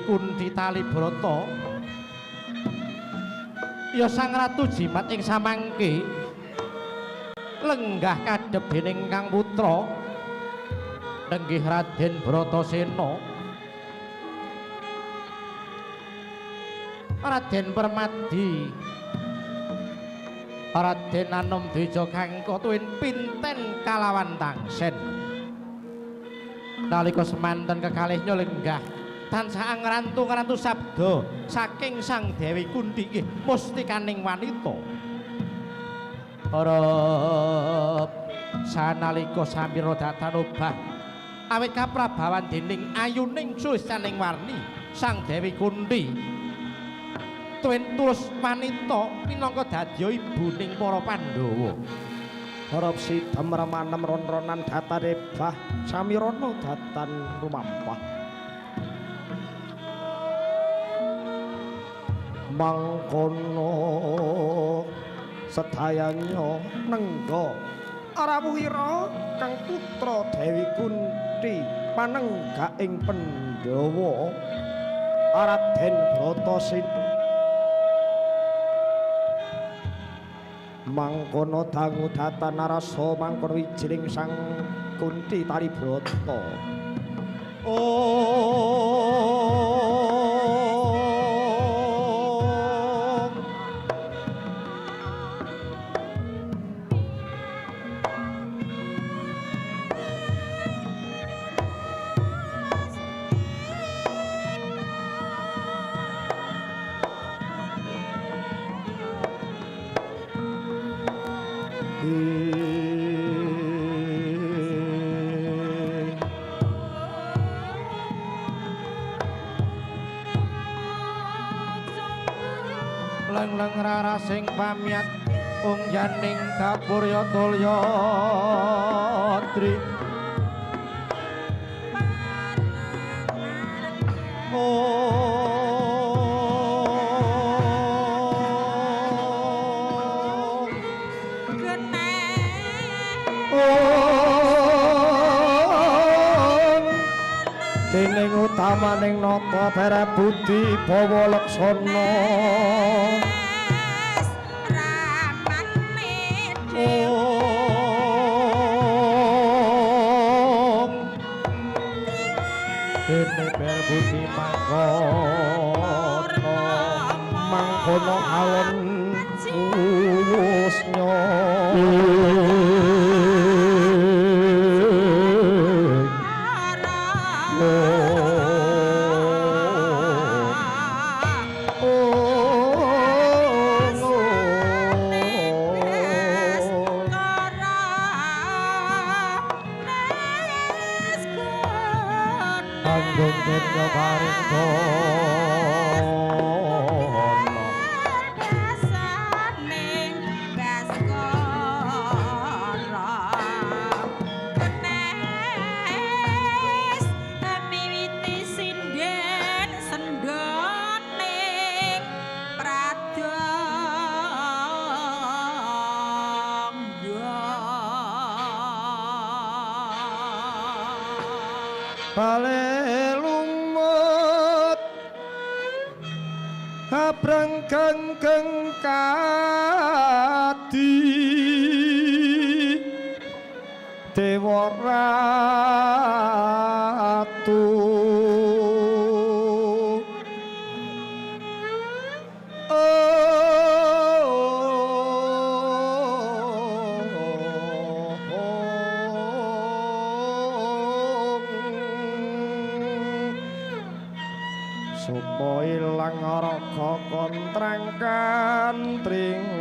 Kunthi Talibrata. Ya Sang Ratu Jimat ing samangke lenggah kadhep dening Kang Putra nenggih Raden Bratasena. Raden Permadi, Raden Anom Dwija Kangka tuwin pinten kalawan tangsen. Nalika semanten kekalihnya lenggah tansah ngrantu-ngrantu sabda saking Sang Dewi Kunthi inggih mustikaning wanita. Para sanalika samira datan obah awit kaprabawan dening ayuning sulistaning warni Sang Dewi Kunthi tuwin tulus wanita minangka dadya ibuning para Pandhawa. Harap sidam remanem ron-ronan datane bah samirana datan rumampah. Mangkono sedayanya nengga rawuhira kang putra Dewi Kunthi panenggak ing Pandhawa Raden Bratasena. Mangkono dangu datan narasa mangkono wijiling Sang Kunthi Talibrata. Om Leng-leng rarasing pamyat ungyaning kapurya tulya tri. Dening utamaning nata bere budi bawa laksana. Om dene ber budi mangkono mangkono alon wusnya. Tanggung denya paring dono. Bale lumut habrang gengeng kadi Dewa Ratu. Supa ilang raga kontrang kantringan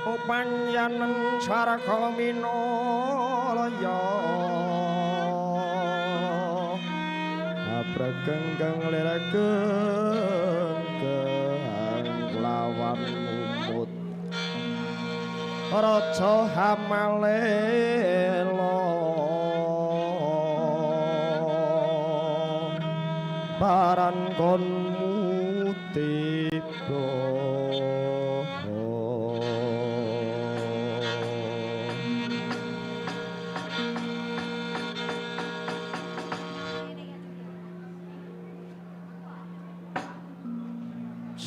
upanyanen sarga minalaya abregenggeng liregeng lawan lumut Raja Hamalela baran konmu tiba.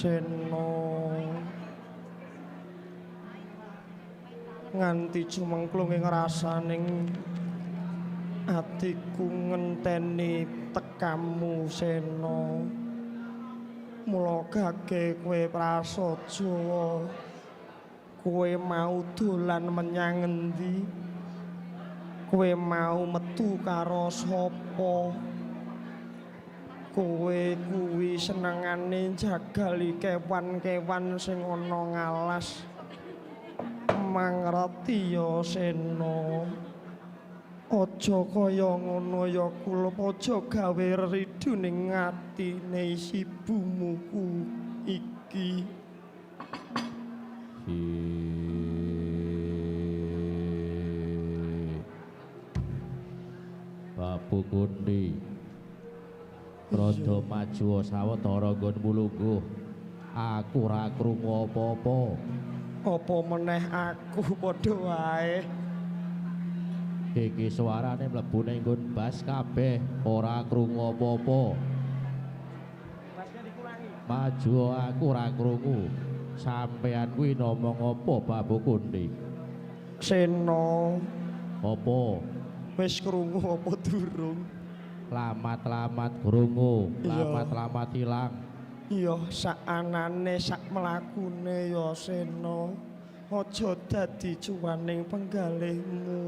Sena. Nganti cumengklung ing rasaning atiku ngenteni tekamu Sena. Mula gage kowe prasaja, kowe mau dolan menyang endi? Kowe mau metu karo sapa? Kowe kuwi senengane jagali kewan-kewan sing ana ngalas. Mangreti ya Sena. Aja kaya ngono ya kulup, aja gawe ridu ning atine sibumu ku iki. Babu Kundi, rada maju sawetara nggonmu lungguh. Aku ora krungu apa-apa. Apa meneh aku padha wae. Iki suarane mlebu ning nggon bas kabeh, ora krungu apa-apa. Maju aku ora krungu. Sampeyan kuwi ngomong apa Babu Kundi? Sena. Apa? Wis krungu apa durung? Lamat-lamat krungu, lamat-lamat ilang. Iya, sakanane sak mlakune ya Sena. Aja dadi cuwaning penggalihmu.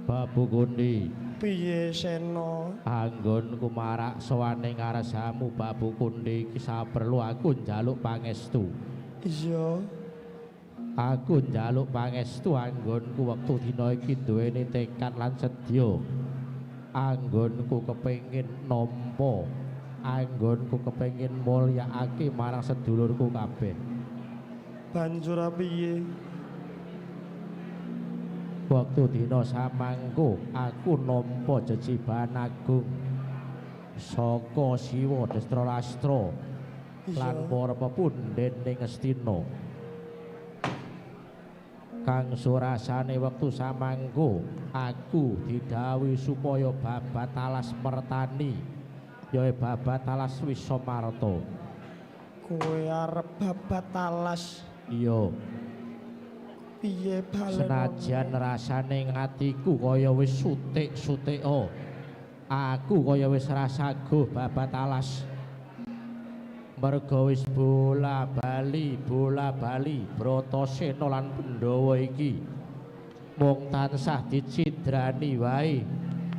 Babu Kundi. Piye Sena? Anggonku marak sowane ngarsamu Babu Kundi iki saperlu aku njaluk pangestu. Iya. Aku njaluk pangestu anggonku wektu dina iki duweni tekad lan sedya. Anggonku kepengin nampa, anggonku kepengin mulyakake marang sedulurku kabeh. Banjur piye? Wektu dina samangko aku nampa jejibahan agung saka Siwa Destrarastra lan para pepundhen ing Ngastina. Kang surasane wektu samangko aku didhawuhi supaya babat alas mertani, ya babat alas Wisamarta. Kowe arep babat alas? Iya. Piye balen? Senajan rasane atiku kaya wis sutik-sutiko, aku kaya wis rasaguh babat alas. Merga wis bola-bali, bola-bali Bratasena lan Pandhawa iki mung tansah dicidrani wae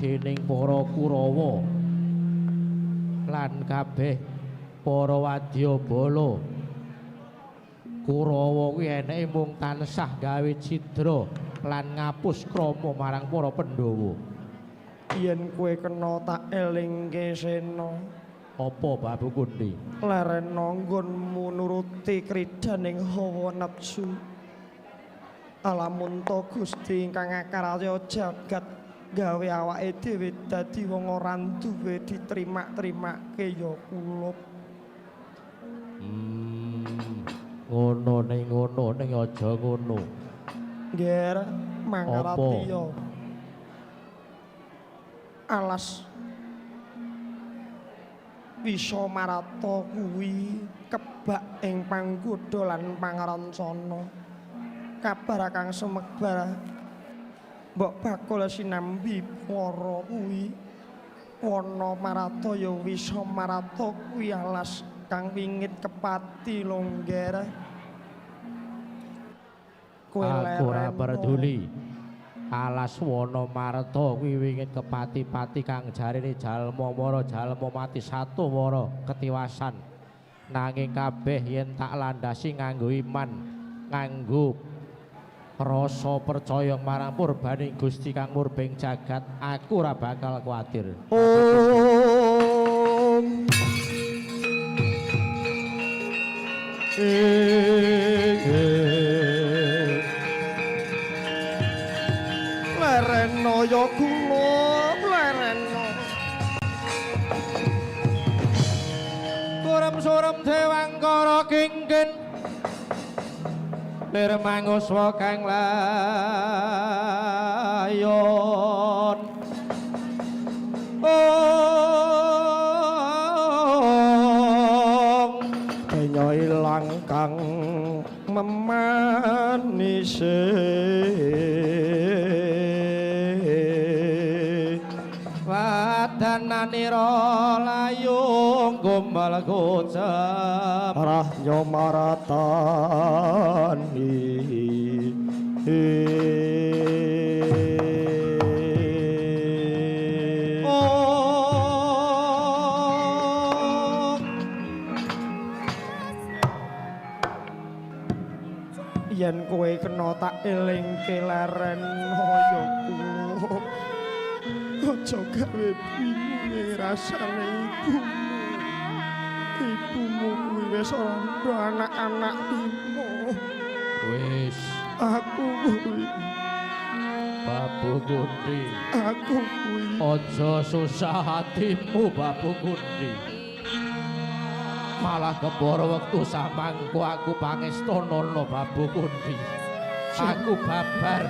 dening para Kurawa lan kabeh para wadyabala. Kurawa kuwi eneke mung tansah gawe cidra lan ngapus krama marang para Pandhawa. Yen kowe kena tak elingke Sena. Apa Babu Kundi? Lerena nggonmu nuruti kridaning hawa nepsu. Alamun to Gusti ingkang akarya jagat gawe awake dhewe dadi wong ora duwe ditrimak-trimake ya kulup. Ngono ning ngono ning aja ngono. Ngger mangrati ya. Alas Wisamarta kuwi kebak ing panggodha lan pangrancana. Kabar kang sumekbar mbok bakul sinambi para kuwi wana marata ya Wisamarta kuwi alas kang wingit kepati longger. Kowe aku ora peduli. Alas wana marta kuwi wingit kepati-pati kang jarene jalma mara jalma mati satu wara ketiwasan. Nanging kabeh yen tak landhasi nganggo iman, nganggo rasa percaya marang purbaning Gusti kang murbeng jagat, aku ora bakal kuwatir. Om. Lereno ya kula, lereno. Surem-surem dewangkara kingkin lir manguswa kang layon. Om kenya ilang. memanise. Wadananira layung gombal gocep Rahnya maratani. Yen kowe kena tak elingke leren ya kula. Aja gawe bingunge rasane ibumu. Ibumu kuwi wis ora anak-anak limo. Wis aku kuwi Babu Kundi. Aku kuwi aja susah hatimu Babu Kundi. Malah keboro wektu samangku aku pangestonono Babu Kundi. Aku babar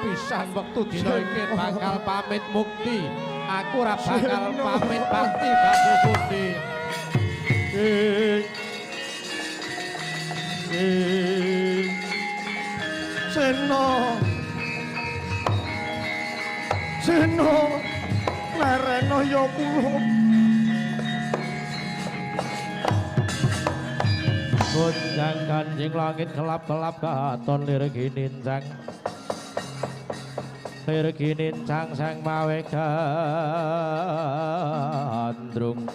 pisan wektu dina iki bakal pamit mukti. Aku ora bakal pamit pati Babu Kundi. Seno Seno lereno ya kula. Gonjang kanjing langit kelap-kelap katon lir ginincang. Lir ginincang sang mawe gandrung.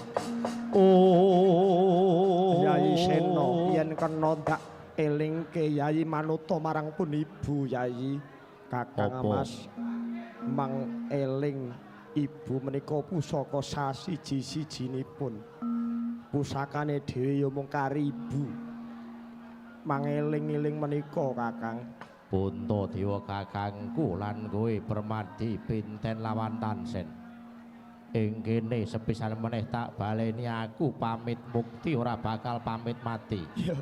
Oh Yai Seno yen kena ndak elingke Yai manuta marang pun ibu Yai. Kakang Mas mang eling ibu menika pusaka sasiji-sijinipun. Pusakane dhewe ya mung kari ibu. Mangeling-eling menika Kakang. Puntadewa kakangku lan kowe Permadi pinten lawan tansen. Ing kene sepisan meneh tak baleni aku pamit mukti ora bakal pamit mati. Iya.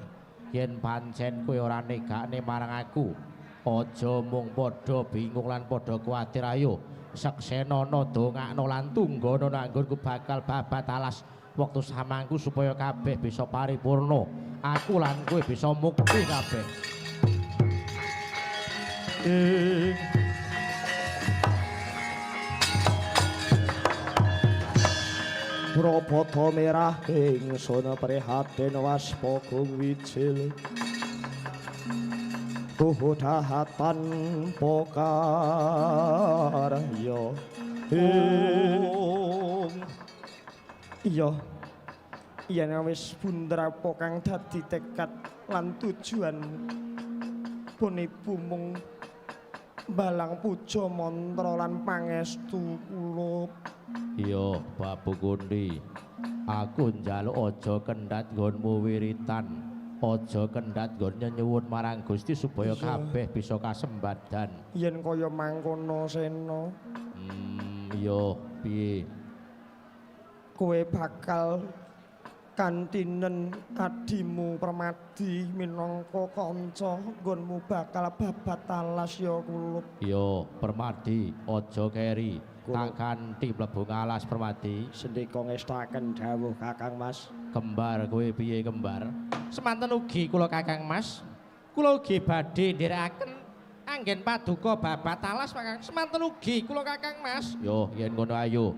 Yen pancen kowe ora negakne marang aku, aja mung padha bingung lan padha kuwatir ayo seksenana dongakno lan tunggono nanggonku bakal babat alas wektu samangku supaya kabeh bisa paripurna. Aku lan kowe bisa mukti kabeh. Brabata merah ingsun prihatin waspada wijil. Tuhu dahatan pokarya. Iya. Yen wis bunder apa kang dadi tekad lan tujuan pun ibu mung balang puja mantra lan pangestu kula. Iya Babu Kundi, aku njaluk aja kendhat nggonmu wiritan, aja kendhat nggon nyenyuwun marang Gusti supaya kabeh bisa kasembadan. Yen kaya mangkono Sena. Iya piye? Kowe bakal kantinen adimu Permadi minangka kanca nggonmu bakal babat alas ya kulup. Iya Permadi aja keri, tak kanthi mlebu ngalas Permadi. Sendika ngestaken dawuh Kakang Mas. Kembar kowe piye kembar? Semanten ugi kula Kakang Mas. Kula ugi badhe nderekaken anggen paduka babat alas Kakang. Semanten ugi kula Kakang Mas. Yo yen ngono ayo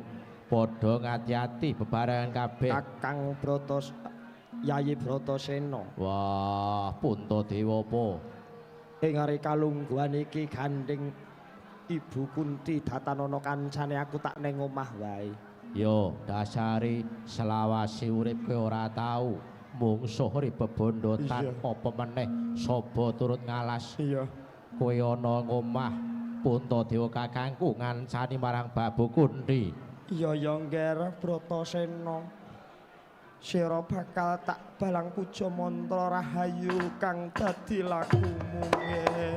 padha ngati-ati bebarengan kabeh. Kakang Bratas Yayi Bratasena. Wah, Puntadewa apa? Ing ari kalungguhan iki gandeng Ibu Kunti datanana kancane aku tak ning omah wae. Yo, dasari selawase urip kowe ora tau mungsuh ri bebondotan apa meneh saba turut ngalas. Iya. Kowe ana ngomah Puntadewa kakangku ngancani marang Babu Kunti. Iya ya Ngger Bratasena. Sira bakal tak balang puja mantra rahayu kang dadi lakumu Ngger.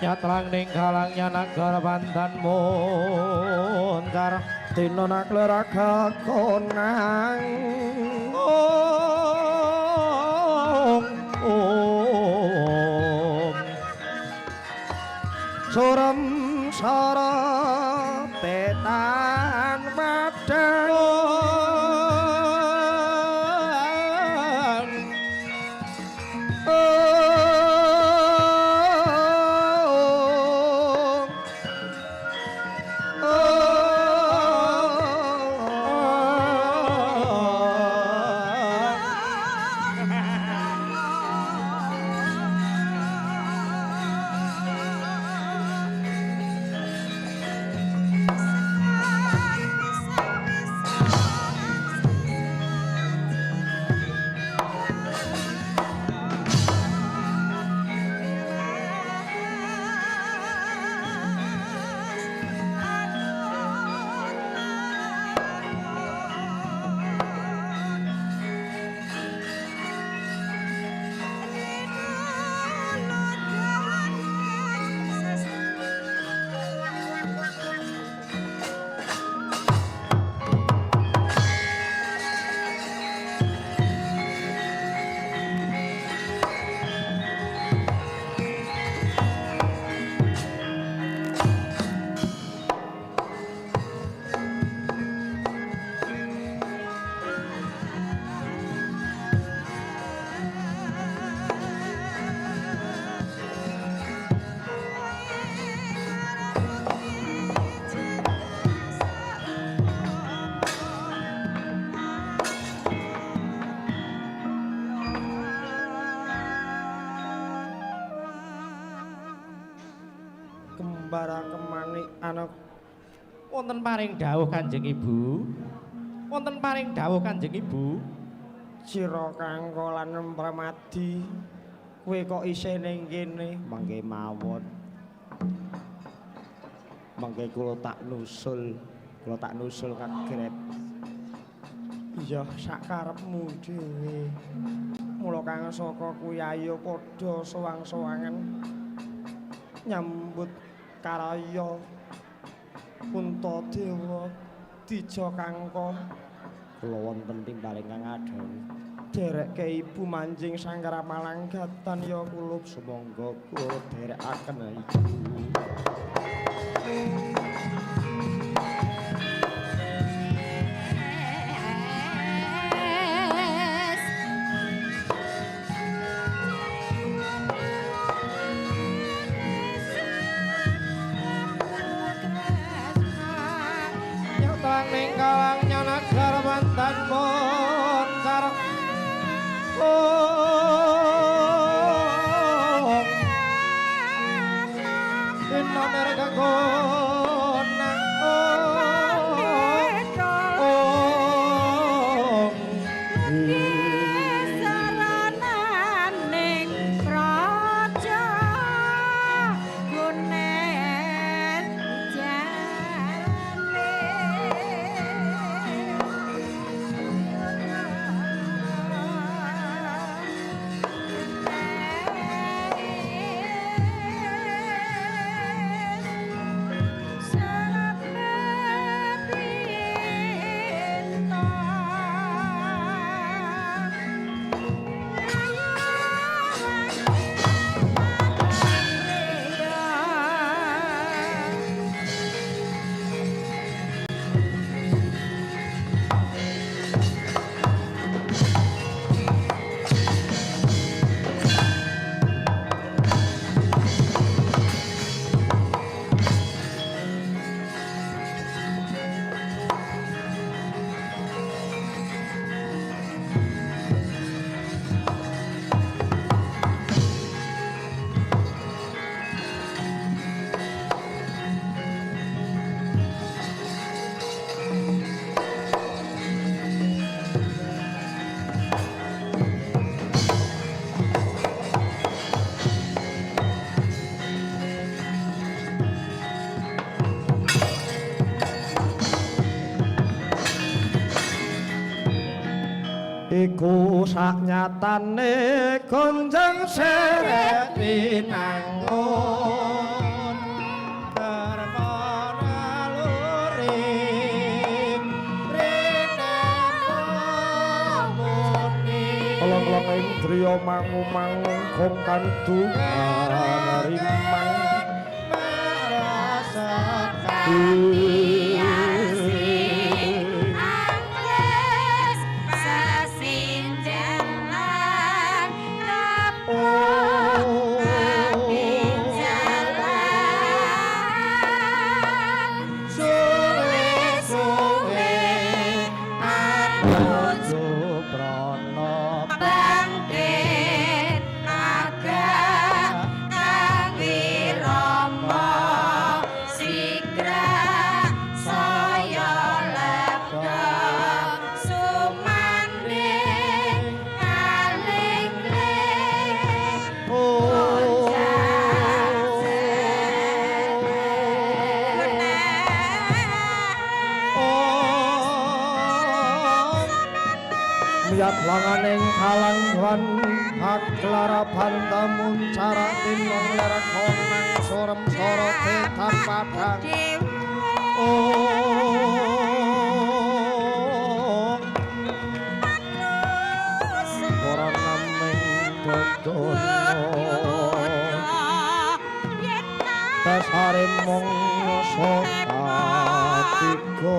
Nyatlang ning kalangnya nagara Bantan muncar Dina nakleraga konang. Om om Surem sara tetan padang. Kembara kemanik anak. Wonten paring dawuh Kanjeng Ibu. Wonten paring dawuh Kanjeng Ibu. Sira Kangko lan Pramadi, kowe kok isih ning kene? Mangke mawon. Mangke kula tak nusul, kula tak nusul kagrep. Iya, sakarepmu dhewe. Mula kang saka kuwi ayo padha sowang-sowangan nyambut karya Puntadewa Dija Kangko. Kula wonten timbal ingkang adhawuh. Derekke ibu manjing sangkara malanggatan ya kulup sumangga kula derekaken ibu. Ning kawang nyanagar mantan moncar dina merga sarananing praja gunen jarane. Iku saknyatane gonjang seret pinangun darma naluri rene pamuni Long-long indriya mangu-mangu gong kandu rimang Langaning kalangwan aklara bantamun cara tinong ler konang sorem sorote padang ora naming dodono dasare mung saka tiga.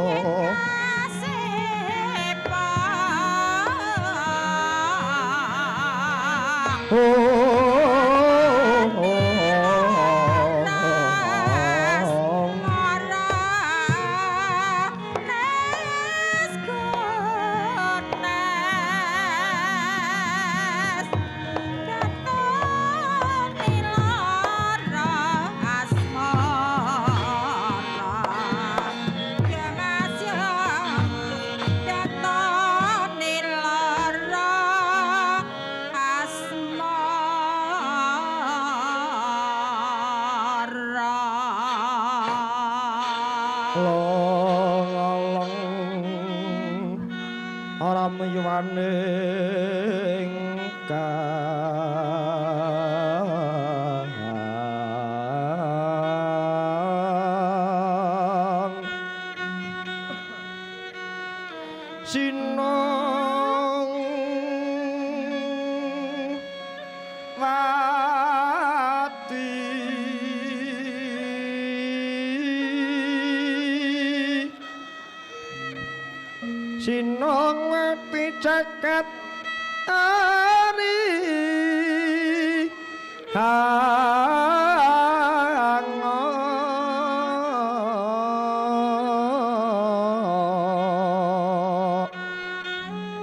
Long-long ora miyuwaning kang Sinong wati Sinong wati jagat ari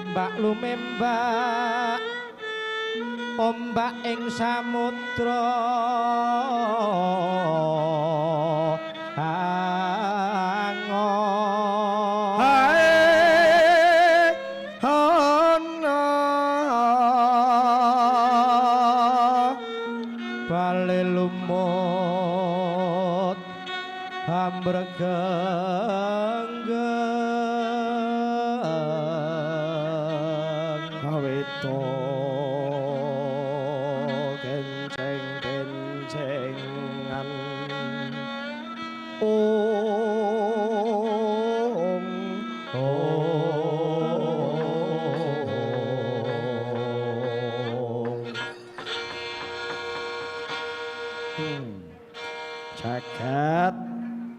Mbak lumembak ombak ing samudra hango hae ana bale lumut ambregenggeng awito kenceng-kencengan om om jagat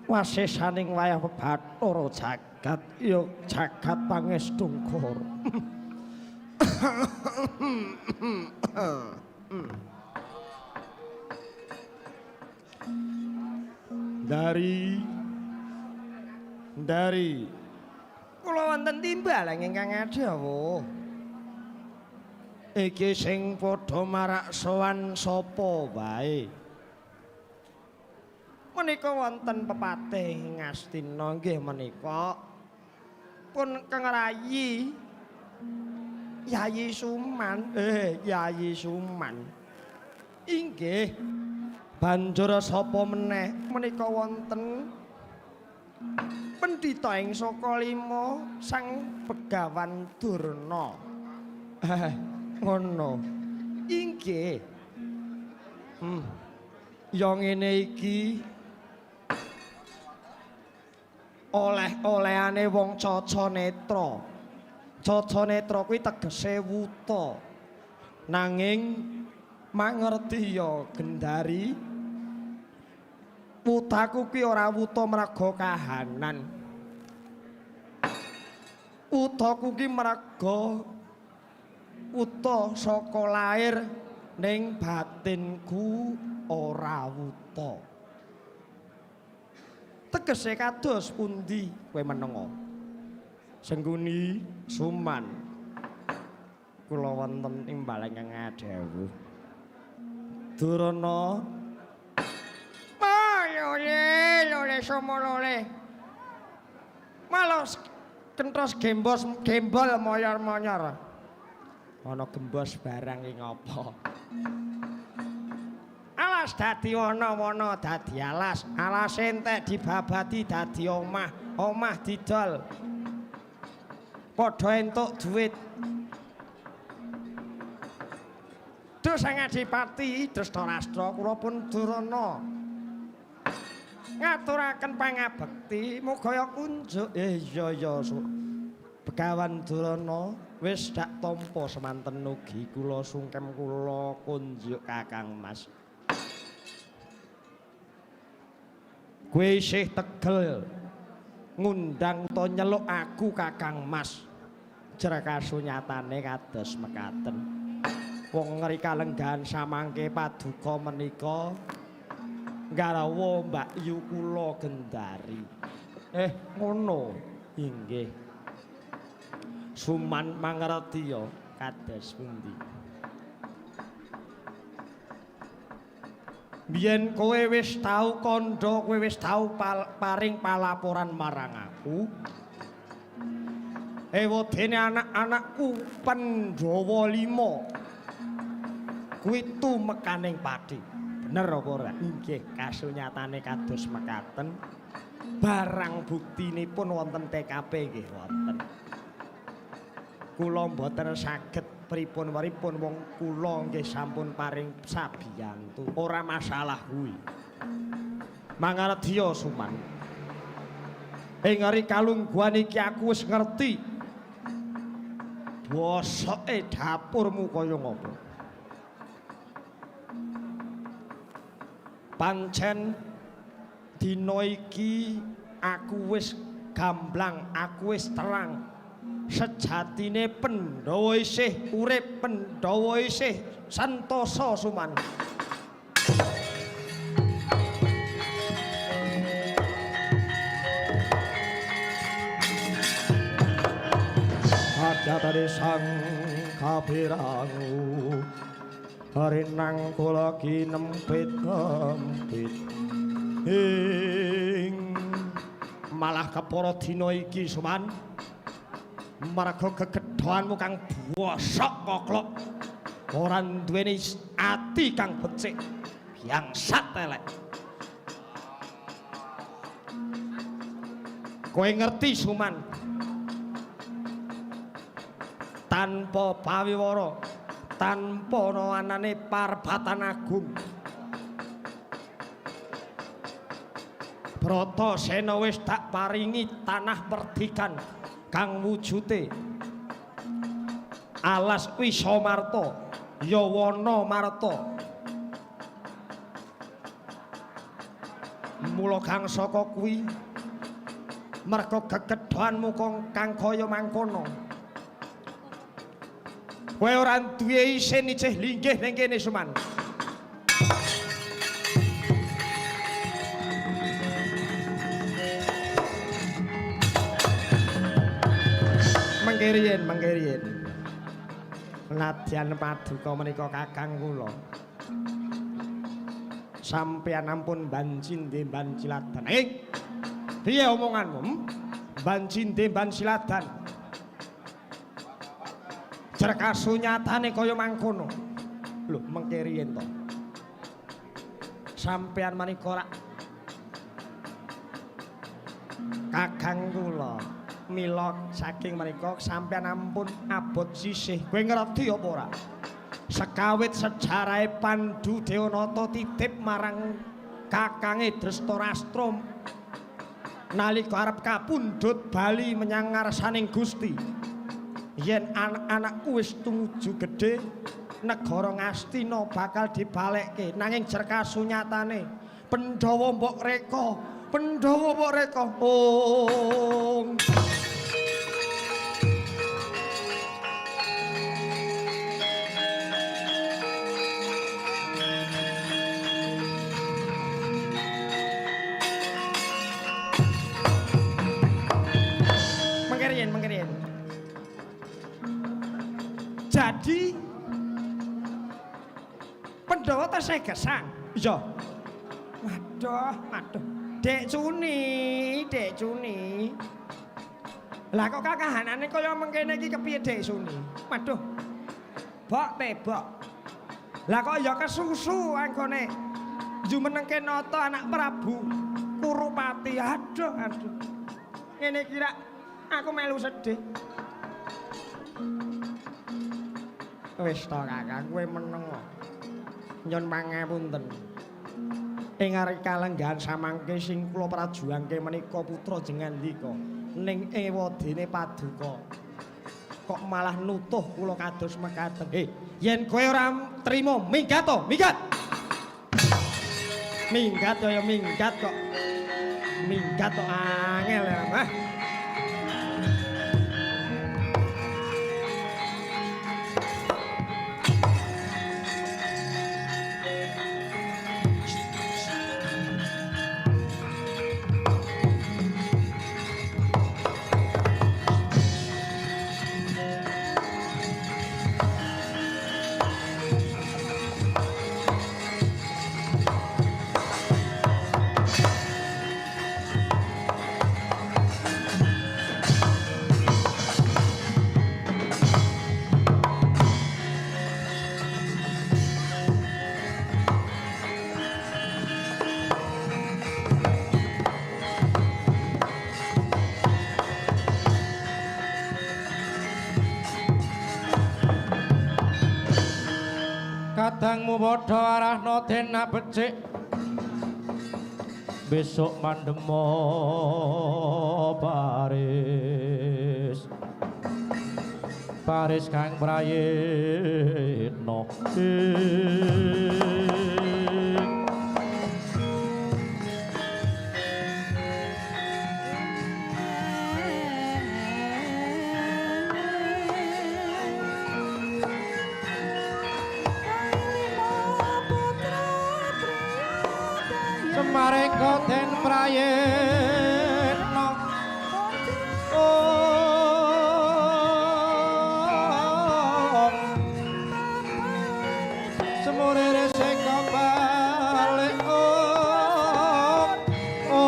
wasisaning wayah Bathara jagat ya jagat pangestungkur. Dari kula wonten timbal ingkang adhawuh. Iki sing padha marak sowan sapa wae? Menika wonten pepatih Ngastina nggih menika pun Kang Rayi Yayi Suman, Yayi Suman. Inggih. Banjur sapa meneh menika wonten pendhita ing Saka Lima Sang Begawan Durna. Ngono. Inggih. Ya ngene iki oleh-olehane wong caca netra. Caca netra kuwi tegese wuta. Nanging mangerti ya Gendari, wutaku kuwi ora wuta mraga kahanan. Wutaku ki mraga wuta saka lair ning batinku ora wuta. Tegese kados pundi kowe menenga? Sengguni Suman, kula wonten ing balengkang adhawuh. Durana lole lole somo lole. Malos kentos gembos gembol moyor-moyor. Ana gembos barang ing apa? Alas dadi wana-wana dadi alas, alas entek dibabati dadi omah, omah didol. Padha entuk duit. Duh Sang Adipati Drestharastra kula pun Durana ngaturaken pangabekti muga ya kunjuk. Iya ya Begawan Durana wis dak tampa semanten ugi kula sungkem kula kunjuk Kakang Mas. Kowe isih tegel ngundang utawa nyeluk aku Kakang Mas. Jrekasunyatane kados mekaten. Wong ngrika lenggahan samangke paduka menika nggarwa Mbak Yu kula Gendari. Ngono. Inggih. Suman mangerti ya kados pundi. Biyen kowe wis tau kandha, kowe wis tau paring palaporan marang aku. Ewadene anak-anakku Pandhawa 5 kuwi tumekaning pati. Bener apa ora? Inggih, kasunyatane kados mekaten. Barang buktinipun wonten TKP nggih wonten. Kula mboten saged pripun-pripun wong kula nggih sampun paring sabiyantu. Ora masalah kuwi. Mangaredya Suman. Ing ari kalungguhan iki aku wis ngerti bosoke dapurmu kaya ngopo. Pancen dina iki aku wis gamblang, aku wis terang. Sejatine Pandhawa isih urip, Pandhawa isih sentosa Suman. Ajatane sang kapirangu rinang kula kinempit-empit ing malah kepara dina iki Suman, marga gegedhoanmu kang bosok koklok ora duweni ati kang becik biangsat elek. Kowe ngerti Suman, tanpa pawiwara, tanpa ana anane parbatan agung, Bratasena wis tak paringi tanah perdikan kang wujute alas Wisamarta, Yawana Marta. Mula kang saka kuwi merga gegedhoanmu kang kaya mangkono, kowe ora duwe isin isih linggih ning kene Suman. Mangkiriyen, mangkiriyen. Nadyan paduka menika kakang kula. Sampeyan ampun bancinde banciladan. Piye omonganmu? Bancinde banciladan. Cerkasunyatane kaya mangkono. Lho, mengkiriyen to. Sampeyan menika rak kakang kula. Mila saking menika sampeyan ampun abot sisih. Kowe ngerti apa ora? Sekawit sejarahe Pandu Dewanata titip marang kakange Drestarastra nalika arep kapundhut bali menyang ngarsaning Gusti. Yen anak-anakku wis tumuju gedhe, negara Ngastina bakal dibalekke. Nanging jerkasunyatane Pandhawa mbok reka, Pandhawa mbok reka. Oh. Mengkerian, mengkerian. Jadi Pandhawa tesih gesang. Iya. Waduh, waduh. Dek Cuni, Dek Cuni. Lah kok kakahanane kaya mengkene iki kepiye Dek Suni? Waduh. Bok tebok. Lah kok ya kesusu anggone jumenengke nata anak Prabu Kurupati. Aduh, aduh. Ngene iki rak aku melu sedih. Wis to Kakang, kowe meneng. Nyun pangapunten. Ing arep kalenggahan samangke sing kula prajuangke menika putra Jengandika ning ewadene paduka. Kok malah nutuh kula kados mekaten. Yen kowe ora trima, minggat to, minggat. Minggat ya minggat kok. Minggat kok angel ya, Mas. Kabehmu padha arahna den becik. Besok mandemo baris. Baris kang prayitna. Semareka den prayitna. Om Semure reseka balik om om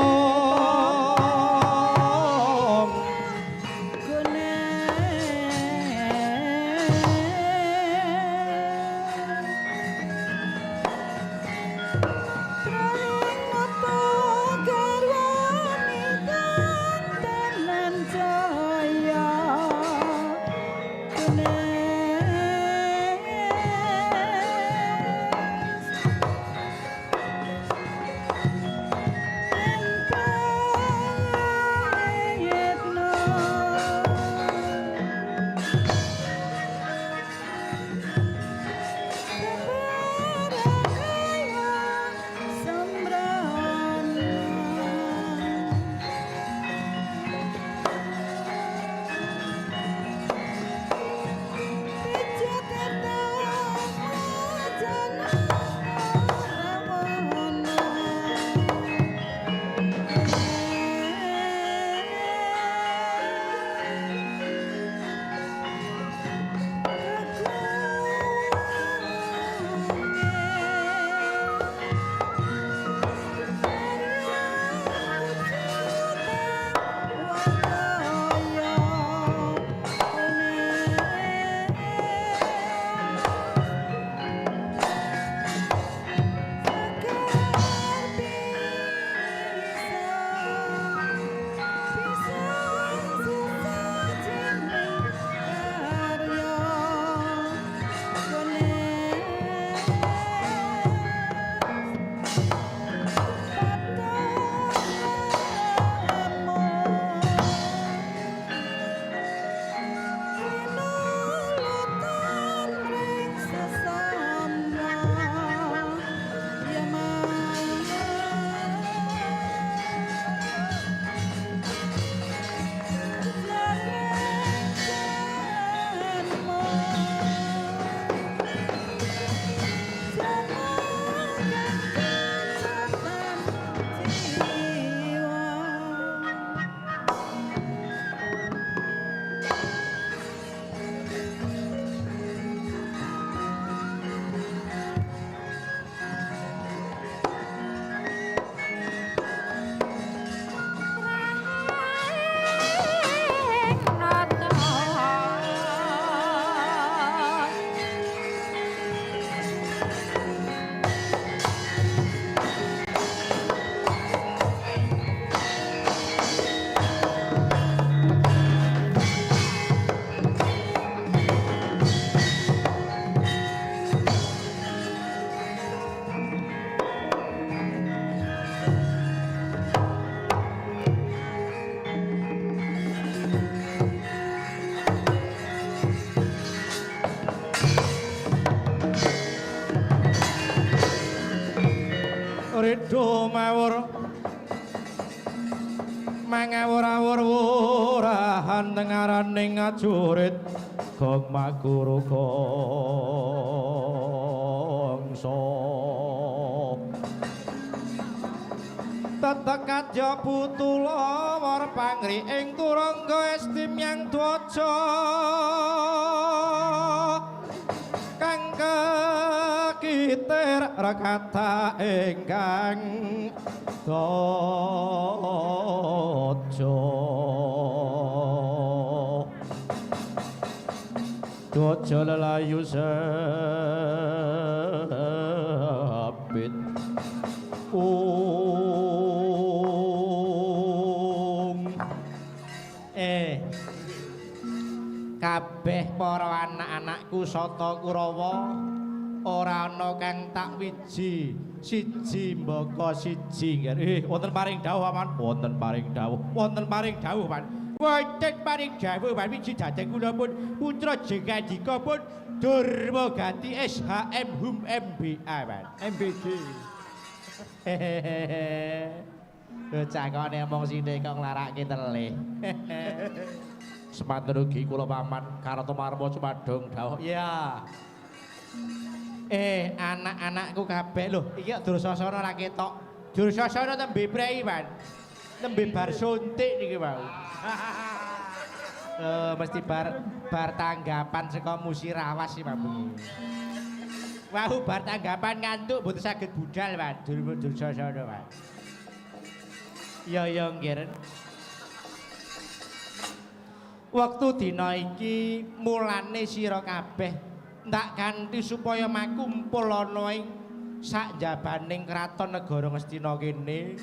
Ridho mawur mangawur-awur wurahan tengaraning ajurit gong maguru gongso tetek kadya putulawar pangri ing turangga estimyang dwaja kang kekitir rekata ingkang dwaja dwaja lelayu sepit kabeh para anak-anakku Sata Kurawa Ora ana kang tak wiji. Siji mbaka siji nggih. Wonten paring dawuh Paman. Wonten paring dawuh. Wonten paring dawuh, Paman. Wonten paring dawuh, Paman. Wiji dhateng kula pun putra Jengandika pun Durma Gati SHM Hum MBA, Paman. MBG. Hehehe. Bocah kok nek omong sithik kok nglarake telih. Semanten ugi kula Paman Kartomarma cumadung dawuh. Iya. Anak-anakku kabeh lho, iki kok Dursasana ora ketok. Dursasana tembe prei, Pan. Tembe bar suntik niki wau. Mesti bar tanggapan saka Musirawas iki, Pak. Wau bar tanggapan ngantuk mboten saged budal, Pak. Dursasana, Pak. Ya ya nggih. Wektu dina iki mulane sira kabeh ndak kanthi supaya makumpul ana ing sakjabaning kraton negara Ngastina kene.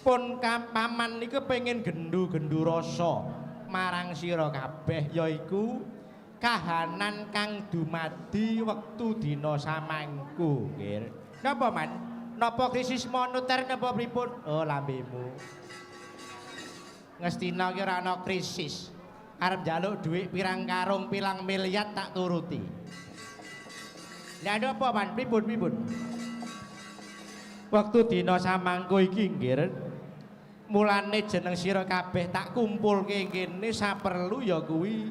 Pun paman niku pengen gendu-gendu rasa marang sira kabeh yaiku kahanan kang dumadi wektu dina samangku nggih. Napa Man? Napa krisis moneter napa pripun? Oh lambemu. Ngastina ki ora ana krisis. Arep njaluk dhuwit pirang karung pirang miliar tak turuti. Lha napa Man? Pripun pripun? Wektu dina samangku iki nggih. Mulane jeneng sira kabeh tak kumpulke kene saperlu ya kuwi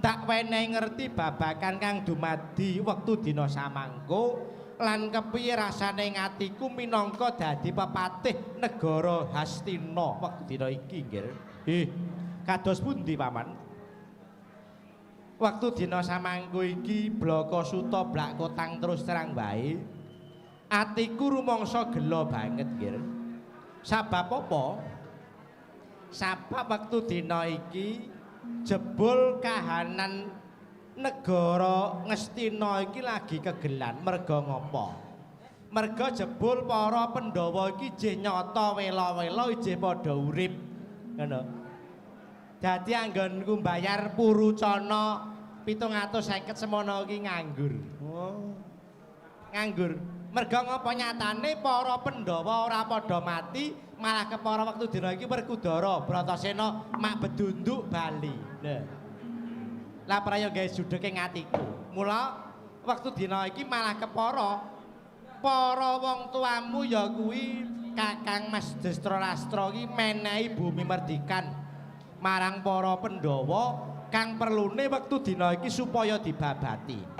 tak wenehi ngerti babakan kang dumadi wektu dina samangku lan kepiye rasane atiku minangka dadi pepatih negara Hastina wektu dina iki nggih. Kados pundi Paman? Wektu dina samangku iki blaka suta blak kotang terus terang wae. Atiku rumangsa gela banget nggih. Sabab apa? Sabab wektu dina iki jebul kahanan negara Ngastina iki lagi kegelan merga ngapa? Merga jebul para Pandhawa iki jeh nyata wela-wela ijeh padha urip. Ngono. Dadi anggonku mbayar purucana 750 semono iki nganggur. Oh. Nganggur. Merga ngapa nyatane para Pandhawa ora padha mati, malah kepara wektu dina iki Werkudara, Bratasena mak bedunduk bali. Lha. Lah praya gawe judheke atiku. Mula wektu dina iki malah kepara para wong tuamu ya kuwi Kakang Mas Destrarastra iki menehi bumi merdikan marang para Pandhawa kang perlune wektu dina iki supaya dibabati.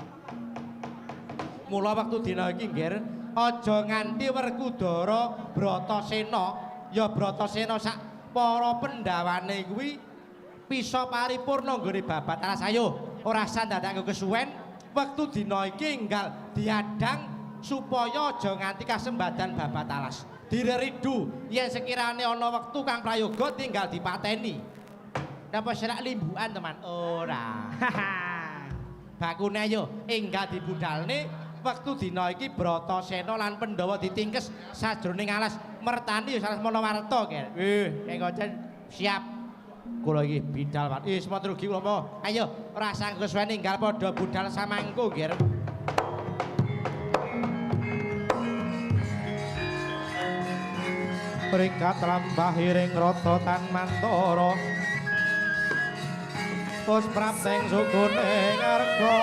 Mula wektu dina iki nggih aja nganti Werkudara Bratasena ya Bratasena sak para pendhawane kuwi bisa paripurna nggone babat alas ayo ora usah ndadak kesuwen wektu dina iki enggal diadang supaya aja nganti kasembadan babat alas direridu yen sekirane ana wektu kang prayoga tinggal dipateni. Napa serak limbukan teman? Ora. Bakune ayo enggal dibudalne wektu dina iki Bratasena lan Pandhawa ditingkes sajroning alas mertani ya salah Monowarta kene. Nek ngoten siap. Kula iki bidal Pak. Semono rugi kula apa? Ayo ora sanggo suwe ninggal padha budal samangku nggih. Rikat lambah iring rata tan mantara. Pus prapteng sukune ngarga.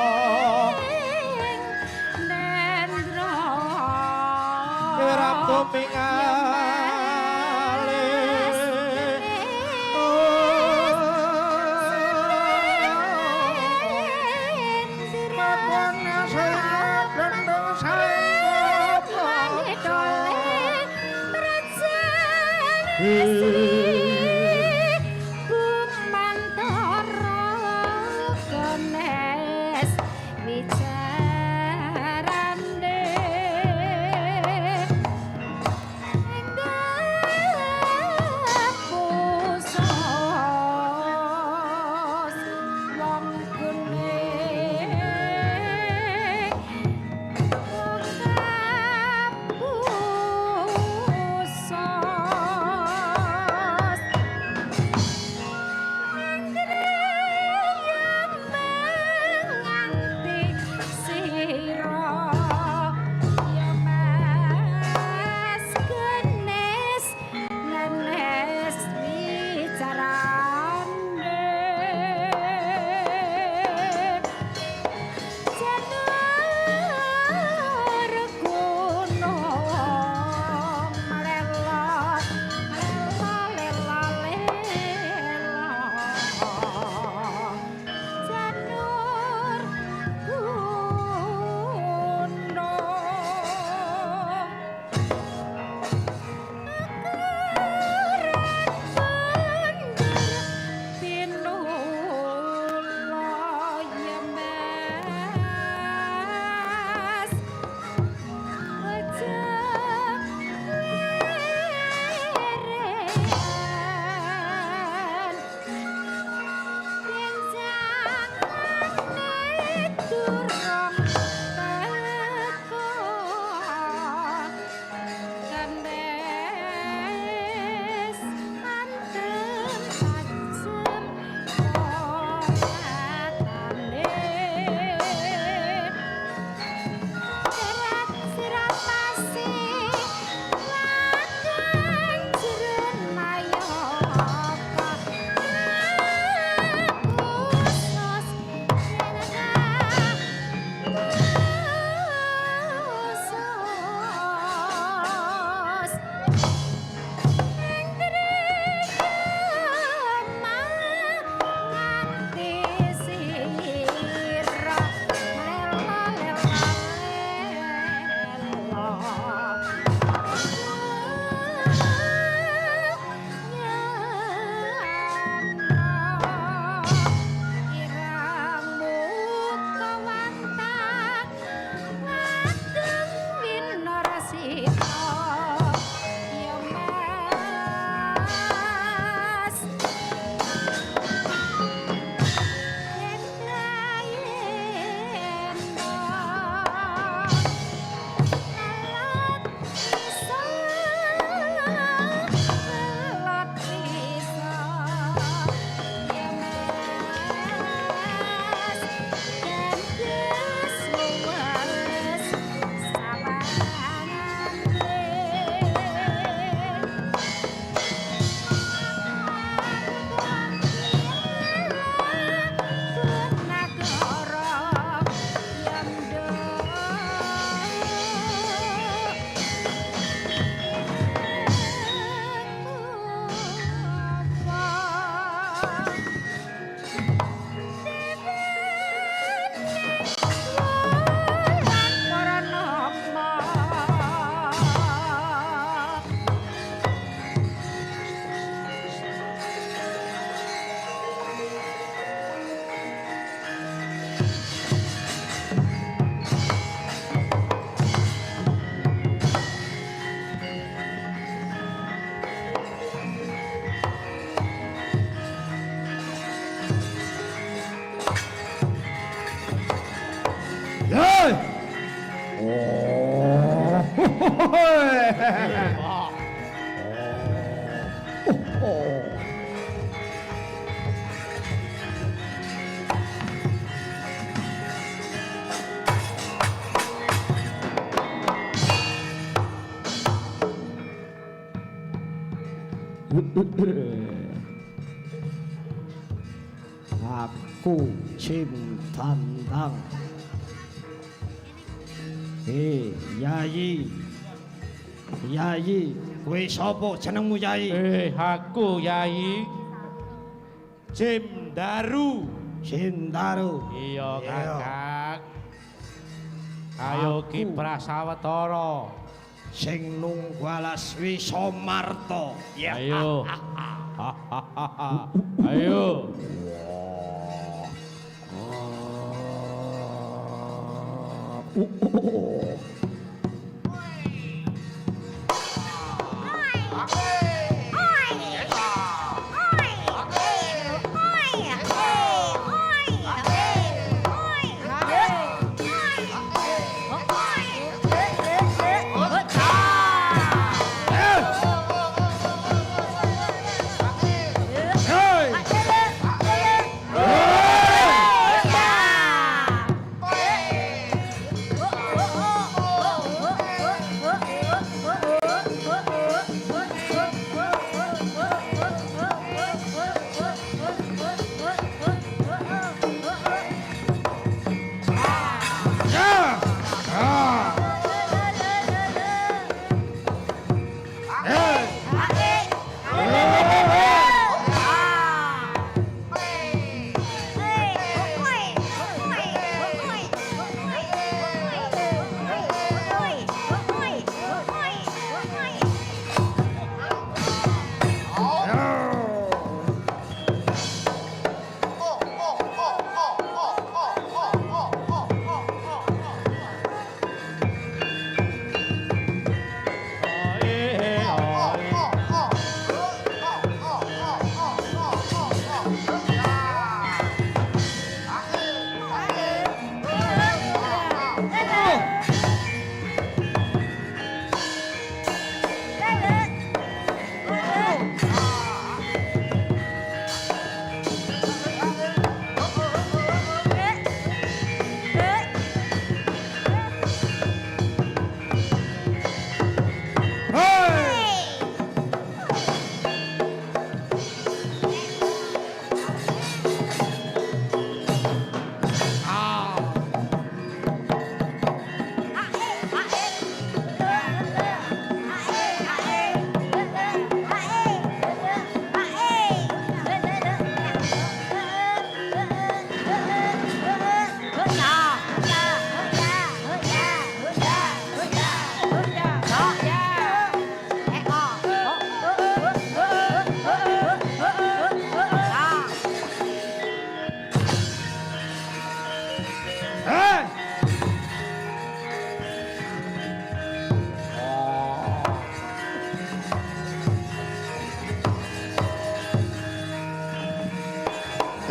Nendra. Kerap tumingale. Aku Jim Tandang. Yayi. Yayi, kowe sapa jenengmu Yayi? Aku Yayi Jim Daru. Jim Daru. Iya, Kakang. Ayo kiprah sawetara sing nunggu alas Wisamarta. Ya. Ayo. Ayo.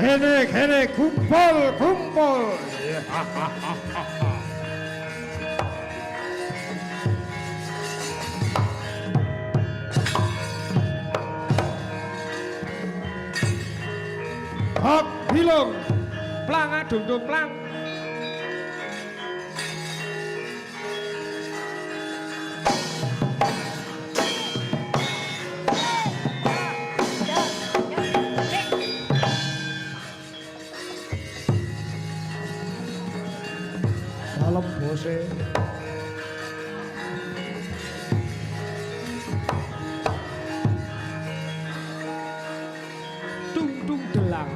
Kene kene kumpul kumpul. Hak bilung Plang adung dung plang. Dalem bose. Dung dung delang.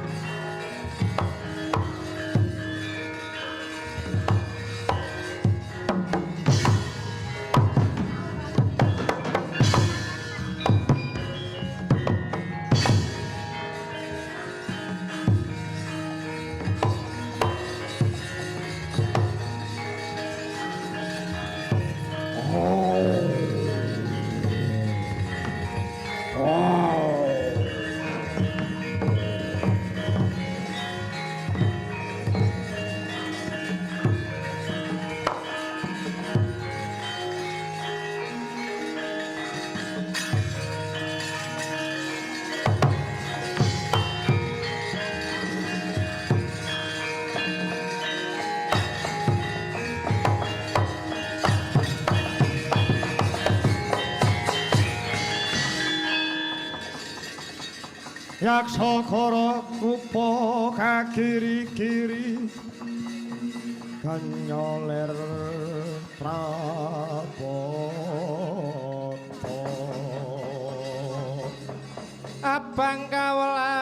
Yaksa kara kupa kakiri-kiri kanyoler prapata. Abang kawelaga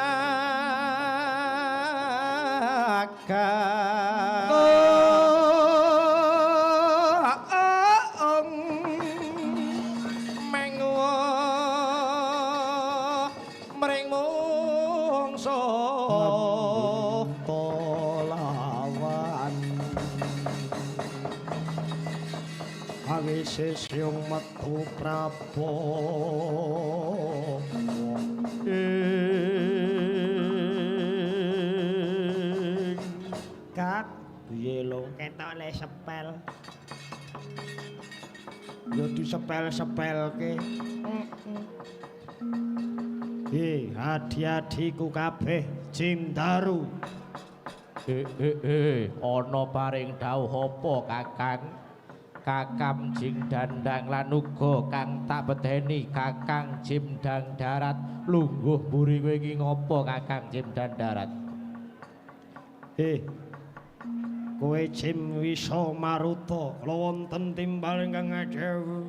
mengwo mring mungso lawan awise siung metu prabowo ing Kak, piye lo ketok le sepel. Ya disepel-sepelke. Adi-adiku kabeh Jimdaru. Ana paring dawuh apa Kakang? Kakam Jing Dandang lan uga kang tak bedeni Kakang Jim Dang Darat lungguh mburi kowe iki ngopo Kakang Jim Dan Darat? Kowe Jim Wisa Maruta kula wonten timbal ingkang adewu.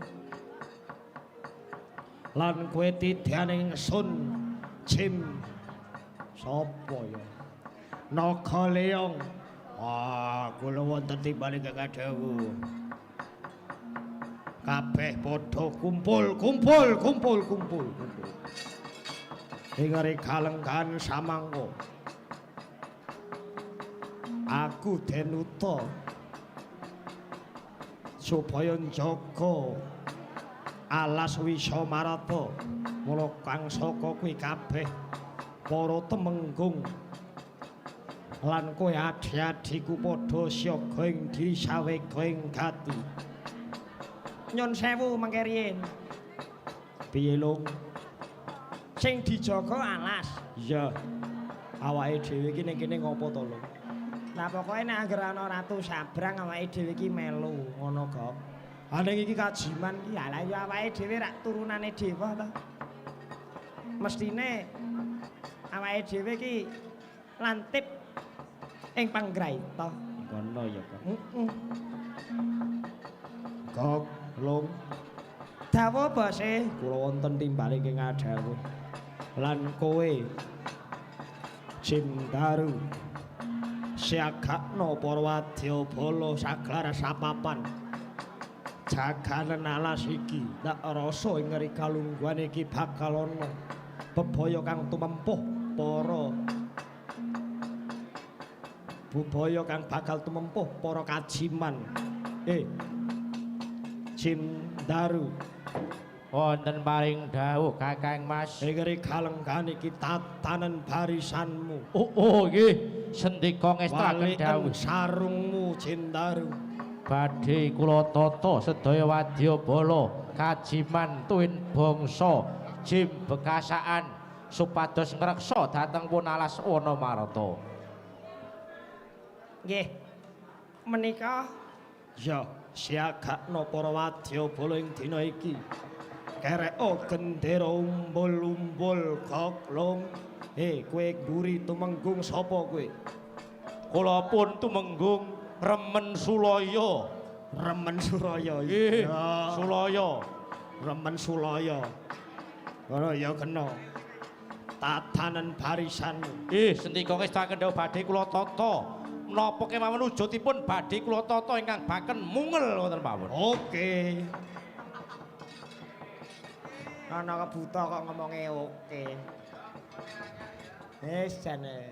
Lan kowe tidhane ingsun Jim sapa ya? Naga Leong. Ah, kula wonten timbal ingkang adewu. Kabeh padha kumpul, kumpul, kumpul, kumpul, kumpul. Ing kalenggan samangka. Aku denuta supaya njaga alas Wisa Marata. Mula kang saka kuwi kabeh para temenggung lan kowe adi-adiku padha siaga ing diri sawega ing gati. Nyun sewu mengke riyin. Piye lung? Sing dijaga alas. Iya. Awake dhewe iki ning kene ngopo to, Lung? Lah pokoke nek anggere ana ratu sabrang awake dhewe iki melu ngono kok. Ha ning iki kajiman iki lah ya awake dhewe rak turunane dewa to. Mestine awake dhewe iki lantip ing panggraita. Ngono ya, Kok. Heeh. Kok, Lung. Dawuh bose, kula wonten timbale ing ngadhawuh. Lan kowe Jimdaru siagakno para wadyabala saglar sapapan. Jaganen alas iki, tak rasa ing kalungguhan iki bakal ana bebaya kang tumempuh para bubaya kang bakal tumempuh para kajiman. Jimdaru. Wonten paring dawuh Kakang Mas. Ing rigalenggan iki tatanen barisanmu. Oh, oh nggih, sendika ngestakaken Waliken dawuh. sarungmu Jindaru. Badhe kula tata sedaya wadyabala kajiman tuwin bangsa jim bekasaan supados ngreksa dhateng pun alas wana marta. Nggih. Menika Ya, siagakno para wadyabala ing dina iki. Kereko gendera umbul-umbul goklong. Kowe mburi tumenggung sapa kowe? Kula pun tumenggung Remen Sulaya. Remen Suraya. Nggih, Iya. Sulaya. Remen Sulaya. Ngono ya kena. Tatanen barisanmu. Sendika ngestakaken dawuh badhe kula tata. Menapa kemawon wujudipun badhe kula tata ingkang baken mungel wonten mawon. Oke. Ana kebuta kok ngomonge oke. Wis jane.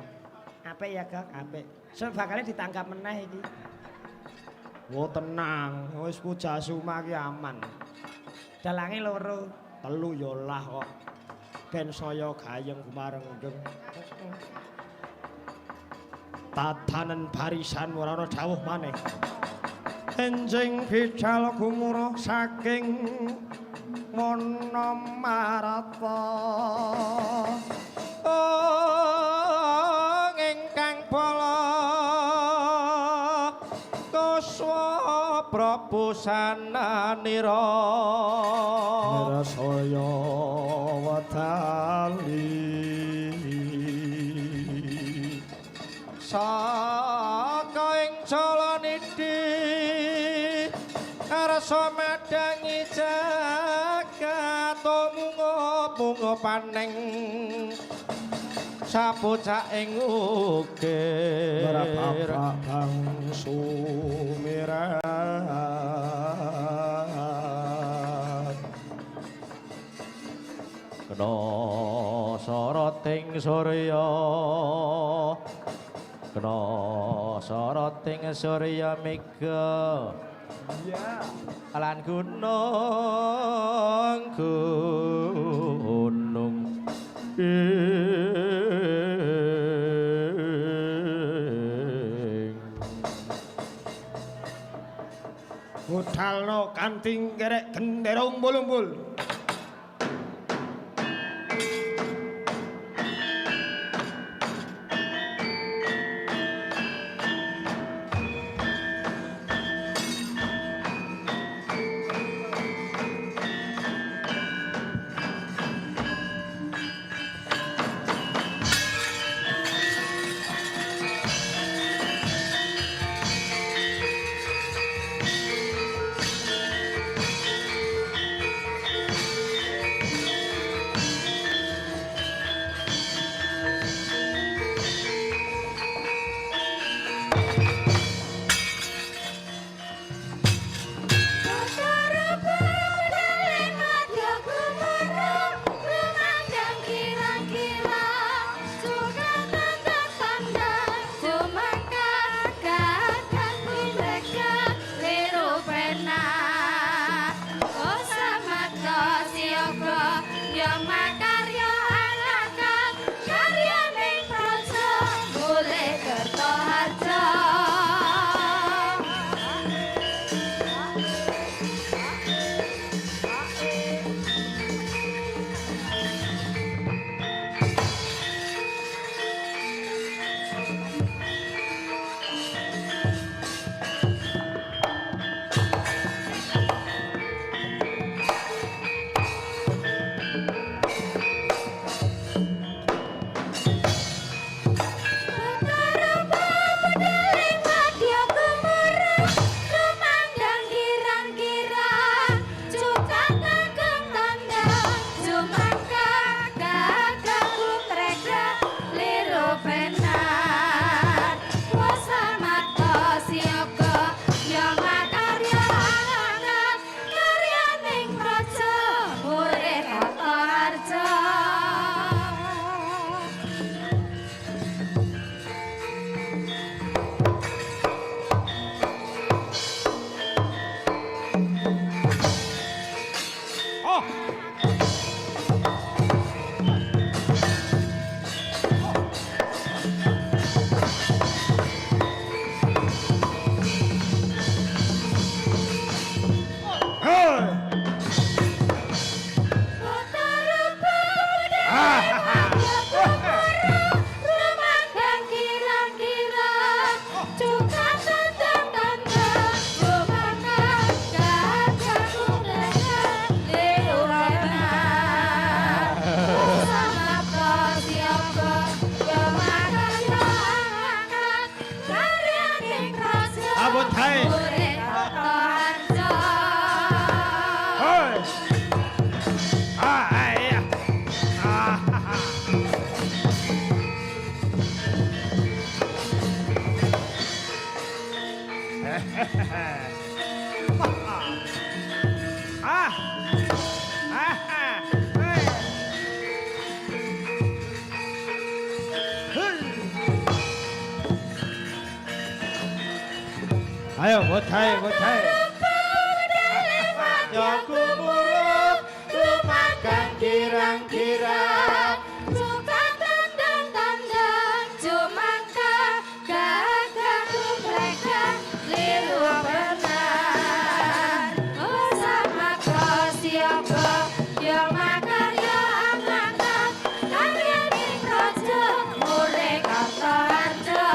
Apik ya, Gok, apik. Sok bakale ditanggap meneh iki. Wo tenang, wis Pujasuma ki aman. Dalange loro. Telu ya lah kok. Ben saya gayeng gumarenggeng. Tatanen barisan ora ana dawuh maneh. Enjing bidal gumurah saking Wana Marata. Oh, ingkang bala kuswa Prabu sananira. Nirasaya wedali. Saka ing Jalanidhi karsa madangi jagat munga-munga paneng sabocah ing ukir. Bapak bangsu mirat. Kena soroting surya, kena soroting surya mega. Iya. Lan gunung gunung ing. Budalno kanthi ngerek gendera umbul-umbul. Ayo, botai, botai. Ya gumuruh lumakan girang-girang. Suka tandang-tandang cumangka gagah kumreka liru benar. Oh sama siapa yo makan yo angkat karya ning praja mure kartoharjo.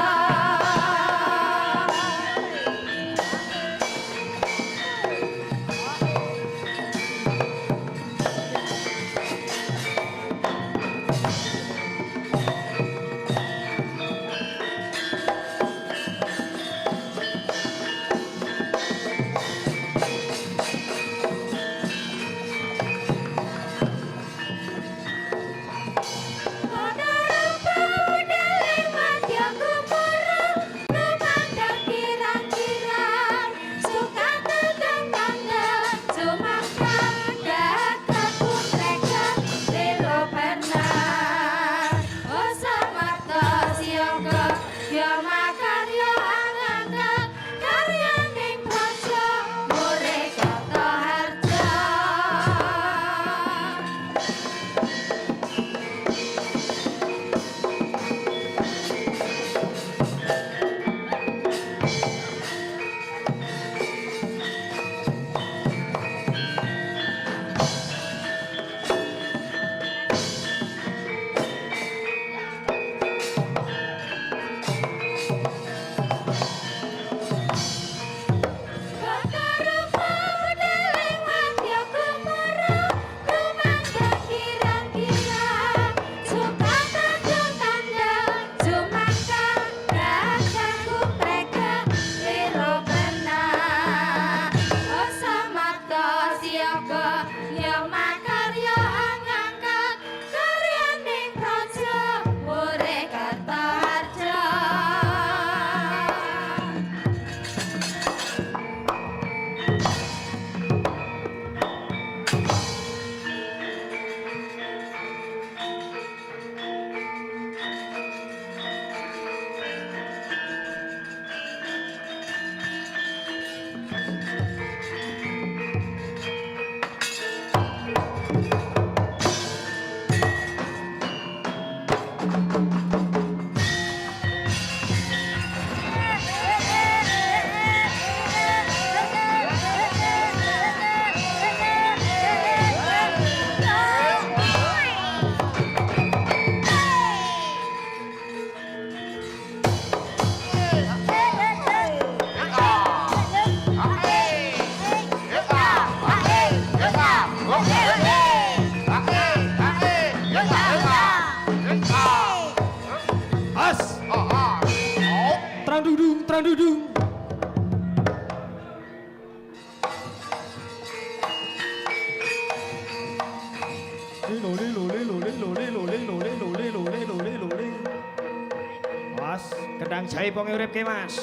As. Trang dudung, trang dudung. Lilo, lilo, lilo, lilo, lilo, lilo, lilo, lilo, lilo, lilo, lilo. Mas, kendang jaipong urip ki, Mas.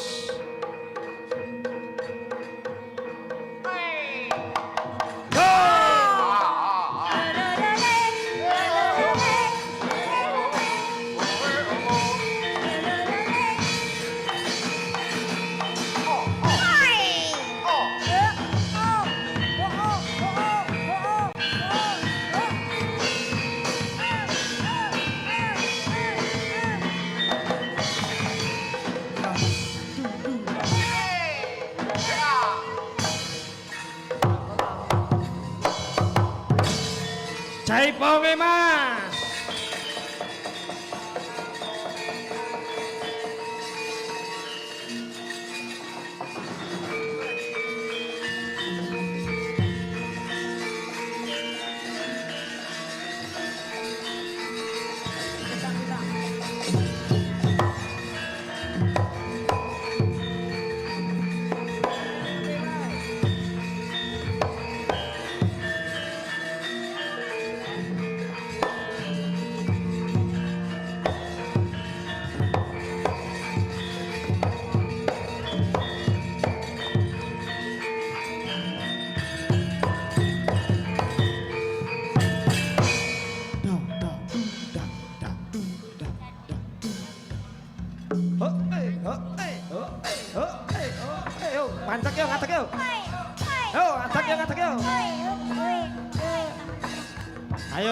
Jaiponge, Mas.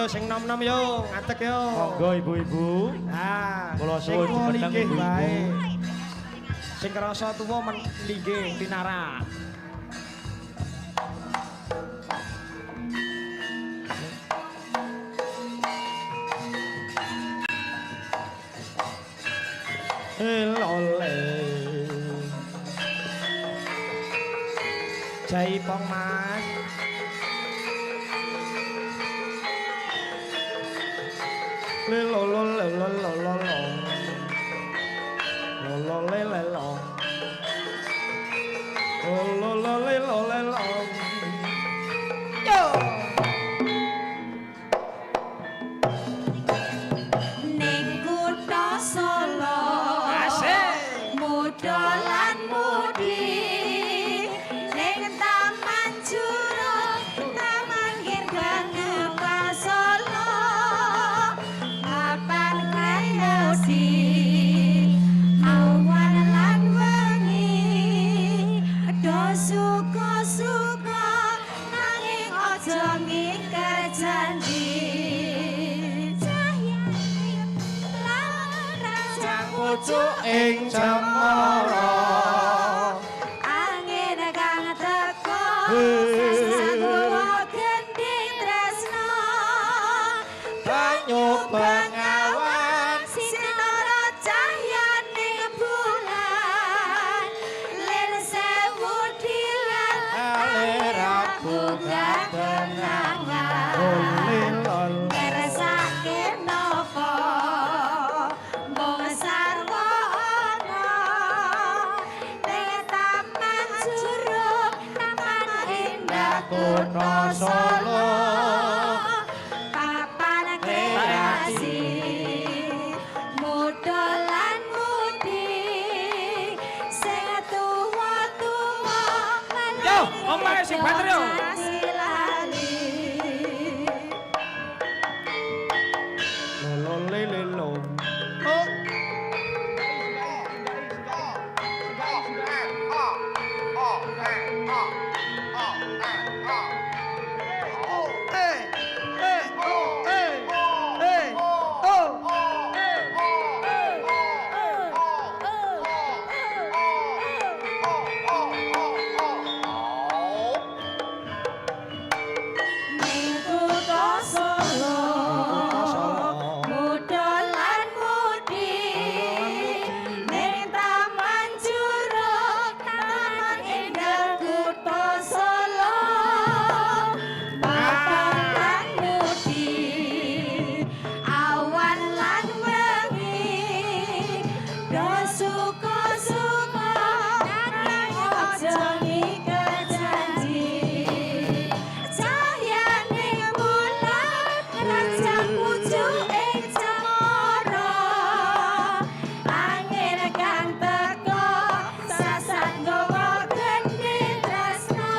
Yo sing nom-nom yo, ngadeg yo. Monggo ibu-ibu. Ah, Kula sing suwun tuwa jumeneng linggih ibu-ibu. wae. Sing krasa tuwa men linggih pinarak. Elole. Jaipong Mas. Le lo lo le lo lo lo lo. Lo lo le le lo. Lo lo lo le lo le lo. Yo. Ning kutha Solo. Asik. Muda lan mudi ning Taman Jurug, Taman Girgang Kutha Solo. Papan kreasi awan lan wengi do suka-suka nanging aja ngingkar janji. Cahya lan Pucuk ing cemara. Angin kang teko sagowo gendhing tresno Banyu bengawan sinara cahyaning bulan lir sewu dilan Alir aku katenangan Lilol. Ngersake napa mung sarwa ana ning Taman Jurug, Taman Indah Kutha Solo. Papan kreasi muda lan mudi sing tuwa-tuwa Yo, omahe sing banter yo. lali. Lolo le le lo. Oh. Eh, eh, eh, eh, oh. Ning kutha Solo, muda lan mudi, ning Taman Jurug, Taman Indah Kutha Solo. Papan lan mudi, awan lan wengi, do suka-suka nanging aja ngiket janji. Cahyane bulan rancang pucuk ing cemara. Angin kang teko sasat nggawa gendhing tresno.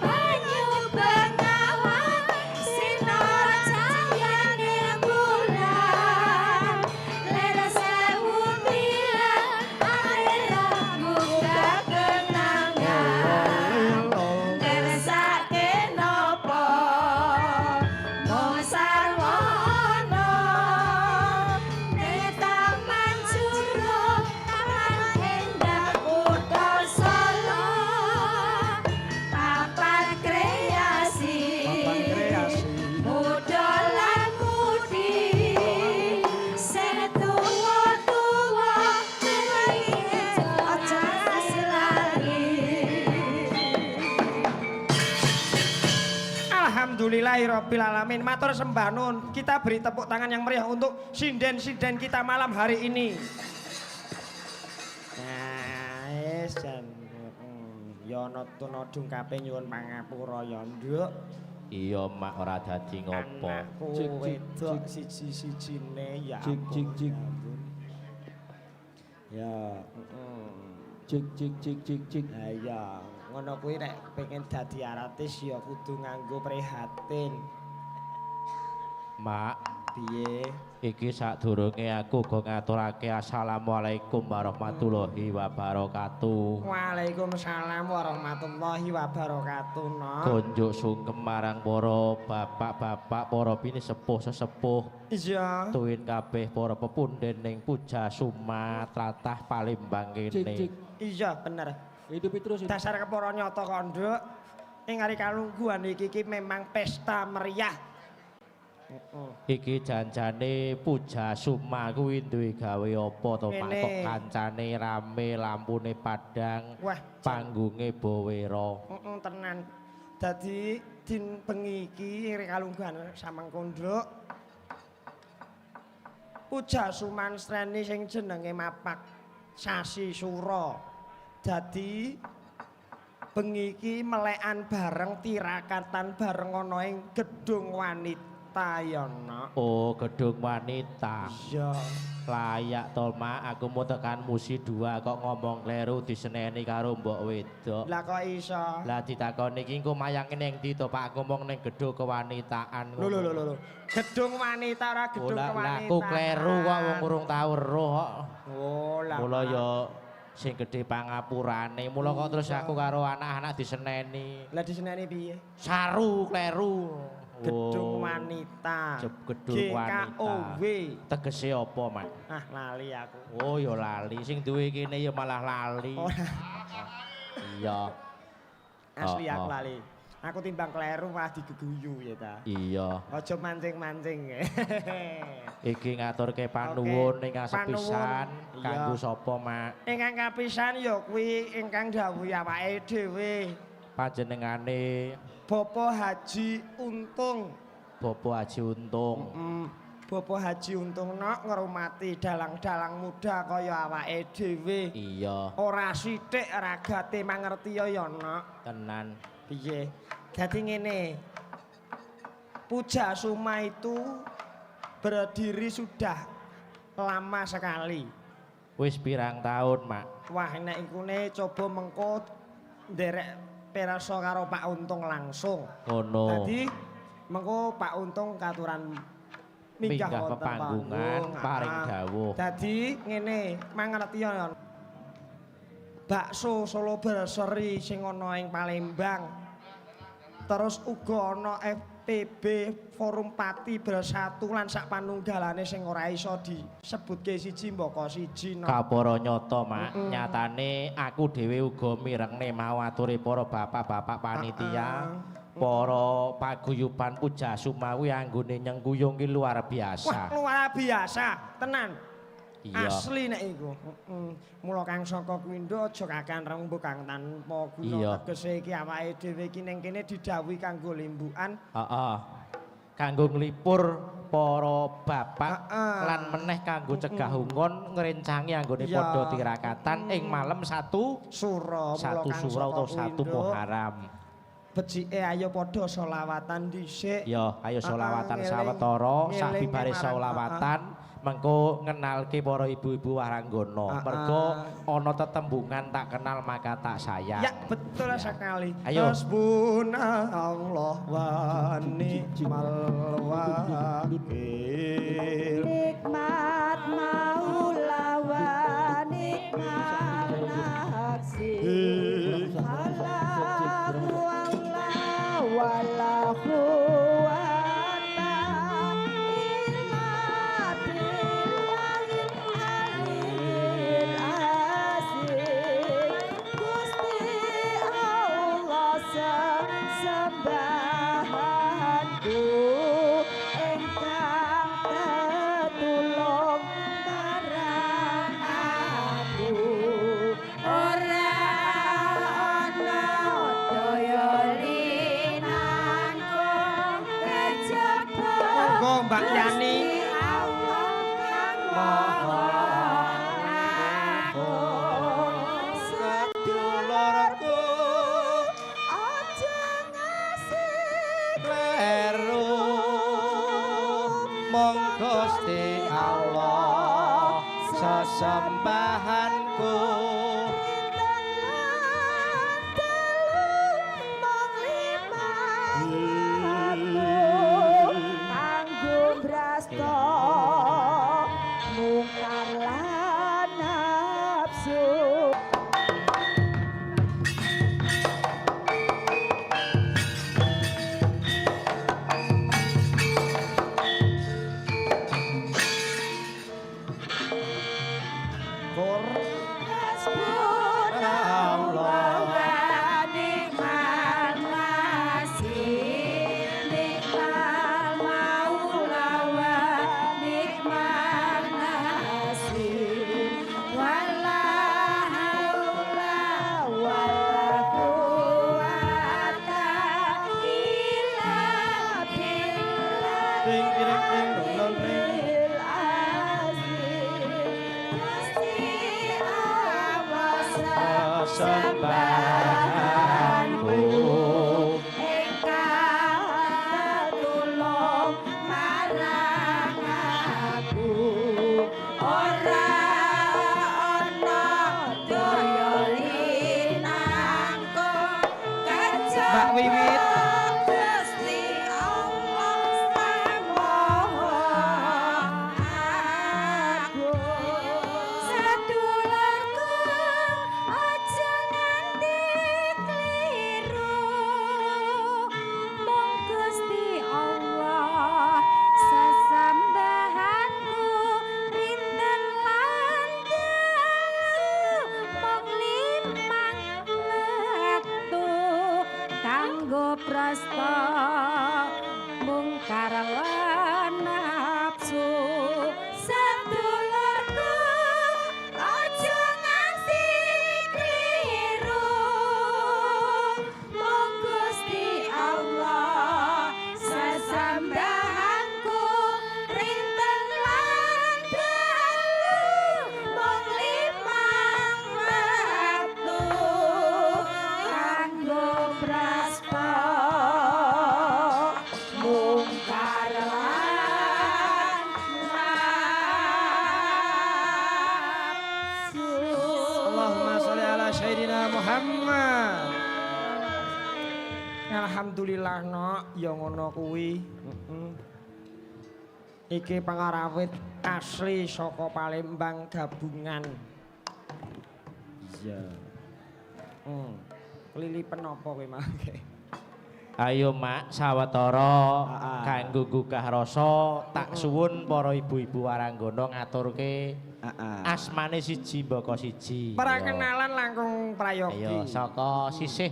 Banyu bengawan sinar cahyane bulan lir sewu bilang alir aku kakenangan. Ngersake napa mung sarwa ana ning Taman Jurug, Taman Indah Kutha Solo. Papan kreasi Papan kreasi. muda lan mudi sing tuwa-tuwa aja lali. Alhamdulillahirabbil alamin. Matur sembah nuwun. Kita beri tepuk tangan yang meriah untuk sinden-sinden kita malam hari ini. Nah, wis jan. Ya ana tuna dungkape nyuwun pangapura ya, Nduk. Iya, Mak, ora dadi ngopo. Anakku Cik, cik, wedok cik. siji-sijine ya Cik, ampun. cik, cik. Ya ampun. Ya, heeh. Cik cik cik cik cik. Lah iya, ngono kuwi nek pengen dadi artis ya kudu nganggo prihatin. Mak, Piye? Iki sadurunge aku uga ngaturake assalamualaikum warahmatullahi wabarakatuh. Waalaikumsalam warahmatullahi wabarakatuh, no. Konjuk sungkem marang para bapak-bapak, para pinisepuh sesepuh. Iya. Tuwin kabeh para pepunden ning Puja Suma tlatah Palembang kene. Iya, bener. Hidupi terus. Dasar kepara nyata kok, Nduk. Ing hari kalungguhan iki iki memang pesta meriah. Iki janjane Puja Suma kuwi duwe gawe apa to, Pak? Ngene. Kok kancane rame, lampune padhang, Wah, panggunge bowero. Heeh, tenan. Dadi din bengi iki ing kalungguhan samangko, Nduk. Puja Sumanstreni sing jenenge Mapak Sasi Sura. Dadi bengi iki melekan bareng tirakatan bareng ana ing gedung wanita ya, Nak. Oh, gedung wanita. Iya. Layak to, Mak. Aku mau tekan musi 2 kok ngomong kleru diseneni karo mbok wedok. Lah kok iso? Lah ditakoni iki engko mayange ning ndi to, Pak? Aku ngomong ning gedung kewanitaan. Lho lho lho lho. Gedung wanita ora gedung Oh, lah, lah, kewanitaan. aku kleru kok wong urung tau weruh kok. Oh, lah. Mula ya sing gedhe pangapurane. Mula kok terus aku karo anak-anak diseneni. Lah diseneni piye? Saru kleru. Gedung Oh, wanita. Gedung wanita. GKOW. Tegese apa, Mak? Ah, lali aku. Oh, ya lali. Sing duwe kene ya malah lali. Oh, Iya. asli Oh, aku oh. lali. Aku timbang kleru malah diguguyu ya ta. Iya. Aja mancing-mancing. Iki ngaturke panuwun ingkang sepisan Panuwun. kanggo Iya. sapa, Mak? Ingkang kapisan ya kuwi ingkang dawuhi awake dhewe. Panjenengane Bapak Haji Untung. Bapak Haji Untung. Bapak Haji Untung nok ngrumati dalang-dalang muda kaya awake dhewe. Iya, Ora sithik ragate mangerti ya ya nok. tenan. Piye? Dadi ngene. Puja Suma itu berdiri sudah lama sekali. Wis pirang tahun, Mak? Wah, nek ikune coba mengko nderek pirsa karo Pak Untung langsung. Ngono. Dadi mengko Pak Untung katuran minggah Minggah wonten pepanggungan, panggung. paring Ah. dawuh. Dadi ngene, mangerti ya. Bakso Solo Berseri sing ana ing Palembang. Terus uga ana FPB Forum Pati Bersatu lan sak panunggalane sing ora iso disebutke siji mbaka siji no. Kapara nyata, Mak. Nyatane aku dhewe uga mirengne mau aturi para bapak-bapak panitia, para paguyuban Puja Suma kuwi anggone nyengkuyung ki luar Wah, biasa. luar biasa, tenan. Iya. Asli nek iku. Heeh. Mula kang saka kuwi nduk aja kakean rembug kang tanpa guna Iya. tegese iki awake dhewe iki ning kene didhawuhi kanggo limbukan. Heeh. Kanggo nglipur para bapak Heeh. lan meneh kanggo cegah ungon ngrencangi anggone Iya. padha tirakatan ing malem satu Sura mula satu kang sura saka utawa kuwi, satu Nduk, Muharram. Becike ayo padha selawatan dhisik. Ya, ayo Heeh, selawatan ngeling- sawetara ngelingne sabibare marang- selawatan mengko ngenalke para ibu-ibu waranggana. Heeh. Mergo ana tetembungan tak kenal maka tak sayang. Ya, betul sekali. Ayo. Hasbunallah wa ni'mal wakil. Nikmat maula wa nikmat naksi. Allahu Allah wala quwata illa billahil aliyil azim. Gusti Allah sesembahanku ingkang tetulung marang aku. Ora ana daya linangkung kejaba Monggo Mbak Yani. Gusti Allah kang Maha Agung. Sedulurku Aja ngasih kleru mung Gusti Allah sesembahanku. Pinten lan telu mung limang aku kanggo brasta mungkar lan nafsu. Kur Hasbunallah wa ni'mal wakil, ni'mal maula wa ni'man nasir, wala haula wala quwata illa billah. Ding ding ding dong ding. Sembahanku Ingkang tulung marang aku, ora ana daya linangkung kejaba Mbak Wiwit. Gusti Allah Sang Maha Agung. Sadulurku aja nganti kliru, mung Gusti Allah sesembahanku rinten lan dalu mung limang wektu kanggo prasta mungkar lan nafsu. Sedulurku aja nganti kliru, mung Gusti Allah sesembahanku rinten lan dalu mung limang wektu kanggo prasta mungkar lan nafsu. Allahumma sholli ala sayyidina Muhammad. Alhamdulillah nok ya ngono kuwi. Heeh. Iki pangarawit asli saka Palembang gabungan. Iya. Lilipen apa kowe mangke? Ayo Mak sawetara kanggo gugah rasa tak suwun para ibu-ibu waranggana ngaturke asmane siji mbaka siji. Perkenalan langkung prayogi. Ayo saka sisih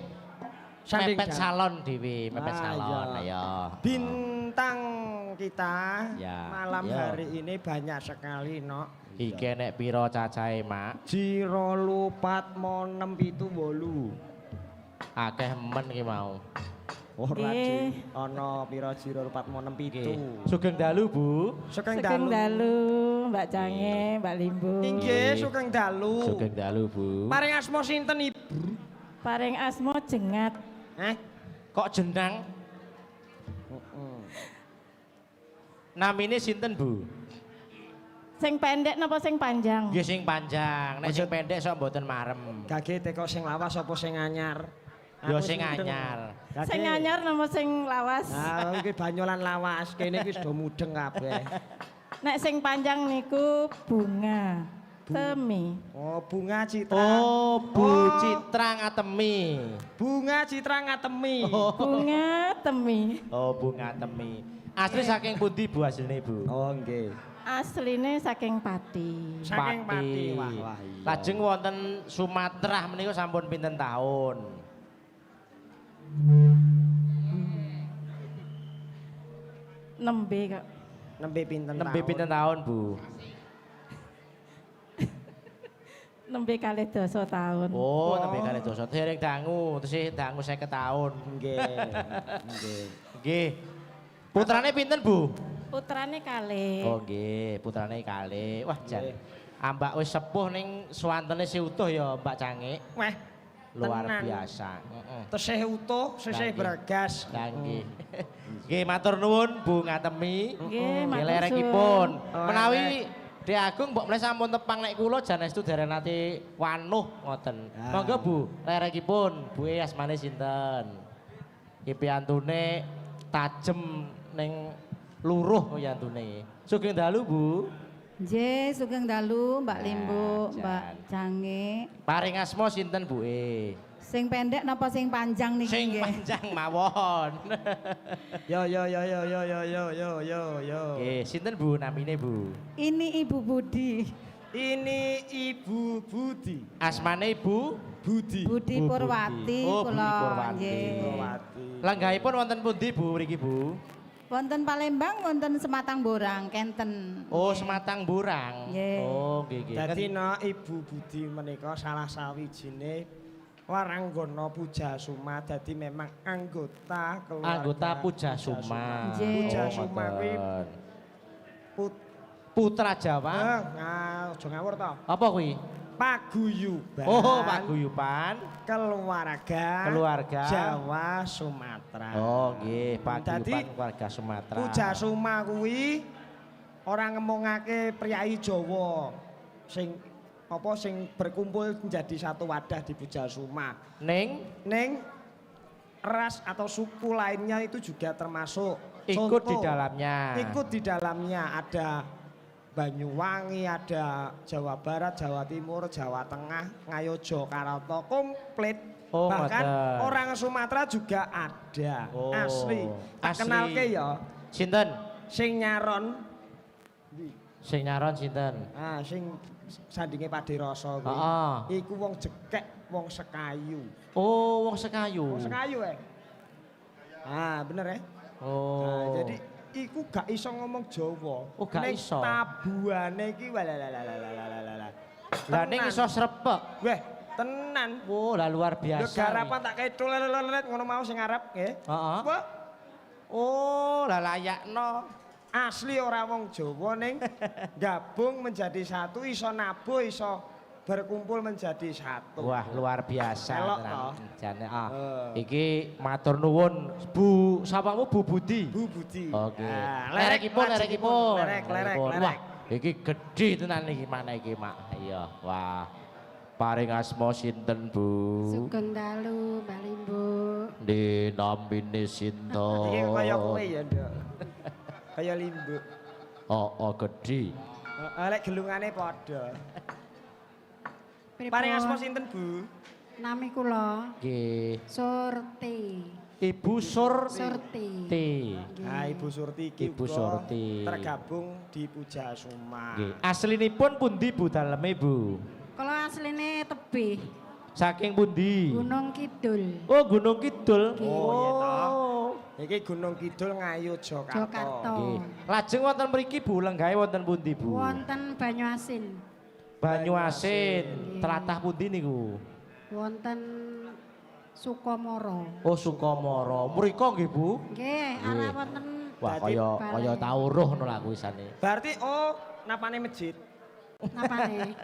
Sanding mepet jan. salon dhewe, mepet Ah, salon. iya. Ayo. Bintang kita Ya, malam iya. hari ini banyak sekali nok. Iki nek pira cacahe, Mak? Ji 2 4 6 7 8. Akeh men ki mau. Ora Nggih. Ji. Ana pira ji 2 4 6 Nggih. 7. Sugeng dalu, Bu. Sugeng Sugeng dalu. dalu Mbak Cange, Mbak Limbu. Inggih, sugeng dalu. Sugeng dalu, Bu. Paring asma sinten Ibu? Paring asma jengat. Eh? Kok jenang? Namine sinten, Bu? Sing pendek napa sing panjang? Nggih sing panjang, nek sing pendek sok mboten marem. Gage teko sing lawas apa sing anyar? Ya Aku sing mudeng. anyar. Gage. Sing anyar napa sing lawas? Nah, iki banyolan lawas, kene iki wis do mudeng kabeh. Nek sing panjang niku bunga temi. Oh, Bunga Citra. Oh, Bu Oh. Citra Ngatemi. Bunga Citra Ngatemi. Bunga temi. Oh, Bu Ngatemi. Asli saking pundi Bu asline, Bu? Oh, nggih. Asline saking Pati. Saking Pati. Wah, wah iya. Lajeng wonten Sumatera menika sampun pinten tahun? Nembe kok. Nembe pinten Nembe tahun? pinten tahun, Bu? Nembe kalih dasa tahun. Oh, nembe kalih dasa. Dereng dangu, tesih dangu 50 tahun. Nggih. Nggih. Nggih. Putrane pinten, Bu? Putrane kalih. Oh nggih, putrane kalih. Wah, jan. Nggih. Ambak wis sepuh ning swantene si utuh ya, Mbak Cangik. Wah, Luar tenan. biasa. Heeh. Tesih utuh, sesih Lah, nggih. bregas. Lah nggih. Nggih, matur nuwun Bu Ngatemi. Nggih, Nggih, matur lerekipun. Oh, Menawi Dek Agung mbok mleh sampun tepang nek kula jan estu dereng nate wanuh ngoten. Ah. Monggo Bu, lerekipun. Buke asmane sinten? Iki piyantune tajem ning Luruh yantune. Sugeng dalu, Bu. Nggih, sugeng dalu Mbak Limbu, Nah, Mbak jan. Cange. Paring asma sinten, Bu? E? Sing pendek napa sing panjang niki Sing nggih? panjang mawon. Yo yo yo yo yo yo yo yo yo yo. Nggih, sinten Bu namine, Bu? Ini Ibu Budi, Ini Ibu Budi. Asmane Ibu Budi. Budi Bu Purwati Budi. Oh, Budi kula Purwati. nggih. Purwati. Lenggahipun wonten pundi Bu mriki Bu? Wonten Palembang, wonten Sematang Borang, kenten. Oh, Sematang Burang. Nggih. Oh, nggih nggih. Dadi no Ibu Budi menika salah sawijine waranggana Pujasuma, dadi memang anggota keluarga Anggota Pujasuma. Nggih. Pujasuma kuwi ngoten. put Putra Jawa. Aja ngawur to. Apa kuwi? Paguyuban. Oh, paguyuban Keluarga. Keluarga. Jawa Sumatera. Oh, nggih, paguyuban Dadi, keluarga Sumatera. Pujasuma kuwi ora ngemongake priyayi Jawa sing apa sing berkumpul menjadi satu wadah di Pujasuma. Ning Ning ras atau suku lainnya itu juga termasuk. ikut di dalamnya. Ikut di dalamnya ada Banyuwangi, ada Jawa Barat, Jawa Timur, Jawa Tengah, Ngayogyakarta, komplit. Oh, Bahkan ngoten. orang Sumatera juga ada. Oh, Asli. Tak asli. kenalke ya, Sinten? sing nyaron, Sing nyaron sinten? ah sing sandinge Padirasa kuwi. Heeh. Iku wong jekek, wong sekayu. Oh, wong Sekayu. Wong sekayu eh. Ah, bener eh. Oh. Nah, jadi iku gak iso ngomong Jawa. Oh, gak Ning iso. Tabuhane iki walalalalalalalala. Lah ning iso srepek. Weh, tenan. Wah, lah luar Lho biasa. garapan tak kethul lelet ngono mau sing arep nggih. Heeh. Wah, Oh, lah layakno. asli ora wong Jawa ning gabung menjadi satu, iso nabuh, iso berkumpul menjadi satu. Wah, luar biasa Elok tenan. toh. Jane ah. Eh. Iki matur nuwun Bu, sapamu Bu Budi. Bu Budi. Oke. Nah, Lerekipun, lerekipun. Lerek, lerek, Lerekipun. lerek. Wah, iki gedhe tenan iki mana iki, Mak. Iya, wah. Paring asma sinten, Bu? Sugeng dalu Mbak Limbu. Dinamine sinten? Iki kaya kowe ya, Nduk. Kaya Limbu. Oh, oh gedhe. Heeh, lek gelungane padha. Pripun? Paring asma sinten, Bu? Nami kula Nggih. Surti. Ibu Surti. Surti. Nah, Ibu Surti iki Ibu uga Surti. tergabung di Pujasuma. Nggih. Aslinipun pundi Bu daleme, Bu? Kula asline tebih Saking pundi? Gunung Kidul. Oh, Gunung Kidul. Oh, iya toh. Iki Gunung Kidul Ngayogyakarta. Jakarta. Nggih. Lajeng wonten mriki Bu, lenggahe wonten pundi, Bu? Wonten Banyuasin. Banyuasin. Tlatah pundi niku? Wonten Sukomoro. Oh, Sukomoro. Mriko nggih, Bu? Nggih, ala wonten Wah, Dadi kaya balai. kaya tau roh ngono lho aku isane. Berarti oh napane masjid. Napane?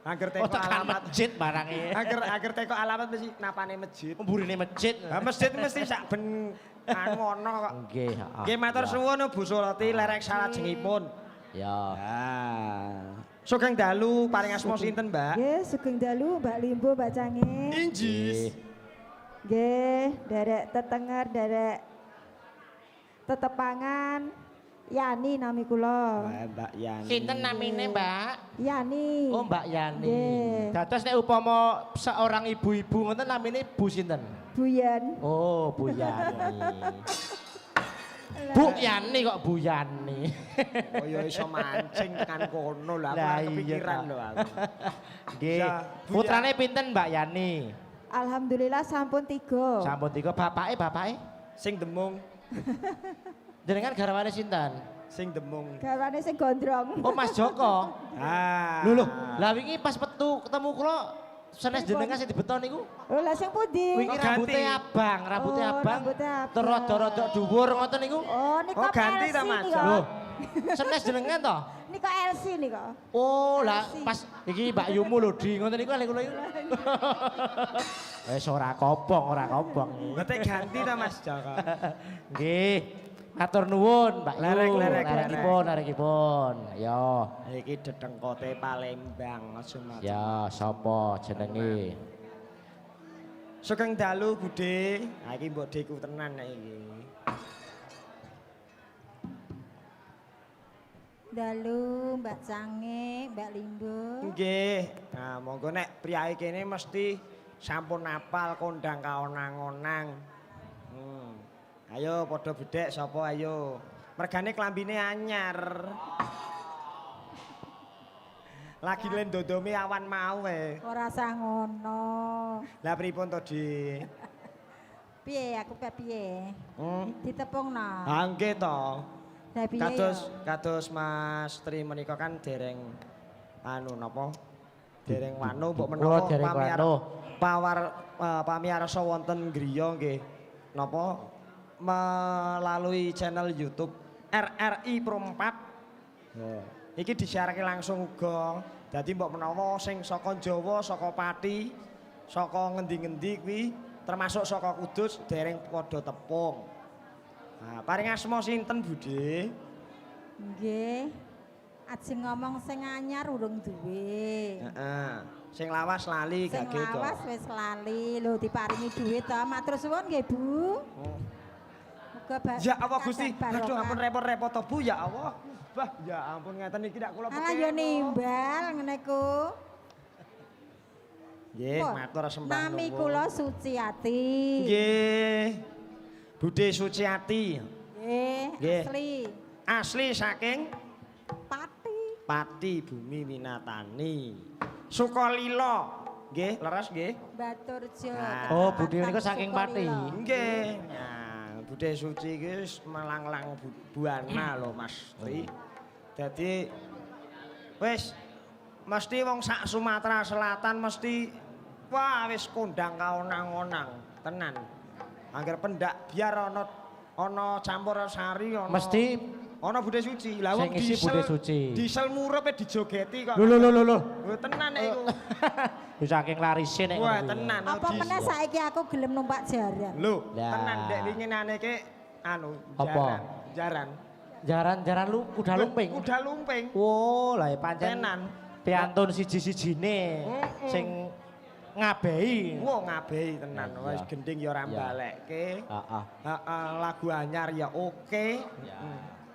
Angger teko Oh, tekan alamat. masjid barange. Angger angger teko alamat mesti napane masjid. Mburine masjid. Lah masjid mesti sak ben anu ana kok. Nggih, heeh. Nggih matur Ya. suwun Bu Surti lerek salajengipun. Ya. Ah. Sugeng dalu paring asma sinten, Mbak? Nggih, sugeng dalu Mbak Limbo, Mbak Cange. Injis. Nggih, derek tetenger, derek tetepangan. Yani nami kula. Wah, Mbak Yani. Sinten namine, Mbak? Yani. Oh, Mbak Yani. Nggih. Dados nek upama seorang ibu-ibu ngoten namine Bu sinten? Buyan. Oh, Bu Yani. Bu Yani kok Bu Yani. Oh ya iso mancing tekan kono lho, aku Lah ora iya, kepikiran ta. lho aku. Nggih. Ya, Bu Putrane pinten Mbak Yani? Alhamdulillah sampun tiga. Sampun tiga bapake bapake. Sing demung, Jenengan garwane sinten? sing demung. Garwane sing gondrong. Oh, Mas Joko. Ah. Lho lho, lah wingi pas metu ketemu kula senes jenengan sing dibeton niku. Oh, lah sing pundi? Wingi Oh, ganti. rambutnya abang, rambutnya Oh, abang. rambutnya abang. Terus rada-rada dhuwur ngoten niku. Oh, nika Oh, ganti ta, LC Mas? nika. Lho, senes jenengan toh? Nika LC nika. Oh, lah LC. pas iki Mbak Yumu lho di ngoten niku lha kula iku. Wis ora kobong, ora kobong. Berarti ganti ta Mas Joko? Nggih. Matur nuwun, Mbak Yu. Lerek, lerek, Lerekipun, lerekipun. Yo. Iki dedengkote Palembang aja macem. Ya, sapa jenenge? Sugeng dalu Bude. Ha iki mbok deku tenan nek iki. Dalu Mbak Cange, Mbak Limbo. Nggih. Nah, monggo nek priyayi kene mesti sampun apal kondang kaonang-onang. Ayo padha bedhek sapa ayo. Mergane klambine anyar. Lagi len dodome awan mau e. Ora sah ngono. Lah pripun to, Dik? Piye aku piye? Ditepungno. Ha nggih to. Lah piye Kados ya? kados Mas Tri menika kan dereng anu napa? Dereng wanu mbok Kula menawa dereng wanu. Pamiyarsa wonten griya nggih. Napa melalui channel YouTube RRI Pro 4. Iki disiarake langsung uga. Dadi mbok menawa sing saka Jawa, saka Pati, saka ngendi-ngendi kuwi termasuk saka Kudus dereng padha tepung. Nah, paring asma sinten Bude? Nggih. Ajeng ngomong sing anyar urung duwe. Heeh. Sing lawas lali Sing gage to. lawas wis lali lho diparingi dhuwit to. Matur suwun nggih, Bu. Muga Ya Allah Gusti, barokah. aduh ampun repot-repot to Bu, ya Allah. Bah, ya ampun ngeten iki ndak kula Alah ya nimbal ngene ku. Nggih, matur sembah Nami nuwun. kula Suciati. Nggih. Bude Suciati. Nggih, Nggih. asli Asli saking Pati. Pati Bumi Winatani. Sukolilo. Nggih, leres nggih. Baturjo. Nah. Oh, Bude niku saking Pati. Nggih. Nah, Bude Suci iki wis melanglang buana lho Mas Tri. Dadi wis mesti wong sak Sumatera Selatan mesti wah wis kondang kaonang-onang tenan. Angger pendak biar ana ana campur sari ana Mesti ana Bude Suci. Lah wong Sing isi diesel Bude Suci. Diesel murup e dijogeti kok. Lho lho lho lho lho. Lho tenan nek iku. Wis saking larise nek Wah, ngono kuwi. tenan. Apa diesel. meneh saiki aku gelem numpak jaran. Lho, Lah. tenan dek winginane ki anu Apa? jaran, jaran. Jaran-jaran lu kuda lumping. Kuda lumping. Wo, lah ya pancen Tenan. piantun siji-sijine sing ngabehi. Wo ngabehi tenan. Iya. Wis gending ya ora Iya. mbalekke. Heeh. Heeh, lagu anyar ya oke. Ya.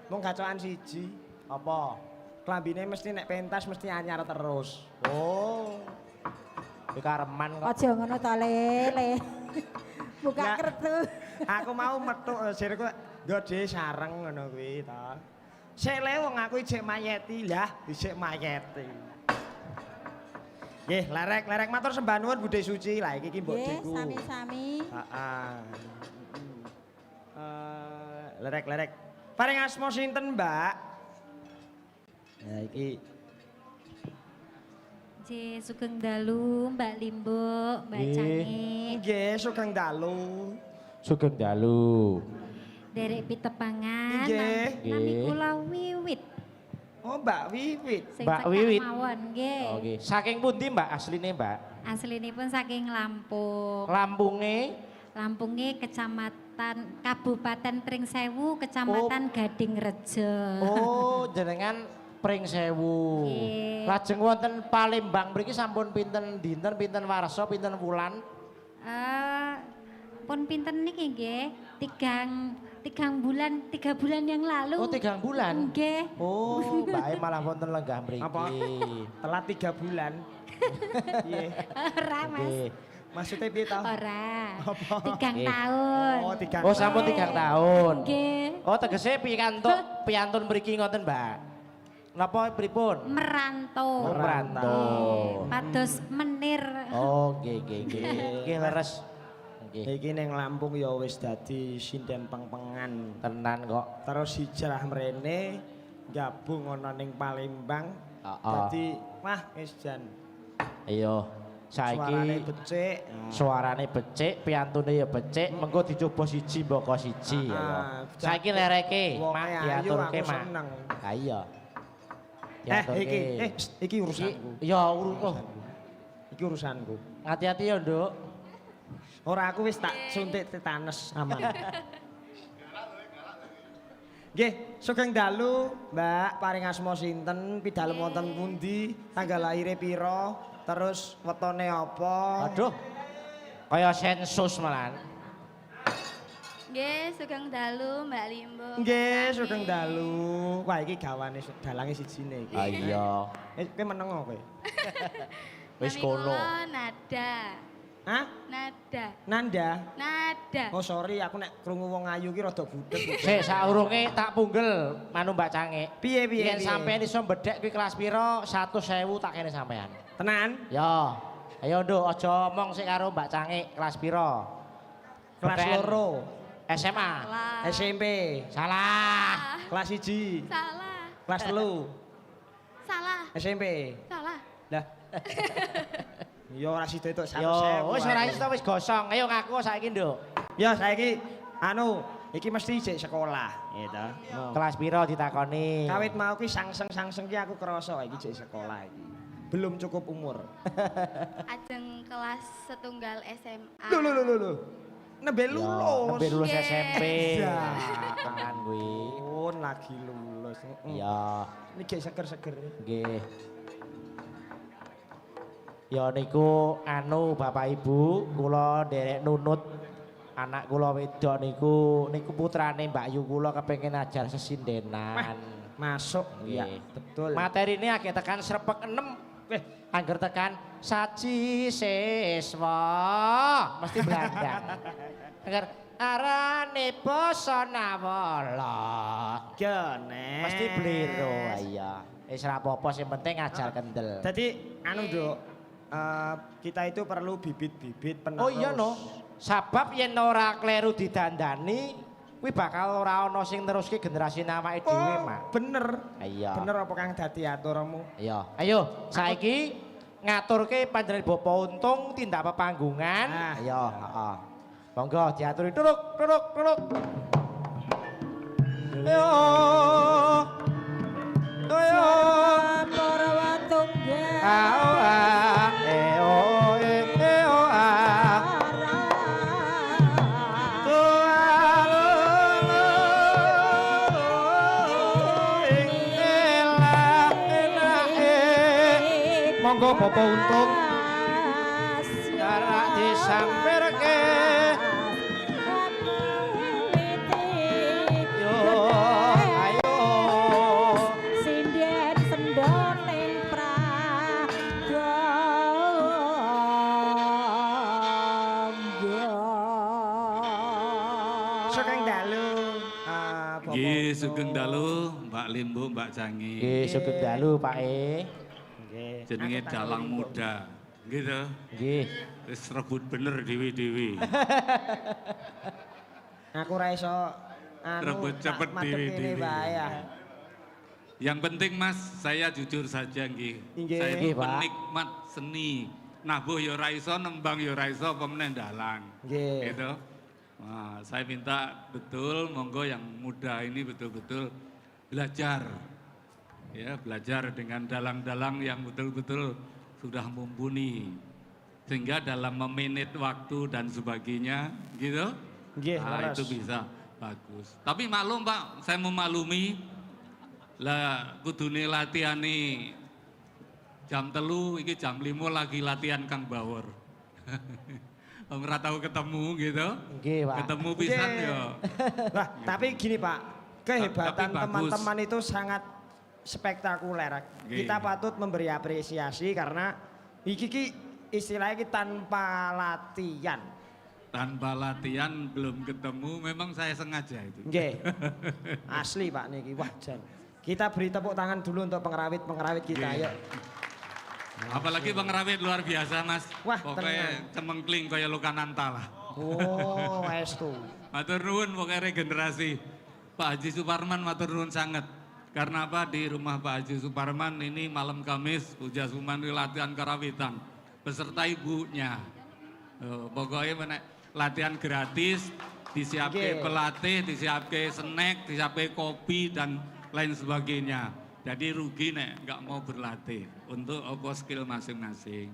Mung gacokan siji. Apa? Klambine mesti nek pentas mesti anyar terus. Oh. Iki kareman kok. Aja ngono to lele. Buka Ya. kertu. Aku mau metuk sirku nggo sareng ngono kuwi to. Sele wong aku ijek mayeti lah, ijek mayeti. Nggih, lerek-lerek matur sembah nuwun Bude Suci. Lah iki ki mbok Nggih, deku. sami-sami. Heeh. Lerek-lerek. Paring asma sinten, Mbak? Ya iki Nggih, sugeng dalu Mbak Limbo, Mbak Nggih. Cange. nggih sugeng dalu. Sugeng dalu. Derek pitepangan. Nggih. Nami Nggih. kula Wiwit. Oh, Mbak Wiwit. Sing Mbak cekak Wiwit. mawon nggih. Oke, saking pundi Mbak asline Mbak? Aslinipun saking Lampung. Lampunge Lampunge Kecamatan Kabupaten Pringsewu, Kecamatan Gading Rejo. Oh, jenengan Pringsewu. Nggih. Lajeng wonten Palembang mriki sampun pinten dinten, pinten warsa, pinten wulan? Pun pinten niki nggih? Tigang bulan, 3 bulan yang lalu. Oh, 3 bulan? Nggih. Oh, Mbak malah wonten lenggah mriki. Apa? Telat 3 bulan. Piye? Ora, Mas. Nggih. Maksudnya piye ta? Ora. Apa? 3 Nggih. tahun. Oh, 3 Oh, sampun 3 tahun. Nggih. Oh, tegese pikantuk piantun mriki ngoten, Mbak. Napa pripun? Merantau. Oh, merantau. Nggih, pados menir. Oh, nggih nggih nggih. Nggih leres. Nggih. Iki ning Lampung ya wis dadi sinden pengpengan. Tenan kok. Terus hijrah mrene gabung ana ning Palembang. Heeh. Dadi wah wis jan. Iya. Suarane Saiki becik. suarane becik, piantune ya becik, mengko dicoba siji mboko siji ya. Ah, Saiki lereke, Wonge Mak ayu, diaturke, aku Mak. seneng. Ha iya. Diaturke. Iki urusanku. Ya oh, Iki urusanku. hati-hati ya, Nduk. Ora aku wis tak suntik tetanus aman. Nggih, sugeng dalu, Mbak, paring asma sinten, pidalem wonten pundi, tanggal lahire pira, terus wetone apa? Aduh. Kaya sensus malahan. Nggih, sugeng dalu Mbak Limbo. Nggih, sugeng dalu. Wah, iki gawane dalange sijine iki. Ah iya. Eh, kowe meneng kowe? Wis kono. Nada. Hah? Nada. Nanda? Nada. Oh sorry, aku nek krungu wong ayu ki rada budek. Sik saurunge tak punggel manu Mbak Cangik. Piye piye? Yen sampean iso mbedhek kuwi kelas pira 100.000 tak kene sampean. Tenan? Ya. Ayo nduk aja omong sik karo Mbak Cangik kelas pira? Kelas 2. SMA. Salah. SMP. Salah. Kelas 1. Salah. Kelas 3. Salah. SMP. Salah. Lah. Ya ora sida entuk 100.000. Yo, wis ora iso wis gosong. Ayo ngaku saiki, Nduk. Ya saiki anu iki mesti jek sekolah, gitu. Kelas piro ditakoni? Kawit mau ki sangseng-sangseng ki aku krasa iki jek sekolah iki. Belum cukup umur. Ajeng kelas setunggal SMA. Lho lho lho lho. Nembe lulus. Nembe lulus SMP. Ya. Tangan kuwi. Pun lagi lulus. Iya. Ini gek seger-seger. Nggih. Ya niku anu Bapak Ibu, kula nderek nunut anak kula wedok niku niku putrane Mbak Yu kula kepengin ajar sesindenan. Masuk. Iya, betul. Materine agek tekan srepek 6. Weh, angger tekan saji siswa mesti blandang. Angger arane basa nawala. Gene. Mesti bliro iya. Wis ora apa-apa sing penting ajar kendel. Dadi anu Nduk, kita itu perlu bibit-bibit penerus. Oh iya no. Sabab yen ora kleru didandani kuwi bakal ora ana sing neruske generasi awake dhewe, Mak. Bener. Iya. Bener apa kang dadi aturamu? Iya. Ayo, saiki ngaturke panjenengan Bapak Untung tindak pepanggungan. Ayo, heeh. Monggo diaturi turuk turuk turuk. Ayo. Ayo. Para watunggal. Ao a e o e e o a. Monggo Bapak Untung. Jarak disampirke. Yo, ayo. Sinden sendoning pragangga. Sugeng dalu. Bapak Nggih, sugeng dalu Mbak Limbo, Mbak Cangi. Nggih, sugeng dalu Pak E. Nggih. Jenenge dalang muda. Nggih to? Nggih. Wis rebut bener dewi-dewi. Aku ora iso anu Rebut cepet dewi-dewi. wae ya. Yang penting Mas, saya jujur saja nggih. Nggih. Saya itu Nggih, Pak. penikmat seni. Nabuh ya ora iso, nembang ya ora iso, apa meneh dalang. Nggih. Gitu. Wah, saya minta betul monggo yang muda ini betul-betul belajar. Ya, belajar dengan dalang-dalang yang betul-betul sudah mumpuni. Sehingga dalam memanage waktu dan sebagainya, gitu. Nggih, nah, leres. itu bisa bagus. Tapi maklum Pak, saya memaklumi lah kudune latihane jam 3 iki jam 5 lagi latihan Kang Bawor. Wong ora tau ketemu gitu. Nggih, Pak. Ketemu pisan Nggih. yo. Lah, tapi gini Pak, kehebatan Tapi bagus. teman-teman itu sangat spektakuler. Nggih. Kita patut memberi apresiasi karena iki ki istilahnya ki tanpa latihan. Tanpa latihan belum ketemu, memang saya sengaja itu. Nggih. Asli Pak niki, wah jan. Kita beri tepuk tangan dulu untuk pengrawit-pengrawit kita, Nggih. ayo. Apalagi pengrawit luar biasa Mas. Wah, pokoknya cemengkling kaya Lokananta lah. Oh, estu. Matur nuwun pokoknya regenerasi. Pak Haji Suparman matur nuwun sangat. Karena apa di rumah Pak Haji Suparman ini malam Kamis Puja Suman latihan karawitan beserta ibunya. Pokoknya menek latihan gratis, disiapke Nggih. pelatih, disiapke snack, disiapke kopi dan lain sebagainya. Jadi rugi nek nggak mau berlatih untuk apa skill masing-masing.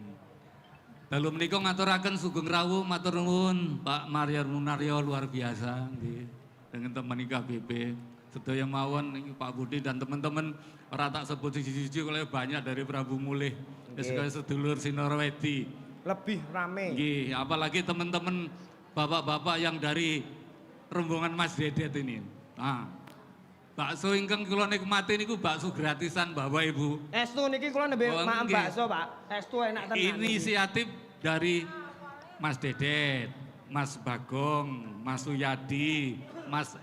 Dalu menika ngaturaken sugeng rawuh matur nuwun Pak Mario Munaryo luar biasa nggih dengan teman IKBP. Sedaya mawon ini Pak Budi dan teman-teman ora tak sebut siji-siji kalau banyak dari Prabu Mulih. Wis kaya sedulur Sinorwedi. Lebih rame. Nggih, apalagi teman-teman bapak-bapak yang dari rombongan Mas Dedet ini. Nah, bakso ingkang kula nikmati niku bakso gratisan Bapak Ibu. Estu niki kula nembe Oh, maem nggih. bakso, Pak. Estu enak tenan. Inisiatif dari Mas Dedet, Mas Bagong, Mas Suyadi, Mas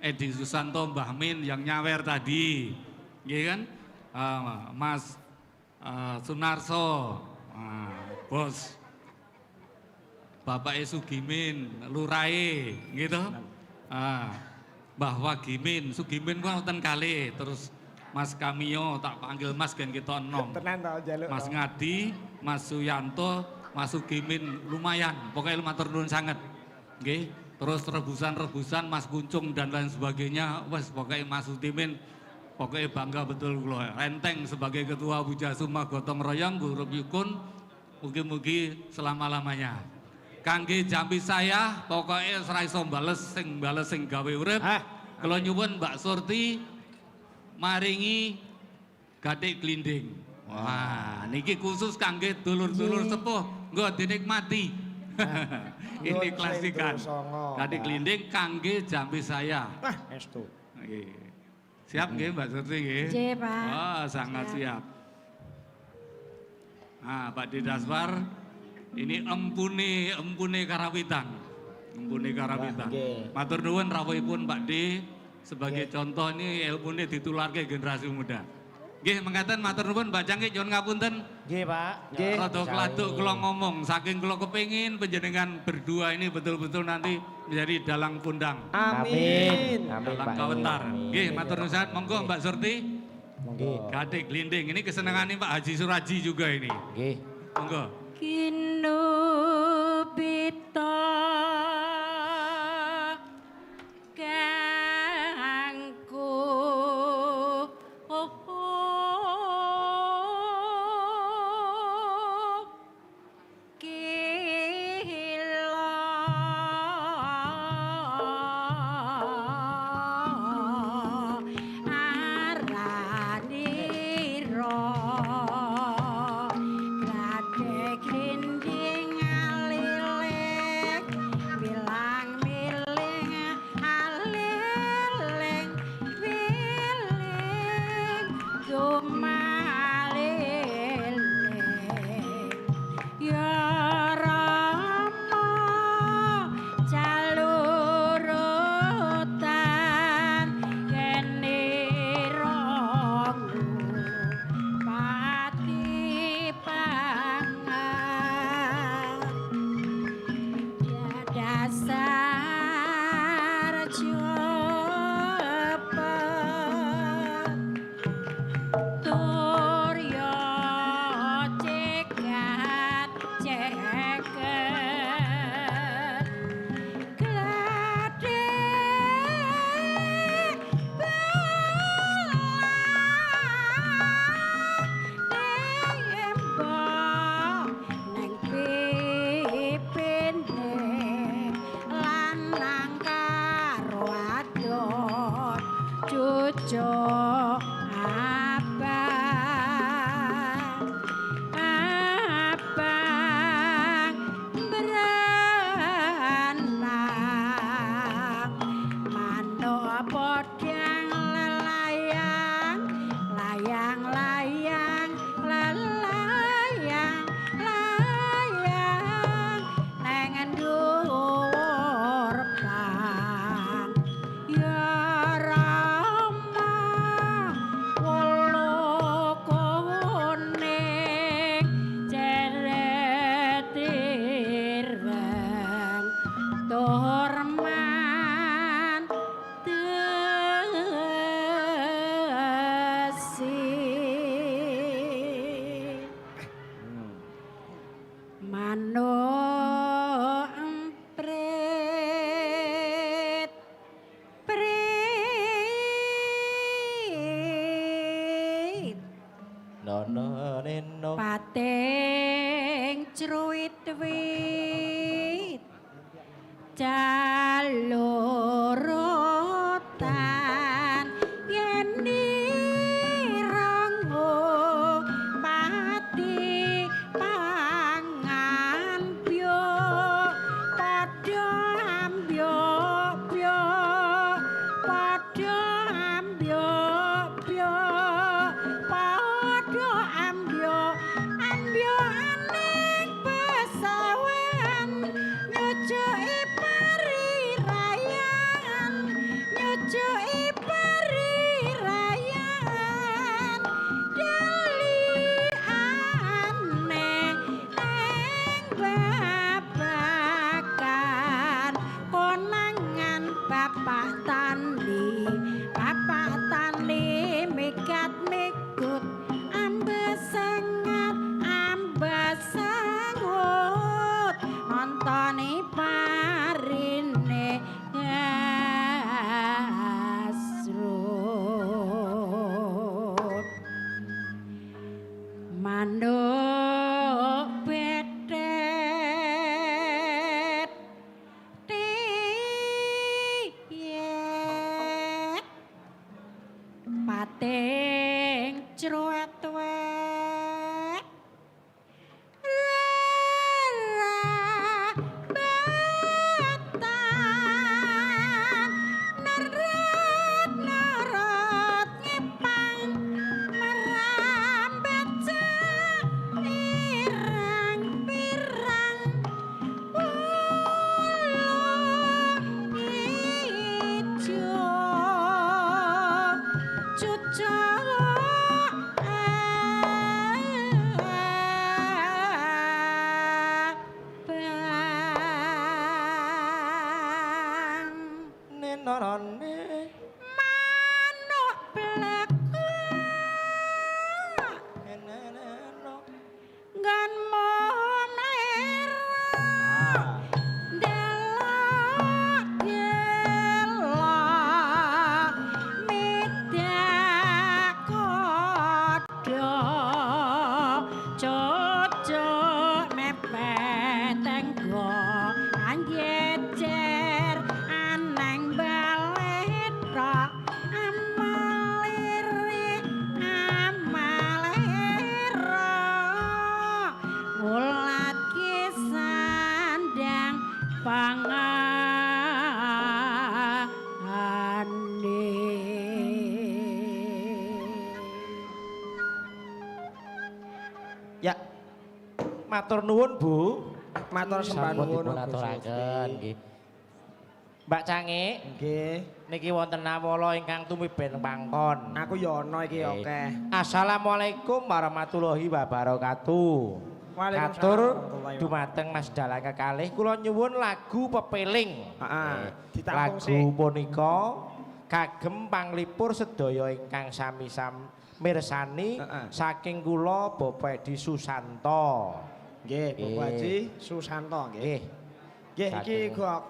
Edi Susanto, Mbah Min yang nyawer tadi, nggih kan? Mas Sunarso, Bos, Bapak Sugimin, Lurae, gitu. Mbah Wagimin, Sugimin ku wonten kalih, terus Mas Kamio tak panggil Mas gen kita enom. Tenan to njaluk. Mas to. Ngadi, Mas Suyanto, Mas Sugimin lumayan, pokoknya matur nuwun sanget. Nggih, terus rebusan-rebusan Mas Kuncung dan lain sebagainya, wes pokoknya Mas Sutimin pokoknya bangga betul kula. Renteng sebagai ketua Pujasuma Gotong Royong Guru Yukun, mugi-mugi selama-lamanya. Kangge jampi saya pokoknya ora iso bales sing gawe urip. Kula nyuwun Mbak Surti maringi gathik glinding. Wah, niki khusus kangge dulur-dulur sepuh, nggo dinikmati. Ini Nyuwun klasikan. slendro songo, Gathik Pak. glinding kangge jampi saya. Wah, estu. Nggih. Siap nggih Mbak Surti nggih? Nggih, Pak. Wah, sangat siap. Nah, Pak Didaswar ini empune Karawitan. Empune Karawitan. Nggih. Matur nuwun rawuhipun Pak D sebagai contoh ini ilmune ditularke generasi muda. Nggih, mengatakan matur nuwun Mbak Cangkik nyuwun ngapunten. Nggih, Pak. Nggih. Rada keladuk kula ngomong, saking kula kepingin panjenengan berdua ini betul-betul nanti menjadi dalang kondang. Amin. Amin, Dalang Pak. kawentar. Amin. Nggih, matur nuwun sanget. Monggo Mbak Surti. Nggih. Gathik glinding ini kesenangannya Pak Haji Suraji juga ini. Nggih. Monggo. Kinubita kangku kila aranira Gladek glinding aliling bilang miling aliling wiling dumaliling ya Rama jalurutan kene ronggo pati pangan ya dasar cepet tur yo cekat ceket gladek tembok neng pipine lanang karo wadon cucuk abang abang berenang manuk podang lelayang layang layang lelayang layang neng dhuwur pang ya Rama wolo kuning ceret ireng torman tesi manuk emprit prit Nono neno. pating cruwit-wit jalurutan yen niranggo pati pangan byo padha ambyo byo Ambesenggut ambesengat ambesengut nontoni parine gasrut manuk betet tiyet pating cruwet wek rerabatan neret neret ngepang merambet pirang pirang wulu ijo cucuk abang Nenorone manuk blekok nggonmu mlera delok delok midak kodho cocok mepet tenggo anjejer aneng baletok amaliri amalera ulat kisandang pangane. Ya, Matur nuwun, Bu. Matur sembah Sampun nuwun dipun aturaken nggih. Mbak Cangik, Nggih. niki wonten nawala ingkang tumiben pangkon. Aku ya ana iki Nggih. akeh. Assalamualaikum warahmatullahi wabarakatuh. Waalaikumsalam Katur warahmatullahi dumateng Mas Dalang kekalih kula nyuwun lagu pepeling. Heeh, Nggih. ditampung Lagu sik. punika kagem panglipur sedaya ingkang sami sam mirsani Heeh. saking kula Bapak Edi Susanto. Nggih, Bapak Nggih. Haji Susanto nggih. Nggih. Nggih iki Saking- gok.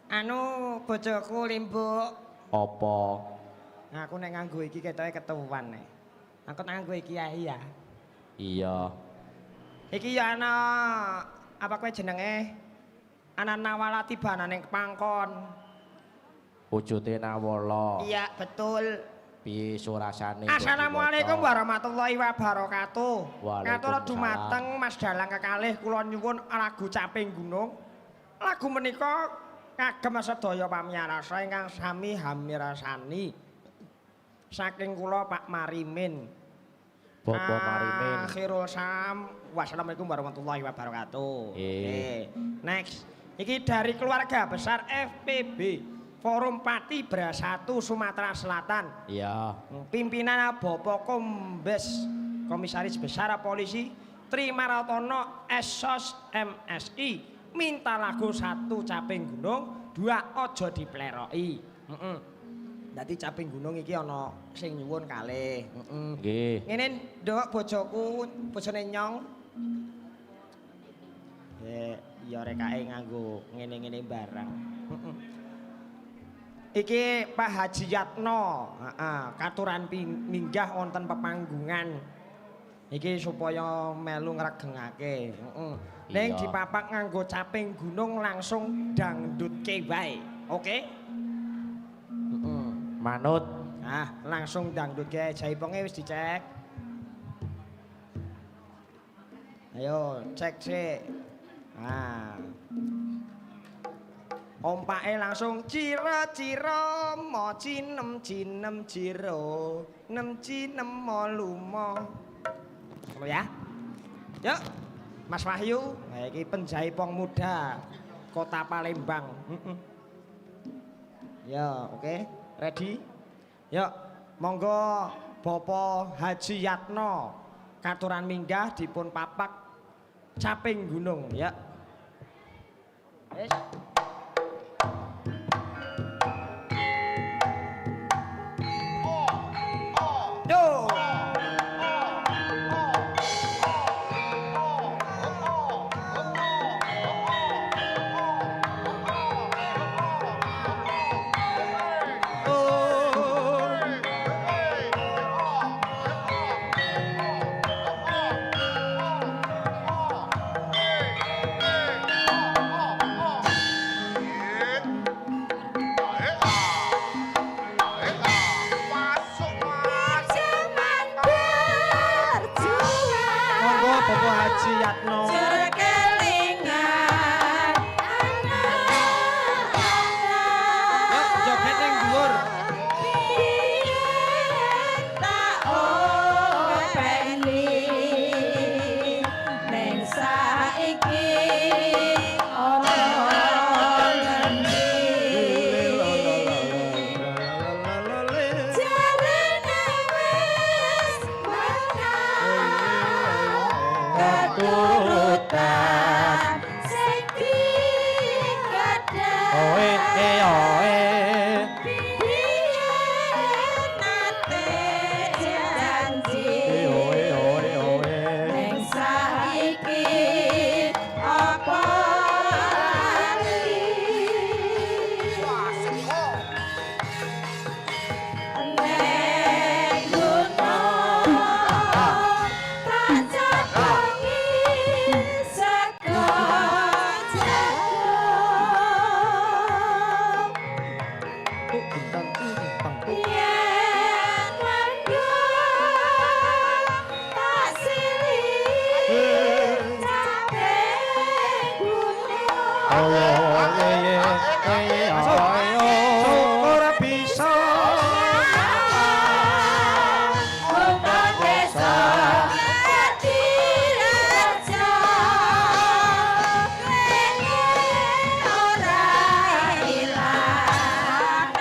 Anu bojoku limbuk. Apa? Aku nek nganggo iki ketoke ketuwan nek. Aku nek nganggo iki ae ya. Iya. Iki ya ana apa kowe jenenge? Ana nawala tibanane pangkon. Wujude nawala. Iya, betul. Piye surasane? Assalamualaikum warahmatullahi wabarakatuh. Waalaikumsalam. Ngatur dumateng Mas Dalang kekalih kula nyuwun lagu Caping Gunung. Lagu menika kagem sedaya pamiyarsa ingkang sami hamirasani. Saking kula Pak Marimin. Bapak Marimin. Akhirul sam. Wassalamualaikum warahmatullahi wabarakatuh. Nggih. Oke. Next. Iki dari keluarga besar FPB Forum Pati Bersatu Sumatera Selatan. Iya. Pimpinan Bapak Kombes Komisaris Besar Polisi Trimaratono Esos MSI minta lagu satu Caping Gunung, dua Ojo Dipleroi. Heeh. Dadi Caping Gunung iki ana sing nyuwun kalih. Heeh. Nggih. Ngene nduk bojoku, bojone nyong. Ya rekake nganggo ngene-ngene barang. Heeh. Iki Pak Haji Yatno, heeh, katuran minggah wonten pepanggungan. Iki supaya melu ngregengake. Heeh. Ning Iya. dipapak nganggo caping gunung langsung dangdutke wae. Oke? Heeh. Manut. Nah, langsung dangdutke jaiponge wis dicek. Ayo, cek sik. Nah. Ompake langsung cira-cira mo cinem cinem ciro nem cinem mo lumo. Ngono ya. Yuk, Mas Wahyu, nah iki penjaipong muda Kota Palembang. Heeh. Ya, oke. Ready? Yuk, monggo Bapak Haji Yatno katuran minggah dipun papak Caping Gunung ya. Wis. Yo. Turutan sing digadang. Oe e oe. Biyen nate janji. E oe oe oe. Ning saiki apa lali? Neng gunung tak jagongi sego jagung. Yen mendung tak silih capek gunung. Oh ye ye ye oe o. Syukur bisa Untuk desa dadi raja, kene ora ilang.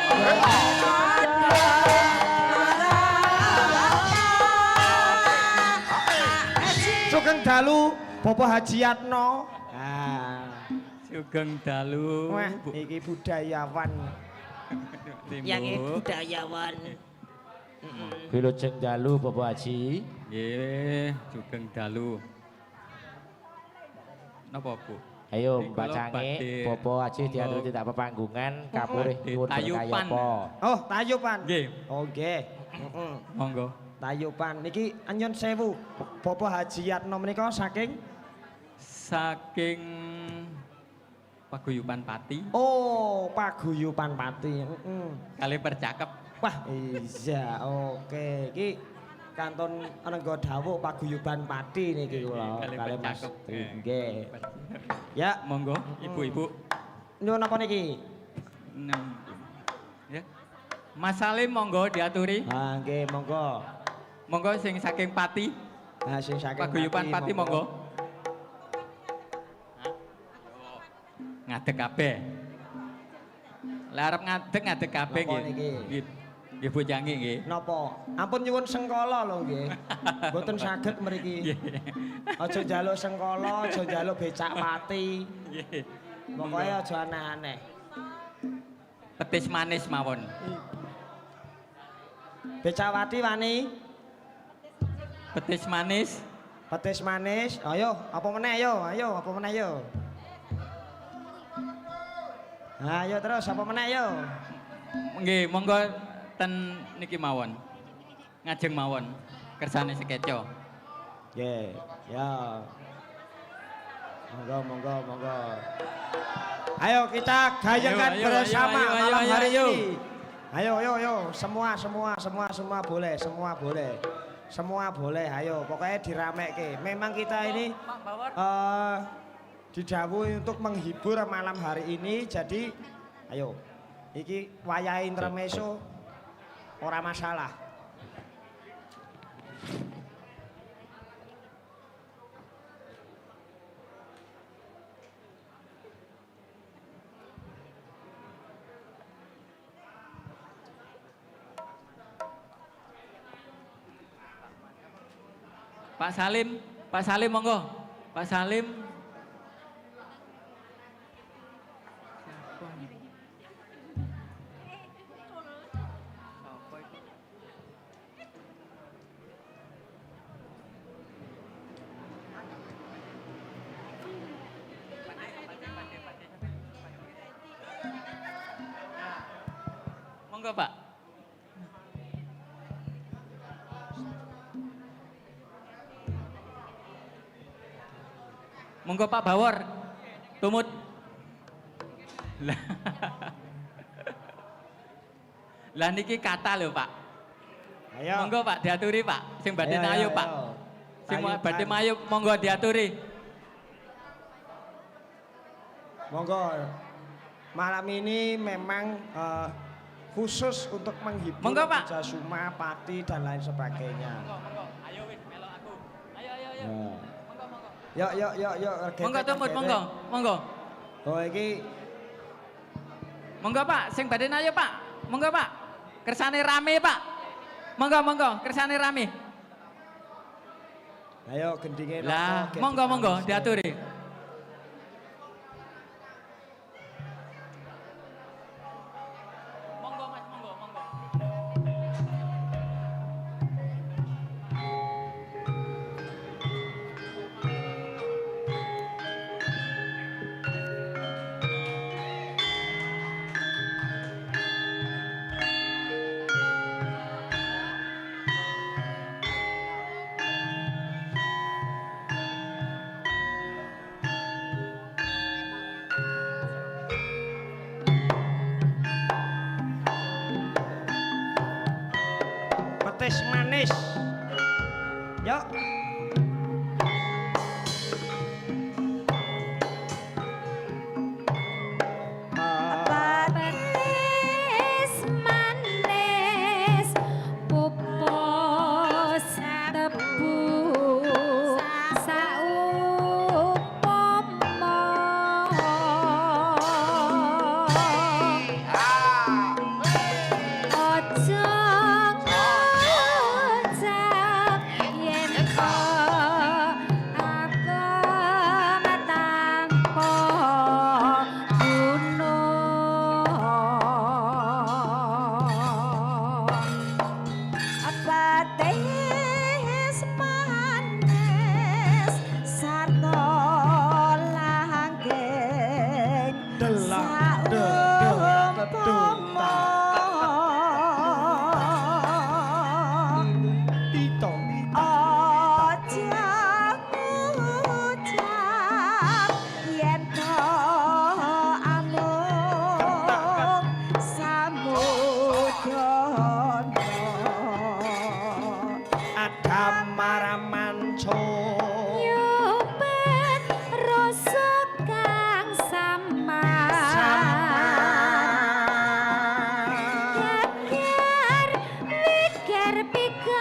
Sugeng dalu Bapak Haji Yatno. Ah. Sugeng dalu. Wah, Bu iki budayawan. Yang budayawan. Wilujeng dalu Bapak Haji. Nggih, sugeng dalu. Napa, Bu? Ayo Niki Mbak kula Cange, badhe- Bapak Haji Monggo. diaturi tindak pepanggungan kapurih Badhe nyuwun berkah tayupan. apa. Oh, tayupan. Nggih. Oh, nggih. Heeh. Monggo. Tayupan niki anyun sewu. Bapak Haji Yatno menika saking Saking Paguyuban Pati Oh, Paguyuban Pati. Heeh. kali percakep. Wah, iya, oke. Iki kantun Renggo Dawuh Paguyuban Pati niki kula Kali kalih Mas. percakep. Nggih. Ya, Monggo, ibu-ibu. Nyuwun apa niki? Ya. Mas Salim monggo diaturi. Ah, nggih, monggo. Monggo sing saking Pati. Ah, sing saking Paguyuban Pati monggo. Ngadeg kabeh. Lah arep ngadeg ngadeg kabeh Napa nggih. niki? Nggih. Nggih Bu Cangi nggih. Napa? Ampun nyuwun sengkala lho nggih. Mboten saged mriki. Aja njaluk sengkala, aja njaluk becak pati. Nggih. Pokoke aja aneh-aneh. Petis manis mawon. Becak wati wani, Petis manis. petis manis. Ayo, apa meneh yo? Ayo, apa meneh yo? Ayo terus apa meneh yo? Nggih, monggo ten niki mawon. Ngajeng mawon. Kersane sekeco. Nggih, ya. Monggo, monggo, monggo. Ayo kita gayakan Ayo, ayo, bersama ayo, ayo, malam ayo, hari ayo. ini. Ayo, ayo, ayo, semua, semua, semua, semua boleh, semua boleh. Semua boleh, ayo, pokoknya diramekke. Memang kita ini eh didhawuhi untuk menghibur malam hari ini, jadi ayo. Iki wayahe intermezzo ora masalah. Pak Salim monggo. Pak Salim. Monggo, Pak. Monggo Pak Bawor. Tumut. Lah. Lah niki kata lho, Pak. Ayo. Monggo Pak diaturi, Pak. Sing badhe Ayo, ayo, nayu, Pak. ayo. Sing Tayuban. badhe mayu monggo diaturi. Monggo. Malam ini memang khusus untuk menghibur Monggo, Pak. Jasuma, Pati dan lain sebagainya. Monggo, ayo wis melok aku. Ayo ayo ayo. Ya. Yuk, yuk, yuk, yuk. Monggo tumut, monggo, monggo. Oh, iki Monggo Pak, sing badhe nayu Pak. Monggo Pak. Kersane rame Pak. Monggo monggo, kersane rame. Ayo gendinge Lah, monggo monggo diaturi. Monggo Mas, monggo, monggo. Petis manis. Yuk. Petis manis pupus tebu saupama aja ngucap yen aku tanpa guna. Petis manis sarta langgeng Delang, de, de, saumpama Tito. aja ngucap yen to amung samudana. Adam maramanco. Nyupet rasa kang samar. Geger wiger pikalehe.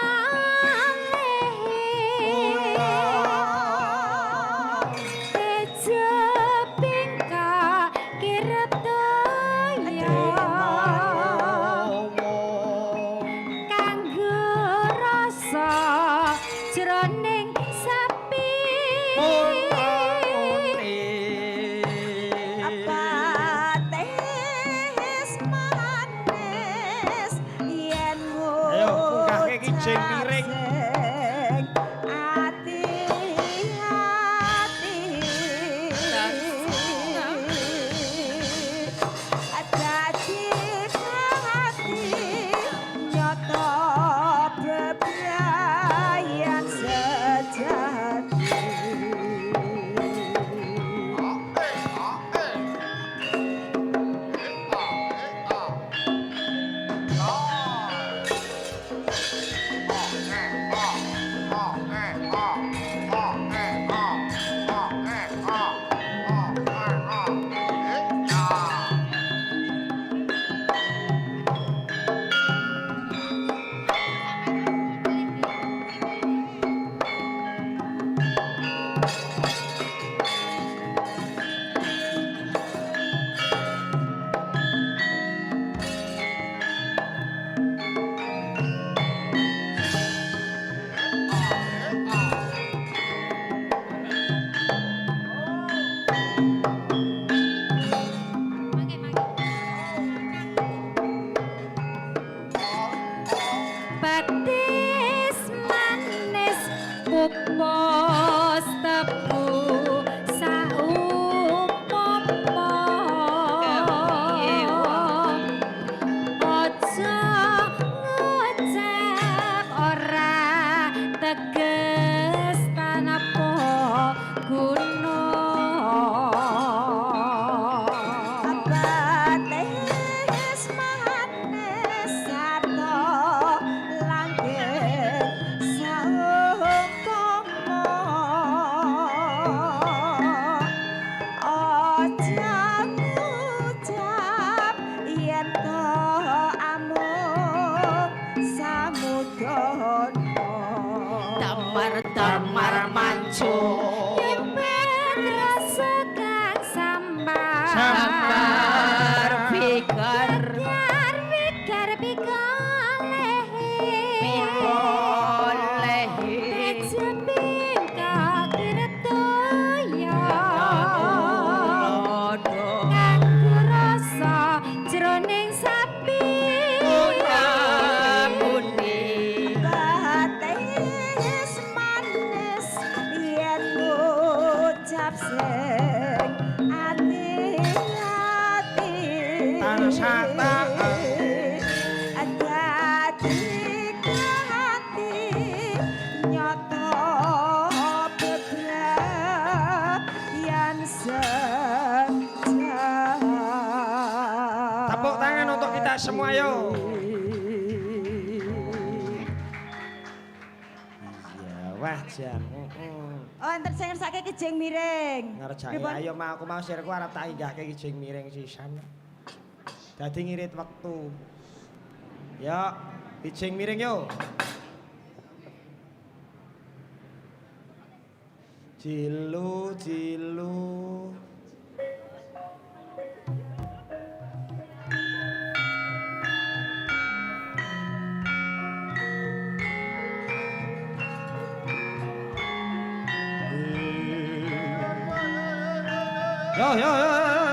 Tejo pingka kirep toya. Kanggo rasa jroning sepi. Petis manis yen Ayo, munggahke kijing ngucap piring. sing ati-ati. Dadi ati nyata bebrayan sejati. Petis manis pupus tebu saupama aja ngucap ora teges tanpa guna. Petis manis sarta langgeng saumpama aja ngucap yen to amung samudana. Damar damar manco. Nyupet rasa kang samar. Samar fikar. Geger wiger pikalehe. Olehi. Tejeping semua yo. Iya, wah jan. Oh, enten sing ngersake kijing miring. Ngerjake ayo mau aku mau sirku arep tak inggahke kijing miring sisan. Dadi ngirit wektu. Yo, kijing miring yo. Jilu jilu. Yo yo yo yo yo.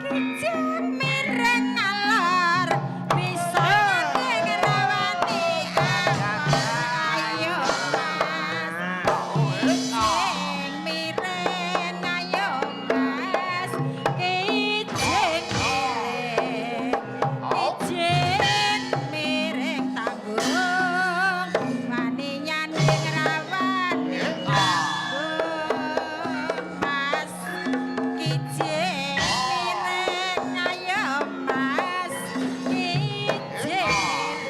Kijing miring ngalor bisa ngrawani ayo Mas. Kijing miring ayo Mas. Kijing miring. Kijing miring tanggung wani nyanding rawani tanggung Mas. Kijing miring ayo Mas. Kijing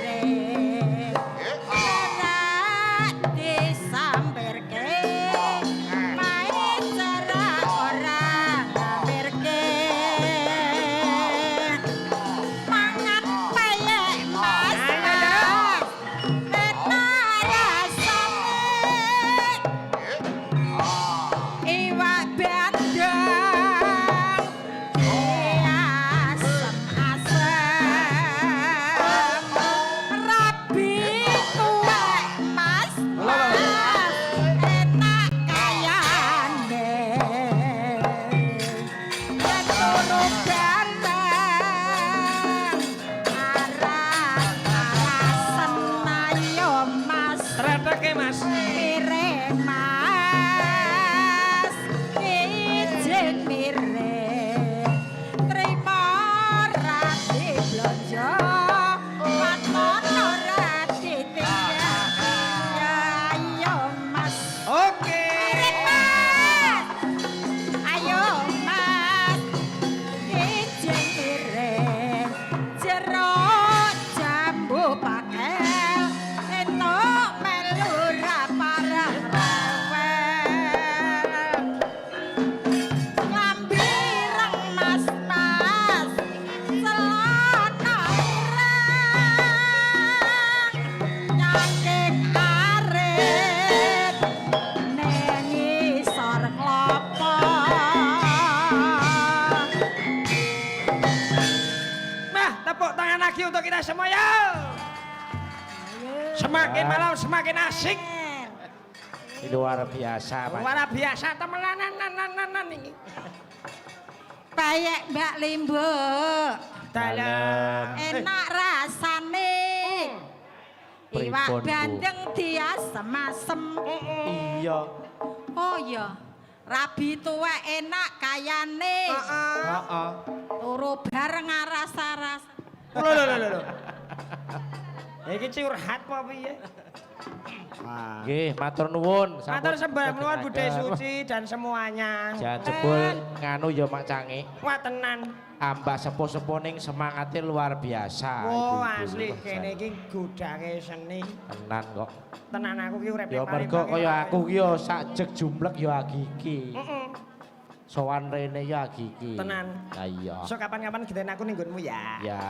miring ora disampirke mae cara ora ngampirke mangan peyek Mas Mas enak rasane iwak bandeng asem-asem rabi tuwek Mas Mas enak kayane yen turu bareng aras-arasen ayo Mas. Treteke Mas. Miring Mas, kijing miring, trimo ra diblonjo, waton ora ditinggal. Ayo Mas, Oke. miring Mas, ayo Mas, kijing miring, jeruk jambu pakel, entuk melu ra parah rewel. Klambi ireng Mas Mas, celana ireng, nyangking arit ning ngisor klopo. Nah, tepuk tangan lagi untuk kita semua ya. Semakin malam semakin asik. Ini luar biasa, Pak. Luar biasa temelanan nan nan nan nan ini. Peyek Mbak Limbuk, Dalam. enak rasane. Iwak Pripun, Bu? bandeng diasem-asem. Iya. Oh iya, rabi tuwek enak kayane. Heeh. Turu bareng aras-aras. Lho lho lho lho. Iki curhat apa piye? Nggih, matur nuwun. Sampun Matur sembah nuwun Bude kedengaken. Suci dan semuanya. Jangan jebul nganu ya Mak Cange. Wah tenan. Ambah sepuh-sepuh ning semangate luar biasa. Wah ibu-ibu. asli Wah, kene iki gudange seni. Tenan kok. Tenan aku ki urip Ya mergo kaya aku ki ya sak jeg jumlek ya agi iki. Heeh. Sowan rene ya agi iki. Tenan. Lah iya. Sok kapan-kapan genten aku ning nggonmu ya. Ya.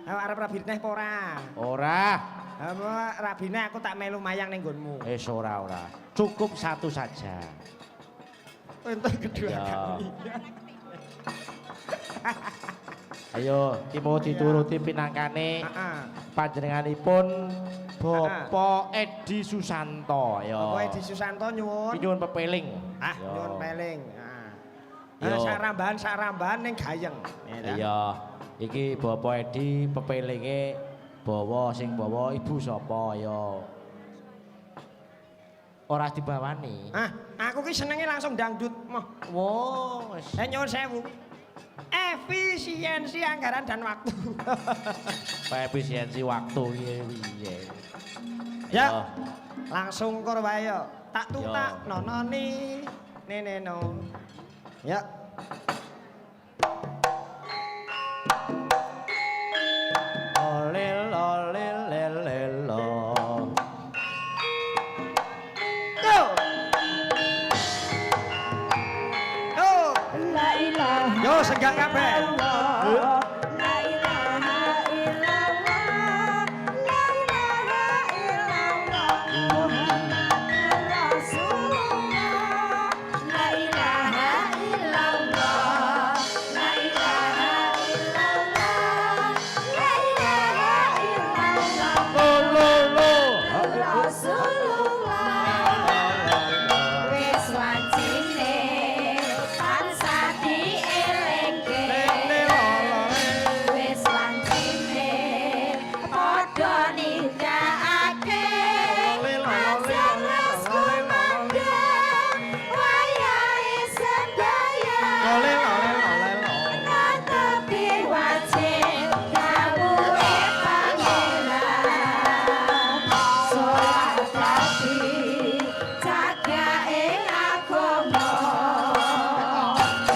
Ayo arep rabi neh apa ora? Ora. Apa rabine aku tak melu mayang ning nggonmu. Wis ora ora. Cukup satu saja. Untuk kedua Ya. kali. Ayo, ki mau dituruti pinangkane Heeh. panjenenganipun Bapak Edi Susanto. Ayo. Bapak Edi Susanto nyuwun. Ki nyuwun pepeling. Ah, Yo. nyuwun peling. Ah. Yo. Ah, sak rambahan ning gayeng. Ya ta? Iya. Iki Bapak Edi pepelinge bawa sing bawa ibu sapa ya. Ora dibawani. Ah, aku ki senenge langsung dangdut. Moh. Wo, wis. Eh nyuwun sewu. Efisiensi anggaran dan waktu. Efisiensi waktu piye piye. Ya. Ayo. Langsung kor wae yo. Tak Yo. tutak nononi nene no. Ya. Olel olel lelelo. Yo. Yo. La ilaha Yo senggak kabeh. illallah. La ilaha illallah. La ilaha illallah. Muhammadur Rasulullah. La ilaha illallah. La ilaha illallah. La ilaha illallah. Lo lo lo. Rasulullah. Wis wajine tansah dielingke. Wis wancine padha nindakake. Aja terus kumandhang wayahe sembayang. Netepi wajib dawuhe Pangeran. Salat dadi jagake agama.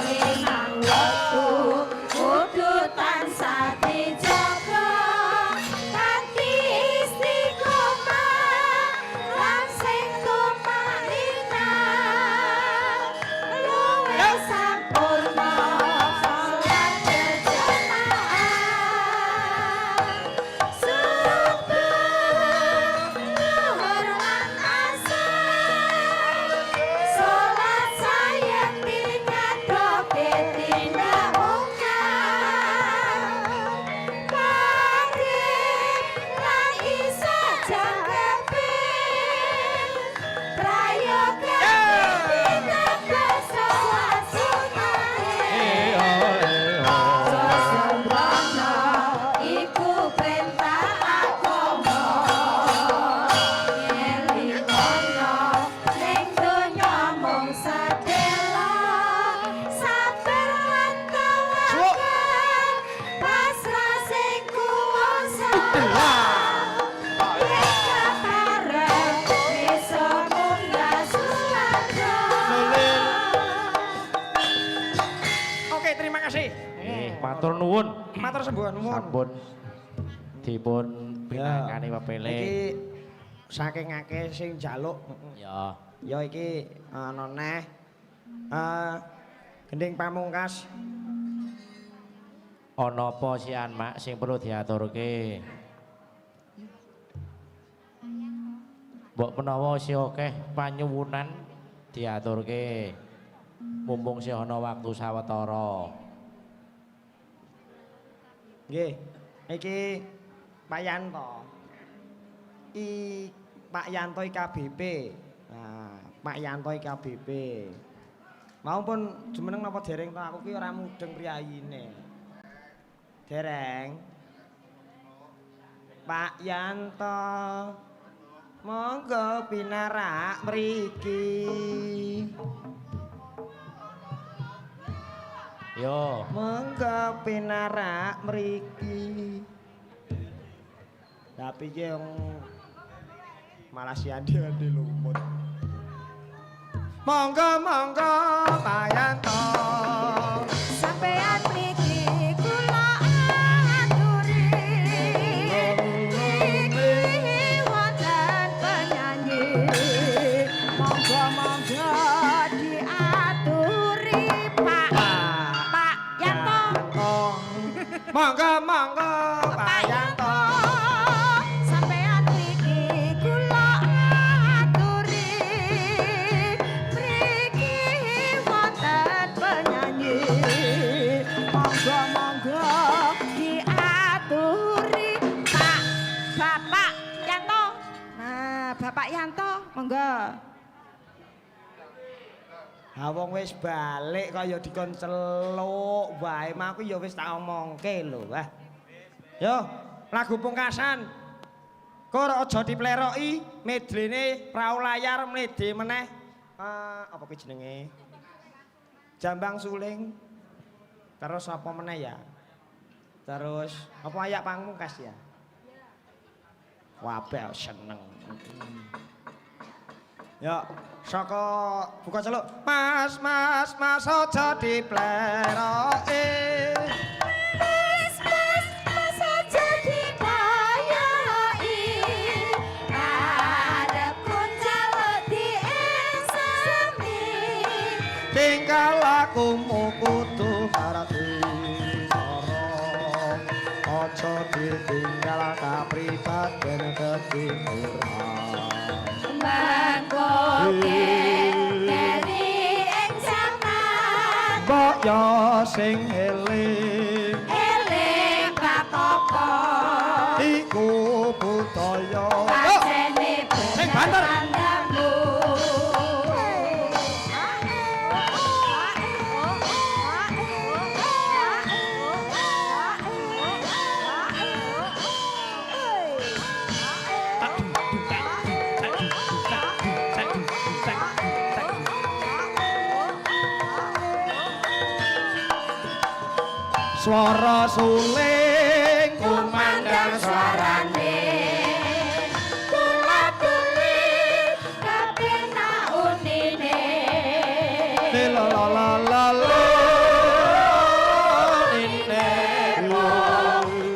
Limang wektu kudu tansah dijaga. Kanthi istiqomah lan sing tumaninah. Luwih sampurna salat berjamaah. Subuh, zuhur lan asar. Salat sayekti nyadoke tindak mungkar. Maghrib lan isya jangkepe. Prayoga ditambah salat sunnahe. Sesembrono iku perintah agama. Ngelingono ning donya mung sedhela. Sabar lan tawakal, pasrah sing kuwasa. Yen kepareng bisa munggah swarga. Oke, terima kasih. Matur nuwun. Matur sembah nuwun. Sampun dipun pinangkani pepele. Iki saking akeh sing njaluk. Ya. Ya iki ana neh. Gending pamungkas. Ana apa sian Mak sing perlu diaturke? Mbok menawa isih akeh panyuwunan diaturke. Mumpung sih ana waktu sawetara. Nggih. Iki Pak Yanto. Pak Yanto IKBP. Nah, Pak Yanto IKBP. Mau pun jumeneng napa dereng to, aku ki ora mudeng priyayine. Dereng. Pak Yanto. Monggo pinarak mriki. Yo. Monggo pinarak mriki. Tapi iki wong malah si andi-andi lumut. Monggo monggo Pak Yanto. Sampeyan mriki kula aturi. Mriki wonten penyanyi. Monggo monggo diaturi Pak. Pak Yanto. Monggo monggo Pak Yanto. Sampeyan mriki kula aturi. Mriki wonten penyanyi. Monggo monggo diaturi Pak. Bapak Yanto. Nah, Bapak Yanto, monggo. Ha wong wis balik kaya dikon celuk wae, mah aku ya wis tak omongke lho. Wah. Yo, lagu pungkasan. Kor aja dipleroki, medlene prau layar mlede meneh. Apa kuwi jenenge? Jambang Suling. Terus apa meneh ya? Terus apa ayak pamungkas ya? Wabeh seneng. Ya, saka buka celuk. Mas, mas, mas aja dipleroke. Mas, mas, mas aja dipayai. Arepku njaluk diesemi. Tingkah lakumu kudu ngerti cara. Aja ditinggal kapribaden ketimuran. Mengko keri ing jaman. Mbok yo sing eling. Eling bab apa? Iku budaya. Pancene Sing banter. pandamu. Swara suling Kumandang suarane. Tula-tuli kabeh unine. La la la la la nine.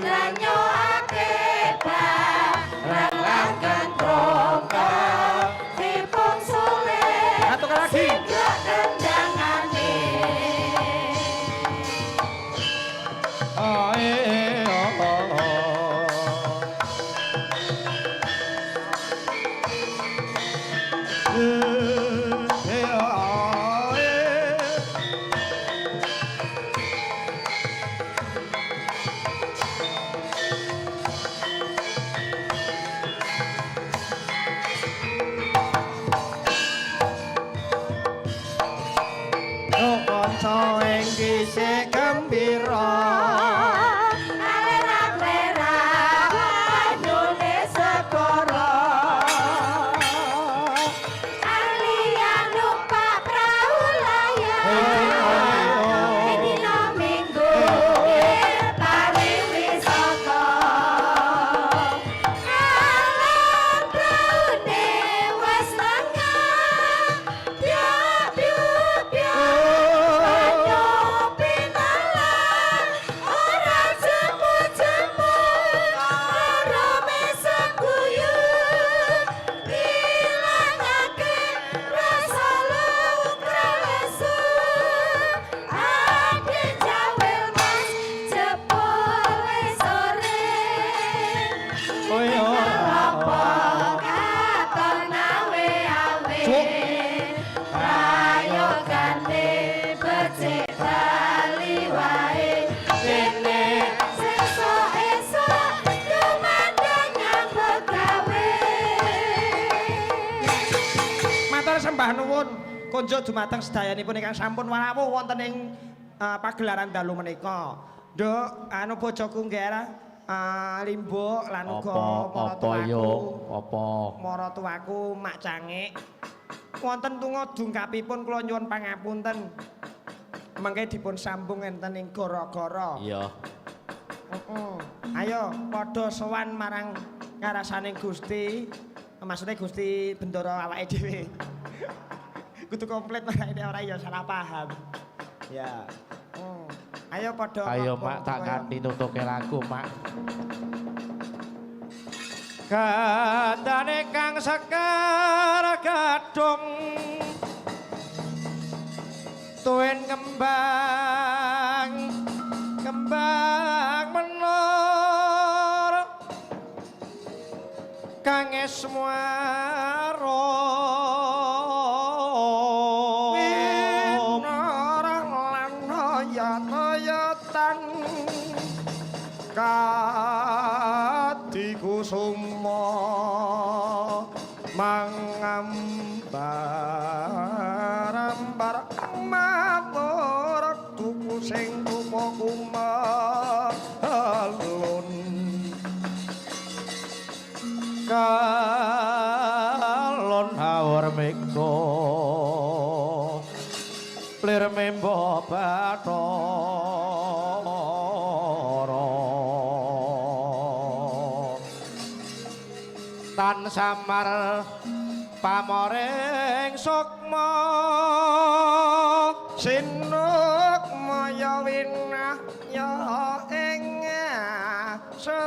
Lanyokake barang lan kentroka. Dipun suling Satu kali lagi. singgah tendangane. Ah, eh, oh, oh, oh. Eh, eh, oh, eh. Oh, kanca ing dhisik gembira. Alerak-lerak banyune segara. Alia numpak prau layar. Ing dina Minggu pariwisata. Alam praune wis lengah. Biak biuk biak banyu pinalang. Ora jemu-jemu arome sengguyu. Ngilangake rasa luka lesu. Ade jawel mas jebule sore. Oh, iya. Apa katon awe-awe. Cuk. Prayogane becik bali wae. Dene sesuk esuk tumandang nyambut gawe. Matur sembah nuwun kunjuk dumateng sedayanipun ingkang sampun warawuh wonten ing pagelaran dalu menika. Nduk, anu bojoku nggih limbuk lan uga Apa apa yo apa? Maratuwaku Mak Cangik. Wonten tunga dungkapipun kula nyuwun pangapunten. Mangke dipun sambung enten ing gara-gara. Iya. Heeh. Ayo padha sowan marang karasaning Gusti. Maksudnya Gusti Bendara awake dhewe. Kudu komplit ora ora ya salah paham. Ya. Ayo padha Ayo Mak tak kanthi nutuke lagu Mak. Kadane kang sekar gadung tuwin kembang kembang menor kang eswara Winarang lan nayat-nayatan kadikusuma mangambar-ambar mawur tuku sing rupa kumelun kalon awur meko plir membo bathara tan samar Pamoring sukma sinuk maya winahya ing sepi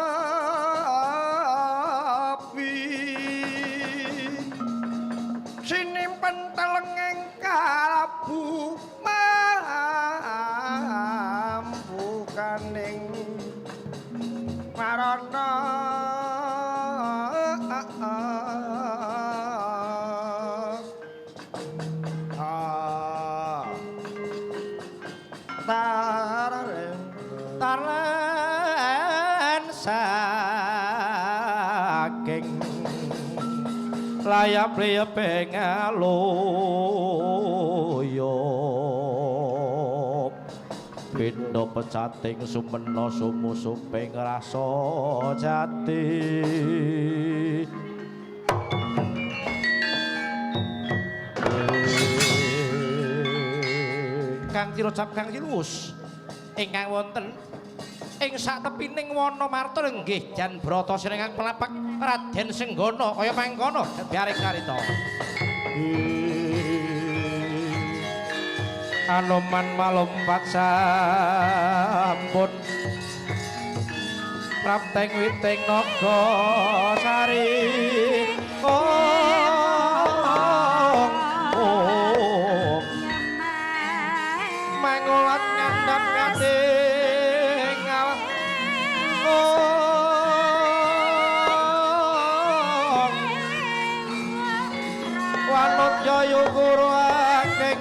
sinimpen telenging kalebu mambukaning marana. Tarlen saking layap liyeping aluyup pindha pecating sumena sumusuping rasa jati. Kang Cirocap kang Cilus ingkang wonten ing satepining wana marta nggih Jan Bratasena ingkang pelapak Raden Senggana kaya mangkono biaring carita. Anoman malompat sampun prapteng witing naga sari. Oh, mangulat ngandhap katingal. Wanut jayu guru aking.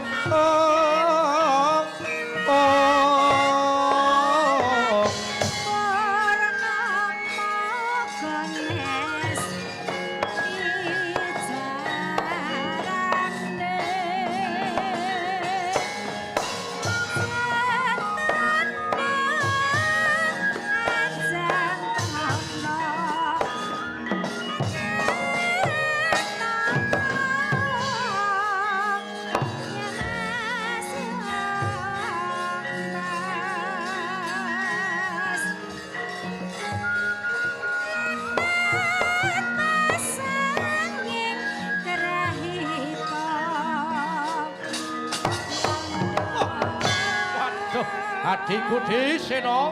Adikku Disena.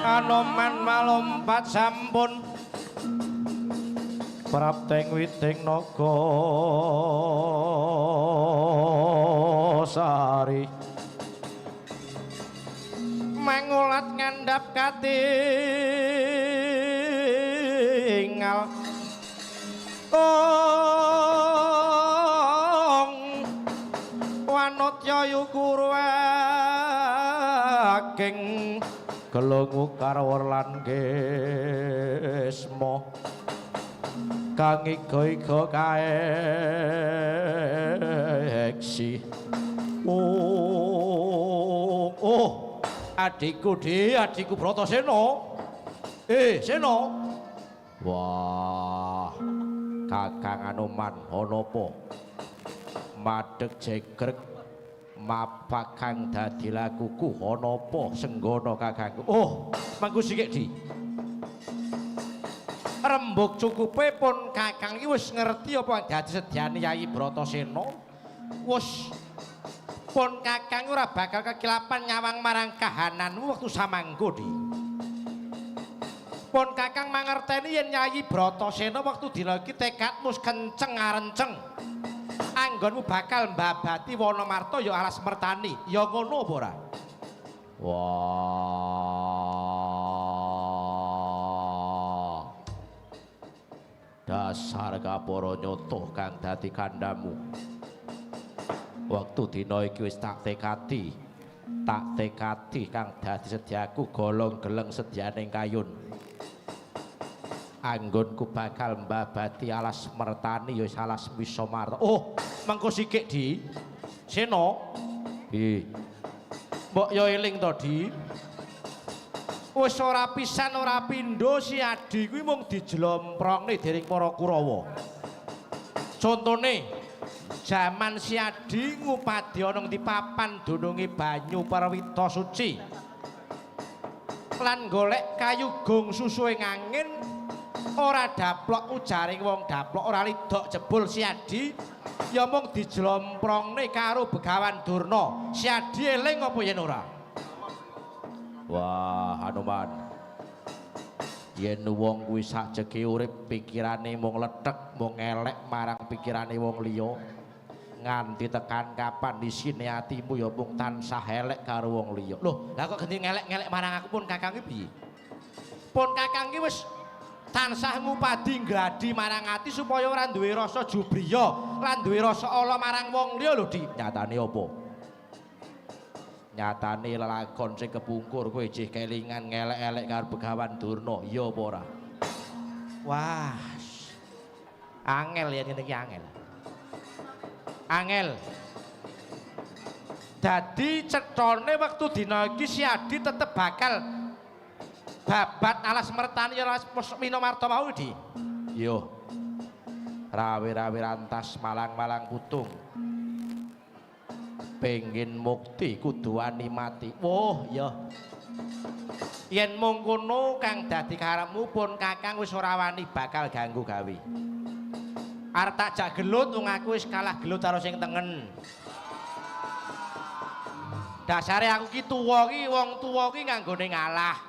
Anoman malompat sampun prapteng witing naga sari mangulat ngandhap katingal. Ong wanut yayu guru ageng gelungu karwor lan gesma kang iga-iga kaeksi. Oh, oh, adikku Di, adikku Bratasena. Sena. Wah, Kakang Anoman ana apa? Madheg jegreg mapak kang dadi lakuku ana apa senggana kakangku? Oh, mangku sikik Di. Rembug cukupe pun kakang iki wis ngerti apa dadi sedyane Yayi Bratasena. Wis pun kakang ora bakal kekilapan nyawang marang kahananmu wektu samangko Di. Pun kakang mangerteni yen Yayi Bratasena wektu dina iki tekadmu kenceng arenceng. Anggonmu bakal mbabati wana marta ya alas mertani. Ya ngono apa ora? Wah. Dasar kapara nyoto kang dadi kandhamu. Wektu dina iki wis tak tekadi kang dadi sedyaku golong geleng sedyaning kayun. Anggonku bakal mbabati alas mertani ya alas Wisamarta. Oh, mengko sikik Di. Sena. Nggih. Mbok yo eling to Di. Wis ora pisan ora pindho si Adi kuwi mung dijlomprongne dening para Kurawa. Contone jaman si Adi ngupadi ana di papan dununge banyu Perwita Suci. Lan golek kayu gong susu ing angin ora daplok ujaring wong daplok ora lidok jebul si Adi ya mung dijlomprongne karo Begawan Durna. Si Adi eling apa yen ora? Wah, Hanuman. Yen wong kuwi sajeke urip pikirane mung lethek, mung elek marang pikirane wong liya, nganti tekan kapan isine atimu ya mung tansah elek karo wong liya. Loh, lah kok ganti ngelek-ngelek marang aku pun kakang iki piye? Pun kakang iki wis tansah ngupadi ngladi marang ati supaya ora duwe rasa jubriya lan duwe rasa ala marang wong liya lho, Dik. Nyatane apa? Nyatane lelakon sing kepungkur kowe isih kelingan ngelek-elek karo Begawan Durna, iya apa ora? Wah. Angel ya ngene iki angel. Angel. Dadi cethone wektu dina iki si Adi tetep bakal babat alas mertani alas Minomarta mau, Di. Yo. Rawe-rawe rantas malang-malang putung. Pengin mukti kudu wani mati. Wah, ya. Yen mung kono kang dadi karepmu pun kakang wis ora wani bakal ganggu gawe. Arep tak jak gelut wong aku wis kalah gelut karo sing tengen. Dasare aku ki tuwa ki wong tuwa ki nganggone ngalah.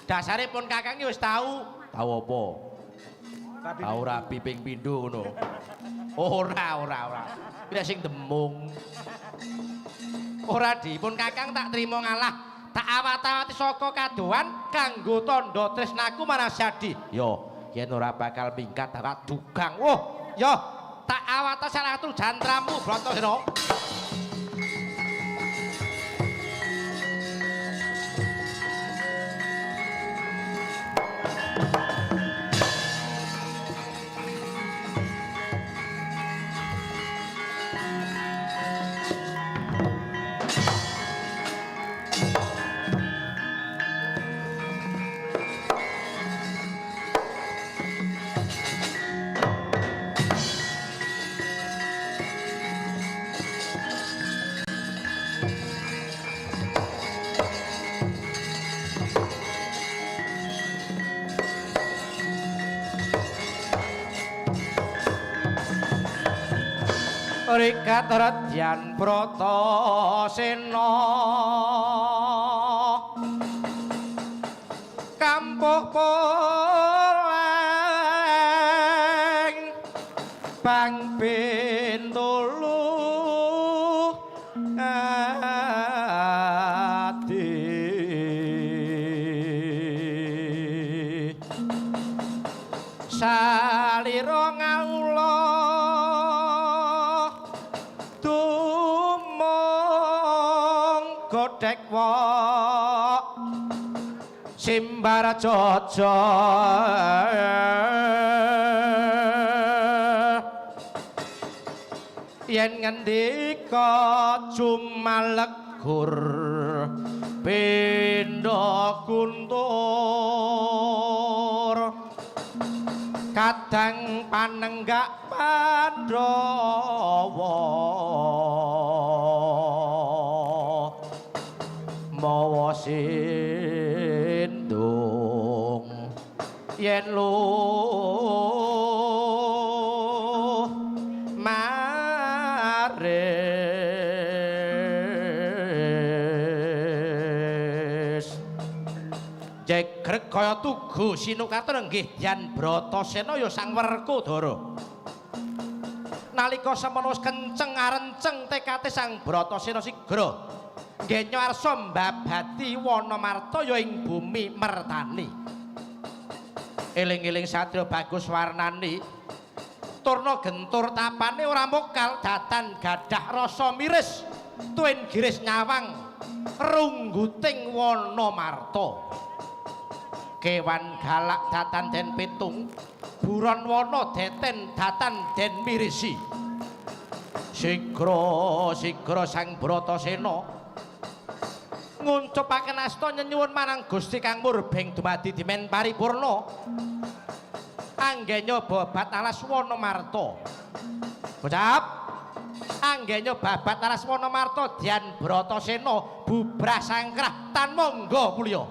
Dasare pun kakang ki wis tau, tau apa? Tau rabi ping pindho ngono. Ora, ora, ora. Kuwi sing demung. Ora dipun kakang tak trimo ngalah, tak awat-awati saka kadohan kanggo tandha tresnaku marang Syadi. Yo, yen ora bakal mingkat tak dugang. Wah, yo tak awat salah satu jantramu Bratasena. Rikat Radyan Bratasena kampuh poleng bang bintulu adi salira ngawula godhek wok simbar jaja yen ngendika jumalegur pindha guntur kadang panenggak Pandhawa mawa sindung yen luh maris jegrek kaya tugu sinukatur nggih Dyan Bratasena ya Sang Werkudara. Nalika semono wis kenceng arenceng tekate Sang Bratasena sigra nggih nyarsa mbabati Wanamarta ya ing bumi Mertani. Eling-eling satria bagus warnani turna gentur tapane ora mokal datan gadah rasa miris tuwin giris nyawang rungguting Wanamarta. Kewan galak datan den pitung buron wana deten datan den mirisi. Sigra sigra Sang Bratasena Nguncupaken asta nyenyuwun marang Gusti Kang Murbeng dumadi dimen paripurna. Anggenya babat alas wana marta. Bocap. Anggenya babat alas wana marta Dian Bratasena bubrah sangkrah tan monggo mulya.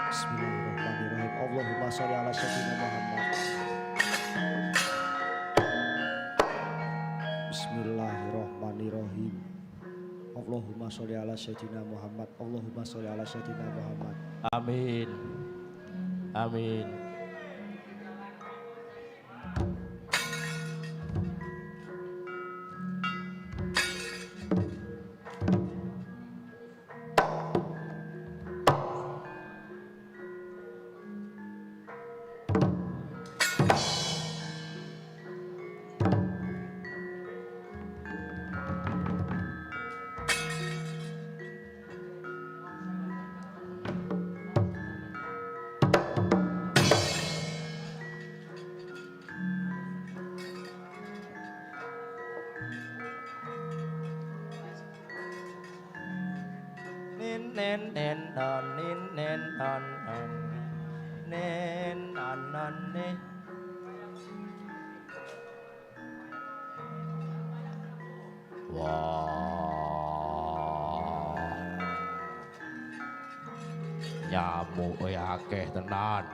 Bismillahirrahmanirrahim. Allahumma sholli ala sayyidina Muhammad. Bismillahirrahmanirrahim. Allahumma sholli ala sayyidina Muhammad. Allahumma sholli ala sayyidina Muhammad. Amin. Amin. nen nen non nin nen non non nen non non ne. Wah. Nyamuke akeh tenan.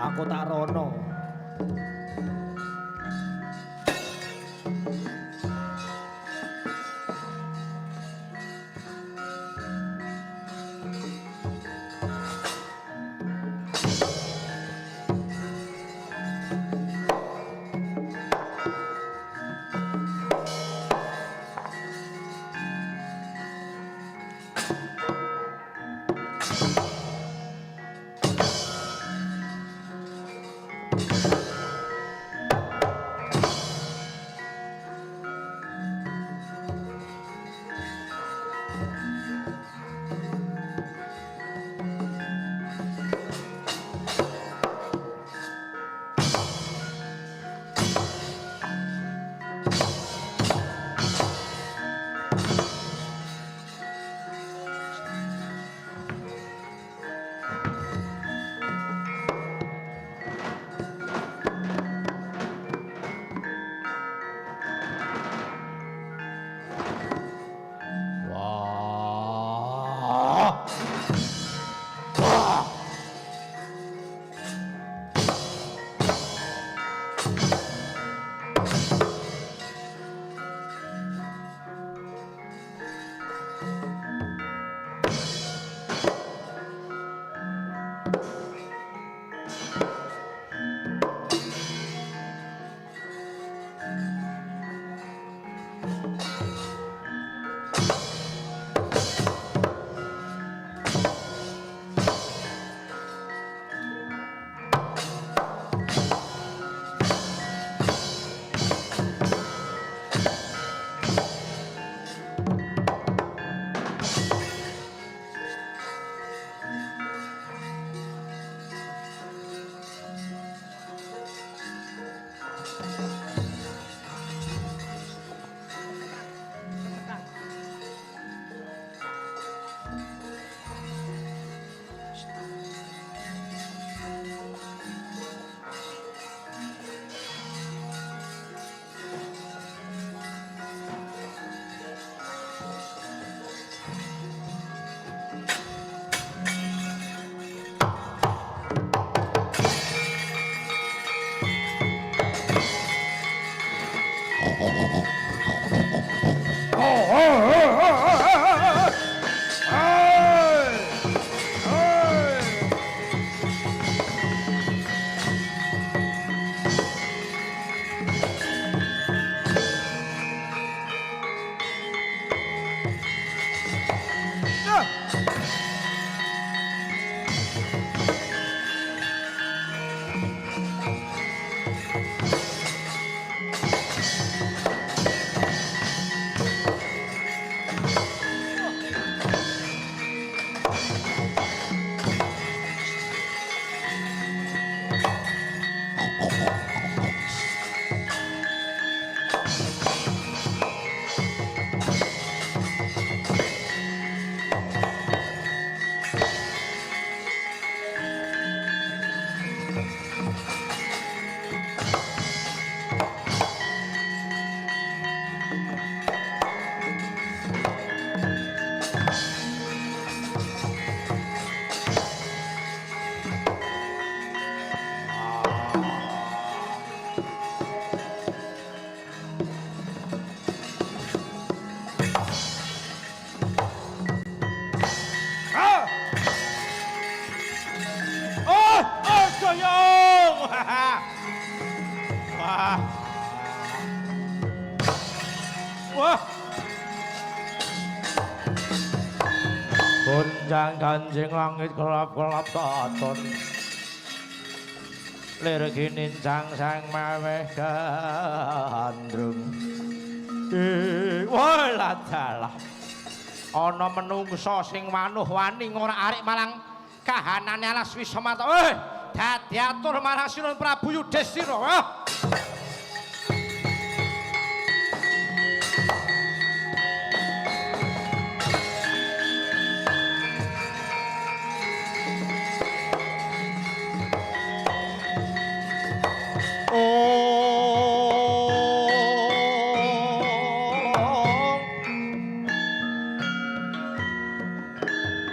Aku tak rono. Gonjang ganjing langit kelap-kelap katon. Lir ginincang sang maweh gandrung. Wah dalah. Ana menungsa sing wanuh wani ngorak-arik marang kahanane alas Wisamarta. Dadi atur marang Sinuwun Prabu Yudhistira.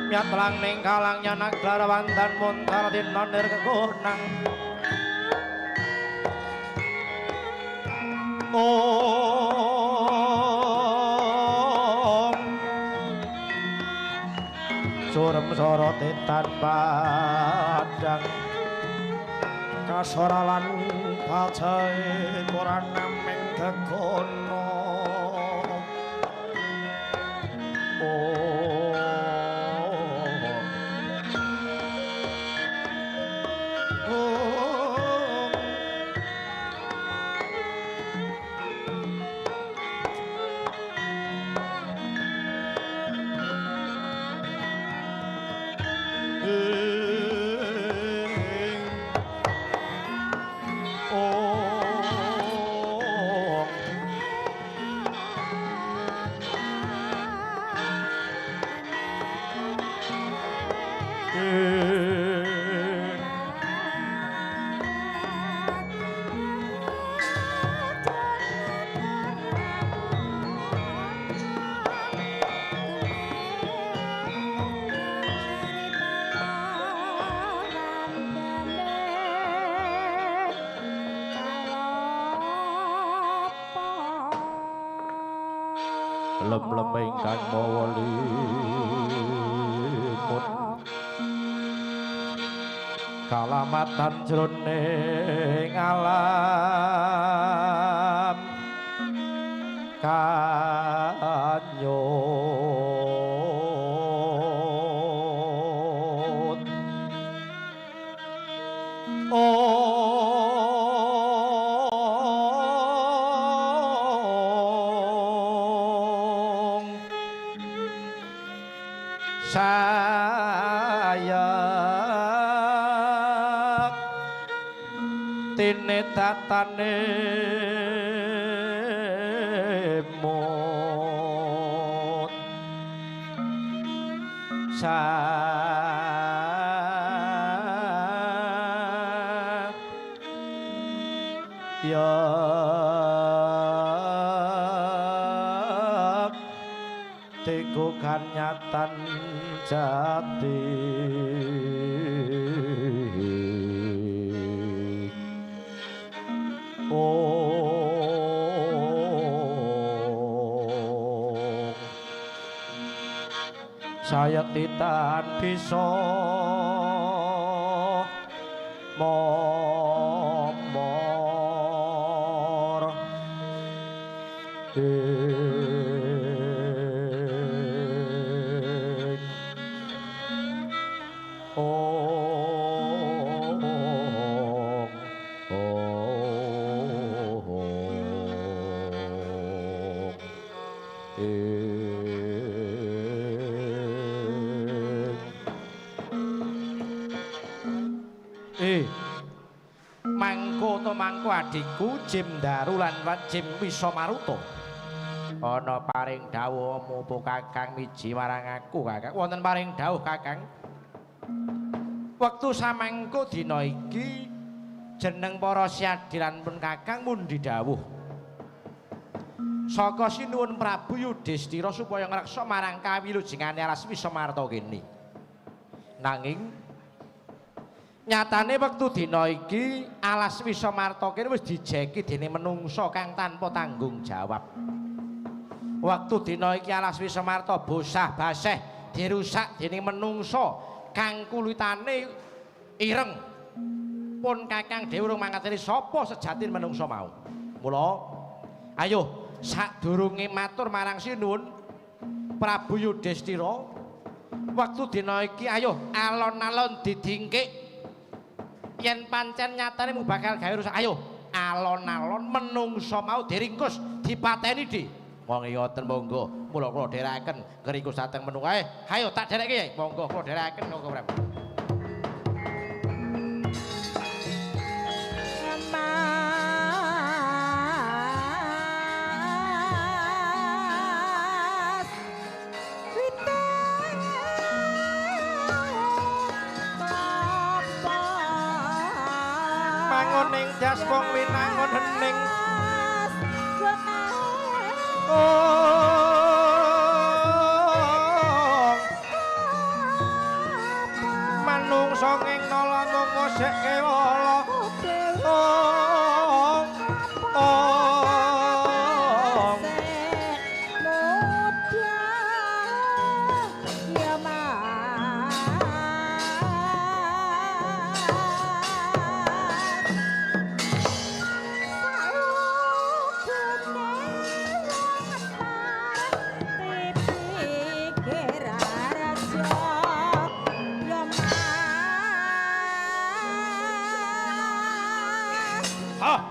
Nyatlang ning kalang nyanak glarawandan muntar dina nir kegonang. Om surem sorote tanpa padang kasoralan pajae ora nameng gegono. Lem-lem ingkang mawa limut kalamatan jroning alam kanyut. Sayak tine tatane mut sayak tiku kanyatan jati. Oh, sayekti tan bisa momor. Mangko to mangko adhiku Jim Daru lan Jim Wisamaruta. Ana paring dawuh mupu Kakang miji marang aku Kakang. Wonten paring dawuh Kakang. Wektu samangko dina iki jeneng para siadilan pun Kakang mundi dawuh. Saka sinuwun Prabu Yudhistira supaya ngreksa marang kawilujengane alas Wisamarta kene. Nanging nyatane wektu dina iki alas Wisamarta kene wis dijeki dening menungsa kang tanpa tanggung jawab. Wektu dina iki alas Wisamarta bosah baseh dirusak dening menungsa kang kulitane ireng. Pun Kakang dhewe urung mangerteni sapa sejatine menungsa mau. Mula ayo sadurunge matur marang sinuwun Prabu Yudhistira, Wektu dina iki ayo alon-alon didingkik. Yen pancen nyatane mung bakal gawe rusak, ayo alon-alon menungso mau diringkus, dipateni di. Wong ngoten monggo, mula kula dherekaken ngringkus dhateng menungso. Ayo tak dherekke Yai. Monggo kula dherekaken monggo Prabu. Mas wite kelapa Mangun ing das wong winangun hening. Manungsa ing nala mung sik kewala. Ong ong Muda ya Mas. Ah.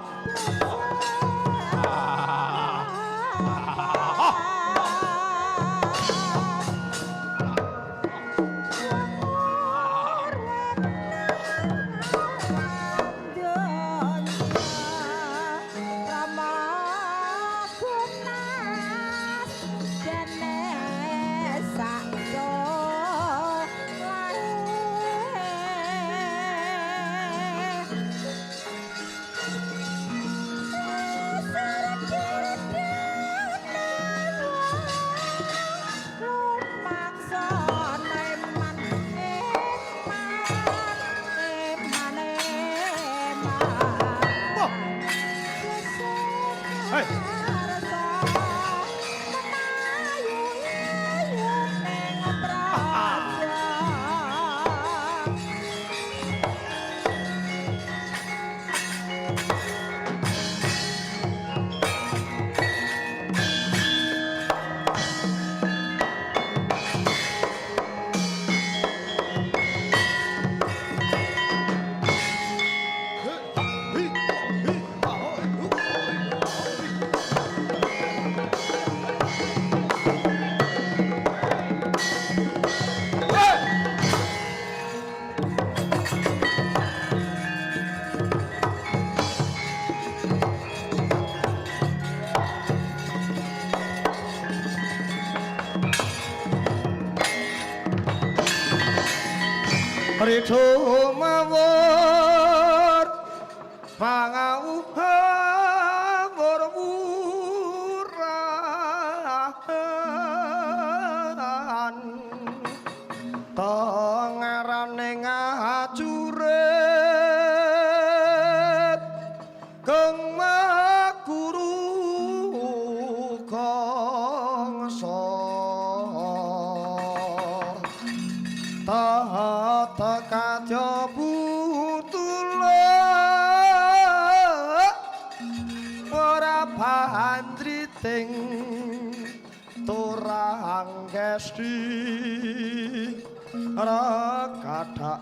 Hei. Ritu mawur pangawur wurahan tengarane ngajurit keng makuru kangsa tata kadya putula ora pandriting turang gesti rekadhaing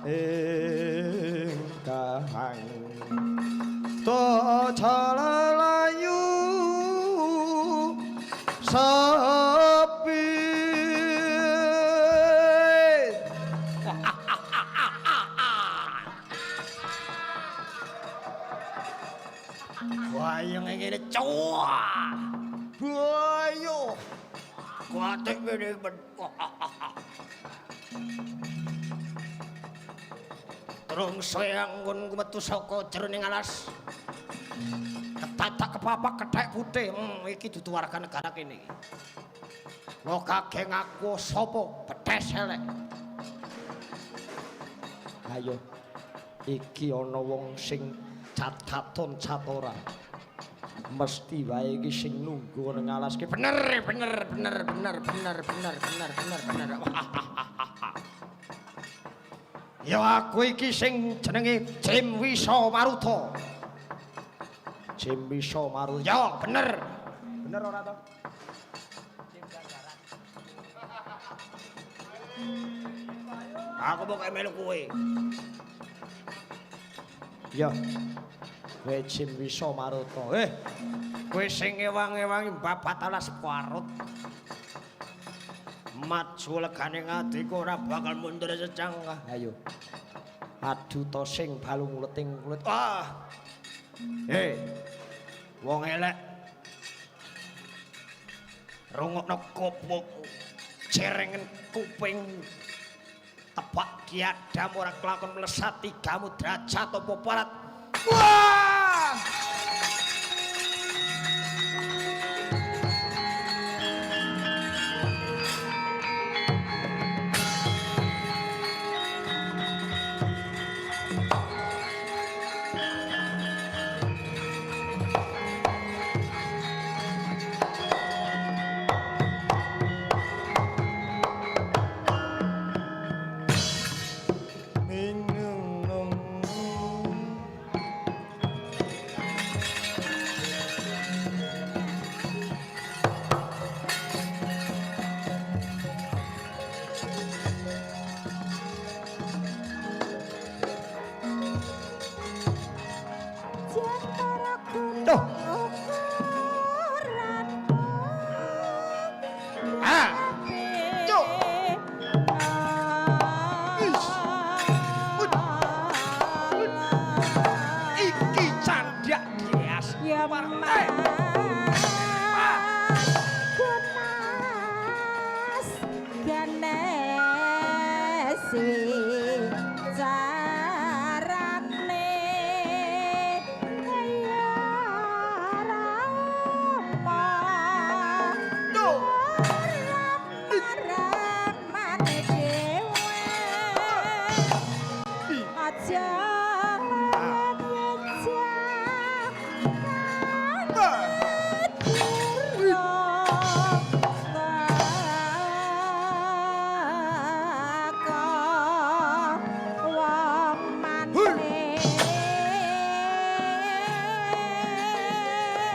kahang tocalalayu sepi. Wayang ngene cowok. Bayo. Kuatek ngene men. Terung sayang nggon metu saka jroning alas. Ketatak kepapak kethek putih. Iki dudu warga negara kene iki. Lo kageng aku sapa? Betes elek. Ayo iki ana wong sing cataton cat ora. Mesti wae iki sing nunggu nang alas ki. Bener, bener, bener, bener, bener, bener, bener, bener, bener. Ya aku iki sing jenenge Jim Wisa Maruta. Jim Wisa Maruta. Ya, bener. Bener ora to? Aku pokoke melu kowe. Ya. Kowe Jim Wisa Maruta. Kowe sing ewang-ewangi babat alas parut. Maju legane ngatiku ora bakal mundur secangkah. Ayo. Adu to sing balung leting kulit. Ah. Wong elek. Rungokno kopokku. Cerengen kuping. Tebak kiadam ora kelakon melesati gamu derajat apa parat. Wah! Iki candak gias. Ya Partai. Mas Ganes carane kaya rama ramane dhewe aja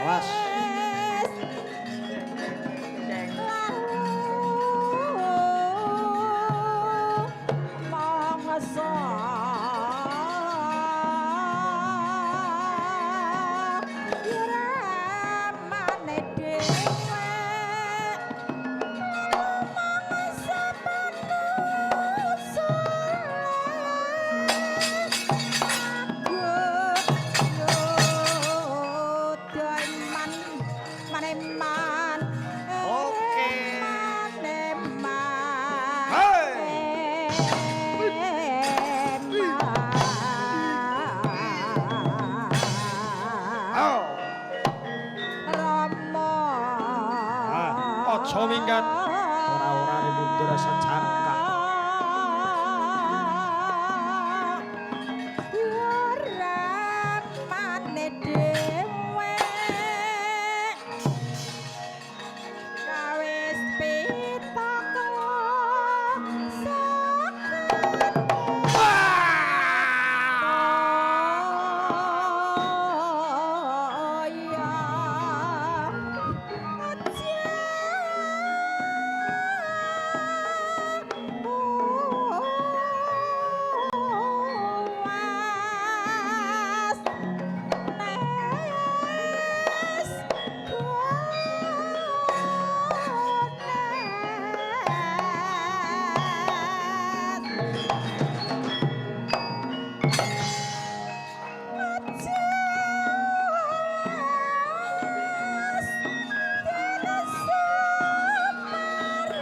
Awas. Oke. Hey. Oh. Ah, aja minggat. Ora-ora mundur secangkah. Ramane dhewe kawis pitaka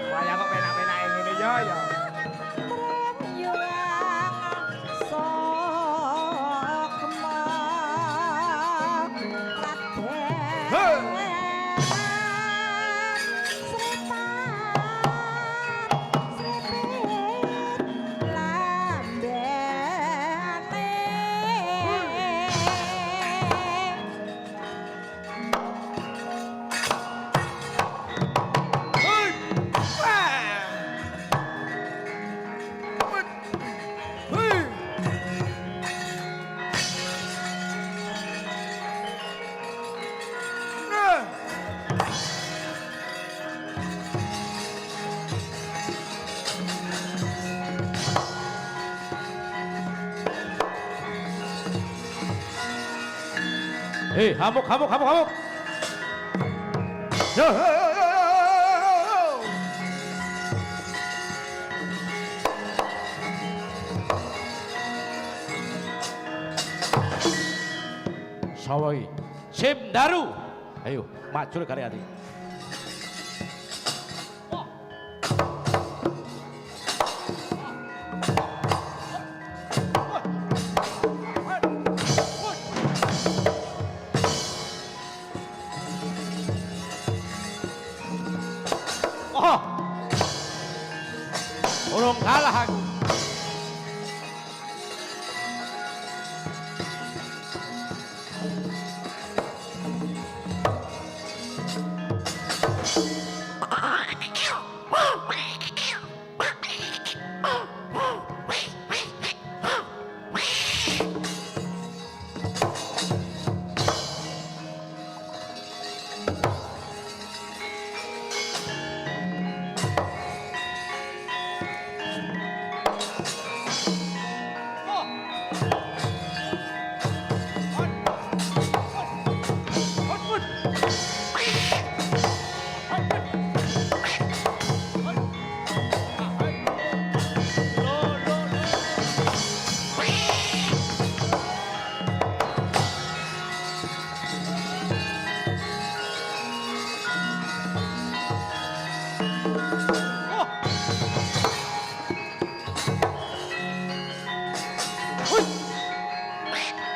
Wah, kok penak-penake ngene ya ya. Hei, hamuk, hamuk, hamuk, hamuk. Yo, yo, yo, yo, yo, yo. Sapa iki? Simdaru. Ayo, maju kali hati. Oh. Urung kalah aku.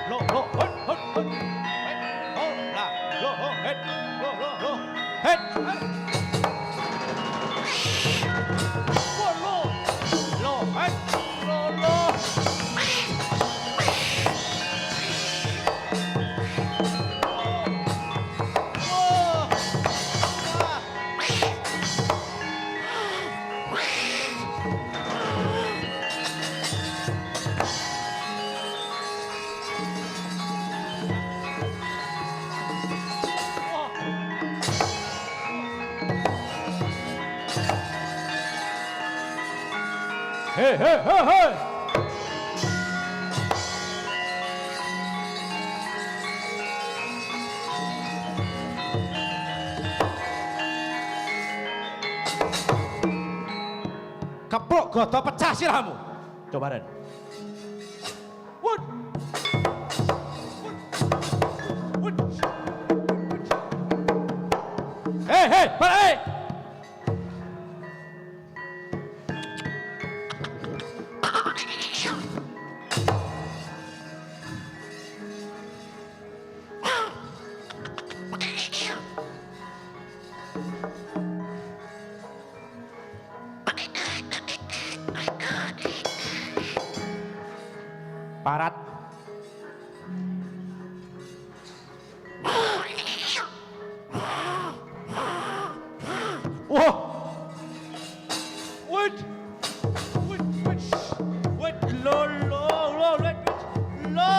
Lo, lo, hut, hut, hut. Het, ho, la, lo, ho, het, lo, lo, lo, het. Wo, lo, lo, het, lo, lo. Hey, hey, hey, hey. Keplok godo pecah sirahmu. Coba Ren. Wud. Wud. Hei, hei, balik. Parat. Wah. Wait. Wait, wait. Wait, lo lo lo wait, wait. Lo.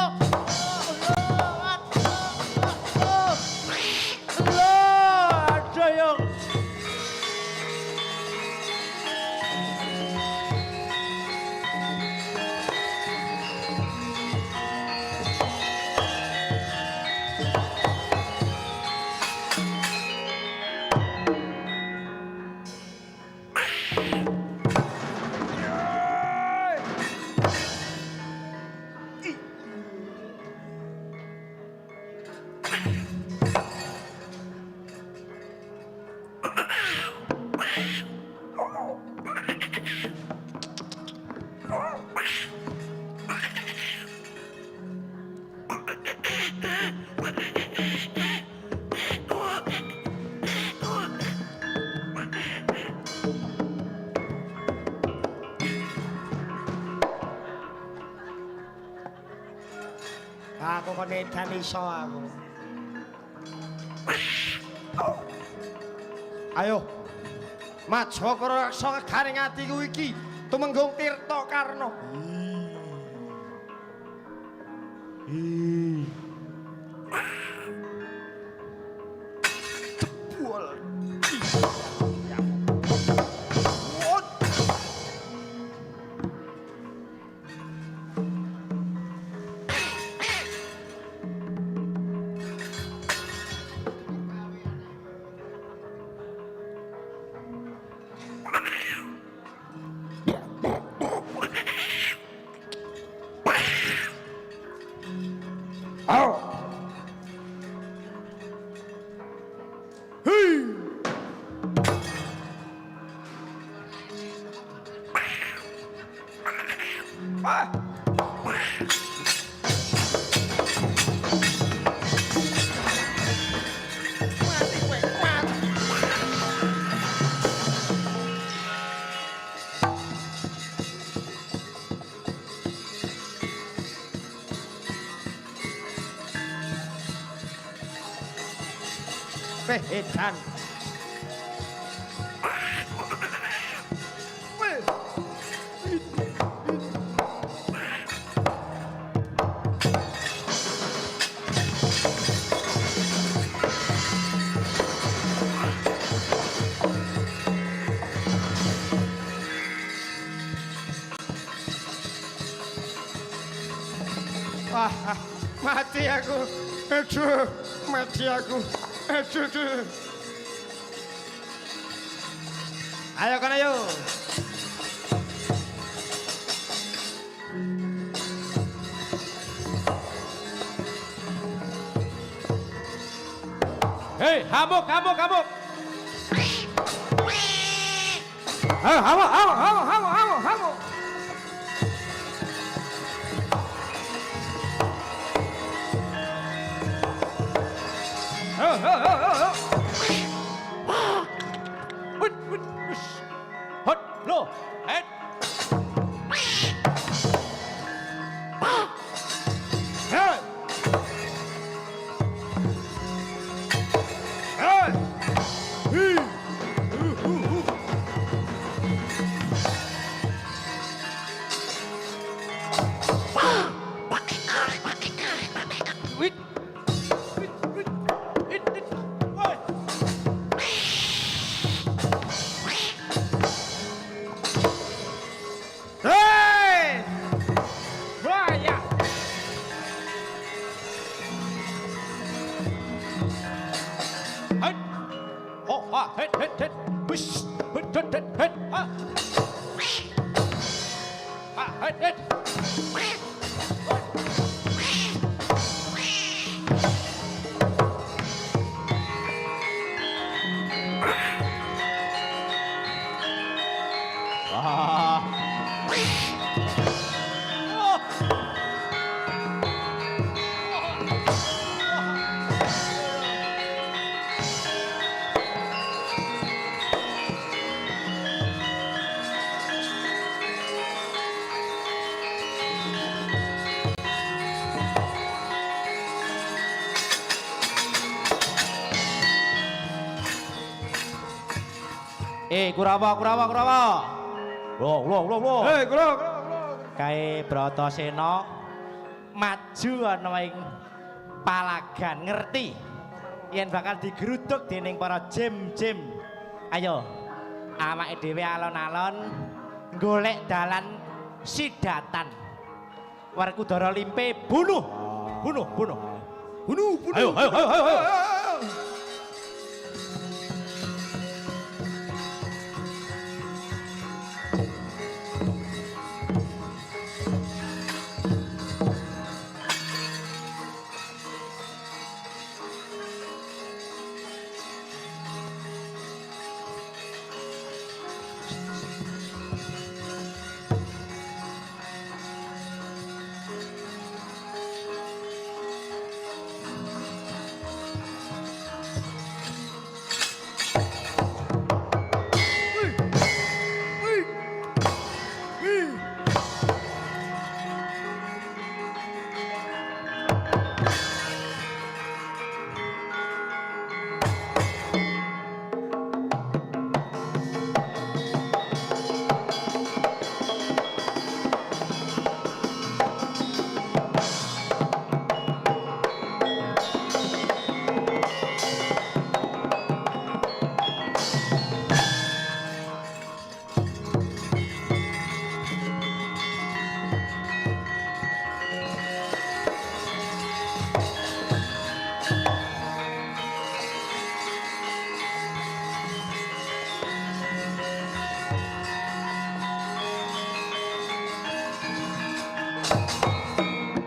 Lo. Lo. Ada yang Aku kon edan iso aku. Ayo. Majakara raksa kegaring atiku iki Tumenggung Tirta Karna. Jebul. Wah. Mati kowe, mati. Weh, edan. Weh. Wah, mati aku. Aduh, mati aku. Aduh, aduh. Ayo kan ayo. Hei, hamuk, hamuk, hamuk. Ayo, hamuk, hamuk, hamuk, hamuk, hamuk, hamuk. Ayo, ayo, ayo, ayo. Hut, hut, hus. Hut, lo, het. Hey! Hey! Hi! Hu, hu, hu. Wit. Wit, wit, it, it. Woi. Hey! Wah, ya. Het. Ho, ha, het, het, het. Hus, hut, hut, het, het, ha. Ha, het, het. Wah. Oh. Kurawa, Kurawa, Kurawa. Lo, lo, lo, lo. Hei, kula, kula, kula. Kae Bratasena maju ana ing palagan ngerti yen bakal digeruduk dening para jim-jim. Ayo, awake dhewe alon-alon golek dalan sidatan. Werkudara Limpe bunuh, bunuh, bunuh. Bunuh, bunuh. Ayo, ayo, ayo, ayo, ayo.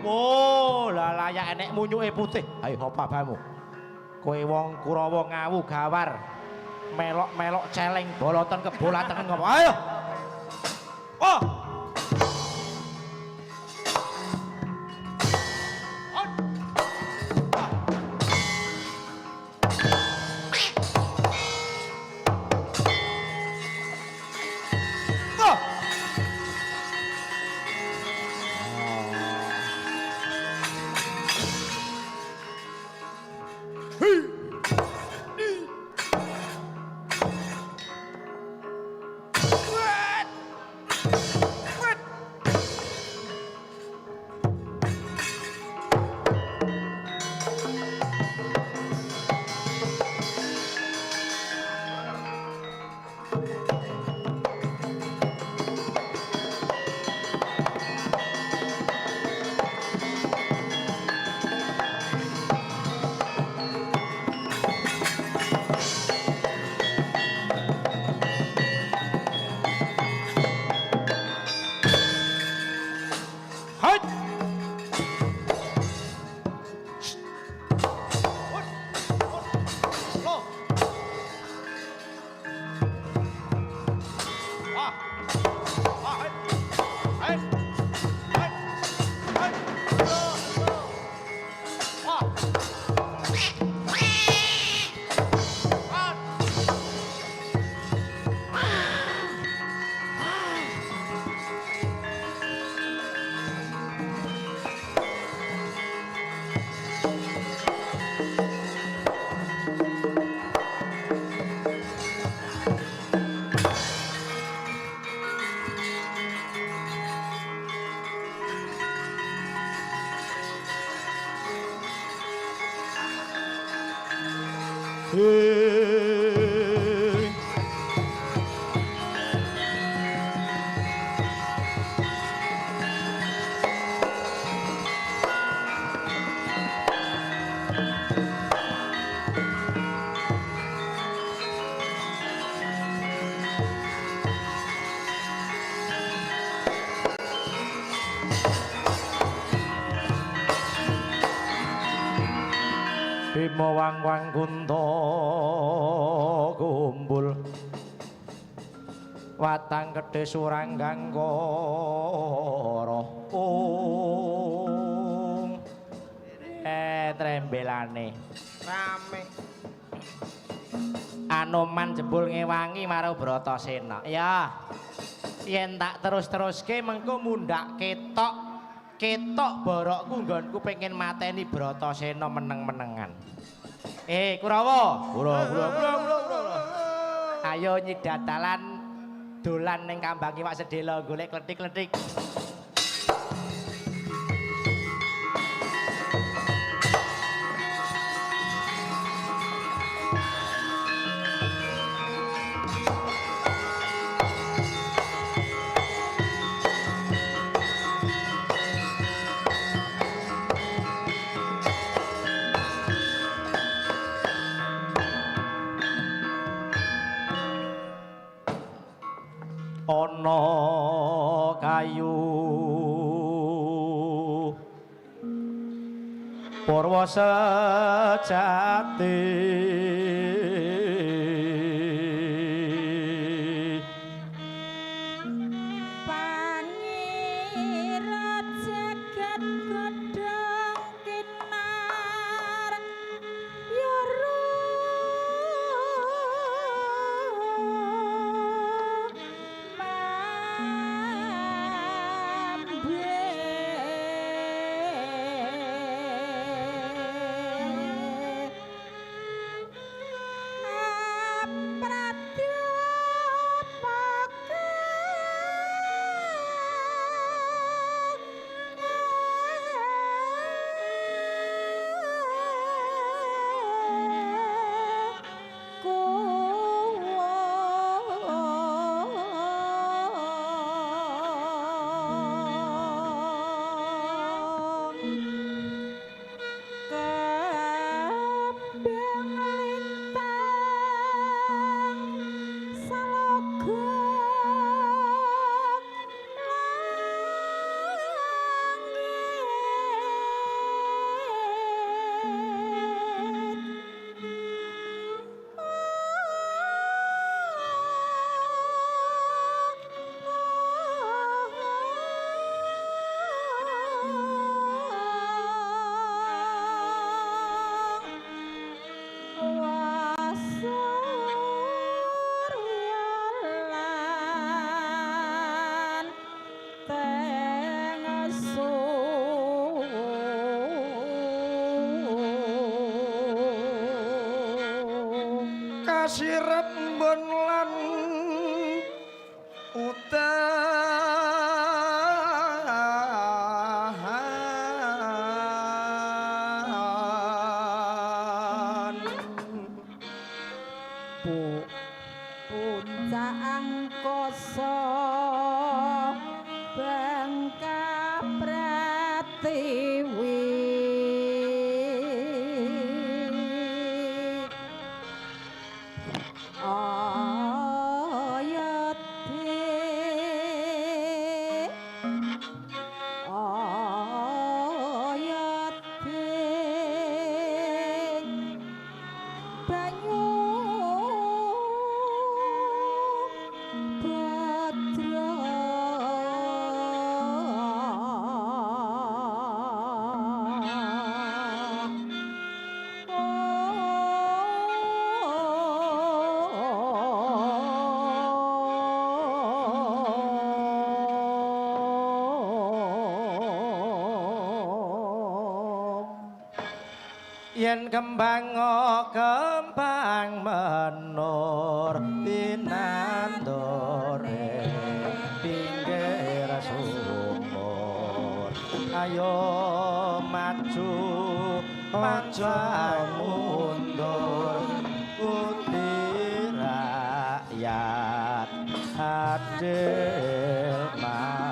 Oh, lah layak enek munyuke putih. Ayo apa bamu? Kowe wong Kurawa ngawu gawar. Melok-melok celeng boloten kebolatengen ngopo? Ayo. Oh. Bima wang-wang kunta kumbul watang gedhe suranggang kara ung trembelane rame. Anoman jebul ngewangi marang Bratasena. Ya, yen tak terus-teruske mengko mundhak ketok ketok borokku nggonku pengen mateni Bratasena meneng-menengan. Kurawa, kura kura kura kura. Ayo nyidadalan dolan ning kambang iwak sedhela golek kletik-kletik. Ana kayu purwa sejati Pangira jagat godhong kinar yara Kasirep mbon lan udan puncak angkasa bangka pratiwi Yen kembang kembang menur tinandore pinggir sumur ayo maju aja mundur Adil makmur.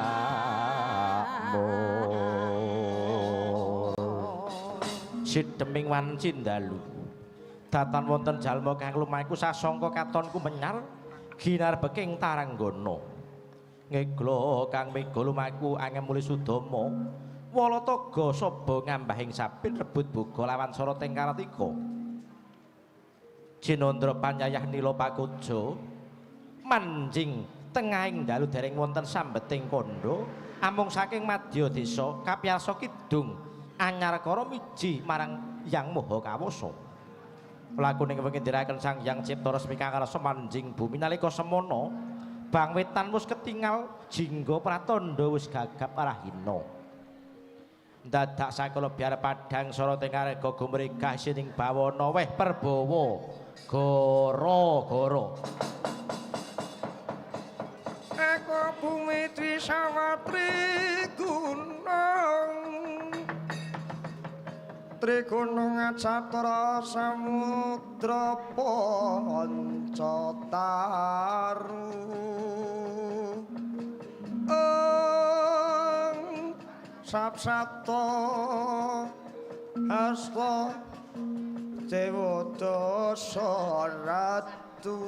Sideming wanci dalu datan wonten jalma kang lumaku sasangka katonku menyar ginarbeking taranggana. Ngeglo kang mega lumaku angem muli sudama walataga saba ngambahing sabin rebut boga lawan soroting karatika. Jinandra panyayah nila pakuja manjing tengahing dalu dereng wonten sambeting kandha amung saking madya desa kapiyarsa kidung anyarkara miji marang Yang Maha Kawasa. Lakune wengi ndherekaken Sang Hyang Cipta Resmi kang ngrasa manjing bumi nalika semana bang wetan wis ketingal jingga pratandha wis gagap rahina. Dadak sakala biar padhang soroting arga gumregah sining bawana weh perbawa goro-goro. Eko bumi Trisawatri gunung Trigunung Catra Samudra Panca Taru Sapsata Hasta Dewata Ratu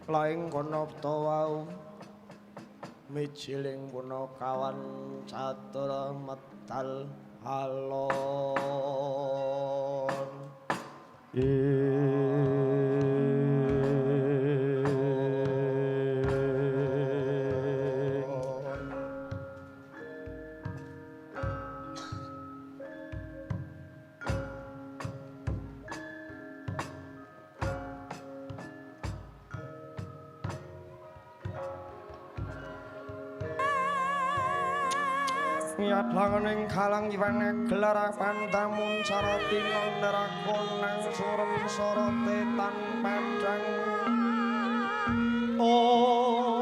Laing kono wau mijiling punakawan catur medal alon. Yatlangening kalang iwane gelar pandamun saratina neraka nang surem sorote tan padang. Oh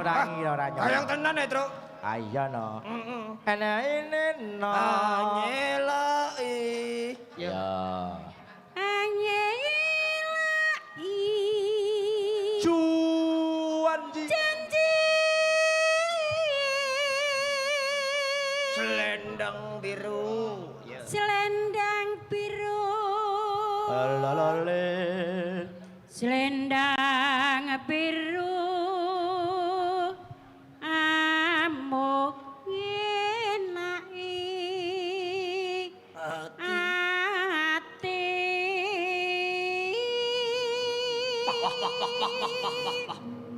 Ora ngira ora nyono. Gayeng tenan ya, Truk. Ayo no. Ana ini no. Anyelai. Ya. Anyelai. Cuanji. Janji. Selendang biru. Ya. Selendang biru. Lalale. Selendang biru. Amuk ngenaki ati.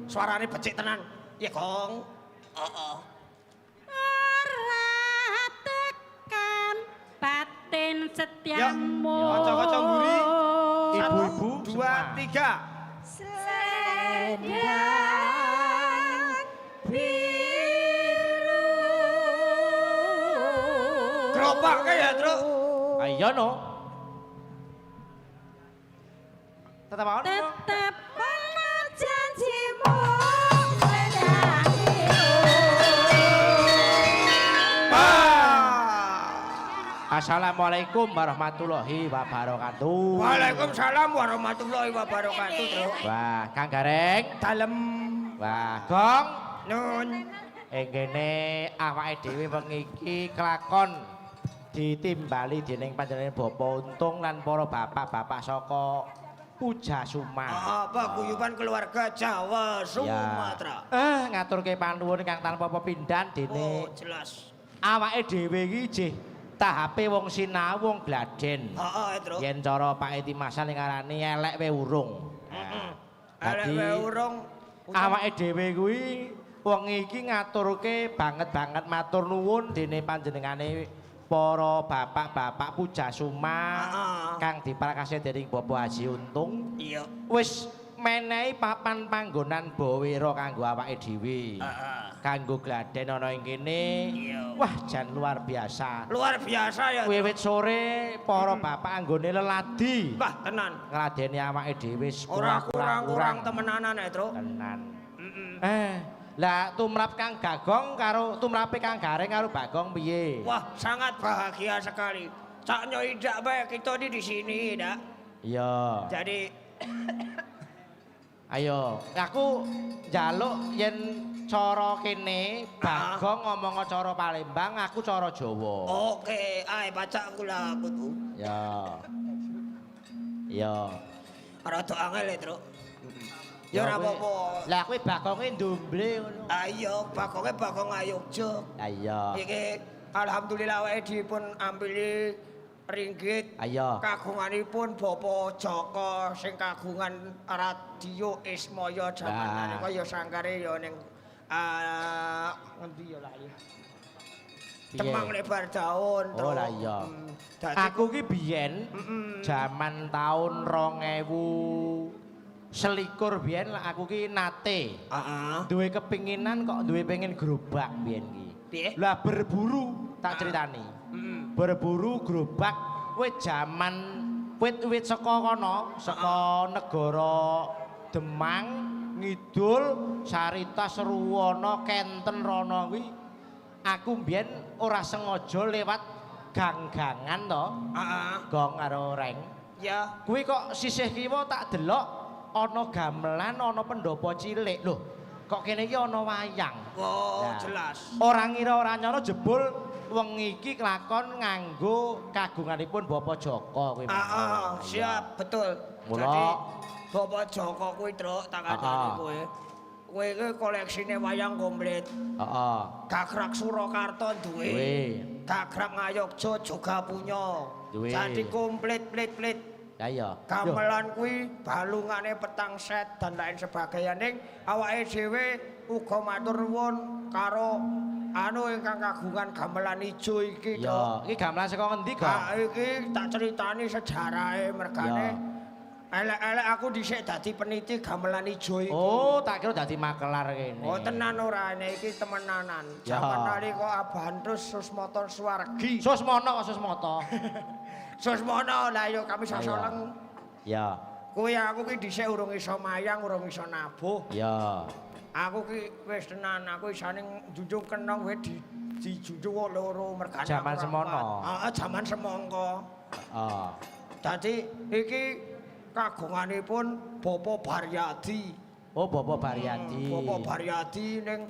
Suarane becik tenan. Ya, Gong. Heeh. Ora tekan batin setiamu. Kanca-kanca mburi. Ibu-ibu 1, 2, 3. Selendang biru. Gerobak ya, Truk. Ayo no. Tetep ono. Tetep ono janjimu. Selendang biru. Assalamualaikum warahmatullahi wabarakatuh. Waalaikumsalam warahmatullahi wabarakatuh, Truk. Wah, Kang Gareng. Dalem. Wah, Gong. Nun. Ing kene awake dhewe wengi iki kelakon ditimbali dening panjenengan Bapak Untung lan para bapak-bapak saka Pujasuma. Paguyuban keluarga Jawa Sumatera. Ya. Ngaturke panuwun kang tanpa pepindhan dene Oh, jelas. awake dhewe iki jih tahape wong sinau wong gladen. Heeh, Truk. Yen cara Pak Eti Masal ngarani elek we urung. Heeh. Elek Dadi we urung. Awake dhewe kuwi wengi iki ngaturke banget-banget matur nuwun dene panjenengane para bapak-bapak Pujasuma kang diprakasih dening Bapak Haji Untung. Iya. Wis menehi papan panggonan bawera kanggo awake dhewe. Kanggo gladen ana ing kene. Wah, jan luar biasa. Luar biasa ya. Wiwit sore para bapak anggone leladi. Wah, tenan. Ngladeni awake dhewe Ora kurang-kurang temenanan ya, Truk. Tenan. Lah tumrap Kang Gagong karo tumrape Kang Gareng karo Bagong piye? Wah, sangat bahagia sekali. Caknya idak bae kita di sini, dak. Iya. Jadi ayo, aku njaluk yen cara kene Bagong ngomong cara Palembang, aku cara Jawa. Oke, ae pacak kula aku tuh. Ya. Ya. Rada angel ya, Truk. Ya ora apa-apa. Lah kuwi bagonge ndomble ngono. Ayo, bagonge bagong Ayogja. Lah iya. Iki alhamdulillah awake dipun ambili ringgit. Ayo. Kagunganipun Bapak Joko sing kagungan radio Ismaya jaman nalika ya sangkare ya ning ngendi ya lali. Temang lebar daun. Oh lah iya. Aku ki biyen jaman taun 2021 biyen lah aku ki nate. Duwe kepinginan kok duwe pengen gerobak biyen ki. Piye? Lah berburu tak critani. Berburu gerobak wis jaman wit-wit saka kono, saka negara Demang, Ngidul, Sarita, Seruwana, Kenten rono kuwi. Aku mbiyen ora sengaja lewat gang-gangan to. Gong karo reng. Ya. Kuwi kok sisih kiwa tak delok ana gamelan, ana pendopo cilik. Lho, kok kene iki ana wayang. Oh, Nah, jelas. Ora ngira ora nyana jebul wengi iki kelakon nganggo kagunganipun Bapak Joko kuwi. Siap, betul. Mula Jadi Bapak Joko kuwi, Truk, tak kandhani kowe. Kowe iki koleksine wayang komplit. Heeh. Gagrak Surakarta duwe. Duwe. Gagrak Ngayogja juga punya. Duwe. Jadi komplit plit-plit. Lah iya. Gamelan kuwi balungane petang set dan lain sebagainya. Ning awake dhewe uga matur nuwun karo anu ingkang kagungan gamelan ijo iki to. Ya, iki gamelan saka ngendi, Gong? Ha iki tak critani sejarahe mergane. Elek-elek aku dhisik dadi peniti gamelan ijo iki. Oh, tak kira dadi makelar kene. Oh, tenan ora nek iki temenanan. Ya. Jaman nalika Abantus Susmoto Suwargi. Susmono kok Susmoto. Susmono lah yo kami sasoleng. Ya. Kuwi aku ki dhisik urung iso mayang, urung iso nabuh. Ya. Aku ki wis tenan, aku isane njunjung kenong wae dijunjung wong loro mergane. Jaman semono. Heeh, jaman semangka. Heeh. Dadi iki kagunganipun Bapak Baryadi. Oh, Bapak Baryadi. Bapak Baryadi ning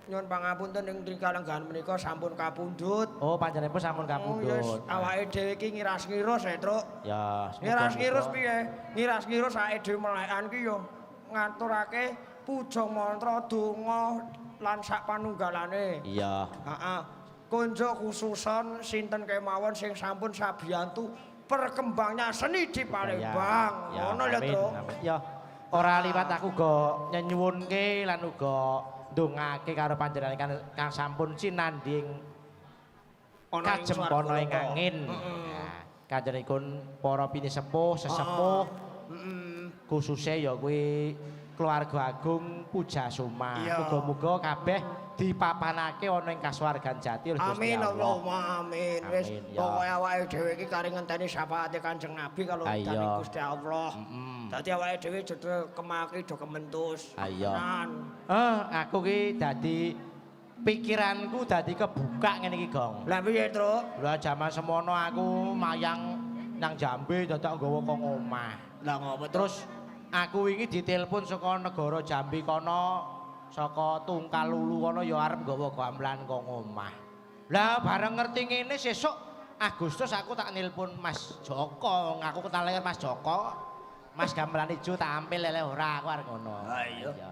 nyuwun pangapunten ing Trikalenggah menika sampun kapundhut. Oh, panjenenganipun sampun kapundhut. Oh, yes. Awake dhewe iki ngiras-ngirus, Truk. Ya, ngiras-ngirus piye? Ngiras-ngirus awake dhewe melekan ki yo ngaturake puja mantra donga lan sak panunggalane. Iya. Heeh. Konjo khususon sinten kemawon sing sampun sabiyantu perkembangnya seni di Palembang. Ngono lho, Truk. Ya. Ora liwat aku uga nyenyuwunke lan uga ndongake karo panjenengan kang sampun sinanding kajempono ing angin. Nah, kanjenengan para pinisepuh, sesepuh, khususe ya kuwi keluarga agung Pujasuma. Muga-muga kabeh dipapanake ana ing kasuwargan jati oleh Gusti Amin Allah. Allahumma amin. Wis pokoke awake dhewe iki kari ngenteni syafaate Kanjeng Nabi kalau dene Gusti Allah. Dadi awake dhewe jodho kemaki do kementus. Ayo. Aku ki dadi pikiranku dadi kebuka ngene iki, Gong. Lah piye, Truk? Lah jaman semono aku mayang nang Jambe dadak nggawa kok omah. Lah ngopo? Terus aku wingi ditelepon saka negara Jambi kono, saka Tungkalulu kono ya arep nggawa gamelan kok omah. Lah bareng ngerti ngene sesuk Agustus aku tak nilpun Mas Joko, aku kenal Mas Joko. Mas gamelan ijo tak ampil lele ora aku arep ngono. Ha iya.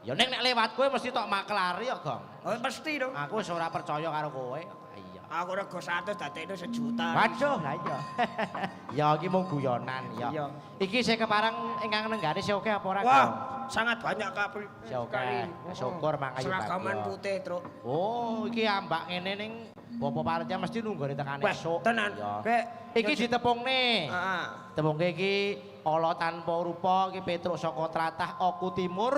Ya nek lewat kowe mesti tok maklari ya, Gong. Oh mesti dong. Aku wis ora percaya karo kowe. Iya. Aku rego 100 dadekno sejuta. Waduh, lah iya. Ya iki mung guyonan ya. Iki sing kepareng ingkang nenggane sing oke apa ora? Wah, sangat banyak kabeh. Sing oke. Syukur mangayu. Seragaman putih, Truk. Oh, iki ambak ngene ning Bapak panitia mesti nunggone tekan esuk. Tenan. Iki ditepungne. Heeh. Tepungke iki ala tanpa rupa iki Petruk saka tlatah Oku Timur,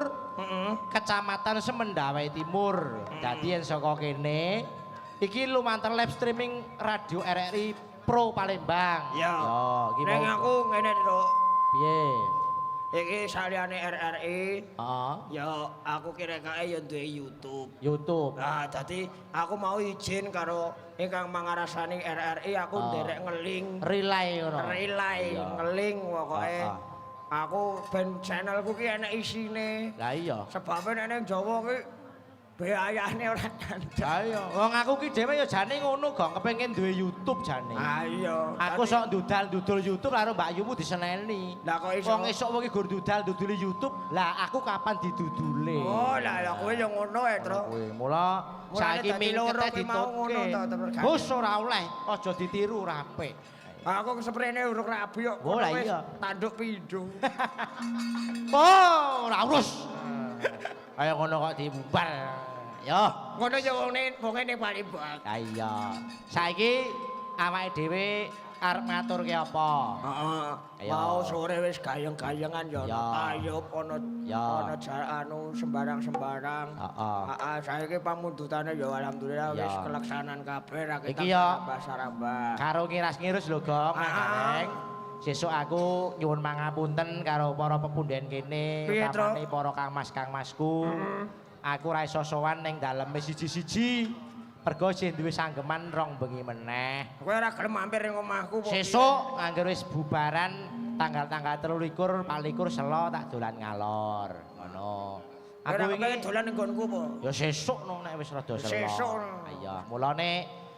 Kecamatan Semendawai Timur. Dadi yen saka kene iki lumantar live streaming radio RRI Pro Palembang. Ya. Yo, iki ning aku ngene, Truk. Piye? Iki saliyane RRI. Heeh. Ya aku kira-kira ya duwe YouTube. YouTube. Nah, dadi aku mau izin karo ingkang mangarasani RRI aku nderek ngeling. Relay ngono. Relay, ngeling pokoke. Aku ben channelku ki enek isine. Lah iya. Sebabe nek ning Jawa ki biayane ora kandhak. Lah iya, wong aku ki dhewe ya jane ngono, Gong, kepengin duwe YouTube jane. Ha iya. Aku sok ndudal-ndudul YouTube karo Mbak Yumu diseneni. Lah kok iso? Wong esuk wong iki gur ndudal-nduduli YouTube, lah aku kapan didudule? Oh, lah lah kowe ya ngono e, Truk. Kowe mula saiki mingkete ditutke. Wis ora oleh, aja ditiru ora apik. Aku seprene urung rabi kok. Oh lah iya. Tanduk pindho. Oh, ora urus. Kaya ngono kok dibubar. Yo, ngono ya wong ning Palembang. Ha iya. Saiki awake dhewe arep ngaturke apa? Heeh. Mau sore wis gayeng-gayengan ya ana tayub, ana ana anu sembarang-sembarang. Heeh. Heeh, saiki pamundhutane ya alhamdulillah wis kelaksanan kabeh ra iki ya sarambah. Karo ngiras-ngirus lho, Gong, Gareng. Sesuk aku nyuwun mangapunten karo para pepunden kene, utamane para kangmas-kangmasku. Aku ora iso sowan ning daleme siji-siji. Mergo isih duwe sanggeman rong bengi meneh. Kowe ora gelem mampir ning omahku apa? Sesuk angger wis bubaran tanggal-tanggal 23, 24 selo tak dolan ngalor. Ngono. Aku wingi dolan ning nggonku apa? Ya sesuk no nek wis rada selo. Sesuk. Iya, mulane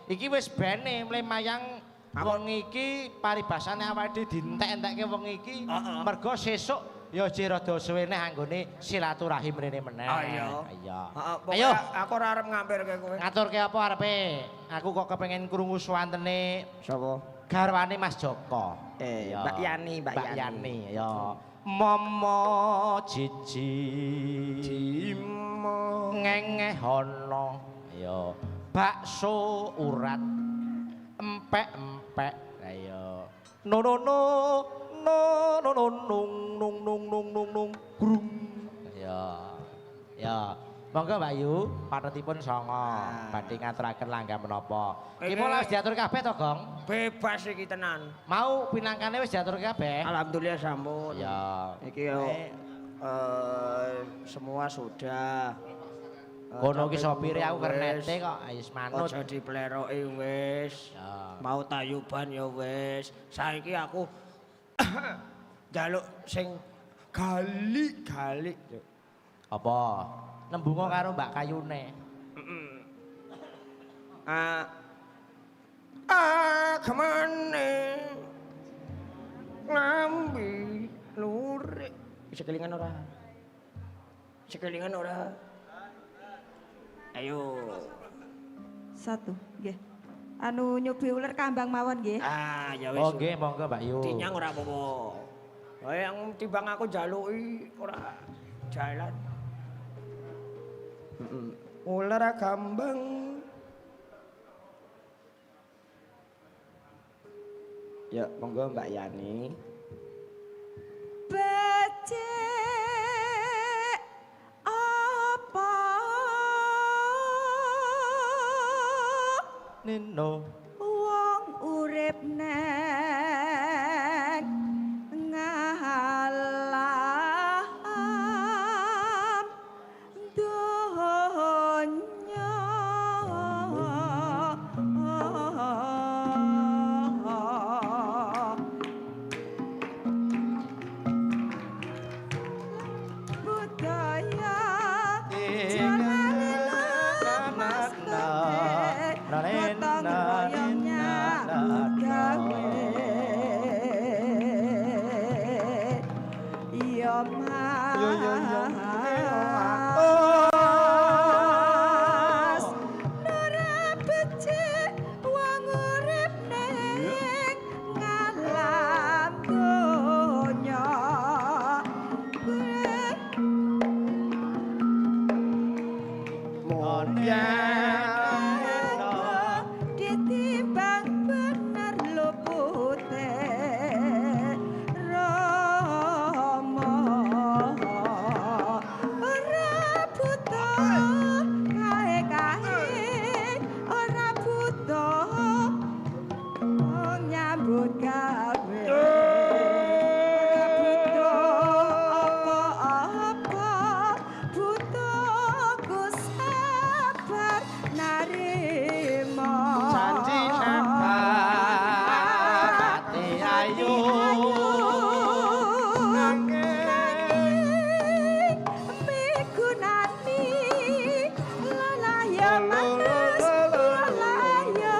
iki wis bene mlemayang wong iki paribasane awake dhewe dientek-entekke wong iki mergo sesuk ya jek rada suwe neh anggone silaturahim rene meneh. Iya. Iya. Ayo, aku ora arep ngampirke kowe. Ngaturke apa arepe? Aku kok kepengin krungu suwantene sapa? Garwane Mas Joko. Mbak Yani, Mbak Yani. Ya. Momo jiji jimo ngengeh ana. Ya. Bakso urat empek-empek. Ayo. No no no no no no nung nung nung nung nung nung grung. Ya. Ya. Monggo Mbak Yu, pathetipun songo badhe ngaturaken langgam menapa. Iki mulai wis diatur kabeh to, Gong? Bebas iki tenan. Mau pinangkane wis diatur kabeh? Alhamdulillah sampun. Ya. Iki yo Semua sudah. Kono ki Tapi sopire aku wis. kernete kok wis manut. Aja dipleroki wis. Ya. Mau tayuban ya wis. Saiki aku njaluk sing galik-galik. Apa? Nembunga karo Mbak Kayune. Ah. Ah, kemana? Lambi lurik. Bisa kelingan ora? Bisa kelingan ora? Ayo. Satu, nggih. Anu nyobi uler kambang mawon nggih. Ah, ya wis. Oh nggih, monggo Mbak Yu. Dinyang ora apa-apa. Lah yang timbang aku njaluki ora jalan. Uler kambang. Ya, monggo Mbak Yani. Becik apa Nino. wong urip neng ngalam donya. Budaya jangan lepas gotong royongnya gawe iya mas ora becik wong urip ning ngalam donya. Ditimbang bener lupute Rama ora buta kae-kae ora buta nyambut gawe ora buta apa-apa buta ku sabar narima Janji sabar pati ayu. Nanging migunani lalaya mas lalaya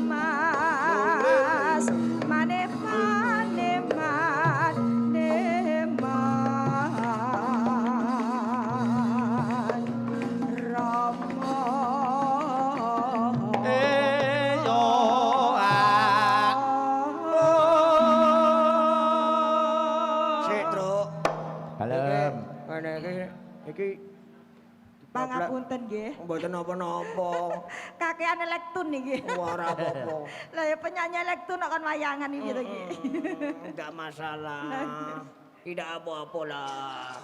mas mane mane mane man Rama. Yo ah. Sik, Truk. Dalem. Ngene iki iki Pangapunten nggih. Mboten napa-napa. Kakean elektun niki. Wah, ora apa-apa. Lah ya penyanyi elektun kok kon wayangan iki to iki. Enggak masalah. Tidak apa-apa lah.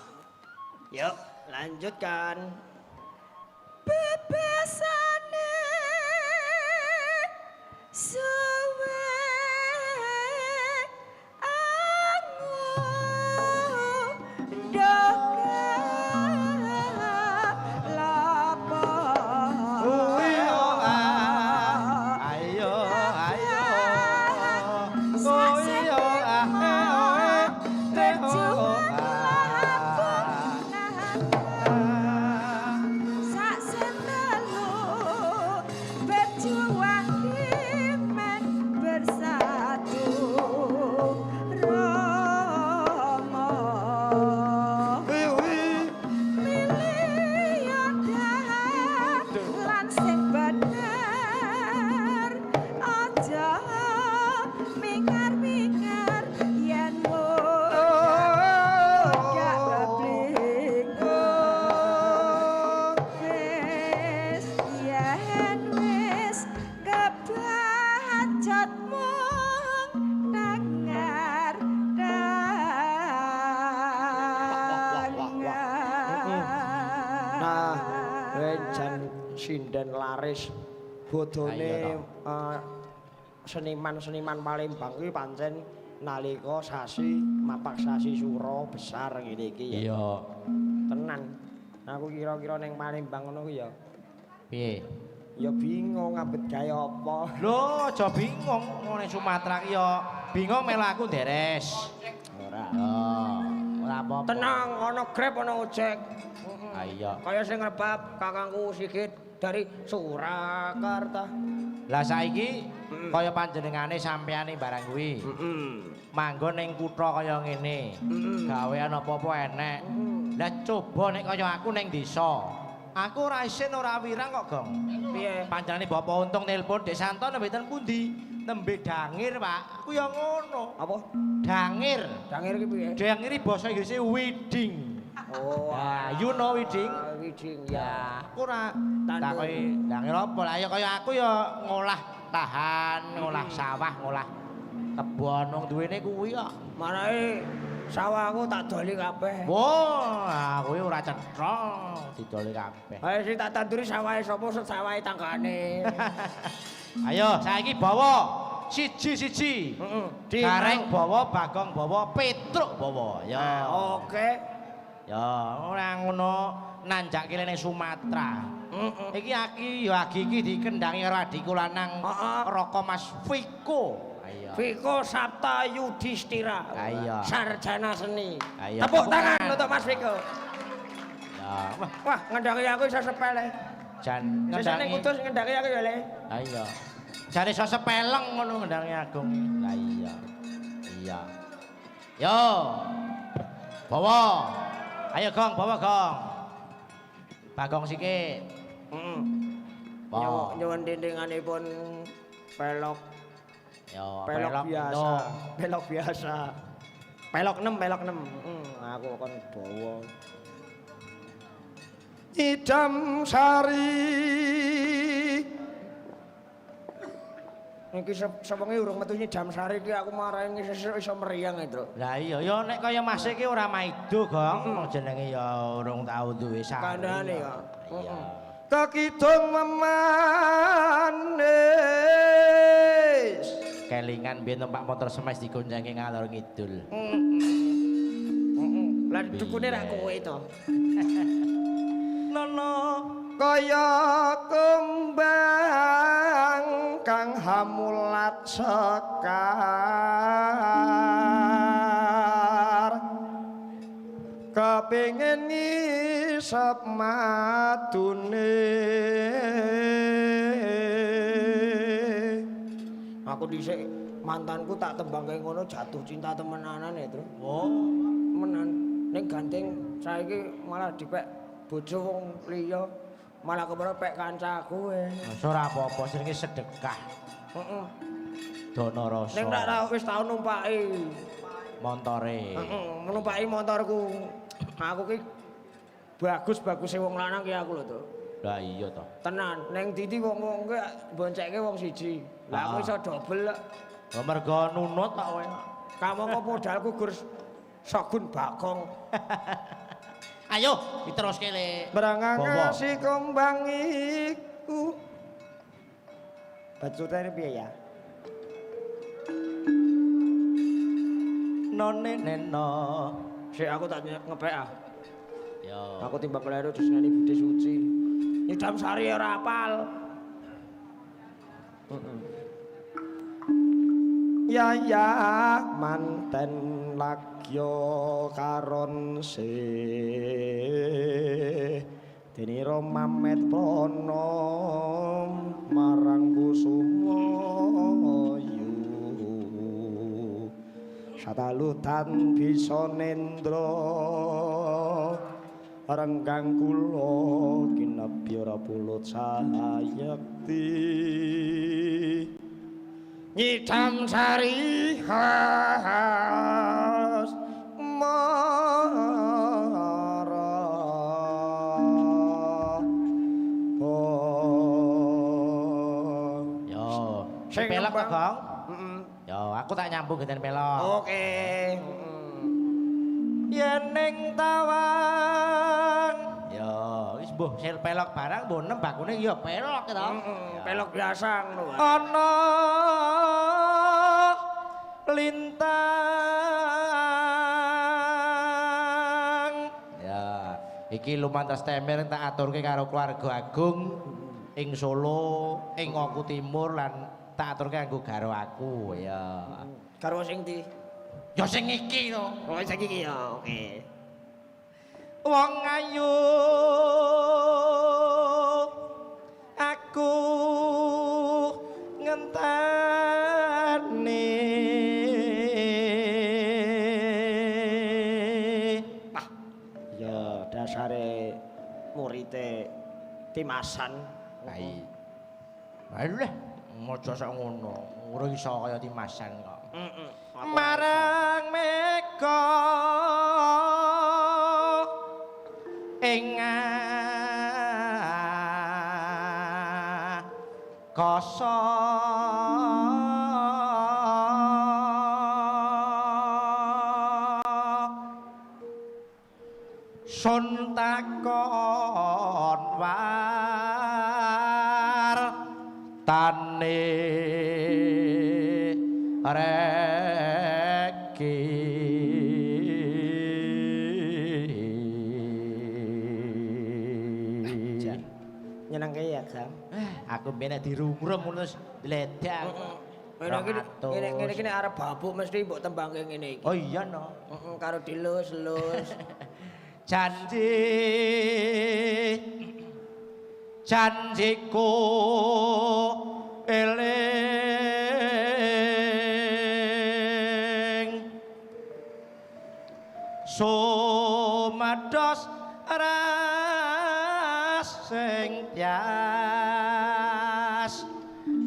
Yuk, lanjutkan. Bebasane suwe angu lapo. Ayo ayo. Ayo Berjuang sak setelu berjuang iman bersatu Rama milih lan sing bener aja mingar-mingar yen gak keblingkur wis yen wis kebacut mung dengar. Nah, jan sinden laris bodone Ayo seniman-seniman Palembang kuwi pancen Nalika sasi mapak sasi sura besar ngene iki ya. Iya. Tenan. Aku kira-kira ning Palembang ngono ku ya. Piye? Ya bingung ngambet gawe apa. Lho, aja bingung ngene Sumatera ki ya bingung melu aku deres. Ora. Ya, ora apa-apa. Tenang, ana Grab ana ojek. Ah iya. Kaya sing ngebab kakangku Sigit dari Surakarta. Lah saiki kaya panjenengane sampeyane barang kuwi. Manggon ning kutha kaya ngene. Gawean apa-apa enek. Lah coba nek kaya aku ning desa. Aku ora isin ora wirang kok, Gong. Piye? Panjenengane Bapak Untung nelpon Dek Santo nembe ten pundi? Nembe Dangir, Pak. Aku ya ngono. Apa? Dangir. Dangir ki piye? Dangir iki basa Inggrise wedding. Oh. Nah, you know wedding? Wedding ya. Ya, aku ora Tandur. takoki dangir apa lah ya kaya aku ya ngolah lahan, ngolah sawah, ngolah kebon wong duwene kuwi kok. Marahe sawahku tak doli kabeh. Wah, kuwi ora cetha didoli kabeh. Ayo sing tak tanduri sawahe sapa sawahe tanggane. Ayo saiki bawa siji-siji. Heeh. Gareng bawa, Bagong bawa, Petruk bawa. Ya. Oke. Ya, ora ngono nanjak kene ning Sumatera. Iki aki ya agi iki dikendangi karo adikku lanang Raka Mas Viko. Ayo. Viko Sapta Yudhistira. Ayo. Sarjana seni. Ayo. Tepuk tangan untuk Mas Viko. Ya, wah, Wah, ngendangi aku iso sepele. jan Sesuk ning ngendangi. Kudus ngendangi aku ya, Le. Ayo. Jane iso sepeleng ngono ngendangi Agung. Lah iya. Iya. Yo. Bawa. Ayo Gong, bawa Gong. Bagong sikit. Heeh. Bawa. Nyuwun dindinganipun pelok. Yo, Pelok biasa. entuk. Pelok biasa. Pelok 6, pelok 6. Aku kon bawa. Idam sari. Iki sewengi urung metu nyidam sari iki aku marahi sesuk iso meriang e, Truk. Lah iya, ya nek kaya Mas iki ora maido, Gong. Wong jenenge ya urung tau duwe sari. Kandhane ya. Iya. Kekidung memanis. Kelingan biyen numpak motor smash digoncengi ngalor ngidul. Heeh. Lah dukune rak kowe to. Nono kaya kembang kang hamulat sekar kepingin ngisep madune. Aku dhisik mantanku tak tembang kaya ngono jatuh cinta temenanan ya, Truk. Oh, Menan ning gandeng saiki malah dipek bojo wong liya, malah kepara pek kancaku e. ora apa-apa jenenge sedekah. Heeh. Dana rasa. Ning rak wis tau numpaki. Montore. Heeh, numpaki motorku. Aku ki bagus-baguse wong lanang ki aku lho, Truk. Lah iya to. Tenan, ning ndi wong-wong ki boncekke wong siji. Lah aku iso dobel kok. Lah mergo nunut kok kowe. Kamangka modalku gur Shogun Bagong. Ayo diteruske Le. Brangang Bawa. si kembang iku. Bacutane piye ya? None neno. Sik aku tak ngepek ah. Yo. Aku timbang kleru diseneni Bude Suci. Nyidam sari ora apal. Ya ya manten lagyo karon se dinira mamet prana marang kusumayu satalutan bisa nendra renggang kula kinebya pulut sayekti nyidam sari khas mara Yo. Sing Pelok to, nembang. Gong? Heeh. Yo, aku tak nyambung genten pelok. Oke. Yen ning tawang. Yo, wis mbuh sel pelok barang mbuh nem bakune ya pelok to. Pelok biasa ngono wae. Ana lintang. Ya, iki lumantar stemer tak aturke karo keluarga agung ing Solo, ing Oku Timur lan tak aturke kanggo garwa aku ya. Garwa sing ndi? Ya sing iki to. Oh, sing iki ya, oke. Wong ayu aku ngenteni. Wah, ya dasare murite Timasan. Ayo. Ayo maca sak ngono, ora iso kaya Timasan kok. Heeh. Marang mega ing akasa sun takon wartane reki. Nyenengke ya, Gang. Aku mbiyen nek dirungrum ngono terus dledek. Ngene iki ngene iki nek arep babuk mesti mbok tembangke ngene iki. Oh iya no. Heeh, karo dilus-lus. Janji janjiku eling sumados rasing tias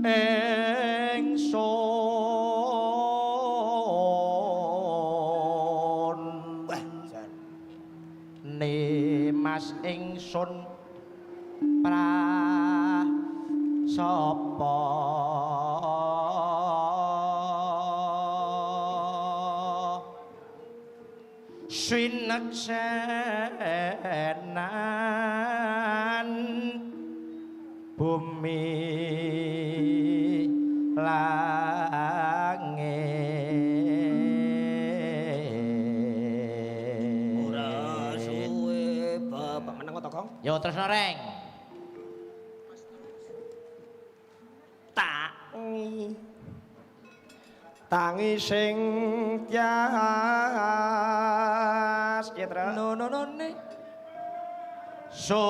ingsun. Wah, jan. Nimas ingsun prasapa sineksenan bumi langit. Ora suwe bapak Meneng to, Kong? Yo terus reng. Tangi. Tangi sing tias ya, Tru. No no no ne. So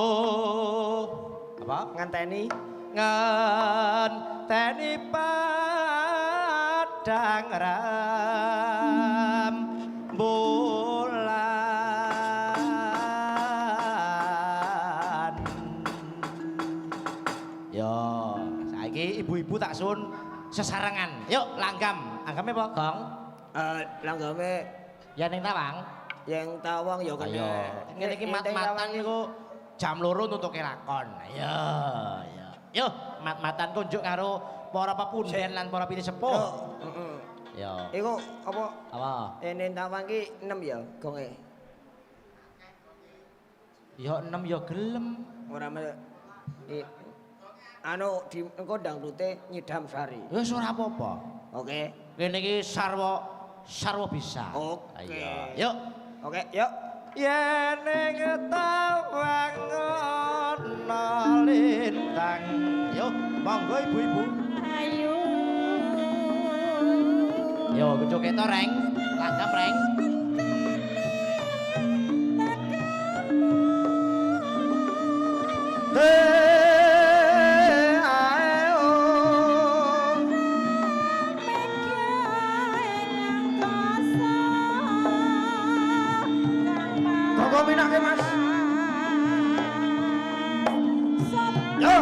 apa? Ngenteni Ngenteni padang rembulan. Yo, saiki ibu-ibu tak suwun sesarengan. Yuk, langgam. Langgame apa, Gong? Langgame Ya ning Tawang. Yang Tawang ya kena. Ayo. Ngene iki mat-matan iku jam 2 nutuke lakon. Ayo, ayo. Yo, mat-matan kunjuk karo para pepunden lan para pinisepuh. Heeh. Yo. Iku apa? Apa? Ning Tawang ki 6 ya gonge. Ya 6 ya gelem. Ora anu di engko dangdute nyidam sari. Wis ora apa-apa. Oke. Kene iki sarwa sarwa bisa. Oke. Ayo. Yuk. Oke, yuk. Yen ing tawang ana lintang. Yuk, monggo ibu-ibu. Ayo. Yo, kucuke to, Reng. Langgam, Reng. Kok minake, Mas? Yo.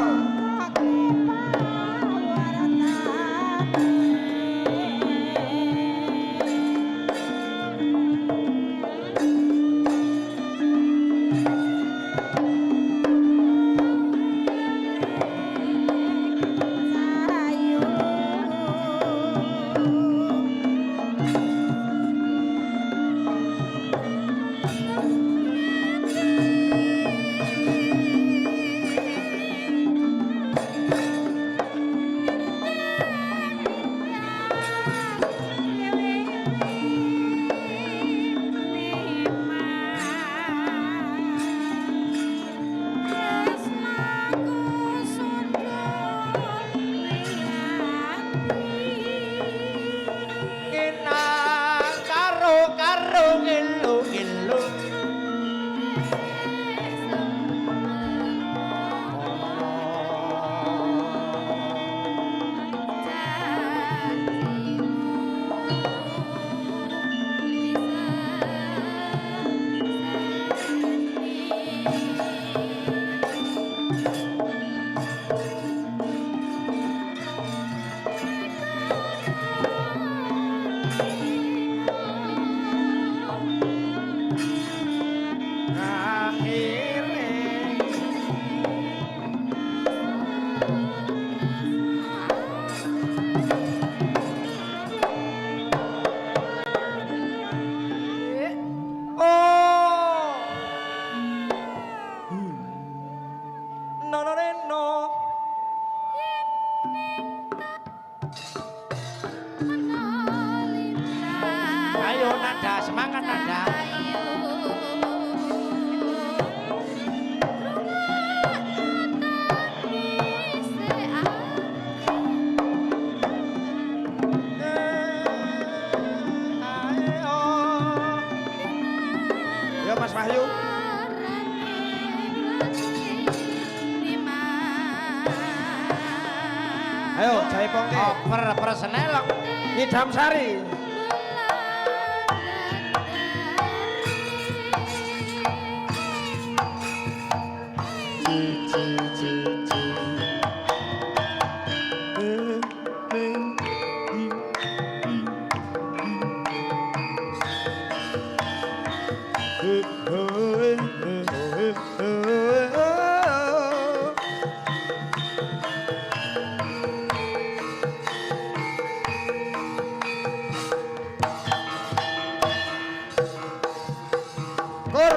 Ayo jaipongke. Over persenelok. Nyidam sari. Kur.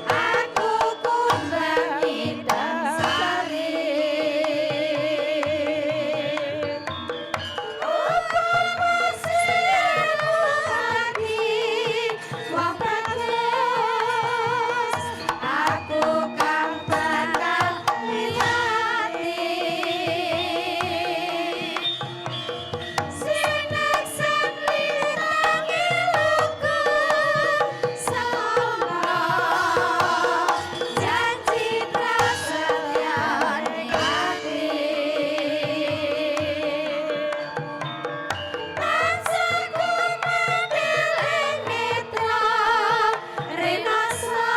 Aku kumbang idam sari. Upama sirmu ati wong bagus, aku kang bakal liwati. Sinaksan lintangi lukur salah janji prasetya ati. Tansah kumandel ing mitra rinasa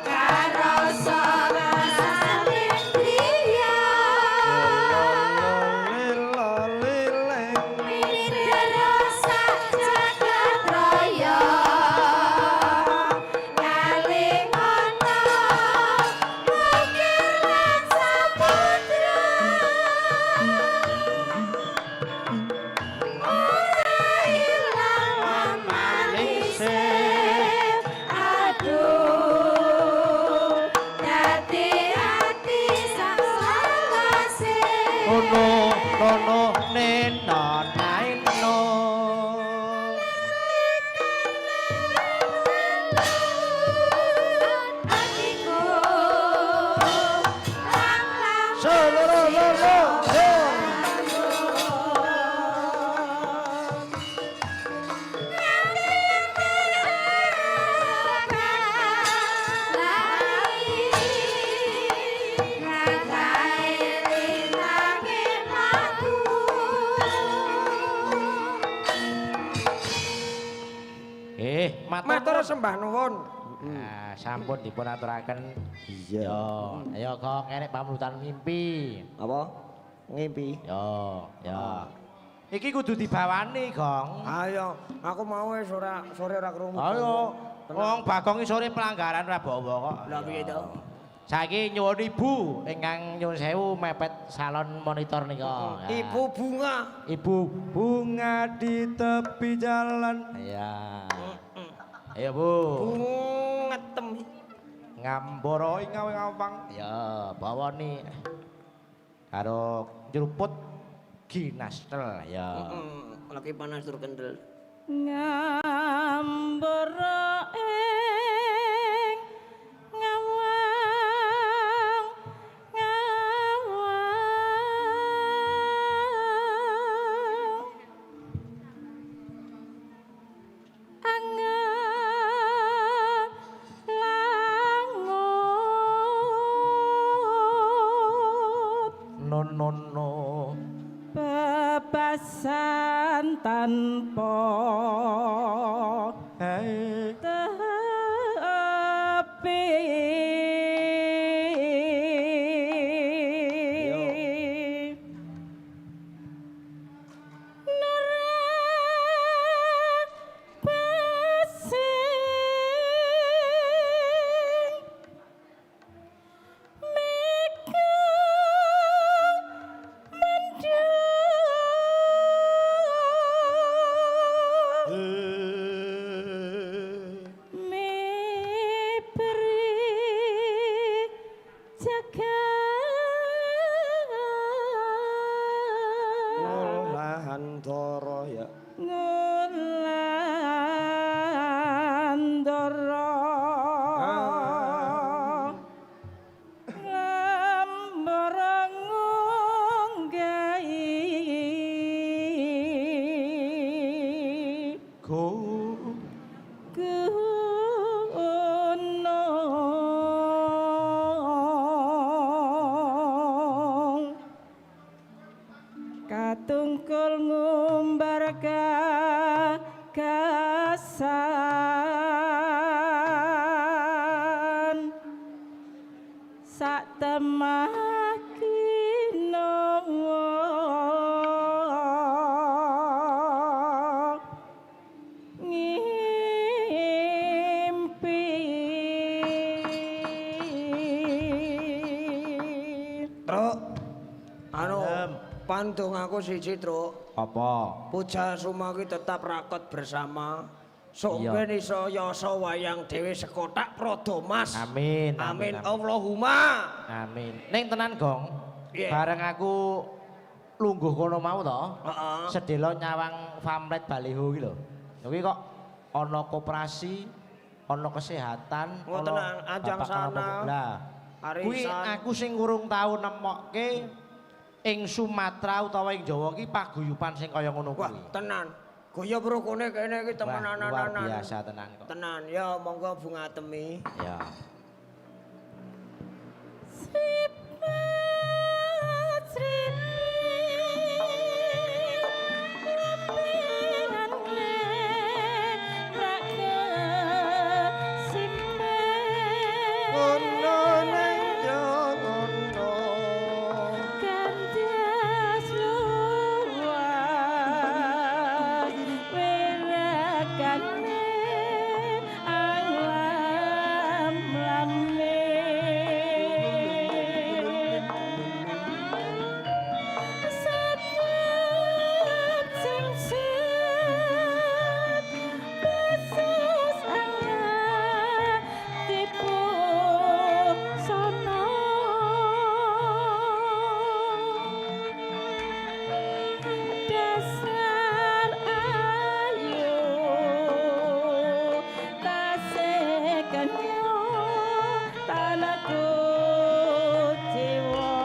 karasa salindriya. Midera sak jagat raya kalingono bukir lan samudra ora ilang manise aduh dadi ati sak selawase. Nono nono neno naino. Atiku lang lang Loro loro yo. Matur Matur sembah nuwun. Nah, sampun dipun aturaken. Iya. Yo, ayo kok enek pamrutan mimpi. Apa? Ngimpi. Yo, yo. Iki kudu dibawani, Gong. Ayo, aku mau wis ora sore ora krungu. Ayo, wong Bagong iki sore pelanggaran ora bawa kok. Lah piye to? Saiki nyuwun ibu ingkang nyuwun sewu mepet salon monitor nika. Ya. Ibu bunga. Ibu bunga di tepi jalan. Iya. Ayo, Bu. Bunga tem. Ngambara ing ngawang. Ya, bawane karo nyeruput ginastel ya. Lagi panas tur kendel. Ngambara ing ngawang ngawang angen langut No no no. bebasan tanpa Hei. tepi. Nurah pesing meka mendung mibri jagat Ngulandara ya. Ngulandara ngambara ngunggahi. Katungkul ngumbar gagasan sak temah kinawa ngimpi. Truk. Anu, pantung aku siji, Truk. Apa? Puja Suma ki tetap raket bersama. Sok ben iso yasa wayang dhewe sekotak Prada Mas. Amin. Amin. Allahumma. Amin. Ning tenan, Gong. Piye? Bareng aku lungguh kono mau to. Heeh. Sedelo nyawang famlet baliho ki lho. Kuwi kok ana koperasi, ana kesehatan, Oh, tenang, ajang sana. Lah, kuwi aku sing urung tau nemokke ing Sumatera utawa ing Jawa ki paguyuban sing kaya ngono Wah, kuwi. tenan. Guyub rukune kene iki Wah, temenanan. luar biasa tenan kok. Tenan, ya monggo bunga temi. Ya. Ono neng yo ngono. Kandas luas werakane alam lame Sedep sing set besus tipu sono dasar ayu tasih kenyo tanahku jiwa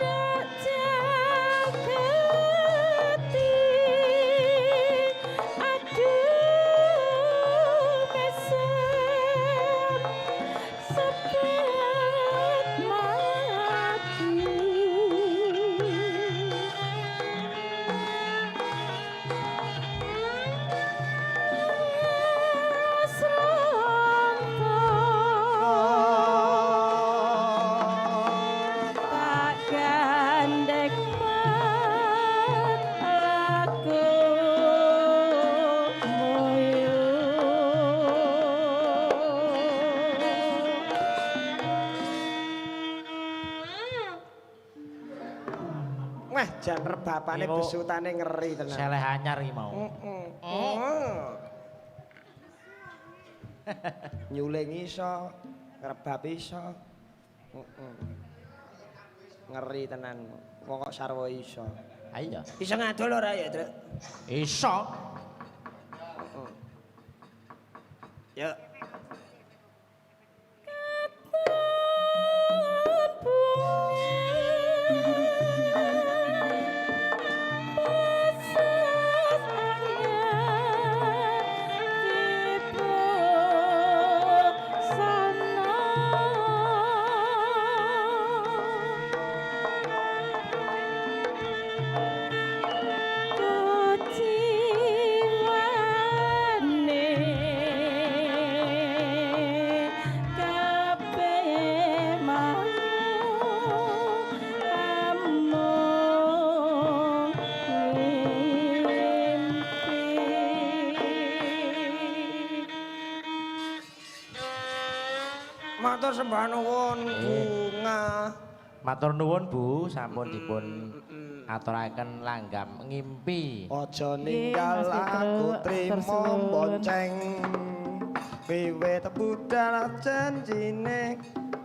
ndak jagati aduh mesem sepet mati. Tak gandeng aku Wah, jan rebapane Iku besutane ngeri tenan. Seleh anyar iki mau. Nyuling iso, ngrebab iso. Ngeri tenan. Wong kok sarwa iso. Ayo. Iso ngadol ora ya, Truk? Iso. Ya. Matur sembah nuwun bunga. Matur nuwun Bu, sampun dipun aturaken langgam ngimpi. Aja ninggal Mas Petro, aku trimo matur suwun. bonceng. Wiwit budal janjine.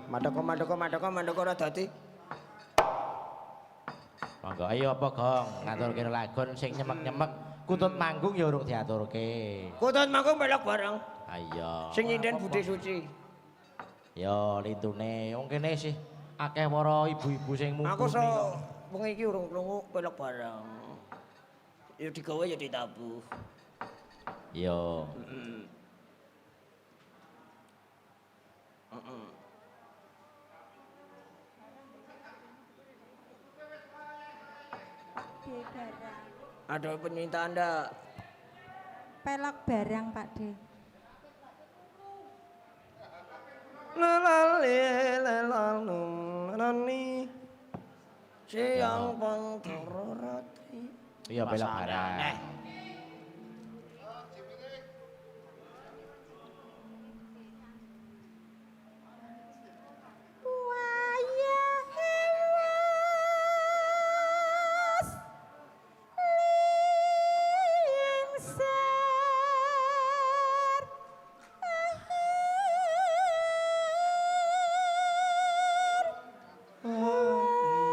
Madaka madaka madaka madaka ora dadi. Monggo ayo apa Gong ngaturke lagon sing nyemek-nyemek kutut manggung ya urung diaturke. Kutut manggung melok bareng. Ayo. Sing nyinden Budhe Suci. Ya lintune wong kene sih akeh para ibu-ibu sing mumpuni. Aku so wengi iki urung krungu melok bareng. Ya digawe ya ditabuh. Yo. Barang. Ada permintaan ndak? Pelok barang Pak De. Siang pantoro ratri. Iya pelok barang. Aneh. Wayahe wis lingsir wengi.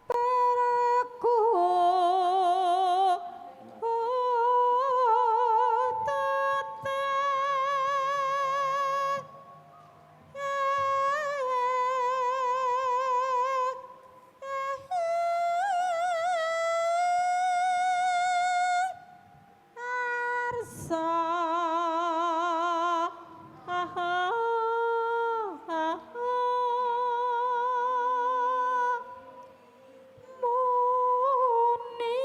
Perku Arsa Muni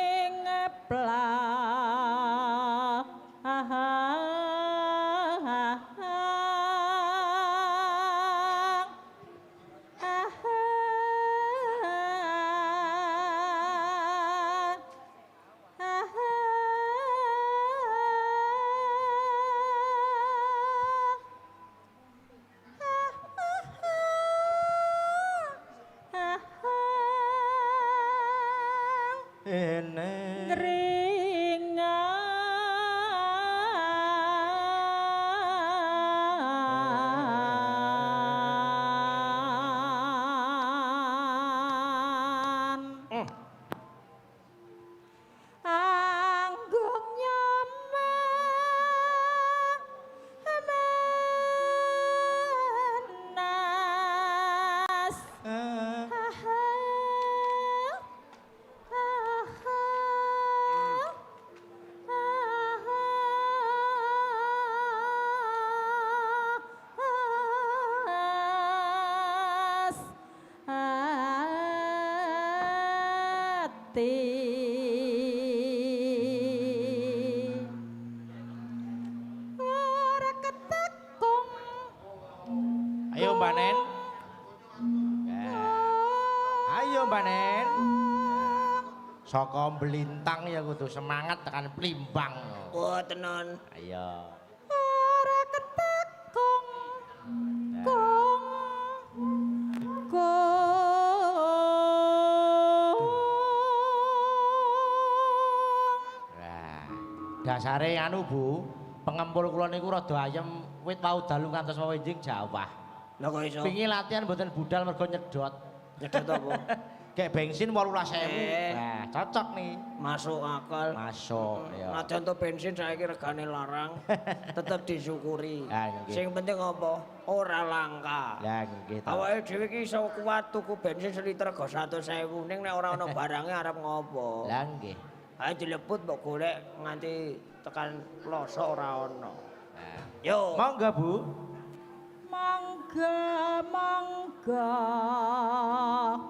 ning Ene. Ringan Anggung nyaman menas Ati ora ketekung. Ayo Mbak Nen. Ayo Mbak Nen. Saka Blintang ya kudu semangat tekan Plimbang. Wah, tenan. Ayo. Ora ketekung kung kung. Nah, dasare anu Bu, pengempul kula niku rada ayem wit wau dalu ngantos wau enjing jawah. Lah kok iso? Wingi latihan mboten budal mergo nyedot. Nyedot apa? Kayak bensin 18.000. Eh. Nah, cocok nih. Masuk akal. Masuk ya. Najan to bensin saiki regane larang, tetep disyukuri. Ah, nggih. Sing penting apa? Ora langka. Lah nggih to. Awake dhewe iki iso kuat tuku bensin seliter rega 100.000 ning nek ora ana barange arep ngopo? Lah nggih. Ayo dilebut mbok golek nganti tekan ploso ora ana. Nah. Yo. Monggo Bu. Mangga mangga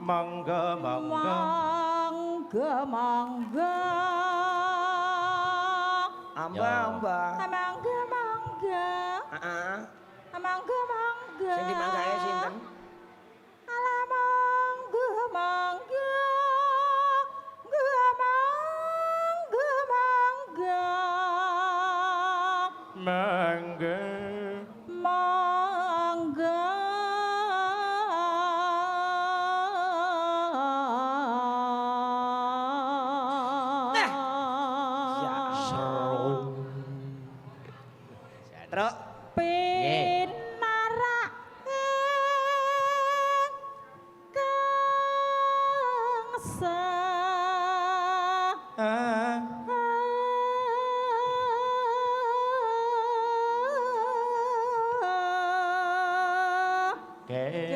Monggo monggo. mangga mangga Amba amba. mangga mangga Heeh. mangga mangga Sing dimanggake sinten? Ala mangga mangga mangga mangga mangga Mangga. mangga Ya, Seru. Truk. Pinarak Keca.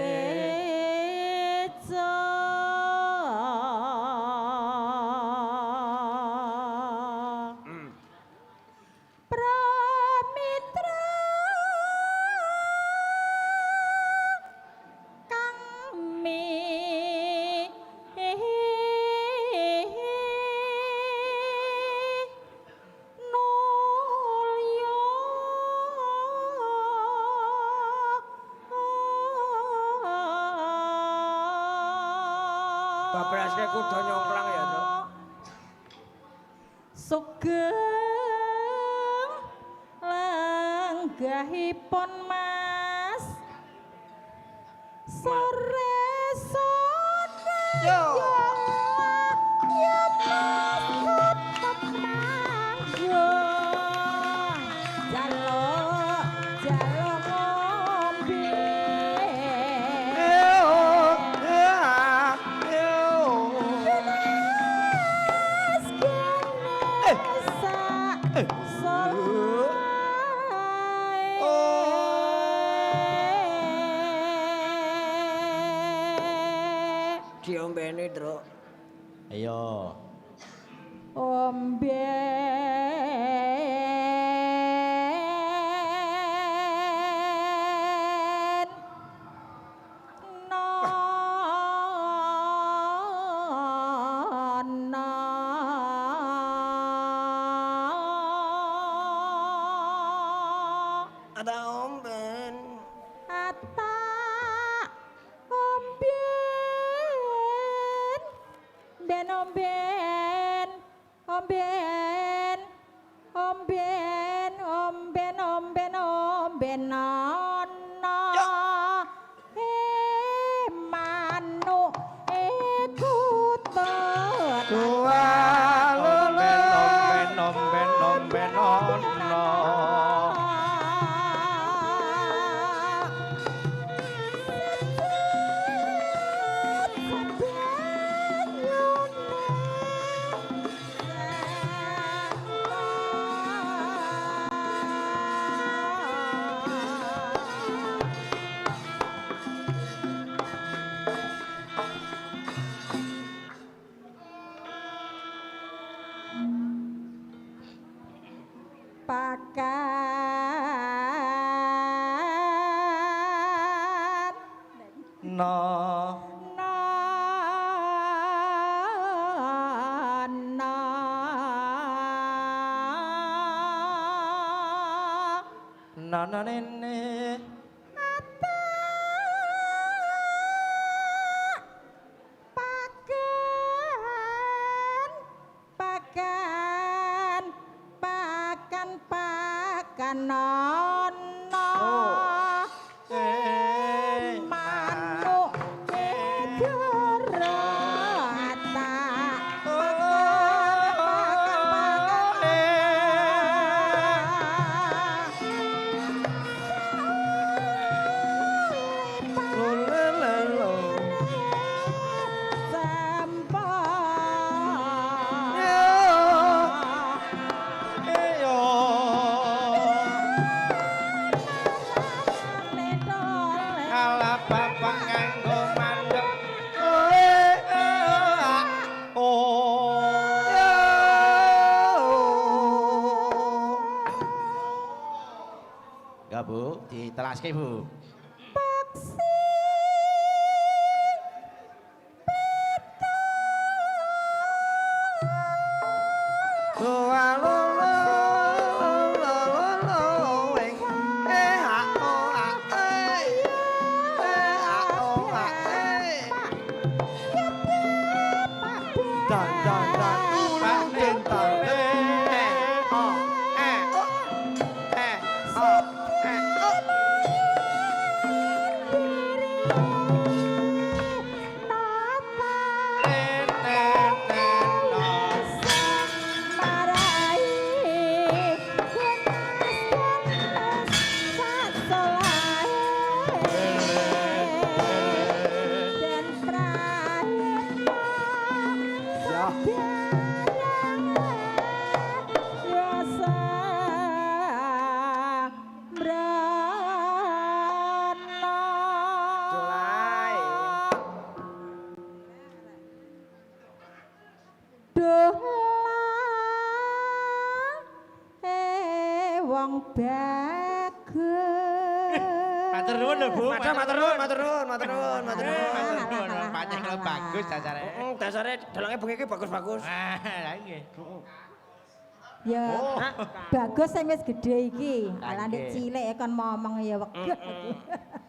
Pramitra kang mi nulya Babraske kuda nyongklang ya, Truk. Sugeng lenggahipun Mas. Sore sore Yo. Ya Mas tetep manggung. Jaluk jaluk ngombe. Genes genes sak solahe. Diombeni, Truk. Ayo. Omben nono Ada omben. ata omben ben omben omben omben omben omben omben nono eh manuk ikut Omben omben omben ono. Pakan No. na na Na na nene. Ata pakan pakan pakan pakan nono Eh, manuk kedoro ata pakan pakan Ala bapak nganggo mandek. Oh. Enggak, Bu, ditelaske, Bu. Dan dan dan ulang dan eh oh eh oh eh oh eh oh. Nen, nen, nen, no. Dan wong bagus. Matur nuwun lho, Bu. Matur nuwun, matur nuwun, matur nuwun, matur nuwun. Matur nuwun. Pancen kalau bagus dasare. Heeh, dasare dalange bengi iki bagus-bagus. Ah, lah nggih. Ya. Oh. Bagus sing wis gedhe iki. Ala ndek Nggih. cilik kon momong ya wegah.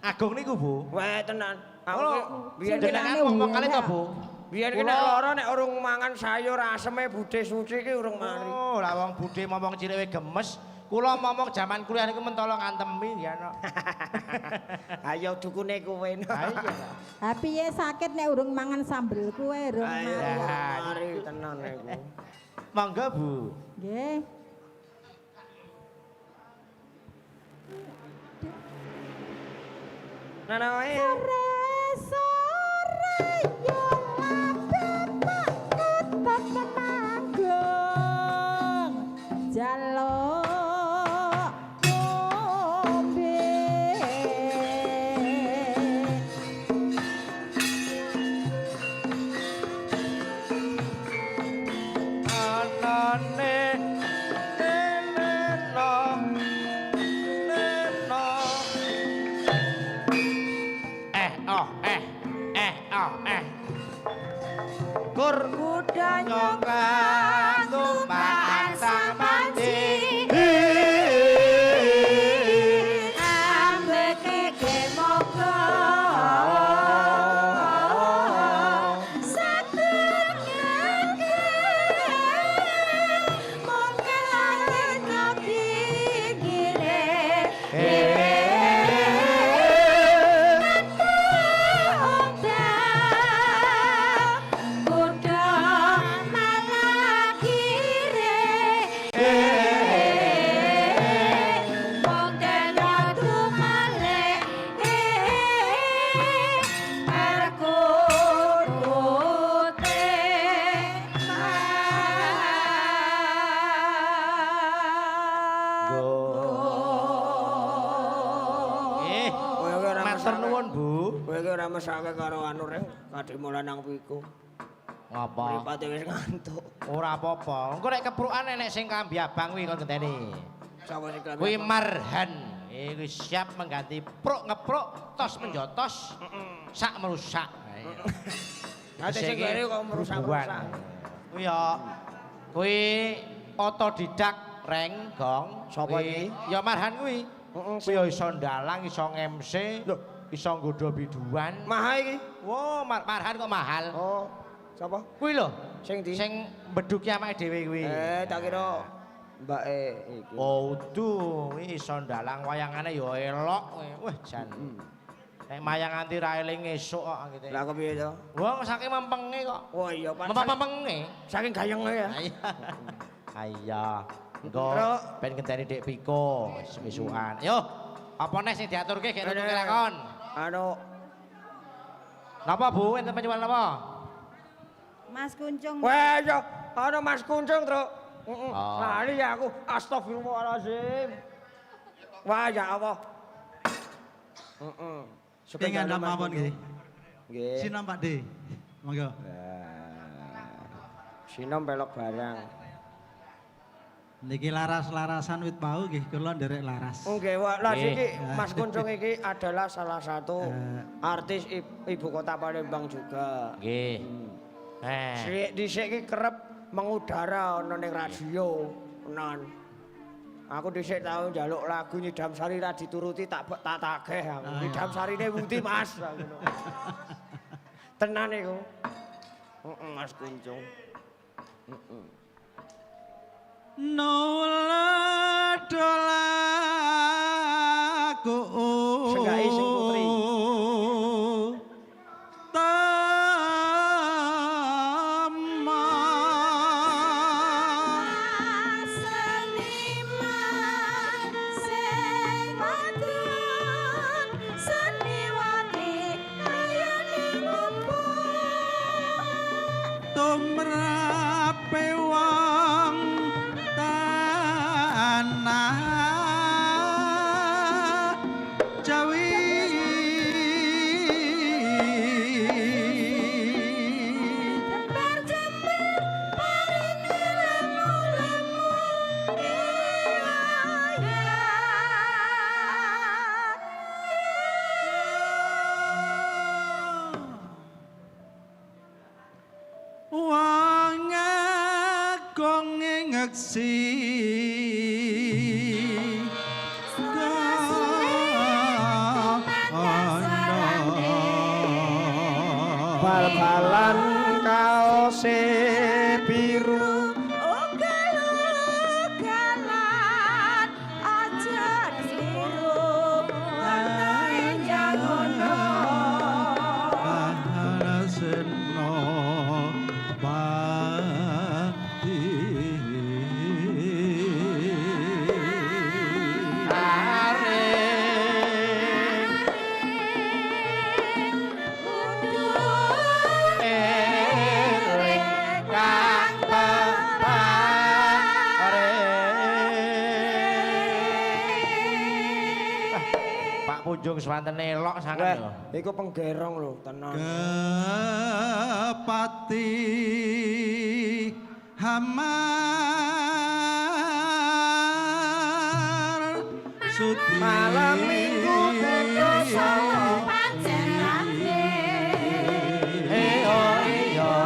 Agung niku, Bu. Wah, tenan. Aku Oh, ki biyen ki nek jenengan ngomong kali to, Bu? Biyen ki nek lara nek urung mangan sayur aseme Bude Suci ki urung mari. Oh, lah wong budhe momong cilik wae gemes. Kula momong jaman kuliah niku mentolo ngantemi ya no. Ayo dukune kowe. Ha iya. Ha piye sakit nek urung mangan sambel kuwe urung Ayo mari. mari tenan iku. Monggo, Bu. Nggih. Nah, wae. Sore sore yo bapak ketep temanggung jaluk ngombe. Anane neno neno. Eh oh eh eh oh eh. Kur Kuda Nyongkang tumpakan samanti. Ambeke kemoga saged ngake mongko langit pinggire. Kuda malakire mongko tumale perkutute. Eh, Kowe iki ora matur mesake. nuwun, Bu. Kowe iki ora mesake karo anu reng kadhe lanang piku. Ngapa? Mripate wis ngantuk. Ora apa-apa. Engko nek keprukan enek sing kambi abang kuwi kon genteni. Sapa sing klambi? Kuwi Marhan. Iku siap mengganti pruk ngepruk, tos menjotos, sak merusak. Ate sing kene kok merusak-merusak. Kuwi ya kuwi otodidak reng gong. Sapa Kuwi iki? Ya Marhan kuwi. Heeh. Kuwi ya iso ndalang, iso ngemse, iso nggodha biduan. Mahal iki. Wow, Marhan kok mahal. Oh, sapa? Kuwi lho, Sing ndi? sing mbeduki amake dhewe kuwi. Eh, tak kira mbake iki. Oh, udu, kuwi iso ndalang wayangane ya elok. Wah, jan. Nek mayang nganti ra eling esuk kok gitu. Lah kok piye to? Wong saking mempenge kok. Wah iya, Pak. Mempeng-mempenge. Saking gayenge ya. Iya. Engko Truk. ben ngenteni Dik Piko wis-wisukan. Yo, apa neh sing diaturke gek nutuke lakon? Anu, Napa Bu, enten penyuwun napa? Mas Kuncung. wah iya, ana Mas Kuncung, Truk. Heeh. Oh. Lali ya aku. Astagfirullahalazim. Wah, ya Allah. Heeh. Sugeng ngandhap mawon nggih. Nggih. Sinom Pak D. Monggo. Sinom pelok barang. Niki laras-larasan wit pau nggih kula nderek laras. Nggih, wah, lah Nggih. iki Mas Kuncung iki adalah salah satu artis ibu kota Palembang juga. Nggih. Eh. Sik dhisik iki kerep mengudara ana ning radio. Tenan. Aku dhisik tau njaluk lagu Nyidam Sari ra dituruti tak tak tagih aku. Nyidam Sarine pundi Mas? Aku ngono. Tenan iku. Heeh, Mas Kuncung. Nula dolaku Senggai sing putri. Tama Seniman sing wadon seniwati kayane ngopo tumrape wong tanah Bal-balan kaose biru. Ugal-ugalan aja ditiru warnae jangono. Bahaseno pati. Eling kang pepare. Pak Punjung swanten elok sanget lho. Iku penggerong lho, tenan. Kepati hamar sudi Malam Minggu Pancen apik. Eh oh iya.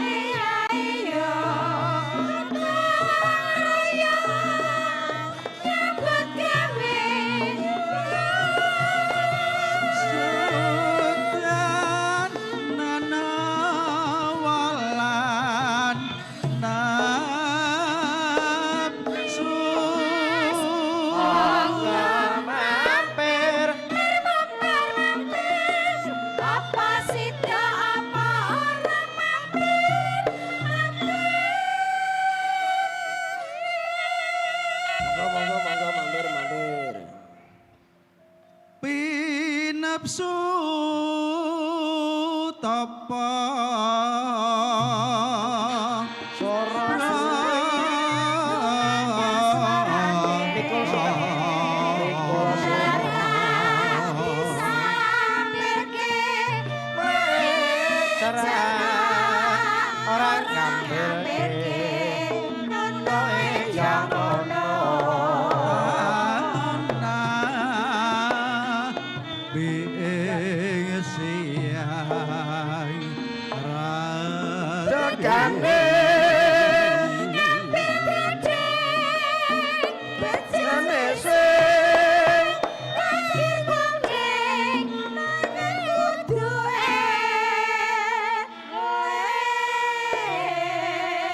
Iya iya gotong royong nyambut gawe. Sudan nanawalan nafsu. Mampir. Mampir, apa sida apa ora mampir, Monggo monggo monggo mampir mampir. Pinapsu tapa Sora Mikul suka. Mikul disampirke Ora ngambilke nontoe jangono. Being siang Degane ngambil dredeg Degane sing lahir kuning mangan kudu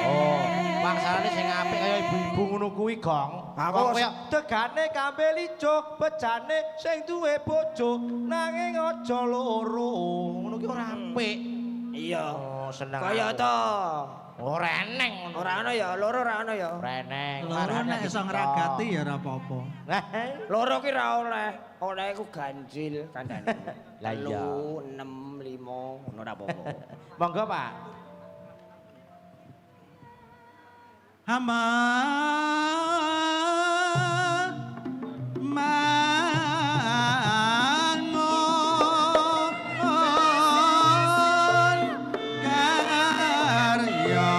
Oh, wangsalane sing apik kaya ibu-ibu ngono kuwi, Gong. Aku Wong kaya degane kambil ijo, bejane sing duwe bojo nanging aja loro. Ngono ki ora apik. Iya. Oh, seneng. Kaya aku. to. Ora eneng ngono. Ora ana ya, loro ora ana ya. Ora eneng. Loro nek iso ngragati ya ora apa-apa. Loro ki ora oleh. Oleh iku ganjil kandhane. Lah iya. 3, 6, 5 ngono ora apa-apa. Monggo, Pak. Hama mangun karya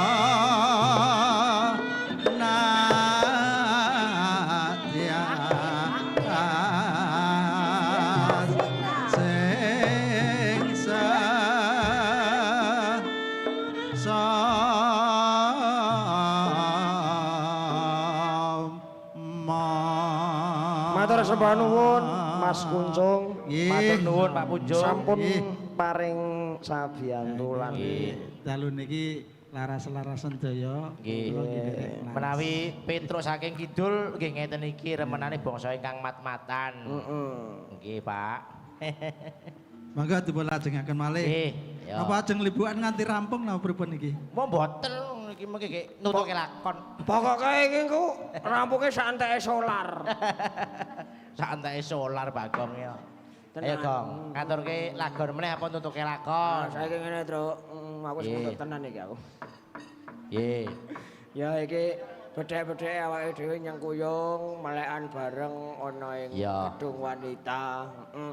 nadya sing sama. Matur sembah nuwun Mas Kuncung. Nggih. Matur nuwun Pak Punjung. Sampun Nggih. paring sabiyantu lan Nggih. Dalu niki laras-larasan daya. Nggih. Kula nggih nderek laras. Menawi Petruk saking kidul nggih ngeten iki remenane bangsa ingkang mat-matan. Heeh. Nggih, Pak. Mangga dipun lajengaken malih. Nggih. Ya. Napa ajeng libukan nganti rampung napa pripun iki? Mau mboten iki mengke nggih nutuke lakon. Pokoke iki ku rampunge sak enteke solar. Sak enteke solar Bagong ya. Tenan. Ayo Gong, ngaturke lagon meneh apa nutuke Nah, lakon? saiki ngene, Truk. Aku wis Nggih. mundur tenan iki aku. Nggih. Ya iki bedhek-bedhek awake dhewe nyengkuyung melekan bareng ana ing Ya. gedung wanita. Heeh.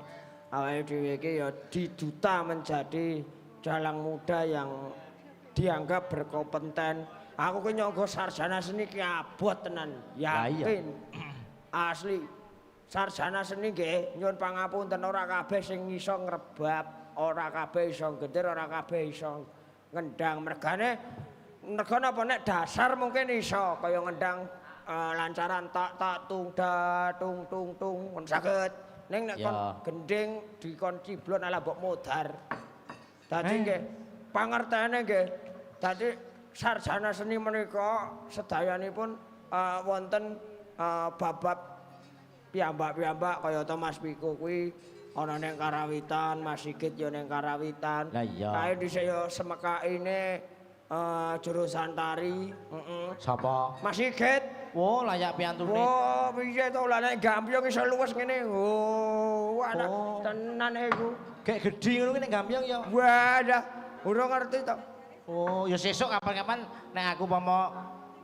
Awake dhewe iki ya diduta menjadi dalang muda yang dianggap berkompeten. Aku ki nyangga sarjana seni ki abot tenan, Lah iya. yakin. Asli. Sarjana seni nggih nyuwun pangapunten ora kabeh sing iso ngrebab, ora kabeh iso gendir, ora kabeh iso ngendang. Mergane merga napa nek dasar mungkin iso kaya ngendang lancaran tak tak tung da tung tung tung kon saged. Ning nek kon Ya. gending dikon ciblon ala mbok modar. Dadi nggih pangertene nggih. Dadi sarjana seni menika sedayanipun wonten bab-bab piyambak-piyambak kaya ta Mas Piko kuwi ana ning Karawitan, Mas Sigit ya ning Karawitan. Lah iya. Kae dhisik ya semekaine jurusan tari, heeh. Sapa? Mas Sigit. Wo, layak piyantune. Wo, piye to lah nek gambyong iso luwes ngene. Oh, anak Oh. tenan iku. Kayak gedhi ngono ki nek gambyong ya. Wah, dah urung ngerti to. Oh, ya sesuk kapan-kapan nek aku pomo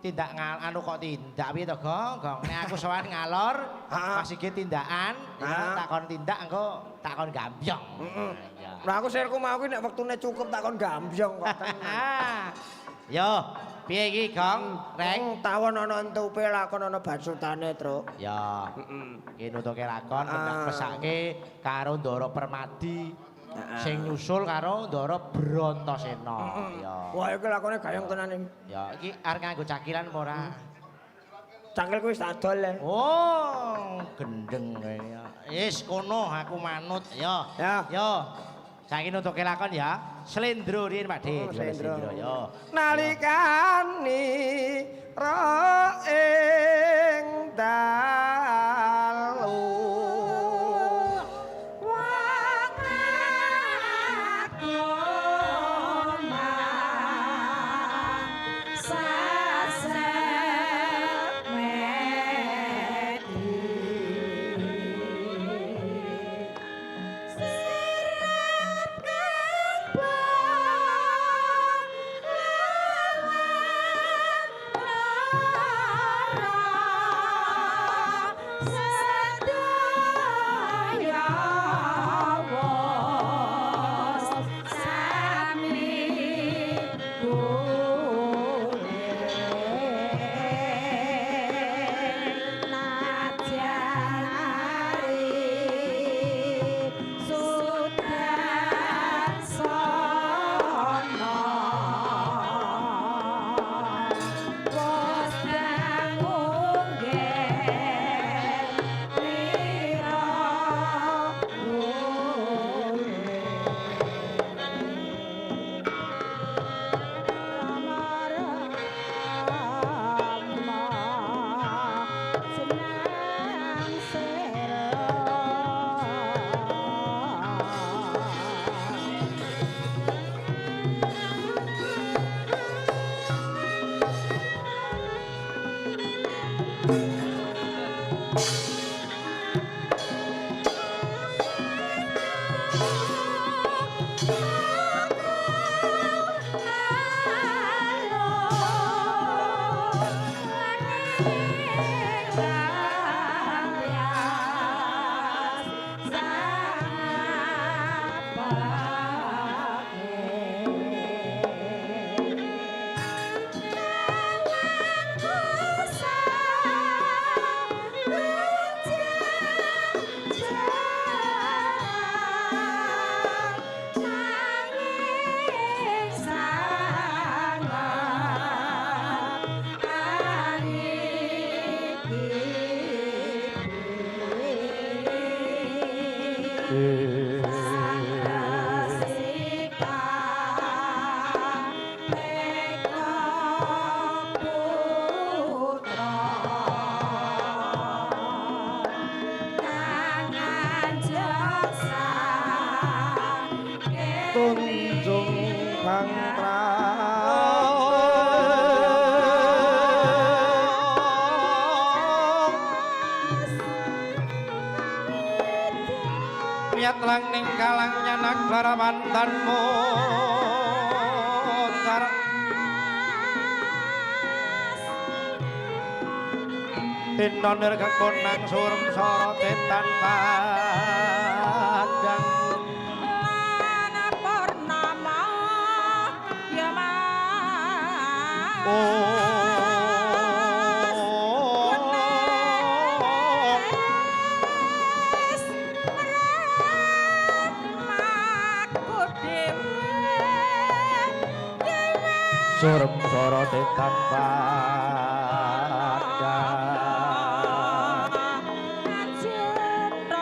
tindak anu kok tindak piye to, Gong? Gong. Nek aku sowan ngalor, Mas Sigit tindakan, ya, tak kon tindak engko tak kon gambyong. Heeh. Iya. Lah aku sirku mau ki nek wektune cukup tak kon gambyong kok tenan. Yo, piye iki, Gong? Reng. Tawon ana entupe lakon ana batsutane, Truk. Ya. Heeh. Iki nutuke lakon mendak pesake karo Ndara Permadi. Sing nyusul karo Ndara Brontasena. Ya. Wah, iki lakone gayeng tenan iki. Ya, iki arep nganggo cakilan apa ora? Cangkil kuwi wis tak dol le. Oh, gendeng kowe ya. Wis kono aku manut ya. Ya. Yo. Saiki nutuke lakon ya. Slendro riyin Pak De. Oh, slendro. Yo. Nalikane ra ing dalu Wong agama sasemedi sirat kang lara sedaya wos sami golek nadyan ari sudarsana wos dangunggel pira Rama Rama jeneng sera. Tunjung bangtra Miat lang ning kalang nyanak larawan tan mutar. Tinonir kekonang surem sorote tanpa padang. Lan purnama ya Mas. Wenes mremaku dhewe dhewe. Surem sorote tanpa padang. Anjentara,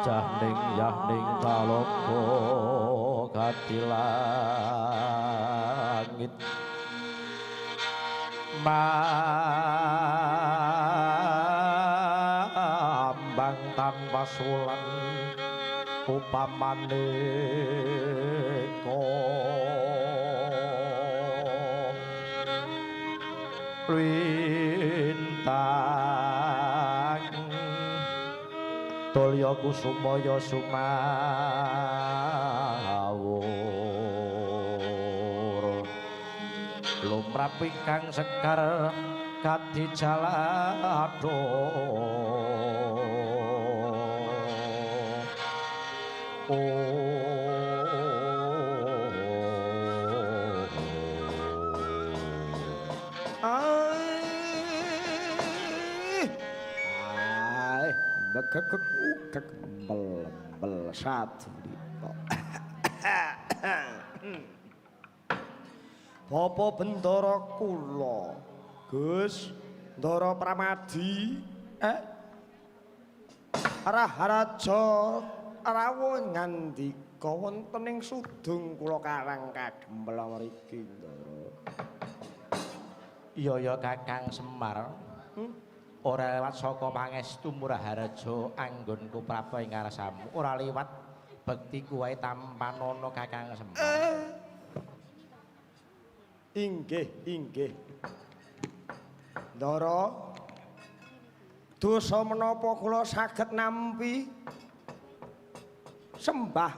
Jahning yahning talaga katilangit mambang tanpa sulan upamane lintang tulya kusumaya sumawur lumrah ingkang sekar kadi jalado. Bel satu. Bapak Bendara kula, Gus Ndara Pramadi, Raharaja rawuh ngandika wonten ing sudung kula Karang Kadempel mriki Ndara. Iya ya Kakang Semar. Ora lewat saka pangestu Muraharaja anggonku prapta ing ngarsamu. Ora liwat bektiku wae tampanana Kakang Semar. Inggih, inggih. Ndara, dosa menapa kula saged nampi sembah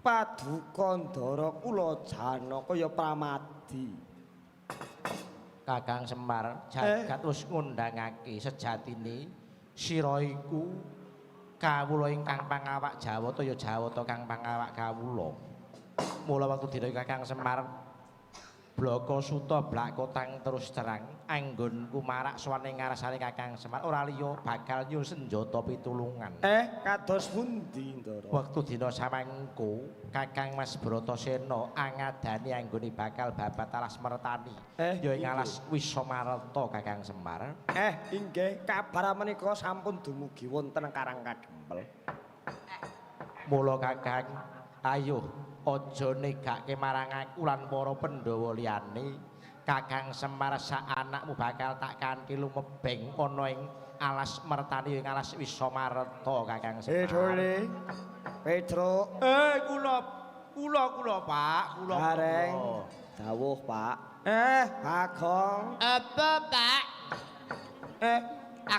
paduka Ndara kula Janaka ya Pramadi. Kakang Semar, jagat wis ngundangake sejatine sira iku kawula ingkang pangawak Jawata ya Jawata kang pangawak kawula. Mula wektu dina Kakang Semar blaka suta blakotang terus terang anggonku marak sowan ing ngarsane Kakang Semar ora liya bakal nyuwun senjata pitulungan. Kados pundi Ndara? Wektu dina samangko Kakang Mas Bratasena angadani anggone bakal babat alas Mertani ya ing alas Wisamarta Kakang Semar. Inggih, kabar menika sampun dumugi wonten Karang Kadempel. Mula Kakang, ayo aja negake marang aku lan para Pandhawa liyane. Kakang Semar sak anakmu bakal tak kanthi lumebeng ana ing alas Mertani ing alas Wisamarta Kakang Semar. Dole. Petro. Kula Pak, kula. Gareng. Dawuh, Pak. Bagong. Apa, Pak?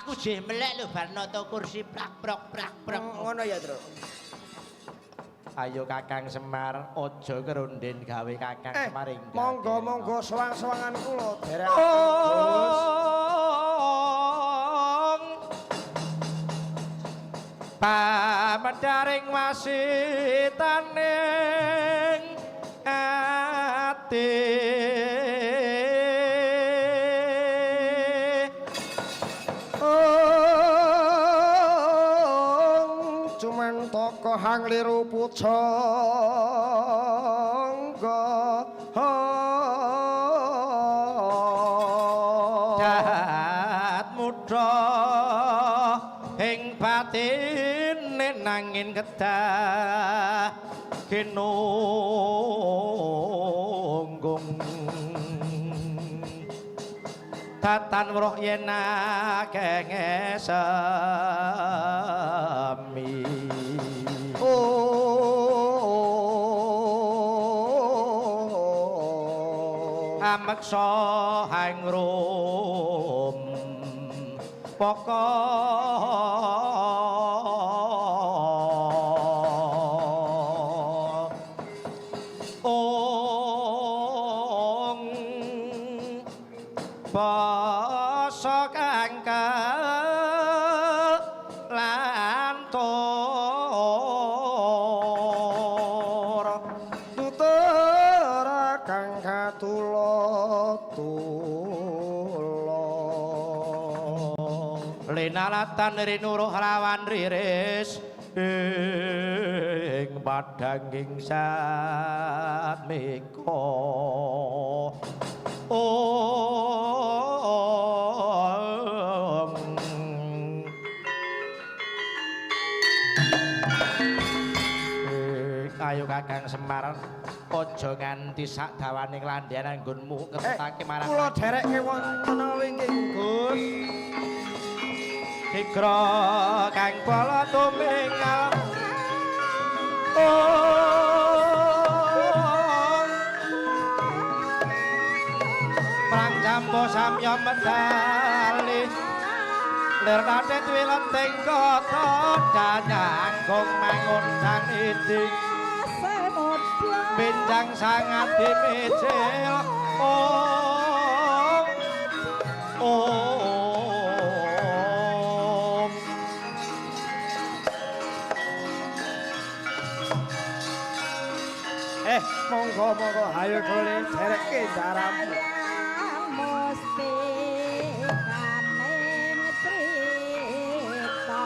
Aku jeh melek lho bar nata kursi prak prok prak prok. Ngono ya, Tru. Ayo Kakang Semar, aja kerunden gawe Kakang Semar ing. Monggo monggo sewang-sewangan kula derek. Pamedharing wasitaning ati. Cuman tokoh hang liru pujangga. Dat mudha ing batine nangin kedah kinunggung tatan weruh yen akeh semi. Ameksa hangrum poko ong basa kang kelantur tutur kang katula tula linalatan rinuruh lawan riris ing padhanging satmika. Ong. Kakang Semar aja nganti sak dawane nglandhean anggonmu ngetutake marang Kula dherekke wonten wingking Gus. Sigra kang pala tumingal. Prang jambo samya medali lir nate twilenting kota danyanggung mangun saniti benjang sangat dimicil. Om om. Monggo monggo ayo dole dherekke daramu. Mustikaning trita.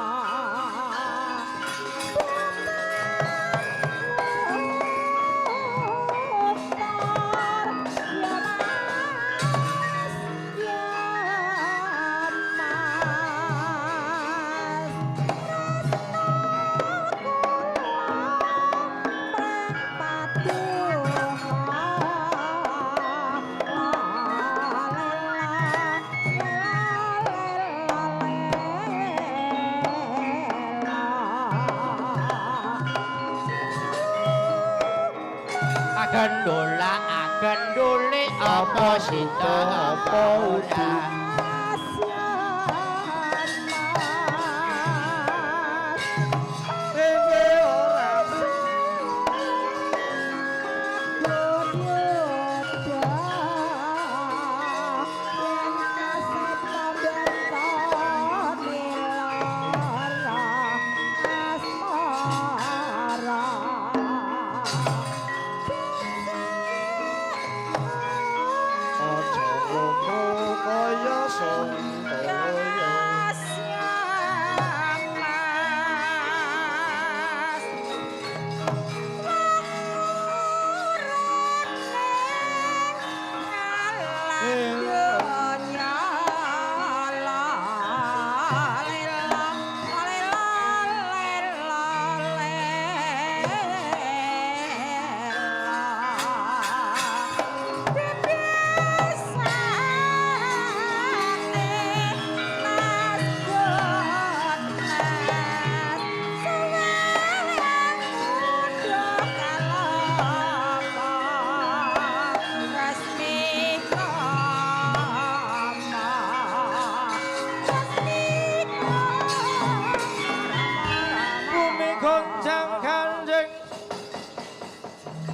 Agendola agendole apa sida apa ora.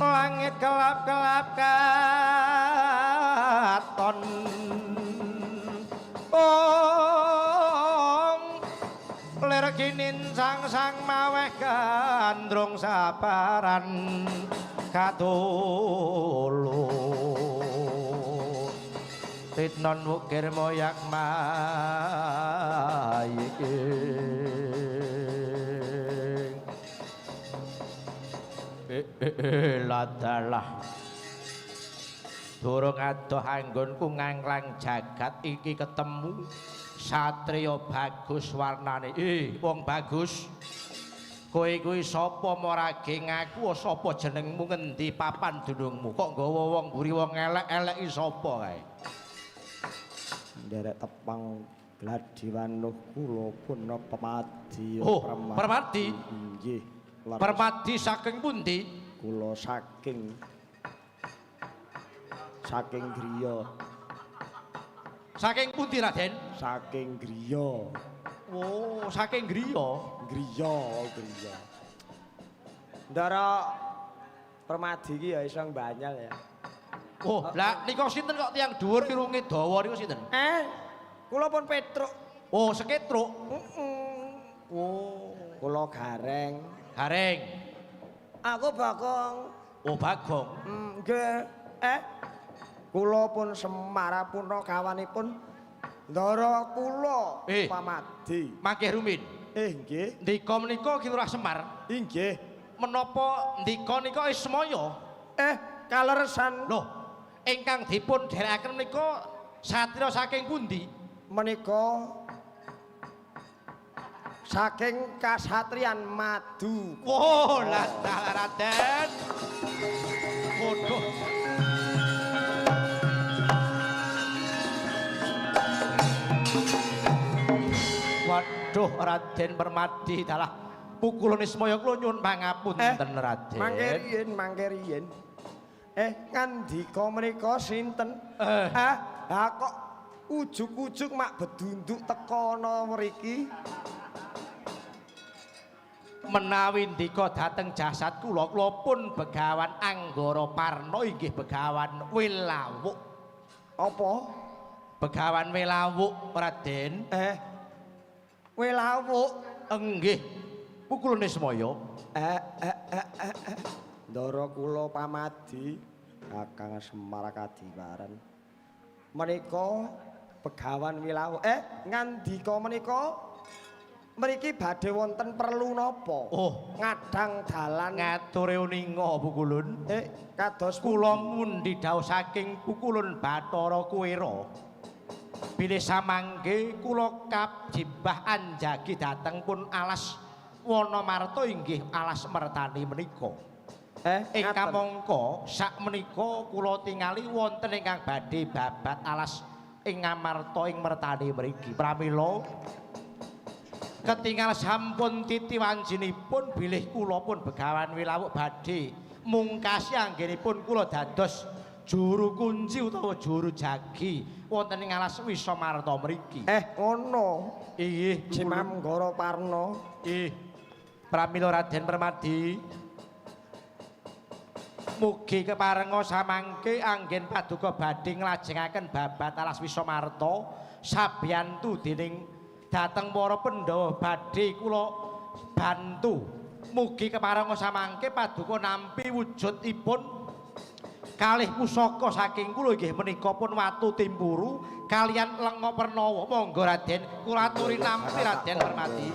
Langit kelap-kelap katon. Om lir kinin sang-sang maweh gandrung sabaran katulu. Titnon wukir moyak mayik. Ladalah durung adoh anggonku nganglang jagat iki ketemu satriya bagus warnane. Wong bagus, kowe kuwi sapa marage ngaku sapa jenengmu ngendi papan dunungmu kok nggawa wong mburi wong elek-elek iki sapa kae? Nderek tepang gladiwanuh kula pun Permadi. Oh, Permadi. Nggih. Permadi saking pundi? Kula saking griya. Saking pundi Raden? Saking griya. Oh, saking griya. Griya, griya. Ndara Permadi iki ya iso mbanyal ya. Oh, lah nika sinten kok tiyang dhuwur irunge dawa niku sinten? Kula pun Petruk. Oh, seketruk. Heeh. Oh, kula gareng. Gareng. Aku Bagong. Oh, Bagong. Nggih. Kula pun Semar punakawanipun ndara kula Pamadi. Mangke rumin. Nggih. Ndika menika Ki Lurah Semar. Nggih. Menapa ndika nika Ismaya? Kaleresan. Loh, ingkang dipun dherekaken menika satriya saking pundi? Menika Saking Kasatriyan Madu. Oh, lah Raden. Bodoh. Waduh, Raden Permadi dalah pukulun Ismaya kula nyuwun pangapunten Raden. Mangke riyin, mangke riyin. Ngandika menika sinten? Ah kok ujug-ujug mak bedunduk teka ana mriki. Menawi ndika dhateng jasad kula, kula pun Begawan Anggara Parna inggih Begawan Welawuk. Apa? Begawan Welawuk, Raden. Welawuk? Enggih. Pukulun Ismaya. Ndara kula pamadi Kakang Semar Kadiwaran. Menika Begawan Welawuk. Ngandika menika mriki badhe wonten perlu napa? Oh, ngadang dalan ngature uninga Pukulun. Kados kula mundi dawuh saking Pukulun Bathara Kuwera. Bilih samangke kula kajibah anjagi dhateng pun alas Wanamarta inggih alas Mertani menika. Ing kamangka sakmenika kula tingali wonten ingkang badhe babat alas ing Ngamarta ing Mertani mriki. Pramila ketingal sampun titi wancinipun bilih kula pun Begawan Welawuk badhe mungkasi anggenipun kula dados juru kunci utawa juru jagi wonten ing alas Wisamarta mriki. Ngono. Inggih, Jimam Anggara Parna. Inggih. Pramila Raden Permadi mugi keparenga samangke anggen paduka badhe nglajengaken babat alas Wisamarta sabiyantu dening dhateng para Pandhawa badhe kula bantu. Mugi keparenga samangke paduka nampi wujudipun kalih pusaka saking kula inggih menika pun watu timpuru kaliyan lenga pernawa. Monggo Raden kula aturi nampi Raden Permadi.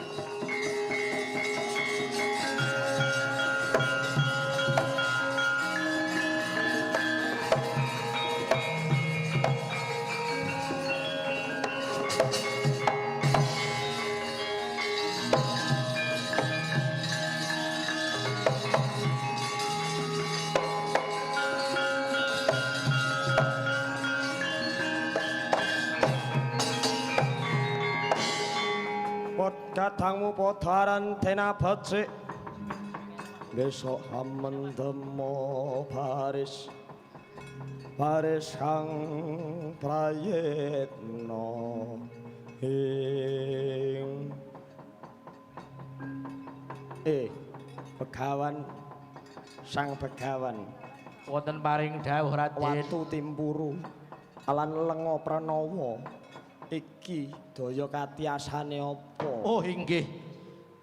Kadangmu podaran dena becik besok amendemo baris baris kang prayitna ing Begawan sang Begawan wonten paring dawuh Raden. Watu timpuru lan lenga pranawa iki daya katiasane apa? Oh inggih.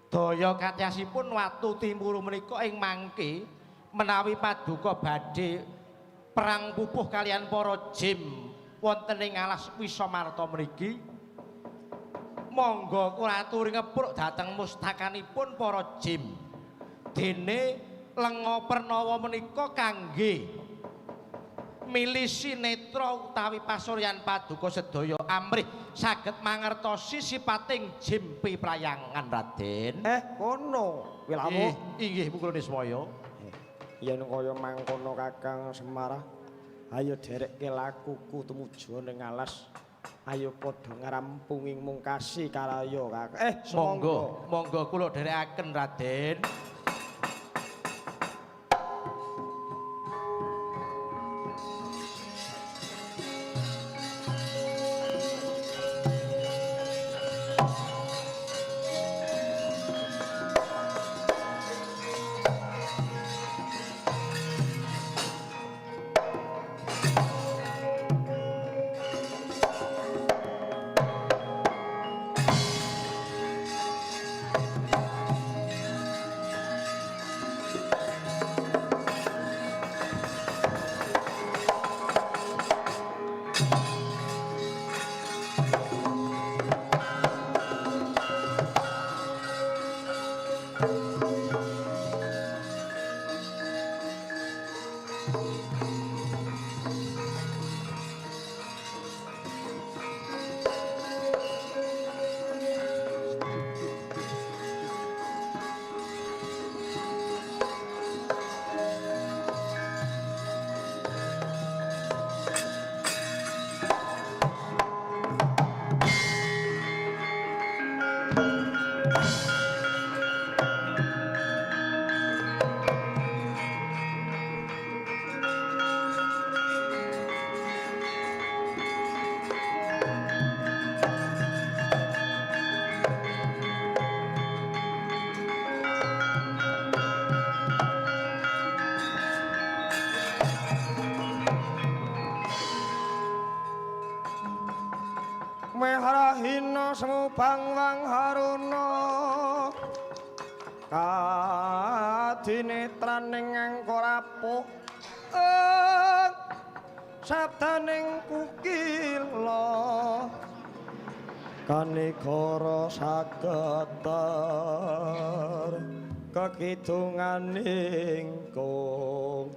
Daya katiasipun watu timpuru menika ing mangke menawi paduka badhe perang pupuh kalian para jim wonten ing alas Wisamarta mriki. Monggo kula aturi ngepruk dhateng mustakanipun para jim. Dene lenga pernawa menika kangge milisi netra utawi pasuryan paduka sedaya amrih saged mangertosi sipating jim piprayangan Raden. Kono Wilawuk. Inggih Pukulun Ismaya. Yen kaya mangkono Kakang Semar, ayo dherekke lakuku tumuju ning alas. Ayo padha ngrampungi mungkasi karaya Kakang. Monggo, monggo kula dherekaken Raden. Mehrahina semubang wang haruna kadinetran ing angkara rapuh sabdaning kukila kanigara sageter kekidunganing kung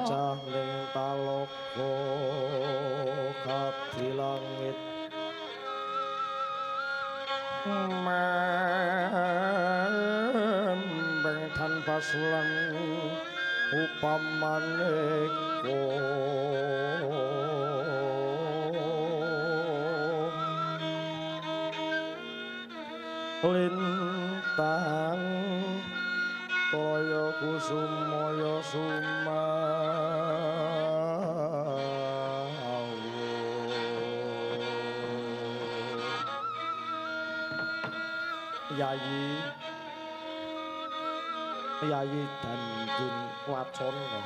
Cahling talaga kadi langit membeng tanpa sulan upamane lintang toya kusumaya sumawur. Yayi Yayi Dandun Wacana.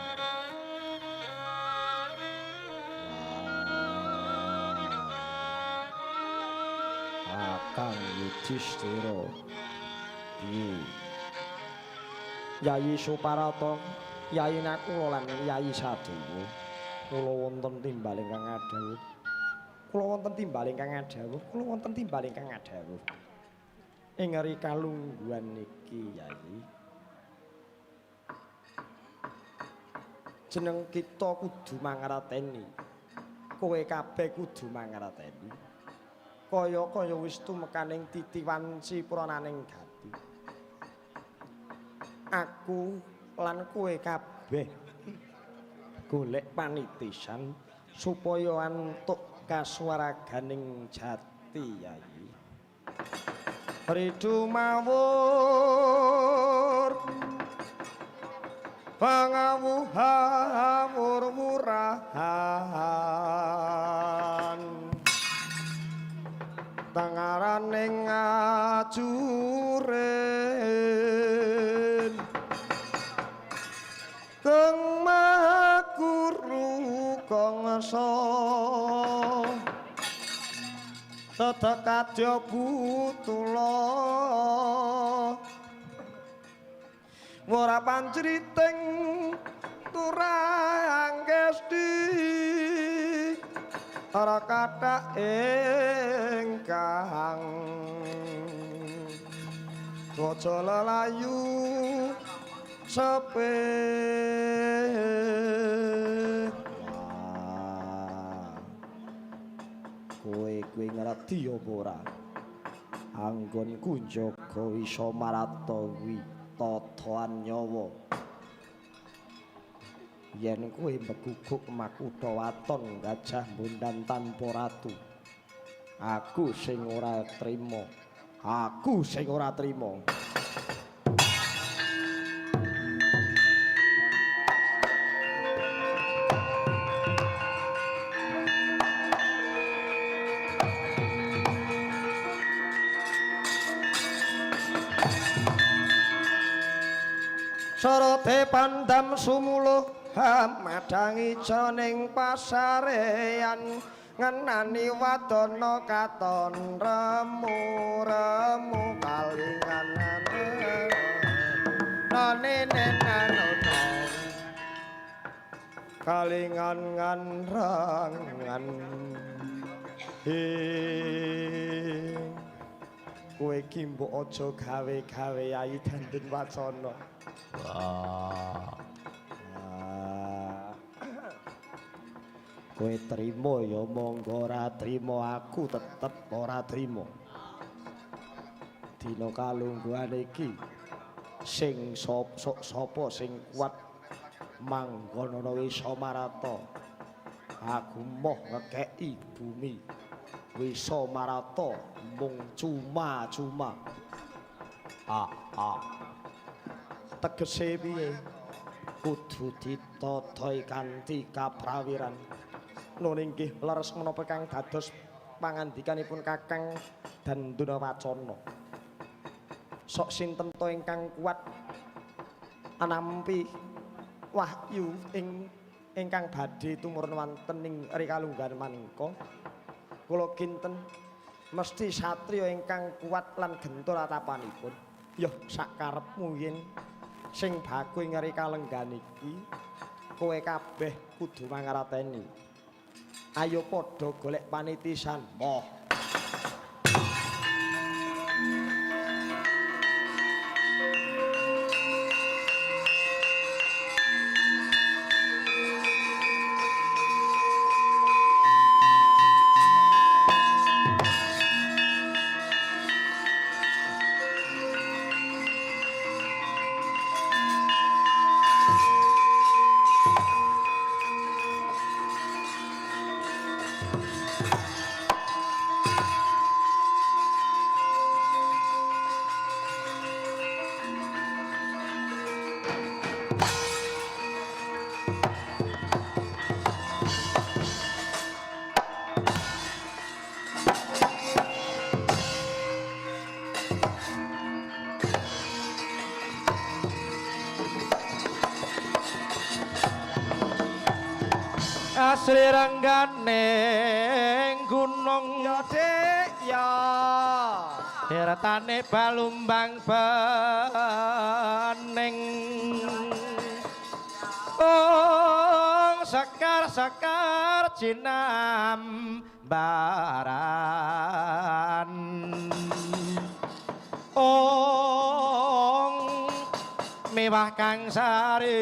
Kakang Yudhistira. Piye? Yayi Suparata, Yayi Nakula lan Yayi Sadewa. Kula wonten timbal ingkang ngadhawuh. Kula wonten timbal ingkang ngadhawuh. Kula wonten timbal ingkang ngadhawuh. Ing kalungguhan niki Yayi. Jeneng kita kudu mangarateni. Kowe kabeh kudu mangarateni. Kaya-kaya wis tumekaning titiwanci purananing gati. Aku lan kowe kabeh golek panitisan supaya antuk kasuwaraganing jati Yayi. Ridu mawur pangawuh hawur murah. gongso tetekadya butula ora pancriting turang gesti ora kathah ingkang waca lelayu sepe. Kowe kuwi ngerti apa ora? Anggonku njaga Wisa Marata kuwi totoan nyawa. Yen kowe meguguk makutha waton gajah bondan tanpa ratu, aku sing ora trima. Aku sing ora trima. Sorote pandam sumuluh madangi jroning pasarean ngenani wadana katon remu-remu kalingan kalingan nganrangan. Kowe iki mbok aja gawe-gawe Yai Dandun Wacana. Kowe trimo ya monggo, ora trimo aku tetep ora trimo. Dina kalungguhan iki sing sapa sing kuat manggon ana Wisa Marata. Aku moh ngekeki bumi Wisa Marata mung cuma-cuma. Tegese piye? Kudu ditodoi kanthi kaprawiran. Nun inggih leres menapa kang dados pangandikanipun Kakang Danduna Wacana. Sok sinten to ingkang kuat anampi wahyu ingkang badhe tumurun wonten ing rikalunggahan maneka. Kula kinten mesti satriya ingkang kuat lan gentur atapanipun. Yoh sakarepmu yen sing baku ing rikalenggan iki kowe kabeh kudu mangarateni. Ayo padha golek panitisan. Moh. Asri rengganing gunung ya Dik ya tirtane balumbang bening ong sekar-sekar jinambaran ong mewah kang sari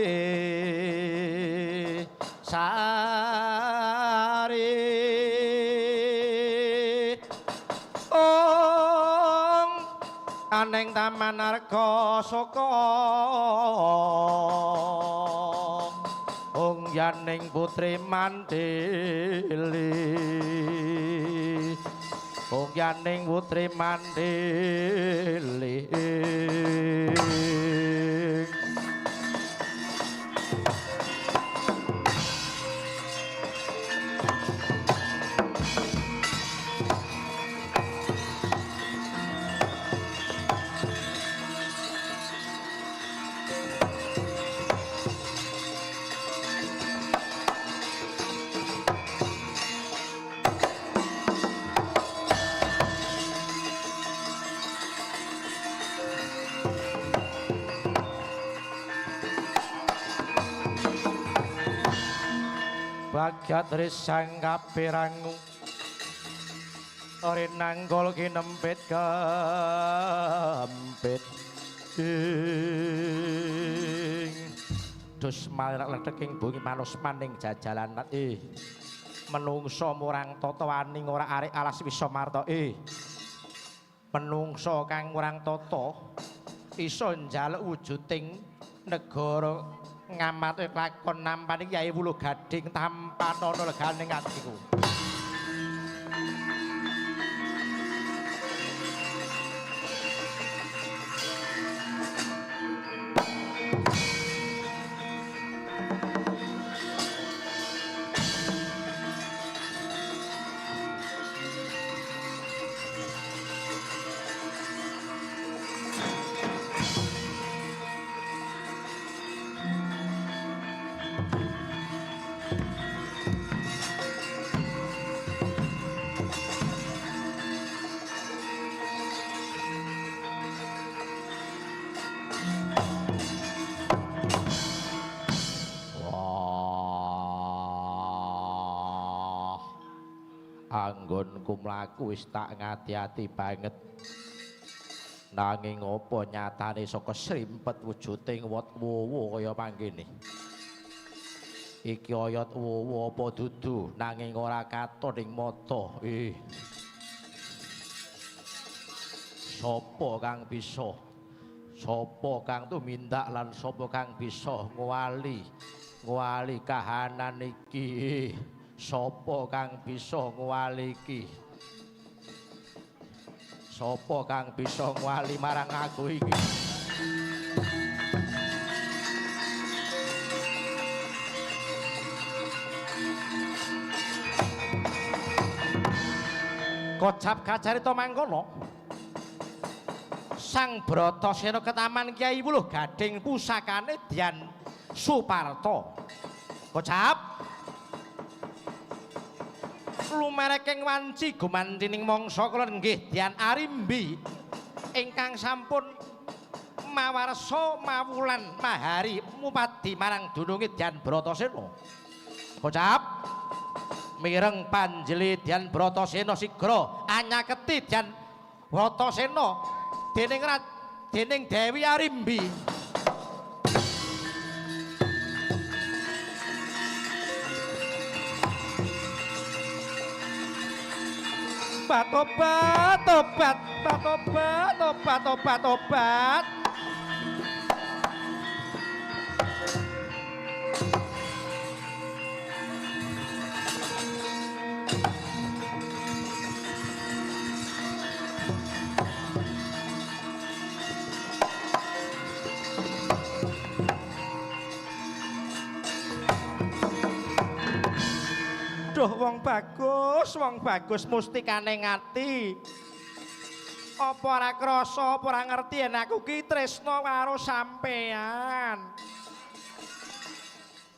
sari ong aneng taman arga saka ong yaning putri Mandili ong yaning putri Mandili. Subagyat risang kapirangu rinanggol kinempit kempit ing dus malirak letheking bumi manusman ning jajalan menungso murang tata waning ora arek alas wisa marta menungso kang murang tata iso njaluk wujuding negara ngamate lakon nampani Kyai Wuluh Gading tampanana leganing atiku. Anggonku mlaku wis tak ngati-ati banget. Nanging apa nyatane saka srimpet wujuding wot wowo kaya mangkene. Iki oyot wowo apa dudu nanging ora katon ing mata. Sapa kang bisa? Sapa kang tumindak lan sapa kang bisa ngwali ngwali kahanan iki? Sapa kang bisa ngwali iki? Sapa kang bisa ngwali marang aku iki? Kocap kacarita mangkono. Sang Bratasena ketaman Kyai Wuluh Gading pusakane Dyan Suparta. Kocap lumereking wanci gumantining mangsa kula nggih Dyan Arimbi ingkang sampun mawarsa mawulan mahari mupadi marang dununge Dyan Bratasena. Kocap mireng panjeli Dyan Bratasena sigra anyaketi Dyan Bratasena dening Dewi Arimbi. Obat, obat, obat, obat, obat, obat. Duh wong bagus mustikane ngati. Apa ora krasa, apa ora ngerti yen aku ki tresna karo sampean.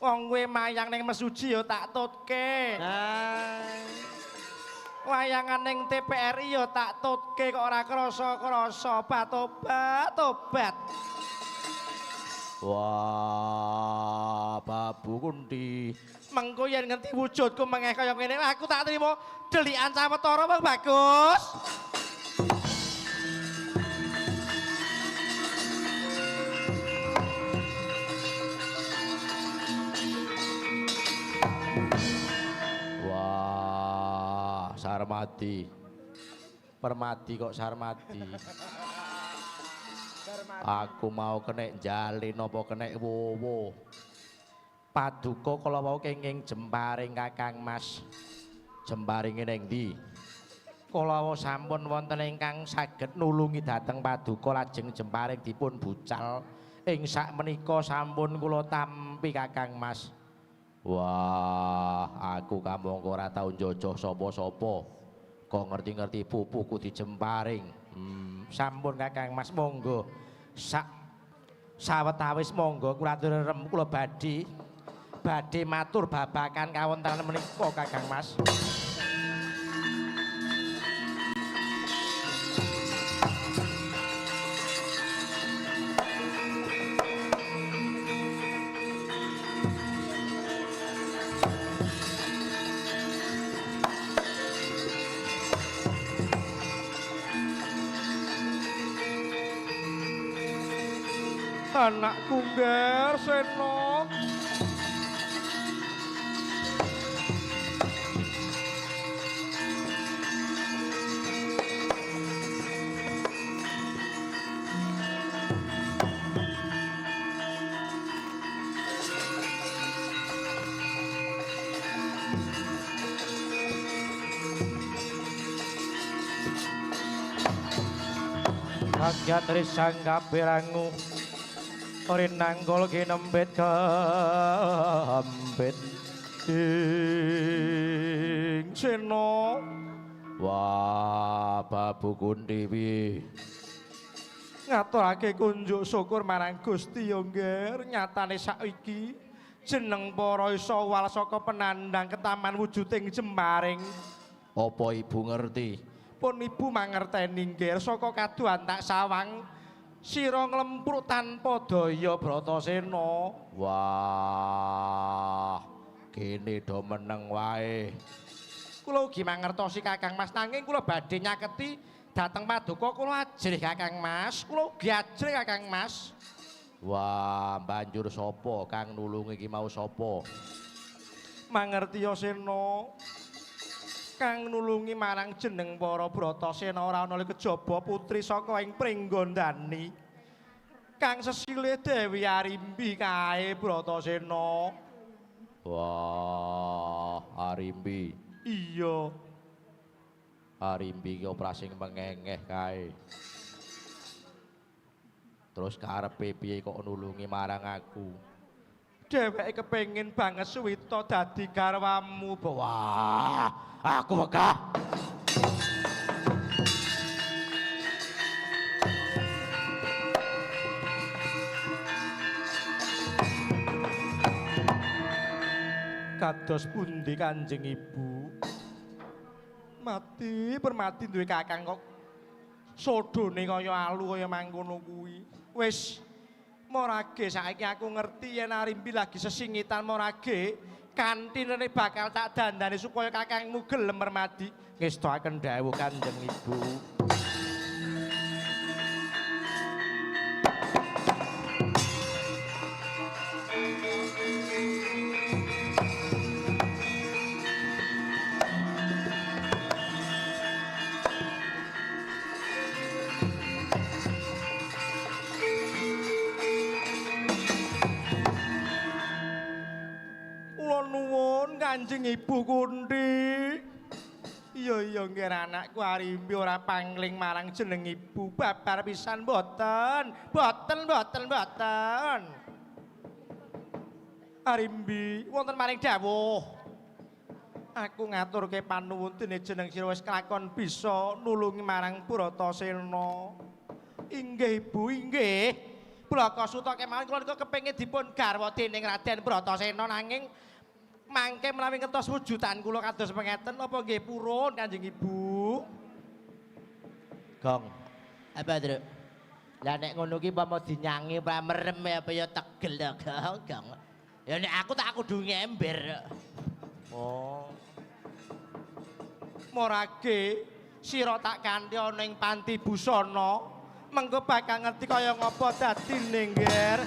Wong kowe mayang ning Mesuji ya tak tutke. Wayangan ning TPRI ya tak tutke kok ora krasa-krasa. Obat, obat. Wah, Babu Kunti. Mengko yen ngerti wujudku mengeh kaya ngene, aku tak trimo delikan sawetara wong bagus. Wah, Sarmadi. Permadi kok Sarmadi. Aku mau kenek jalin apa kenek wowo. Paduka kala wau kenging jemparing Kakang Mas. Jemparinge ning ndi? Kala wau sampun wonten ingkang saged nulungi dhateng paduka lajeng jemparing dipun bucal. Ing sakmenika sampun kula tampi Kakang Mas. Wah, aku kamangka ora tau njojoh sapa-sapa. Kok ngerti-ngerti pupuku dijemparing. Sampun Kakang Mas monggo. Sak sawetawis monggo kula atur rem kula badhe matur babakan kawontenan menika Kakang Mas. Anakku Nger Sena. Kagyat risang kapirangu rinanggol kinempit kempit ing Sena. Wah, Babu Kunti piye? Ngaturake kunjuk syukur marang Gusti ya Ngger, nyatane saiki jeneng para isa wal saka penandang ketaman wujuding jembaring. Apa ibu ngerti? Pun ibu mangerteni Ngger, saka kaduhan tak sawang sira nglempruk tanpa daya Bratasena. Wah, kene do meneng wae. Kula ugi mangertosi Kakang Mas, nanging kula badhe nyaketi dhateng paduka kula ajrih Kakang Mas. Kula ugi ajrih Kakang Mas. Wah, banjur sapa kang nulungi iki mau sapa? Mangertiya Sena. Kang nulungi marang jeneng para Bratasena ora ana kejaba putri saka ing Pringgondani. Kang sesile Dewi Arimbi kae Bratasena. Wah, Arimbi. Iya. Arimbi ki oprasing mengengeh kae. Terus karepe piye kok nulungi marang aku? Dheweke kepengin banget suwita dadi garwamu. Wah, aku wegah. Kados pundi Kanjeng Ibu? Mati permati duwe kakang kok sodone kaya alu kaya mangkono kuwi. Wis morage saiki aku ngerti yen Arimbi lagi sesingitan morage, kantinene bakal tak dandani supaya kakangmu gelem mermadi. Ngestoaken dawuh Kanjeng Ibu. Kanjeng Ibu Kunti. Iya iya nggih anakku Arimbi ora pangling marang jeneng ibu babar pisan mboten. Mboten mboten mboten. Arimbi wonten maring dawuh. Aku ngaturke panuwun dene jeneng sira wis kelakon bisa nulungi marang Bratasena. Inggih Ibu, inggih. Blaka Suta kemawon kula nika kepengin dipun garwa dening Raden Bratasena nanging mangke menawi ngertos wujudan kula kados mengeten apa nggih purun Kanjeng Ibu? Gong. Apa, Truk? Lah nek ngono ki umpama dinyangi ora merem apa ya tegel to, Gong. Gong. Ya nek aku tak kudu ngember. Oh. Morage sira tak kanthi ana ing panti busana, mengko bakal ngerti kaya ngapa dadine, Ngger.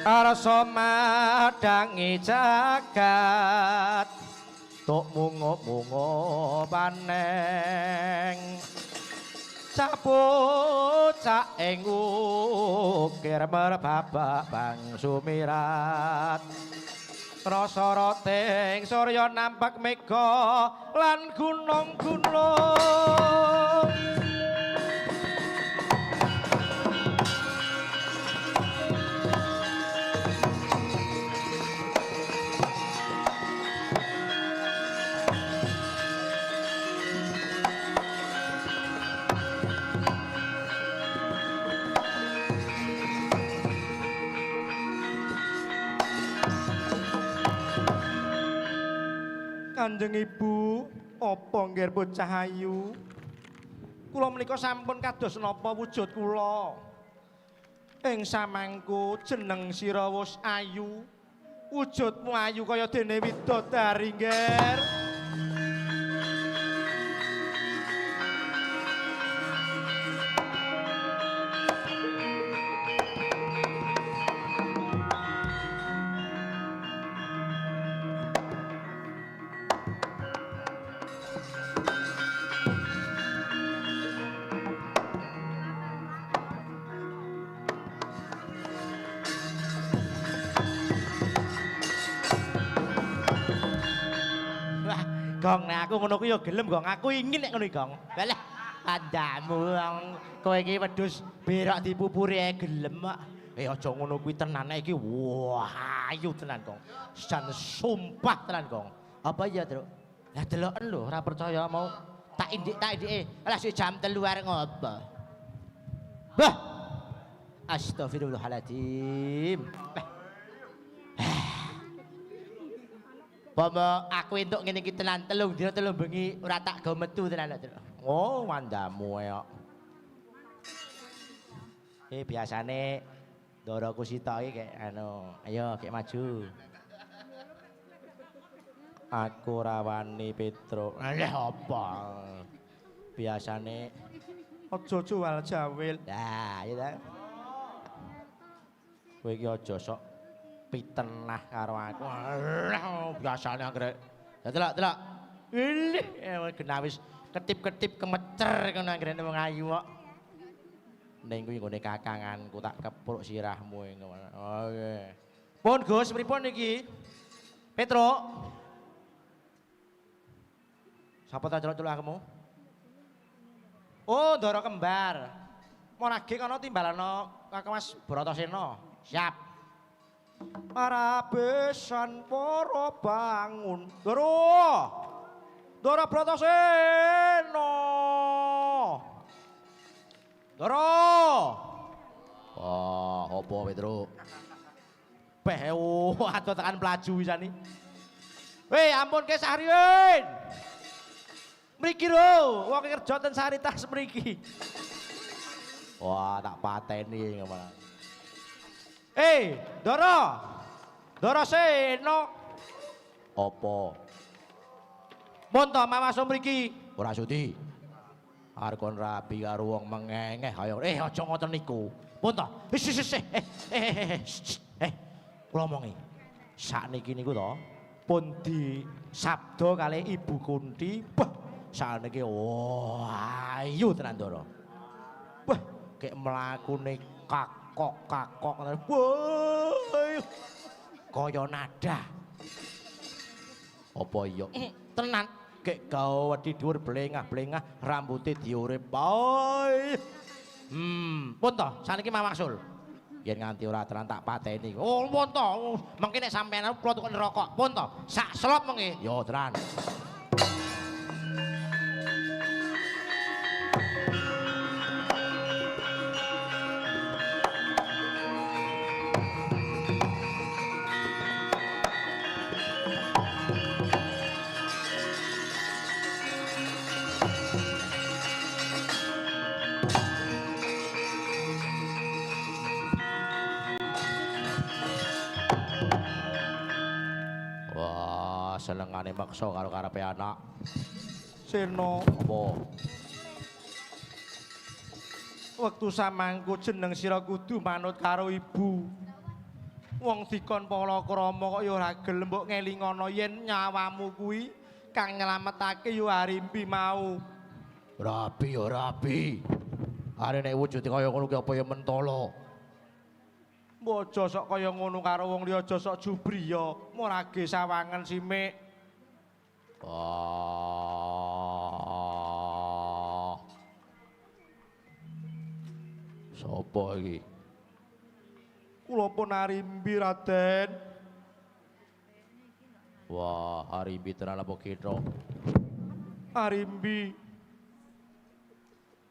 Arsa madangi jagat tok mungo-mungo paneng capocak ing ukir merbabak bang sumirat rasa roting surya nampak mega lan gunung-gunung. Kanjeng Ibu, Apa nggih bocah ayu? Kula menika sampun kados napa wujud kula. Ing samangku jeneng sira wis ayu. Wujudmu ayu kaya dene widodari, Ngger. Wah, Gong, nek aku ngono kuwi ya gelem, Gong. Aku ingin nek ngono iki, Gong. Walah, kandamu wong kowe iki wedhus berak dipupuri ae gelem kok. Eh aja ngono kuwi tenan nek iki. Wah, ayu tenan, Gong. Jan sumpah tenan, Gong. Apa iya, Truk? Lah deloken lho, ora percaya mau tak indik-indike. Lah sik jam 3 arek ngopo? Bah. Astagfirullahaladzim. Bah. Pomo aku entuk ngene iki tenan 3 dina 3 bengi ora tak go metu tenan lho. Oh, mandamu kok. Biasane ndaraku sitok iki kek anu, ayo kek maju. Aku ora wani Petruk. Lha apa? Biasane aja jual jawil. Lah, ya ta. Kowe iki aja sok pitenah karo aku. Alah, biasane anggere. Ya delok, delok. Ilih, genah wis ketip-ketip kemecer ngono anggere wong ayu kok. Ning kuwi nggone kakanganku tak kepruk sirahmu ngono. Oke. Pun Gus, pripun iki? Petruk. Sapa ta celuk-celuk akumu? Oh, Ndara kembar. Monage kono timbalana Kakang Mas Bratasena. Siap. Para besan para bangun. Ndara. Ndara Bratasena. Ndara. Wah, apa Petruk? Beh, oh, adoh tekan plaju wisane. Weh, ampun ke Sahriwin. Mriki lho, wong kerja ten Saritas mriki. Wah, tak pateni ngono. Eh, Ndara. Ndara Sena. Apa? Mun to mamaso mriki. Ora sudi. Arep kon rabi karo wong mengengeh kaya aja ngoten niku. Pun to. Wis wis wis. Kula omongi. Sakniki niku to pun disabda kalih Ibu Kunti. Bah, sakniki wah ayu tenan Ndara. Bah, kek mlakune kakok-kakok ngono. Wah. Kaya nada. Apa iya? Tenan. Kek gawe wedi dhuwur blengah-blengah rambute diurip. Oi. Pun to, saniki mawaksul. Yen nganti ora tenan tak pateni. Oh, pun to. Mengki nek sampean kula tukon rokok. Pun to, sak slop mengki. Yo tenan. Wah, senengane maksa karo karepe anak. Sena, apa? Wektu samangku jeneng sira kudu manut karo ibu. Wong dikon palakrama kok ya ora gelem mbok ngelingono yen nyawamu kuwi kang nyelametake ya Arimbi mau. Rabi ya rabi. Are nek wujude kaya ngono ki apa ya mentolo. Mbok aja sok kaya ngono karo wong liya, aja sok jubriya, morage sawangen simik. Ah. Sopo iki? Kula pun Arimbi, Raden. Wah, Arimbi tenan apa kita? Arimbi.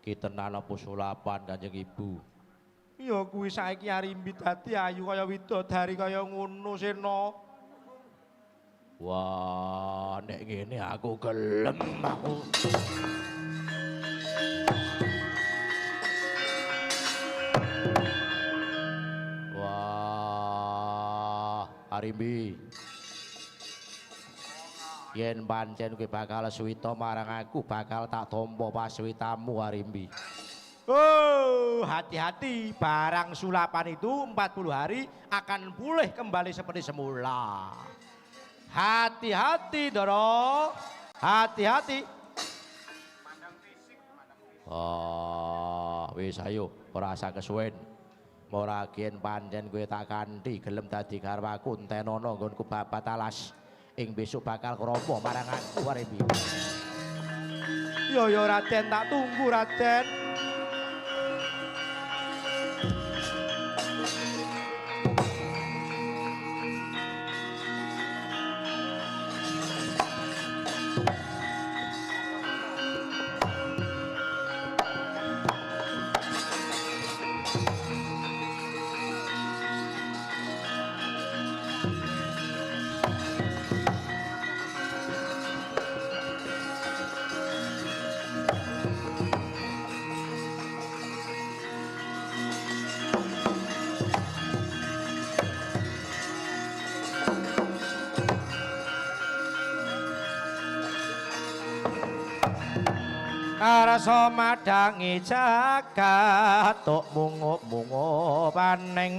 Ki tenan apa sulapan Kanjeng Ibu? Ya kuwi saiki Arimbi dadi ayu kaya widodari kaya ngono Sena. Wah, nek ngene aku gelem aku. Wah, Arimbi. Yen pancen kowe bakal suwita marang aku, bakal tak tampa paswitamu Arimbi. Oh, hati-hati, barang sulapan itu 40 hari akan pulih kembali seperti semula. Hati-hati, Ndoro. Hati-hati. Oh, wis ayo, ora usah kesuwen. Ora kiyen pancen kowe tak kanthi gelem dadi garwaku entenono nggonku babat alas. Ing besok bakal krapa marang aku Arimbi. Yo yo Raden, tak tunggu Raden. Karsa madangi jagat tok mungup-mungup paning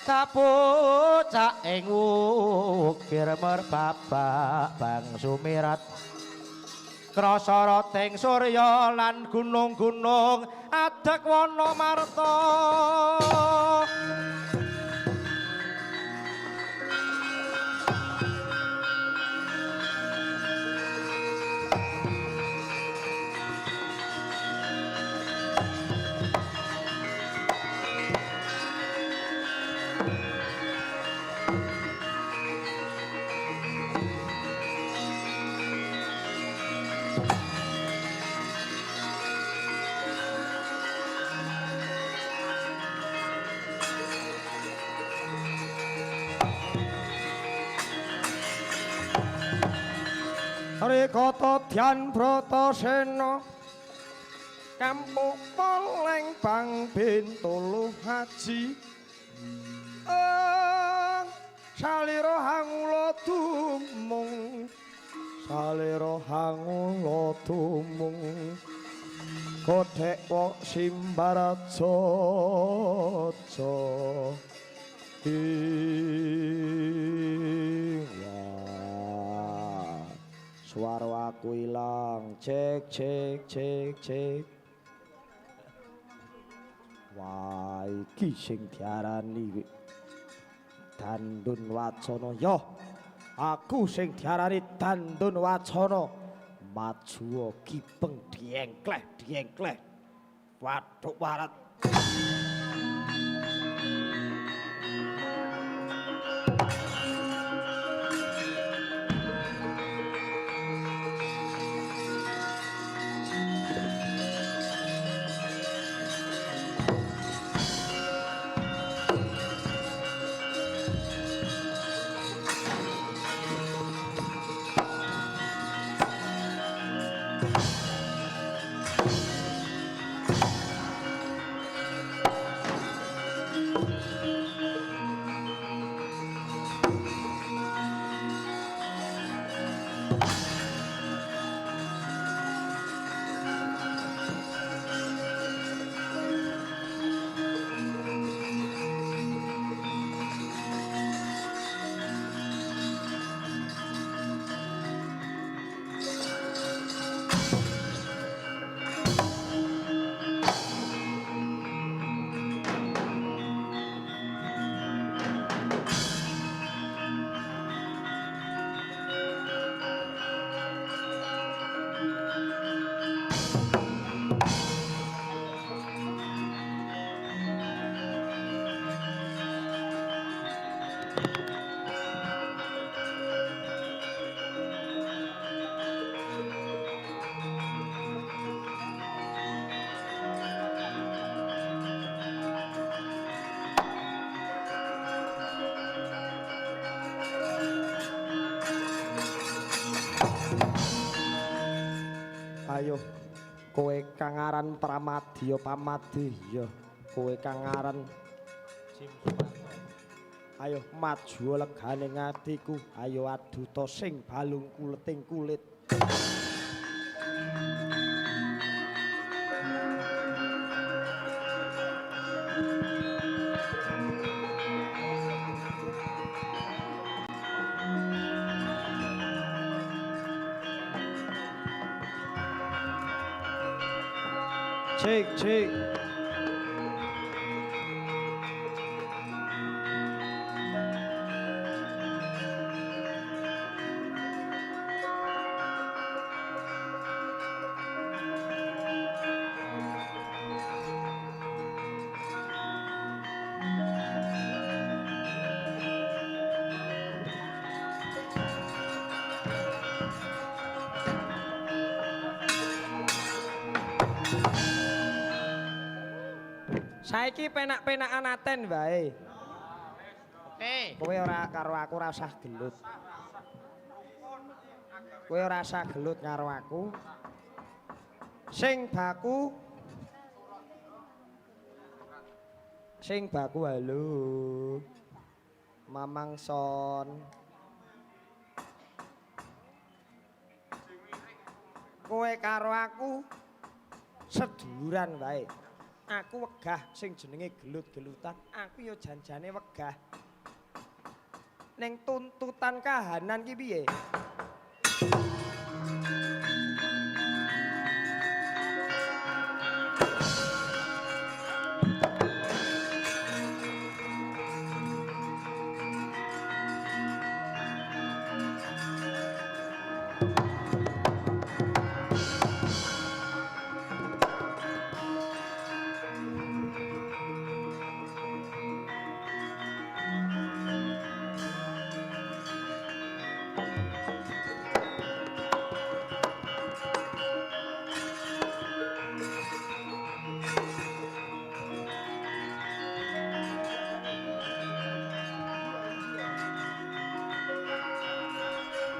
kapucak ing ukir merbabak bang sumirat krasa roting surya lan gunung-gunung adek wana marta. Rikata Dyan Bratasena kampung Poleng Bang Bintulu Haji salira hangula tumung salira hangula tumung kodhek wok simbaraja suara aku ilang, cek cek cek cek. Wah, iki sing diarani Dandun Wacana. Yo, aku sing diarani Dandun Wacana. Maju kipeng diengkleh diengkleh. Waduk warat. Kowe kang aran Pramadya Pamadya, kowe kang aran Jim Sumarto. Ayo maju legane atiku, ayo aduta sing balung kuleting kulit. Cek, cek. Saiki penak-penakan aten wae. Oke. Kowe ora karo aku ora usah gelut. Kowe ora usah gelut karo aku. Sing baku halo. Mamang Son. Kowe karo aku seduluran wae. Aku wegah sing jenenge gelut-gelutan, aku ya janjane wegah. Ning tuntutan kahanan ki piye?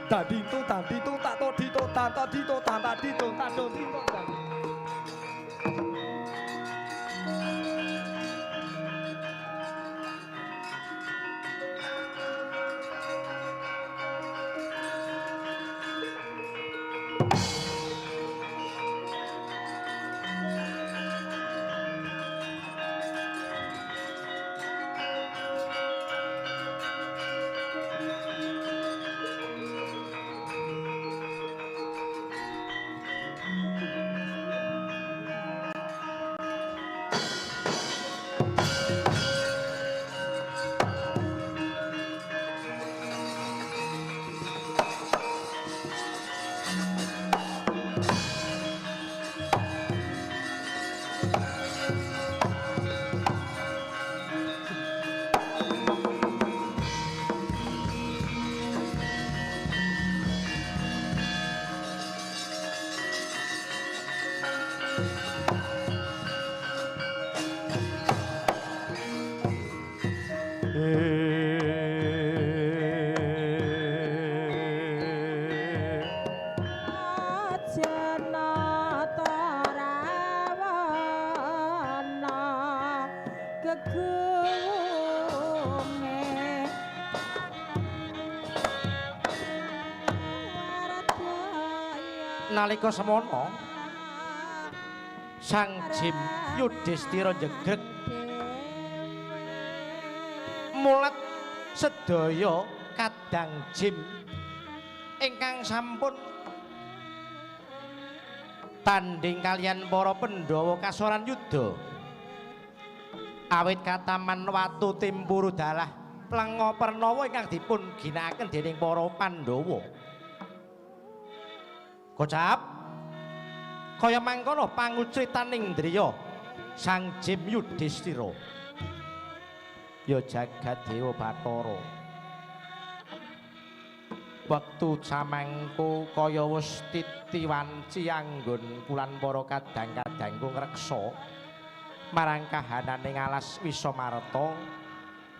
Tadi tu tadi tu tak to di to tan to di to tan tadi to tan to di to tan. Nalika semono Sang Jim Yudhistira njegreg mulet sedaya kadang Jim ingkang sampun tanding kaliyan para Pandhawa kasoran yuda awit kataman watu timpuru dalah plenga pernawa ingkang dipun ginakaken dening para Pandhawa. Kocap kaya mangkono pangucritaning driya Sang Jim Yudhistira ya jagat dewa Bathara. Wektu samangku kaya wis titiwanci anggon kulan para kadang-kadangku ngreksa marang kahanane alas Wisamarta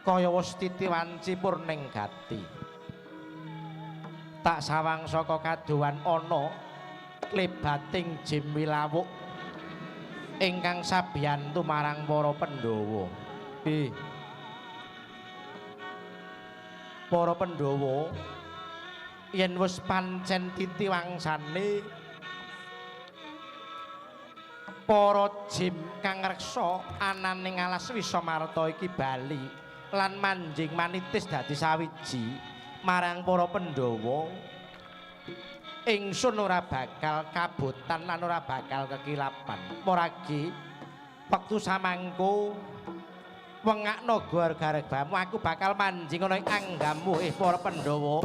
kaya wis titiwanci purning gati. Tak sawang saka kadohan ana klebating Jim Wilawuk Ingkang sabiyantu marang para Pandhawa. Nggih. Para Pandhawa yen wis pancen titi wangsane para jim kang reksa ananing alas Wisamarta iki bali lan manjing manitis dadi sawiji marang para Pandhawa, ingsun ora bakal kabotan lan ora bakal kekilapan. Poragi wektu samangko wengakno garbamu, aku bakal manjing ana ing anggamu para Pandhawa.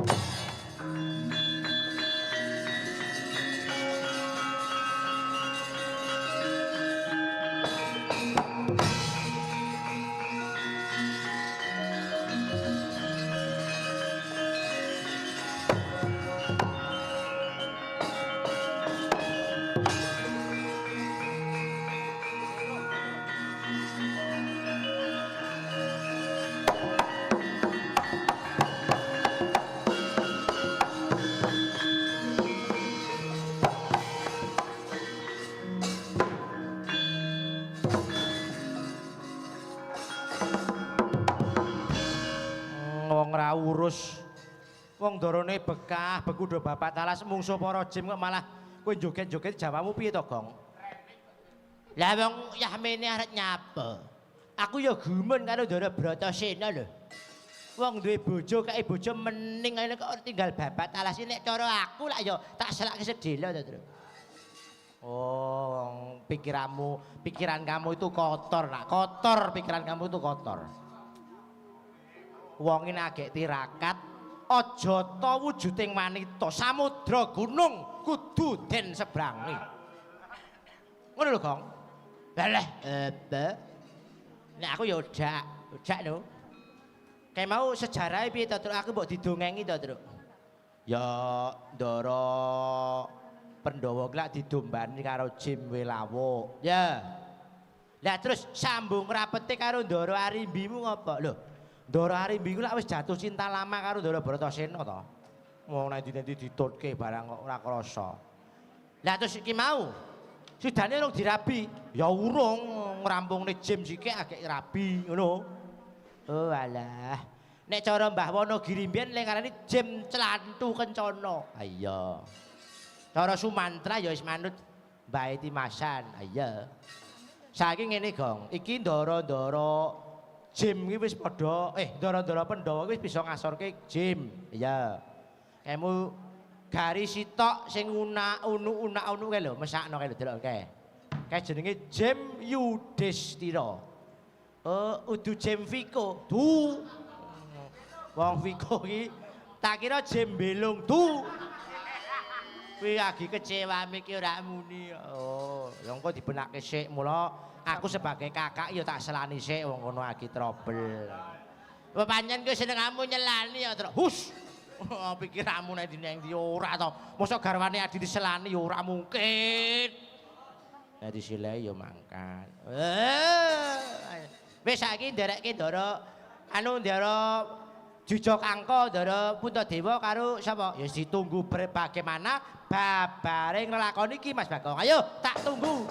Urus wong dorone bekah bekudo bapak talas mungsuh para jim kok malah kowe joget-joget jawamu piye to, Gong? Lah wong yahmene arep nyapa? Aku ya gumun karo Ndara Bratasena lho. Wong duwe bojo kae bojo mening ngene kok tinggal bapak talas nek cara aku lak ya tak selake sedhela to, Tru. Oh, pikiranmu, pikiran kamu itu kotor, nak. Kotor pikiran kamu itu kotor. Wong ini agek tirakat aja ta wujuding wanita, samudra gunung kudu den sebrangi. Ngono lho, Gong. Lha apa? Nek aku ya ojak lho. Kayak mau sejarahe piye to, Truk? Aku mbok didongengi to, Truk? Ya Ndara Pandhawa ki lak didombani karo Jim Welawuk. Ya. Lah terus sambung rapete karo Ndara Arimbimu ngopo? Lho, Ndara Arimbi ku lak wis jatuh cinta lama karo Ndara Bratasena to. Wong nek ndi-ndi ditutke barang kok ora krasa. Lah terus iki mau sidane urung dirabi. Ya urung, ngrampungne Jim sithik agek rabi ngono. Oh alah. Nek cara Mbah Wonogiri mbiyen lek ngarani Jim Clantu Kencana. Ha iya. Cara Sumantra ya wis manut Mbah Timasan. Ha iya. Saiki ngene, Gong. Iki ndara-ndara Jim iki wis padha ndara-ndara Pandhawa iki wis bisa ngasorke Jim. Iya. Kemu garis sitok sing unak-unak kae lho, mesakno kae lho delok kae. Kae jenenge Jim Yudhistira. Oh, udu Jim Viko. Du. Wong Viko iki tak kira Jim Belung. Du. Kuwi lagi kecewa iki ora muni. Oh, lha engko dibenake sik mula aku sebagai kakak ya tak selani sik wong kono lagi trouble. Apa pancen kowe senengamu nyelani ya, Truk? Hus. Oh, pikiranmu nek ndi ndi ora to. Mosok garwane adi diselani ya ora mungkin. Nek disilai ya mangkat. Wis saiki nderekke Ndara anu Ndara Jujak Angka, Ndara Puntadewa karo sapa? Ya ditunggu bagaimana babare nglakoni iki Mas Bagong. Ayo tak tunggu.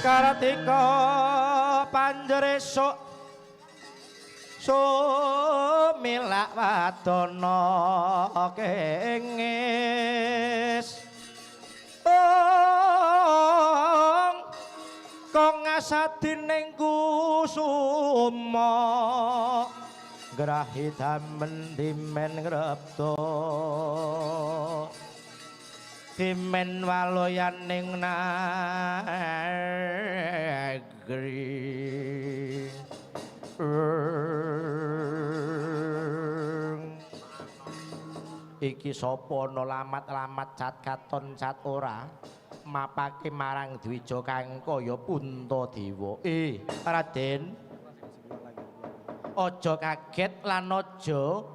Kartika panjer esuk sumilak wadana kengis ong kong ngasadining kusuma grahi damen dimen ngrepta dimen waloyaning nagri. Iki sapa ana lamat-lamat cat katon cat ora mapake marang Dwija Kangka ya Puntadewa. Raden, aja kaget lan aja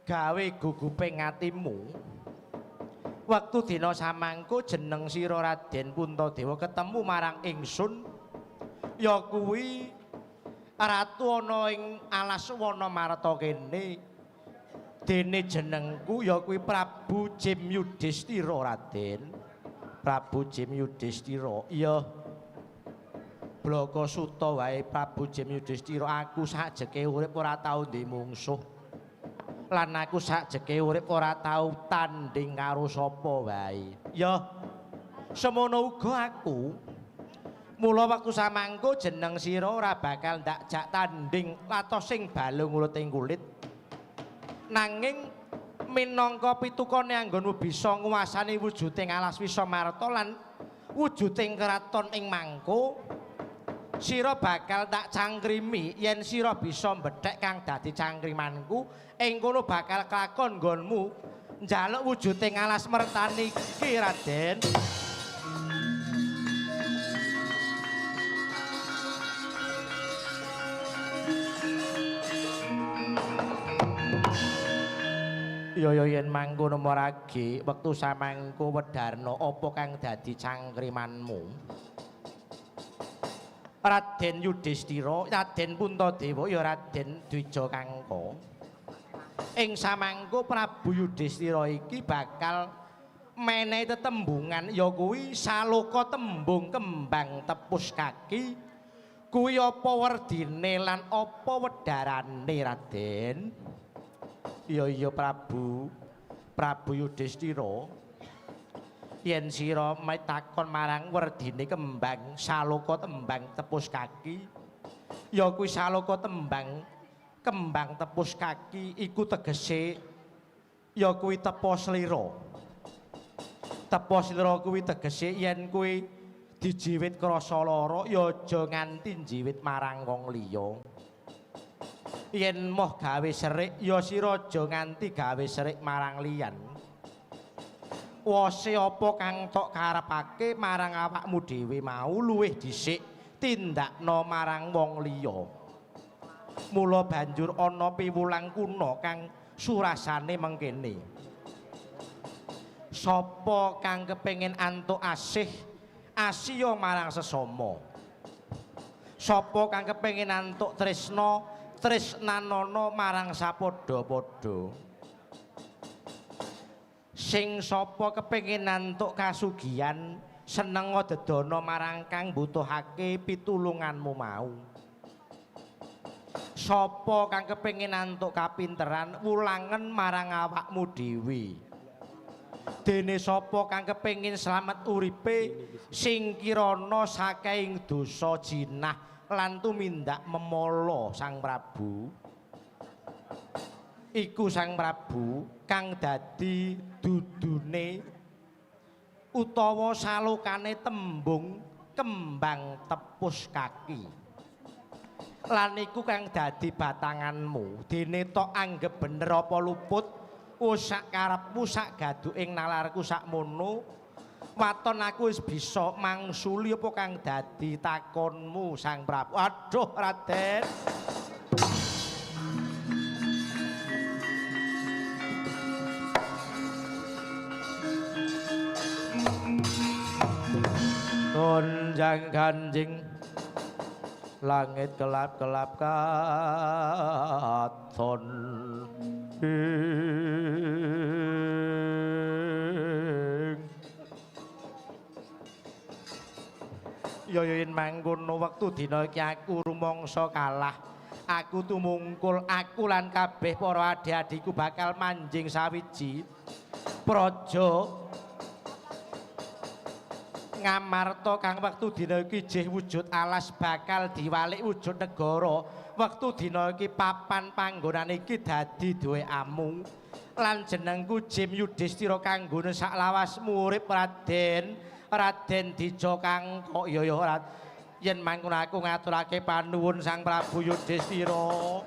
gawe guguping atimu. Wektu dina samangko jeneng sira Raden Puntadewa ketemu marang ingsun ya kuwi ratu ana ing alas Wana Marta kene. Dene jenengku ya kuwi Prabu Jim Yudhistira Raden. Prabu Jim Yudhistira. Iya. Blaka suta wae Prabu Jim Yudhistira, aku sakjeke urip ora tau ndek mungsuh. Lan aku sakjeke urip ora tau tanding karo sapa wae. Ya. Semono uga aku. Mula wektu samangko jeneng sira ora bakal ndak jak tanding latos sing balung ulut ing kulit. Nanging minangka pitukane anggonmu bisa nguwasani wujuding alas Wisamarta lan wujuding kraton ing mangko, sira bakal tak cangkrimi yen sira bisa mbethek kang dadi cangkrimanku ing kono bakal kelakon nggonmu njaluk wujuding alas mertani iki Raden. Ya ya yen mangkono maragi wektu samangko wedarna apa kang dadi cangkrimanmu Raden Yudhistira, Raden Puntadewa ya Raden Dwija Kangka. Ing samangko Prabu Yudhistira iki bakal menehi tetembungan ya kuwi saloka tembung kembang tepus kaki kuwi apa werdine lan apa wedarane Raden? Ya iya Prabu, Prabu Yudhistira, yen sira mitakon marang werdine kembang saloka tembang tepus kaki ya kuwi saloka tembang kembang tepus kaki iku tegese ya kuwi tepa slira. Tepa slira kuwi tegese yen kuwi dijiwit krasa lara ya aja nganti njiwit marang wong liya. Yen moh gawe serik ya sira aja nganti gawe serik marang liyan. Wose apa kang tok karepake marang awakmu dhewe mau luwih dhisik tindakno marang wong liya. Mula banjur ana piwulang kuna kang surasane mengkene. Sapa kang kepengin antuk asih, asiya marang sesama. Sapa kang kepengin antuk tresna, tresnanana marang sapadha-padha. Sing sapa kepengin antuk kasugihan, seneng dedana marang kang mbutuhake pitulunganmu mau. Sapa kang kepengin antuk kapinteran, wulangen marang awakmu dhewe. Dene sapa kang kepengin slamet uripe, singkirana saking dosa jinah lan tumindak memala Sang Prabu. Iku Sang Prabu kang dadi dudune utawa salokane tembung kembang tepus kaki. Lan iku kang dadi batanganmu. Dene tok anggep bener apa luput, wis sak karepmu sak gaduking nalarku sakmono. Waton aku wis bisa mangsuli apa kang dadi takonmu Sang Prabu. Aduh Raden. Gonjang ganjing langit kelap-kelap katon ing. Ya ya yen mangkono wektu dina iki aku rumangsa kalah, aku tumungkul, aku lan kabeh para adhi-adhiku bakal manjing sawiji praja Ngamarta kang wektu dina iki jih wujud alas bakal diwalik wujud negara. Wektu dina iki papan panggonan iki dadi duwe amu lan jenengku Jim Yudhistira kanggone saklawasmu urip Raden. Raden Dija Kangka. Ya ya yen mangkono aku ngaturake panuwun Sang Prabu Yudhistira.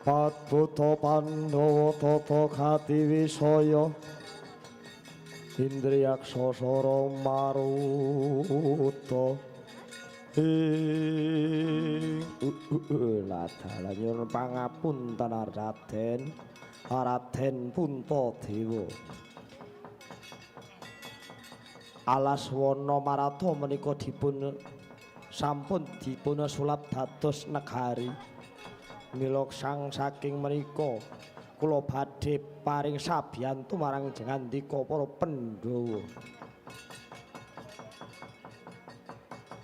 Patbuta Pandhawa tata katiwisaya Indriyaksa sara maruta ing ladalan nyuwun pangapunten Raden Raden Puntadewa. Alas wana Marata menika dipun sampun dipun sulap dados negari. Mila sang saking menika kula badhe paring sabiyantu marang jengandika para Pandhawa.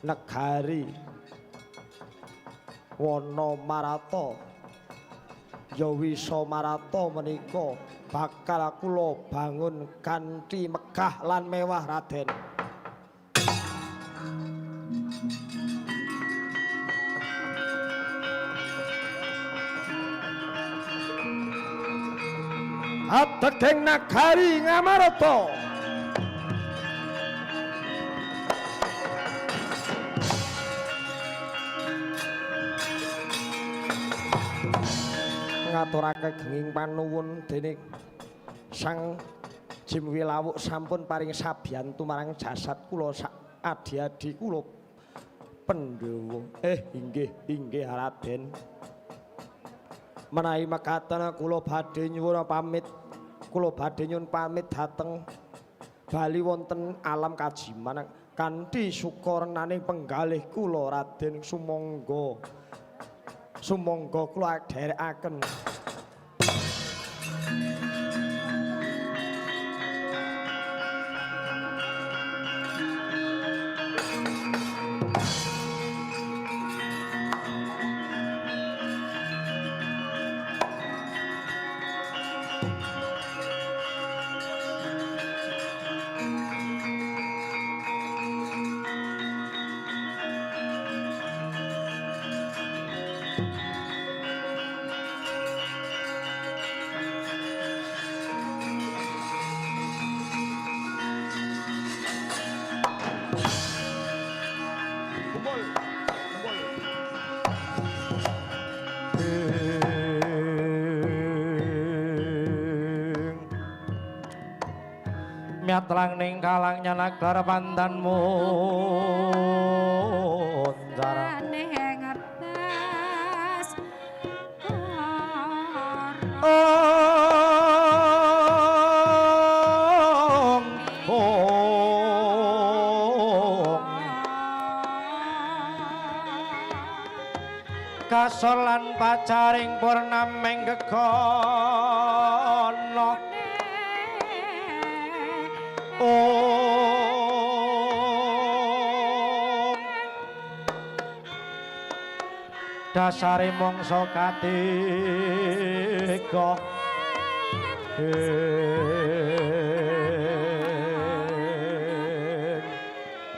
Negari wana Marata ya wisa Marata menika bakal kula bangun kanthi megah lan mewah Raden. Ategeng nagari Ngamarta. Ngaturake genging panuwun dene Sang Jim Wilawuk sampun paring sabiyantu marang jasad kula sak adi-adi kula Pandhawa. Inggih inggih Raden. Menawi mekaten kula badhe nyuwun pamit, kula badhe nyuwun pamit dhateng bali wonten alam kajiman kanthi sukorenaning penggalih kula Raden. Sumangga sumangga kula dherekaken. Miatlang ning kalang nyanaklar pandan muncar ong ong kasor lan pacaring purnameng gegono om dasare mangsa katiga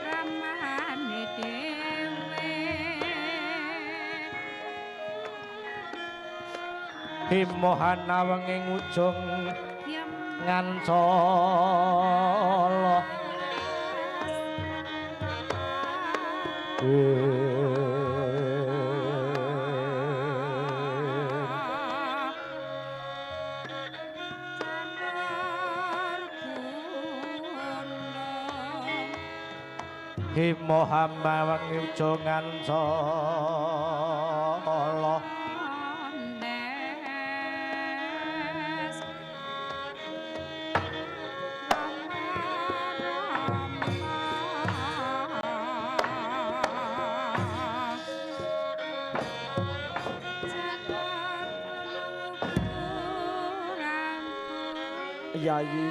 Ramane dhewe himohana wenging ujung ngancala himohama wengi ujung ngancala Yayi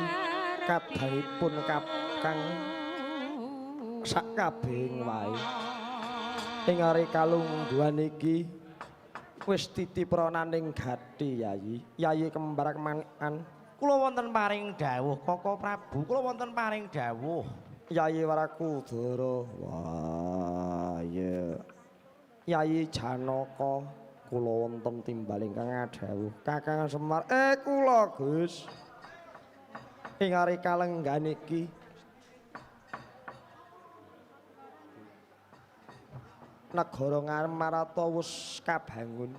kadangipun kakang sakabehing wae ing ari kalungguhan iki wis titiprananing gati Yayi. Yayi kembar kemanikan kula wonten paring dawuh Koko Prabu, kula wonten paring dawuh. Yayi Warakudara. Wah iya. Yayi Janaka kula wonten timbal ingkang ngadhawuh. Kakang Semar, kula Gus. Ing ari kalenggan iki negara Ngamarta wis kabangun.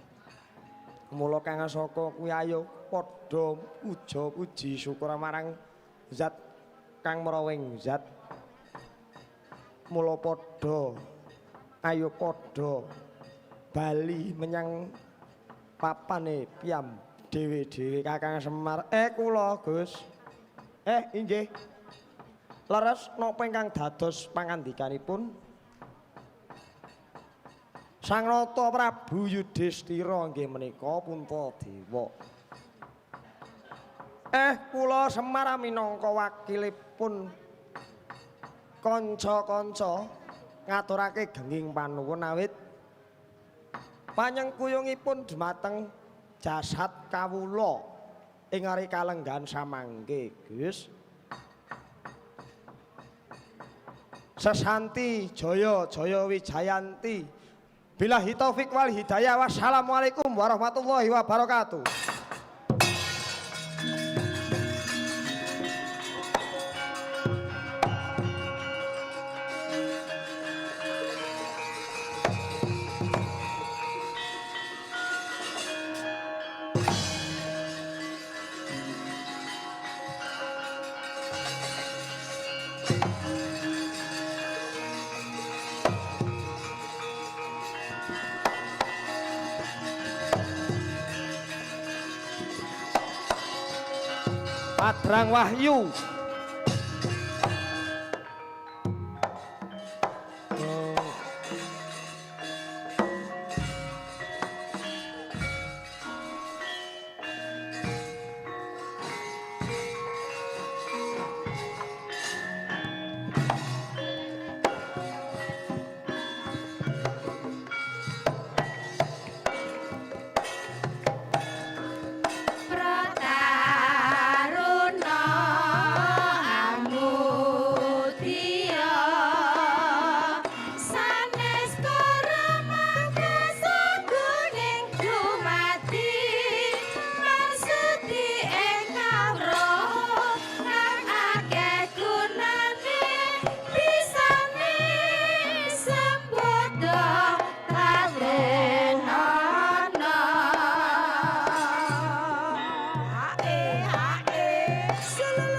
Mula Kang Asaka kuwi ayo padha puja puji syukur marang zat kang merawing zat. Mula padha ayo padha bali menyang papane piyam dhewe-dhewe Kakang Semar. Kula Gus. Inggih. Leres napa ingkang dados pangandikanipun? Sang Nata Prabu Yudhistira inggih menika Puntadewa. Kula Semar minangka wakilipun kanca-kanca ngaturake genging panuwun awit panyengkuyungipun dhumateng jasad kawula ing ari kalenggahan samangke, Gus. Sesanti Jaya Jaya Wijayanti. Billahi taufik wal hidayah. Wassalamualaikum warahmatullahi wabarakatuh. Padrang Wahyu. Protap Selalu.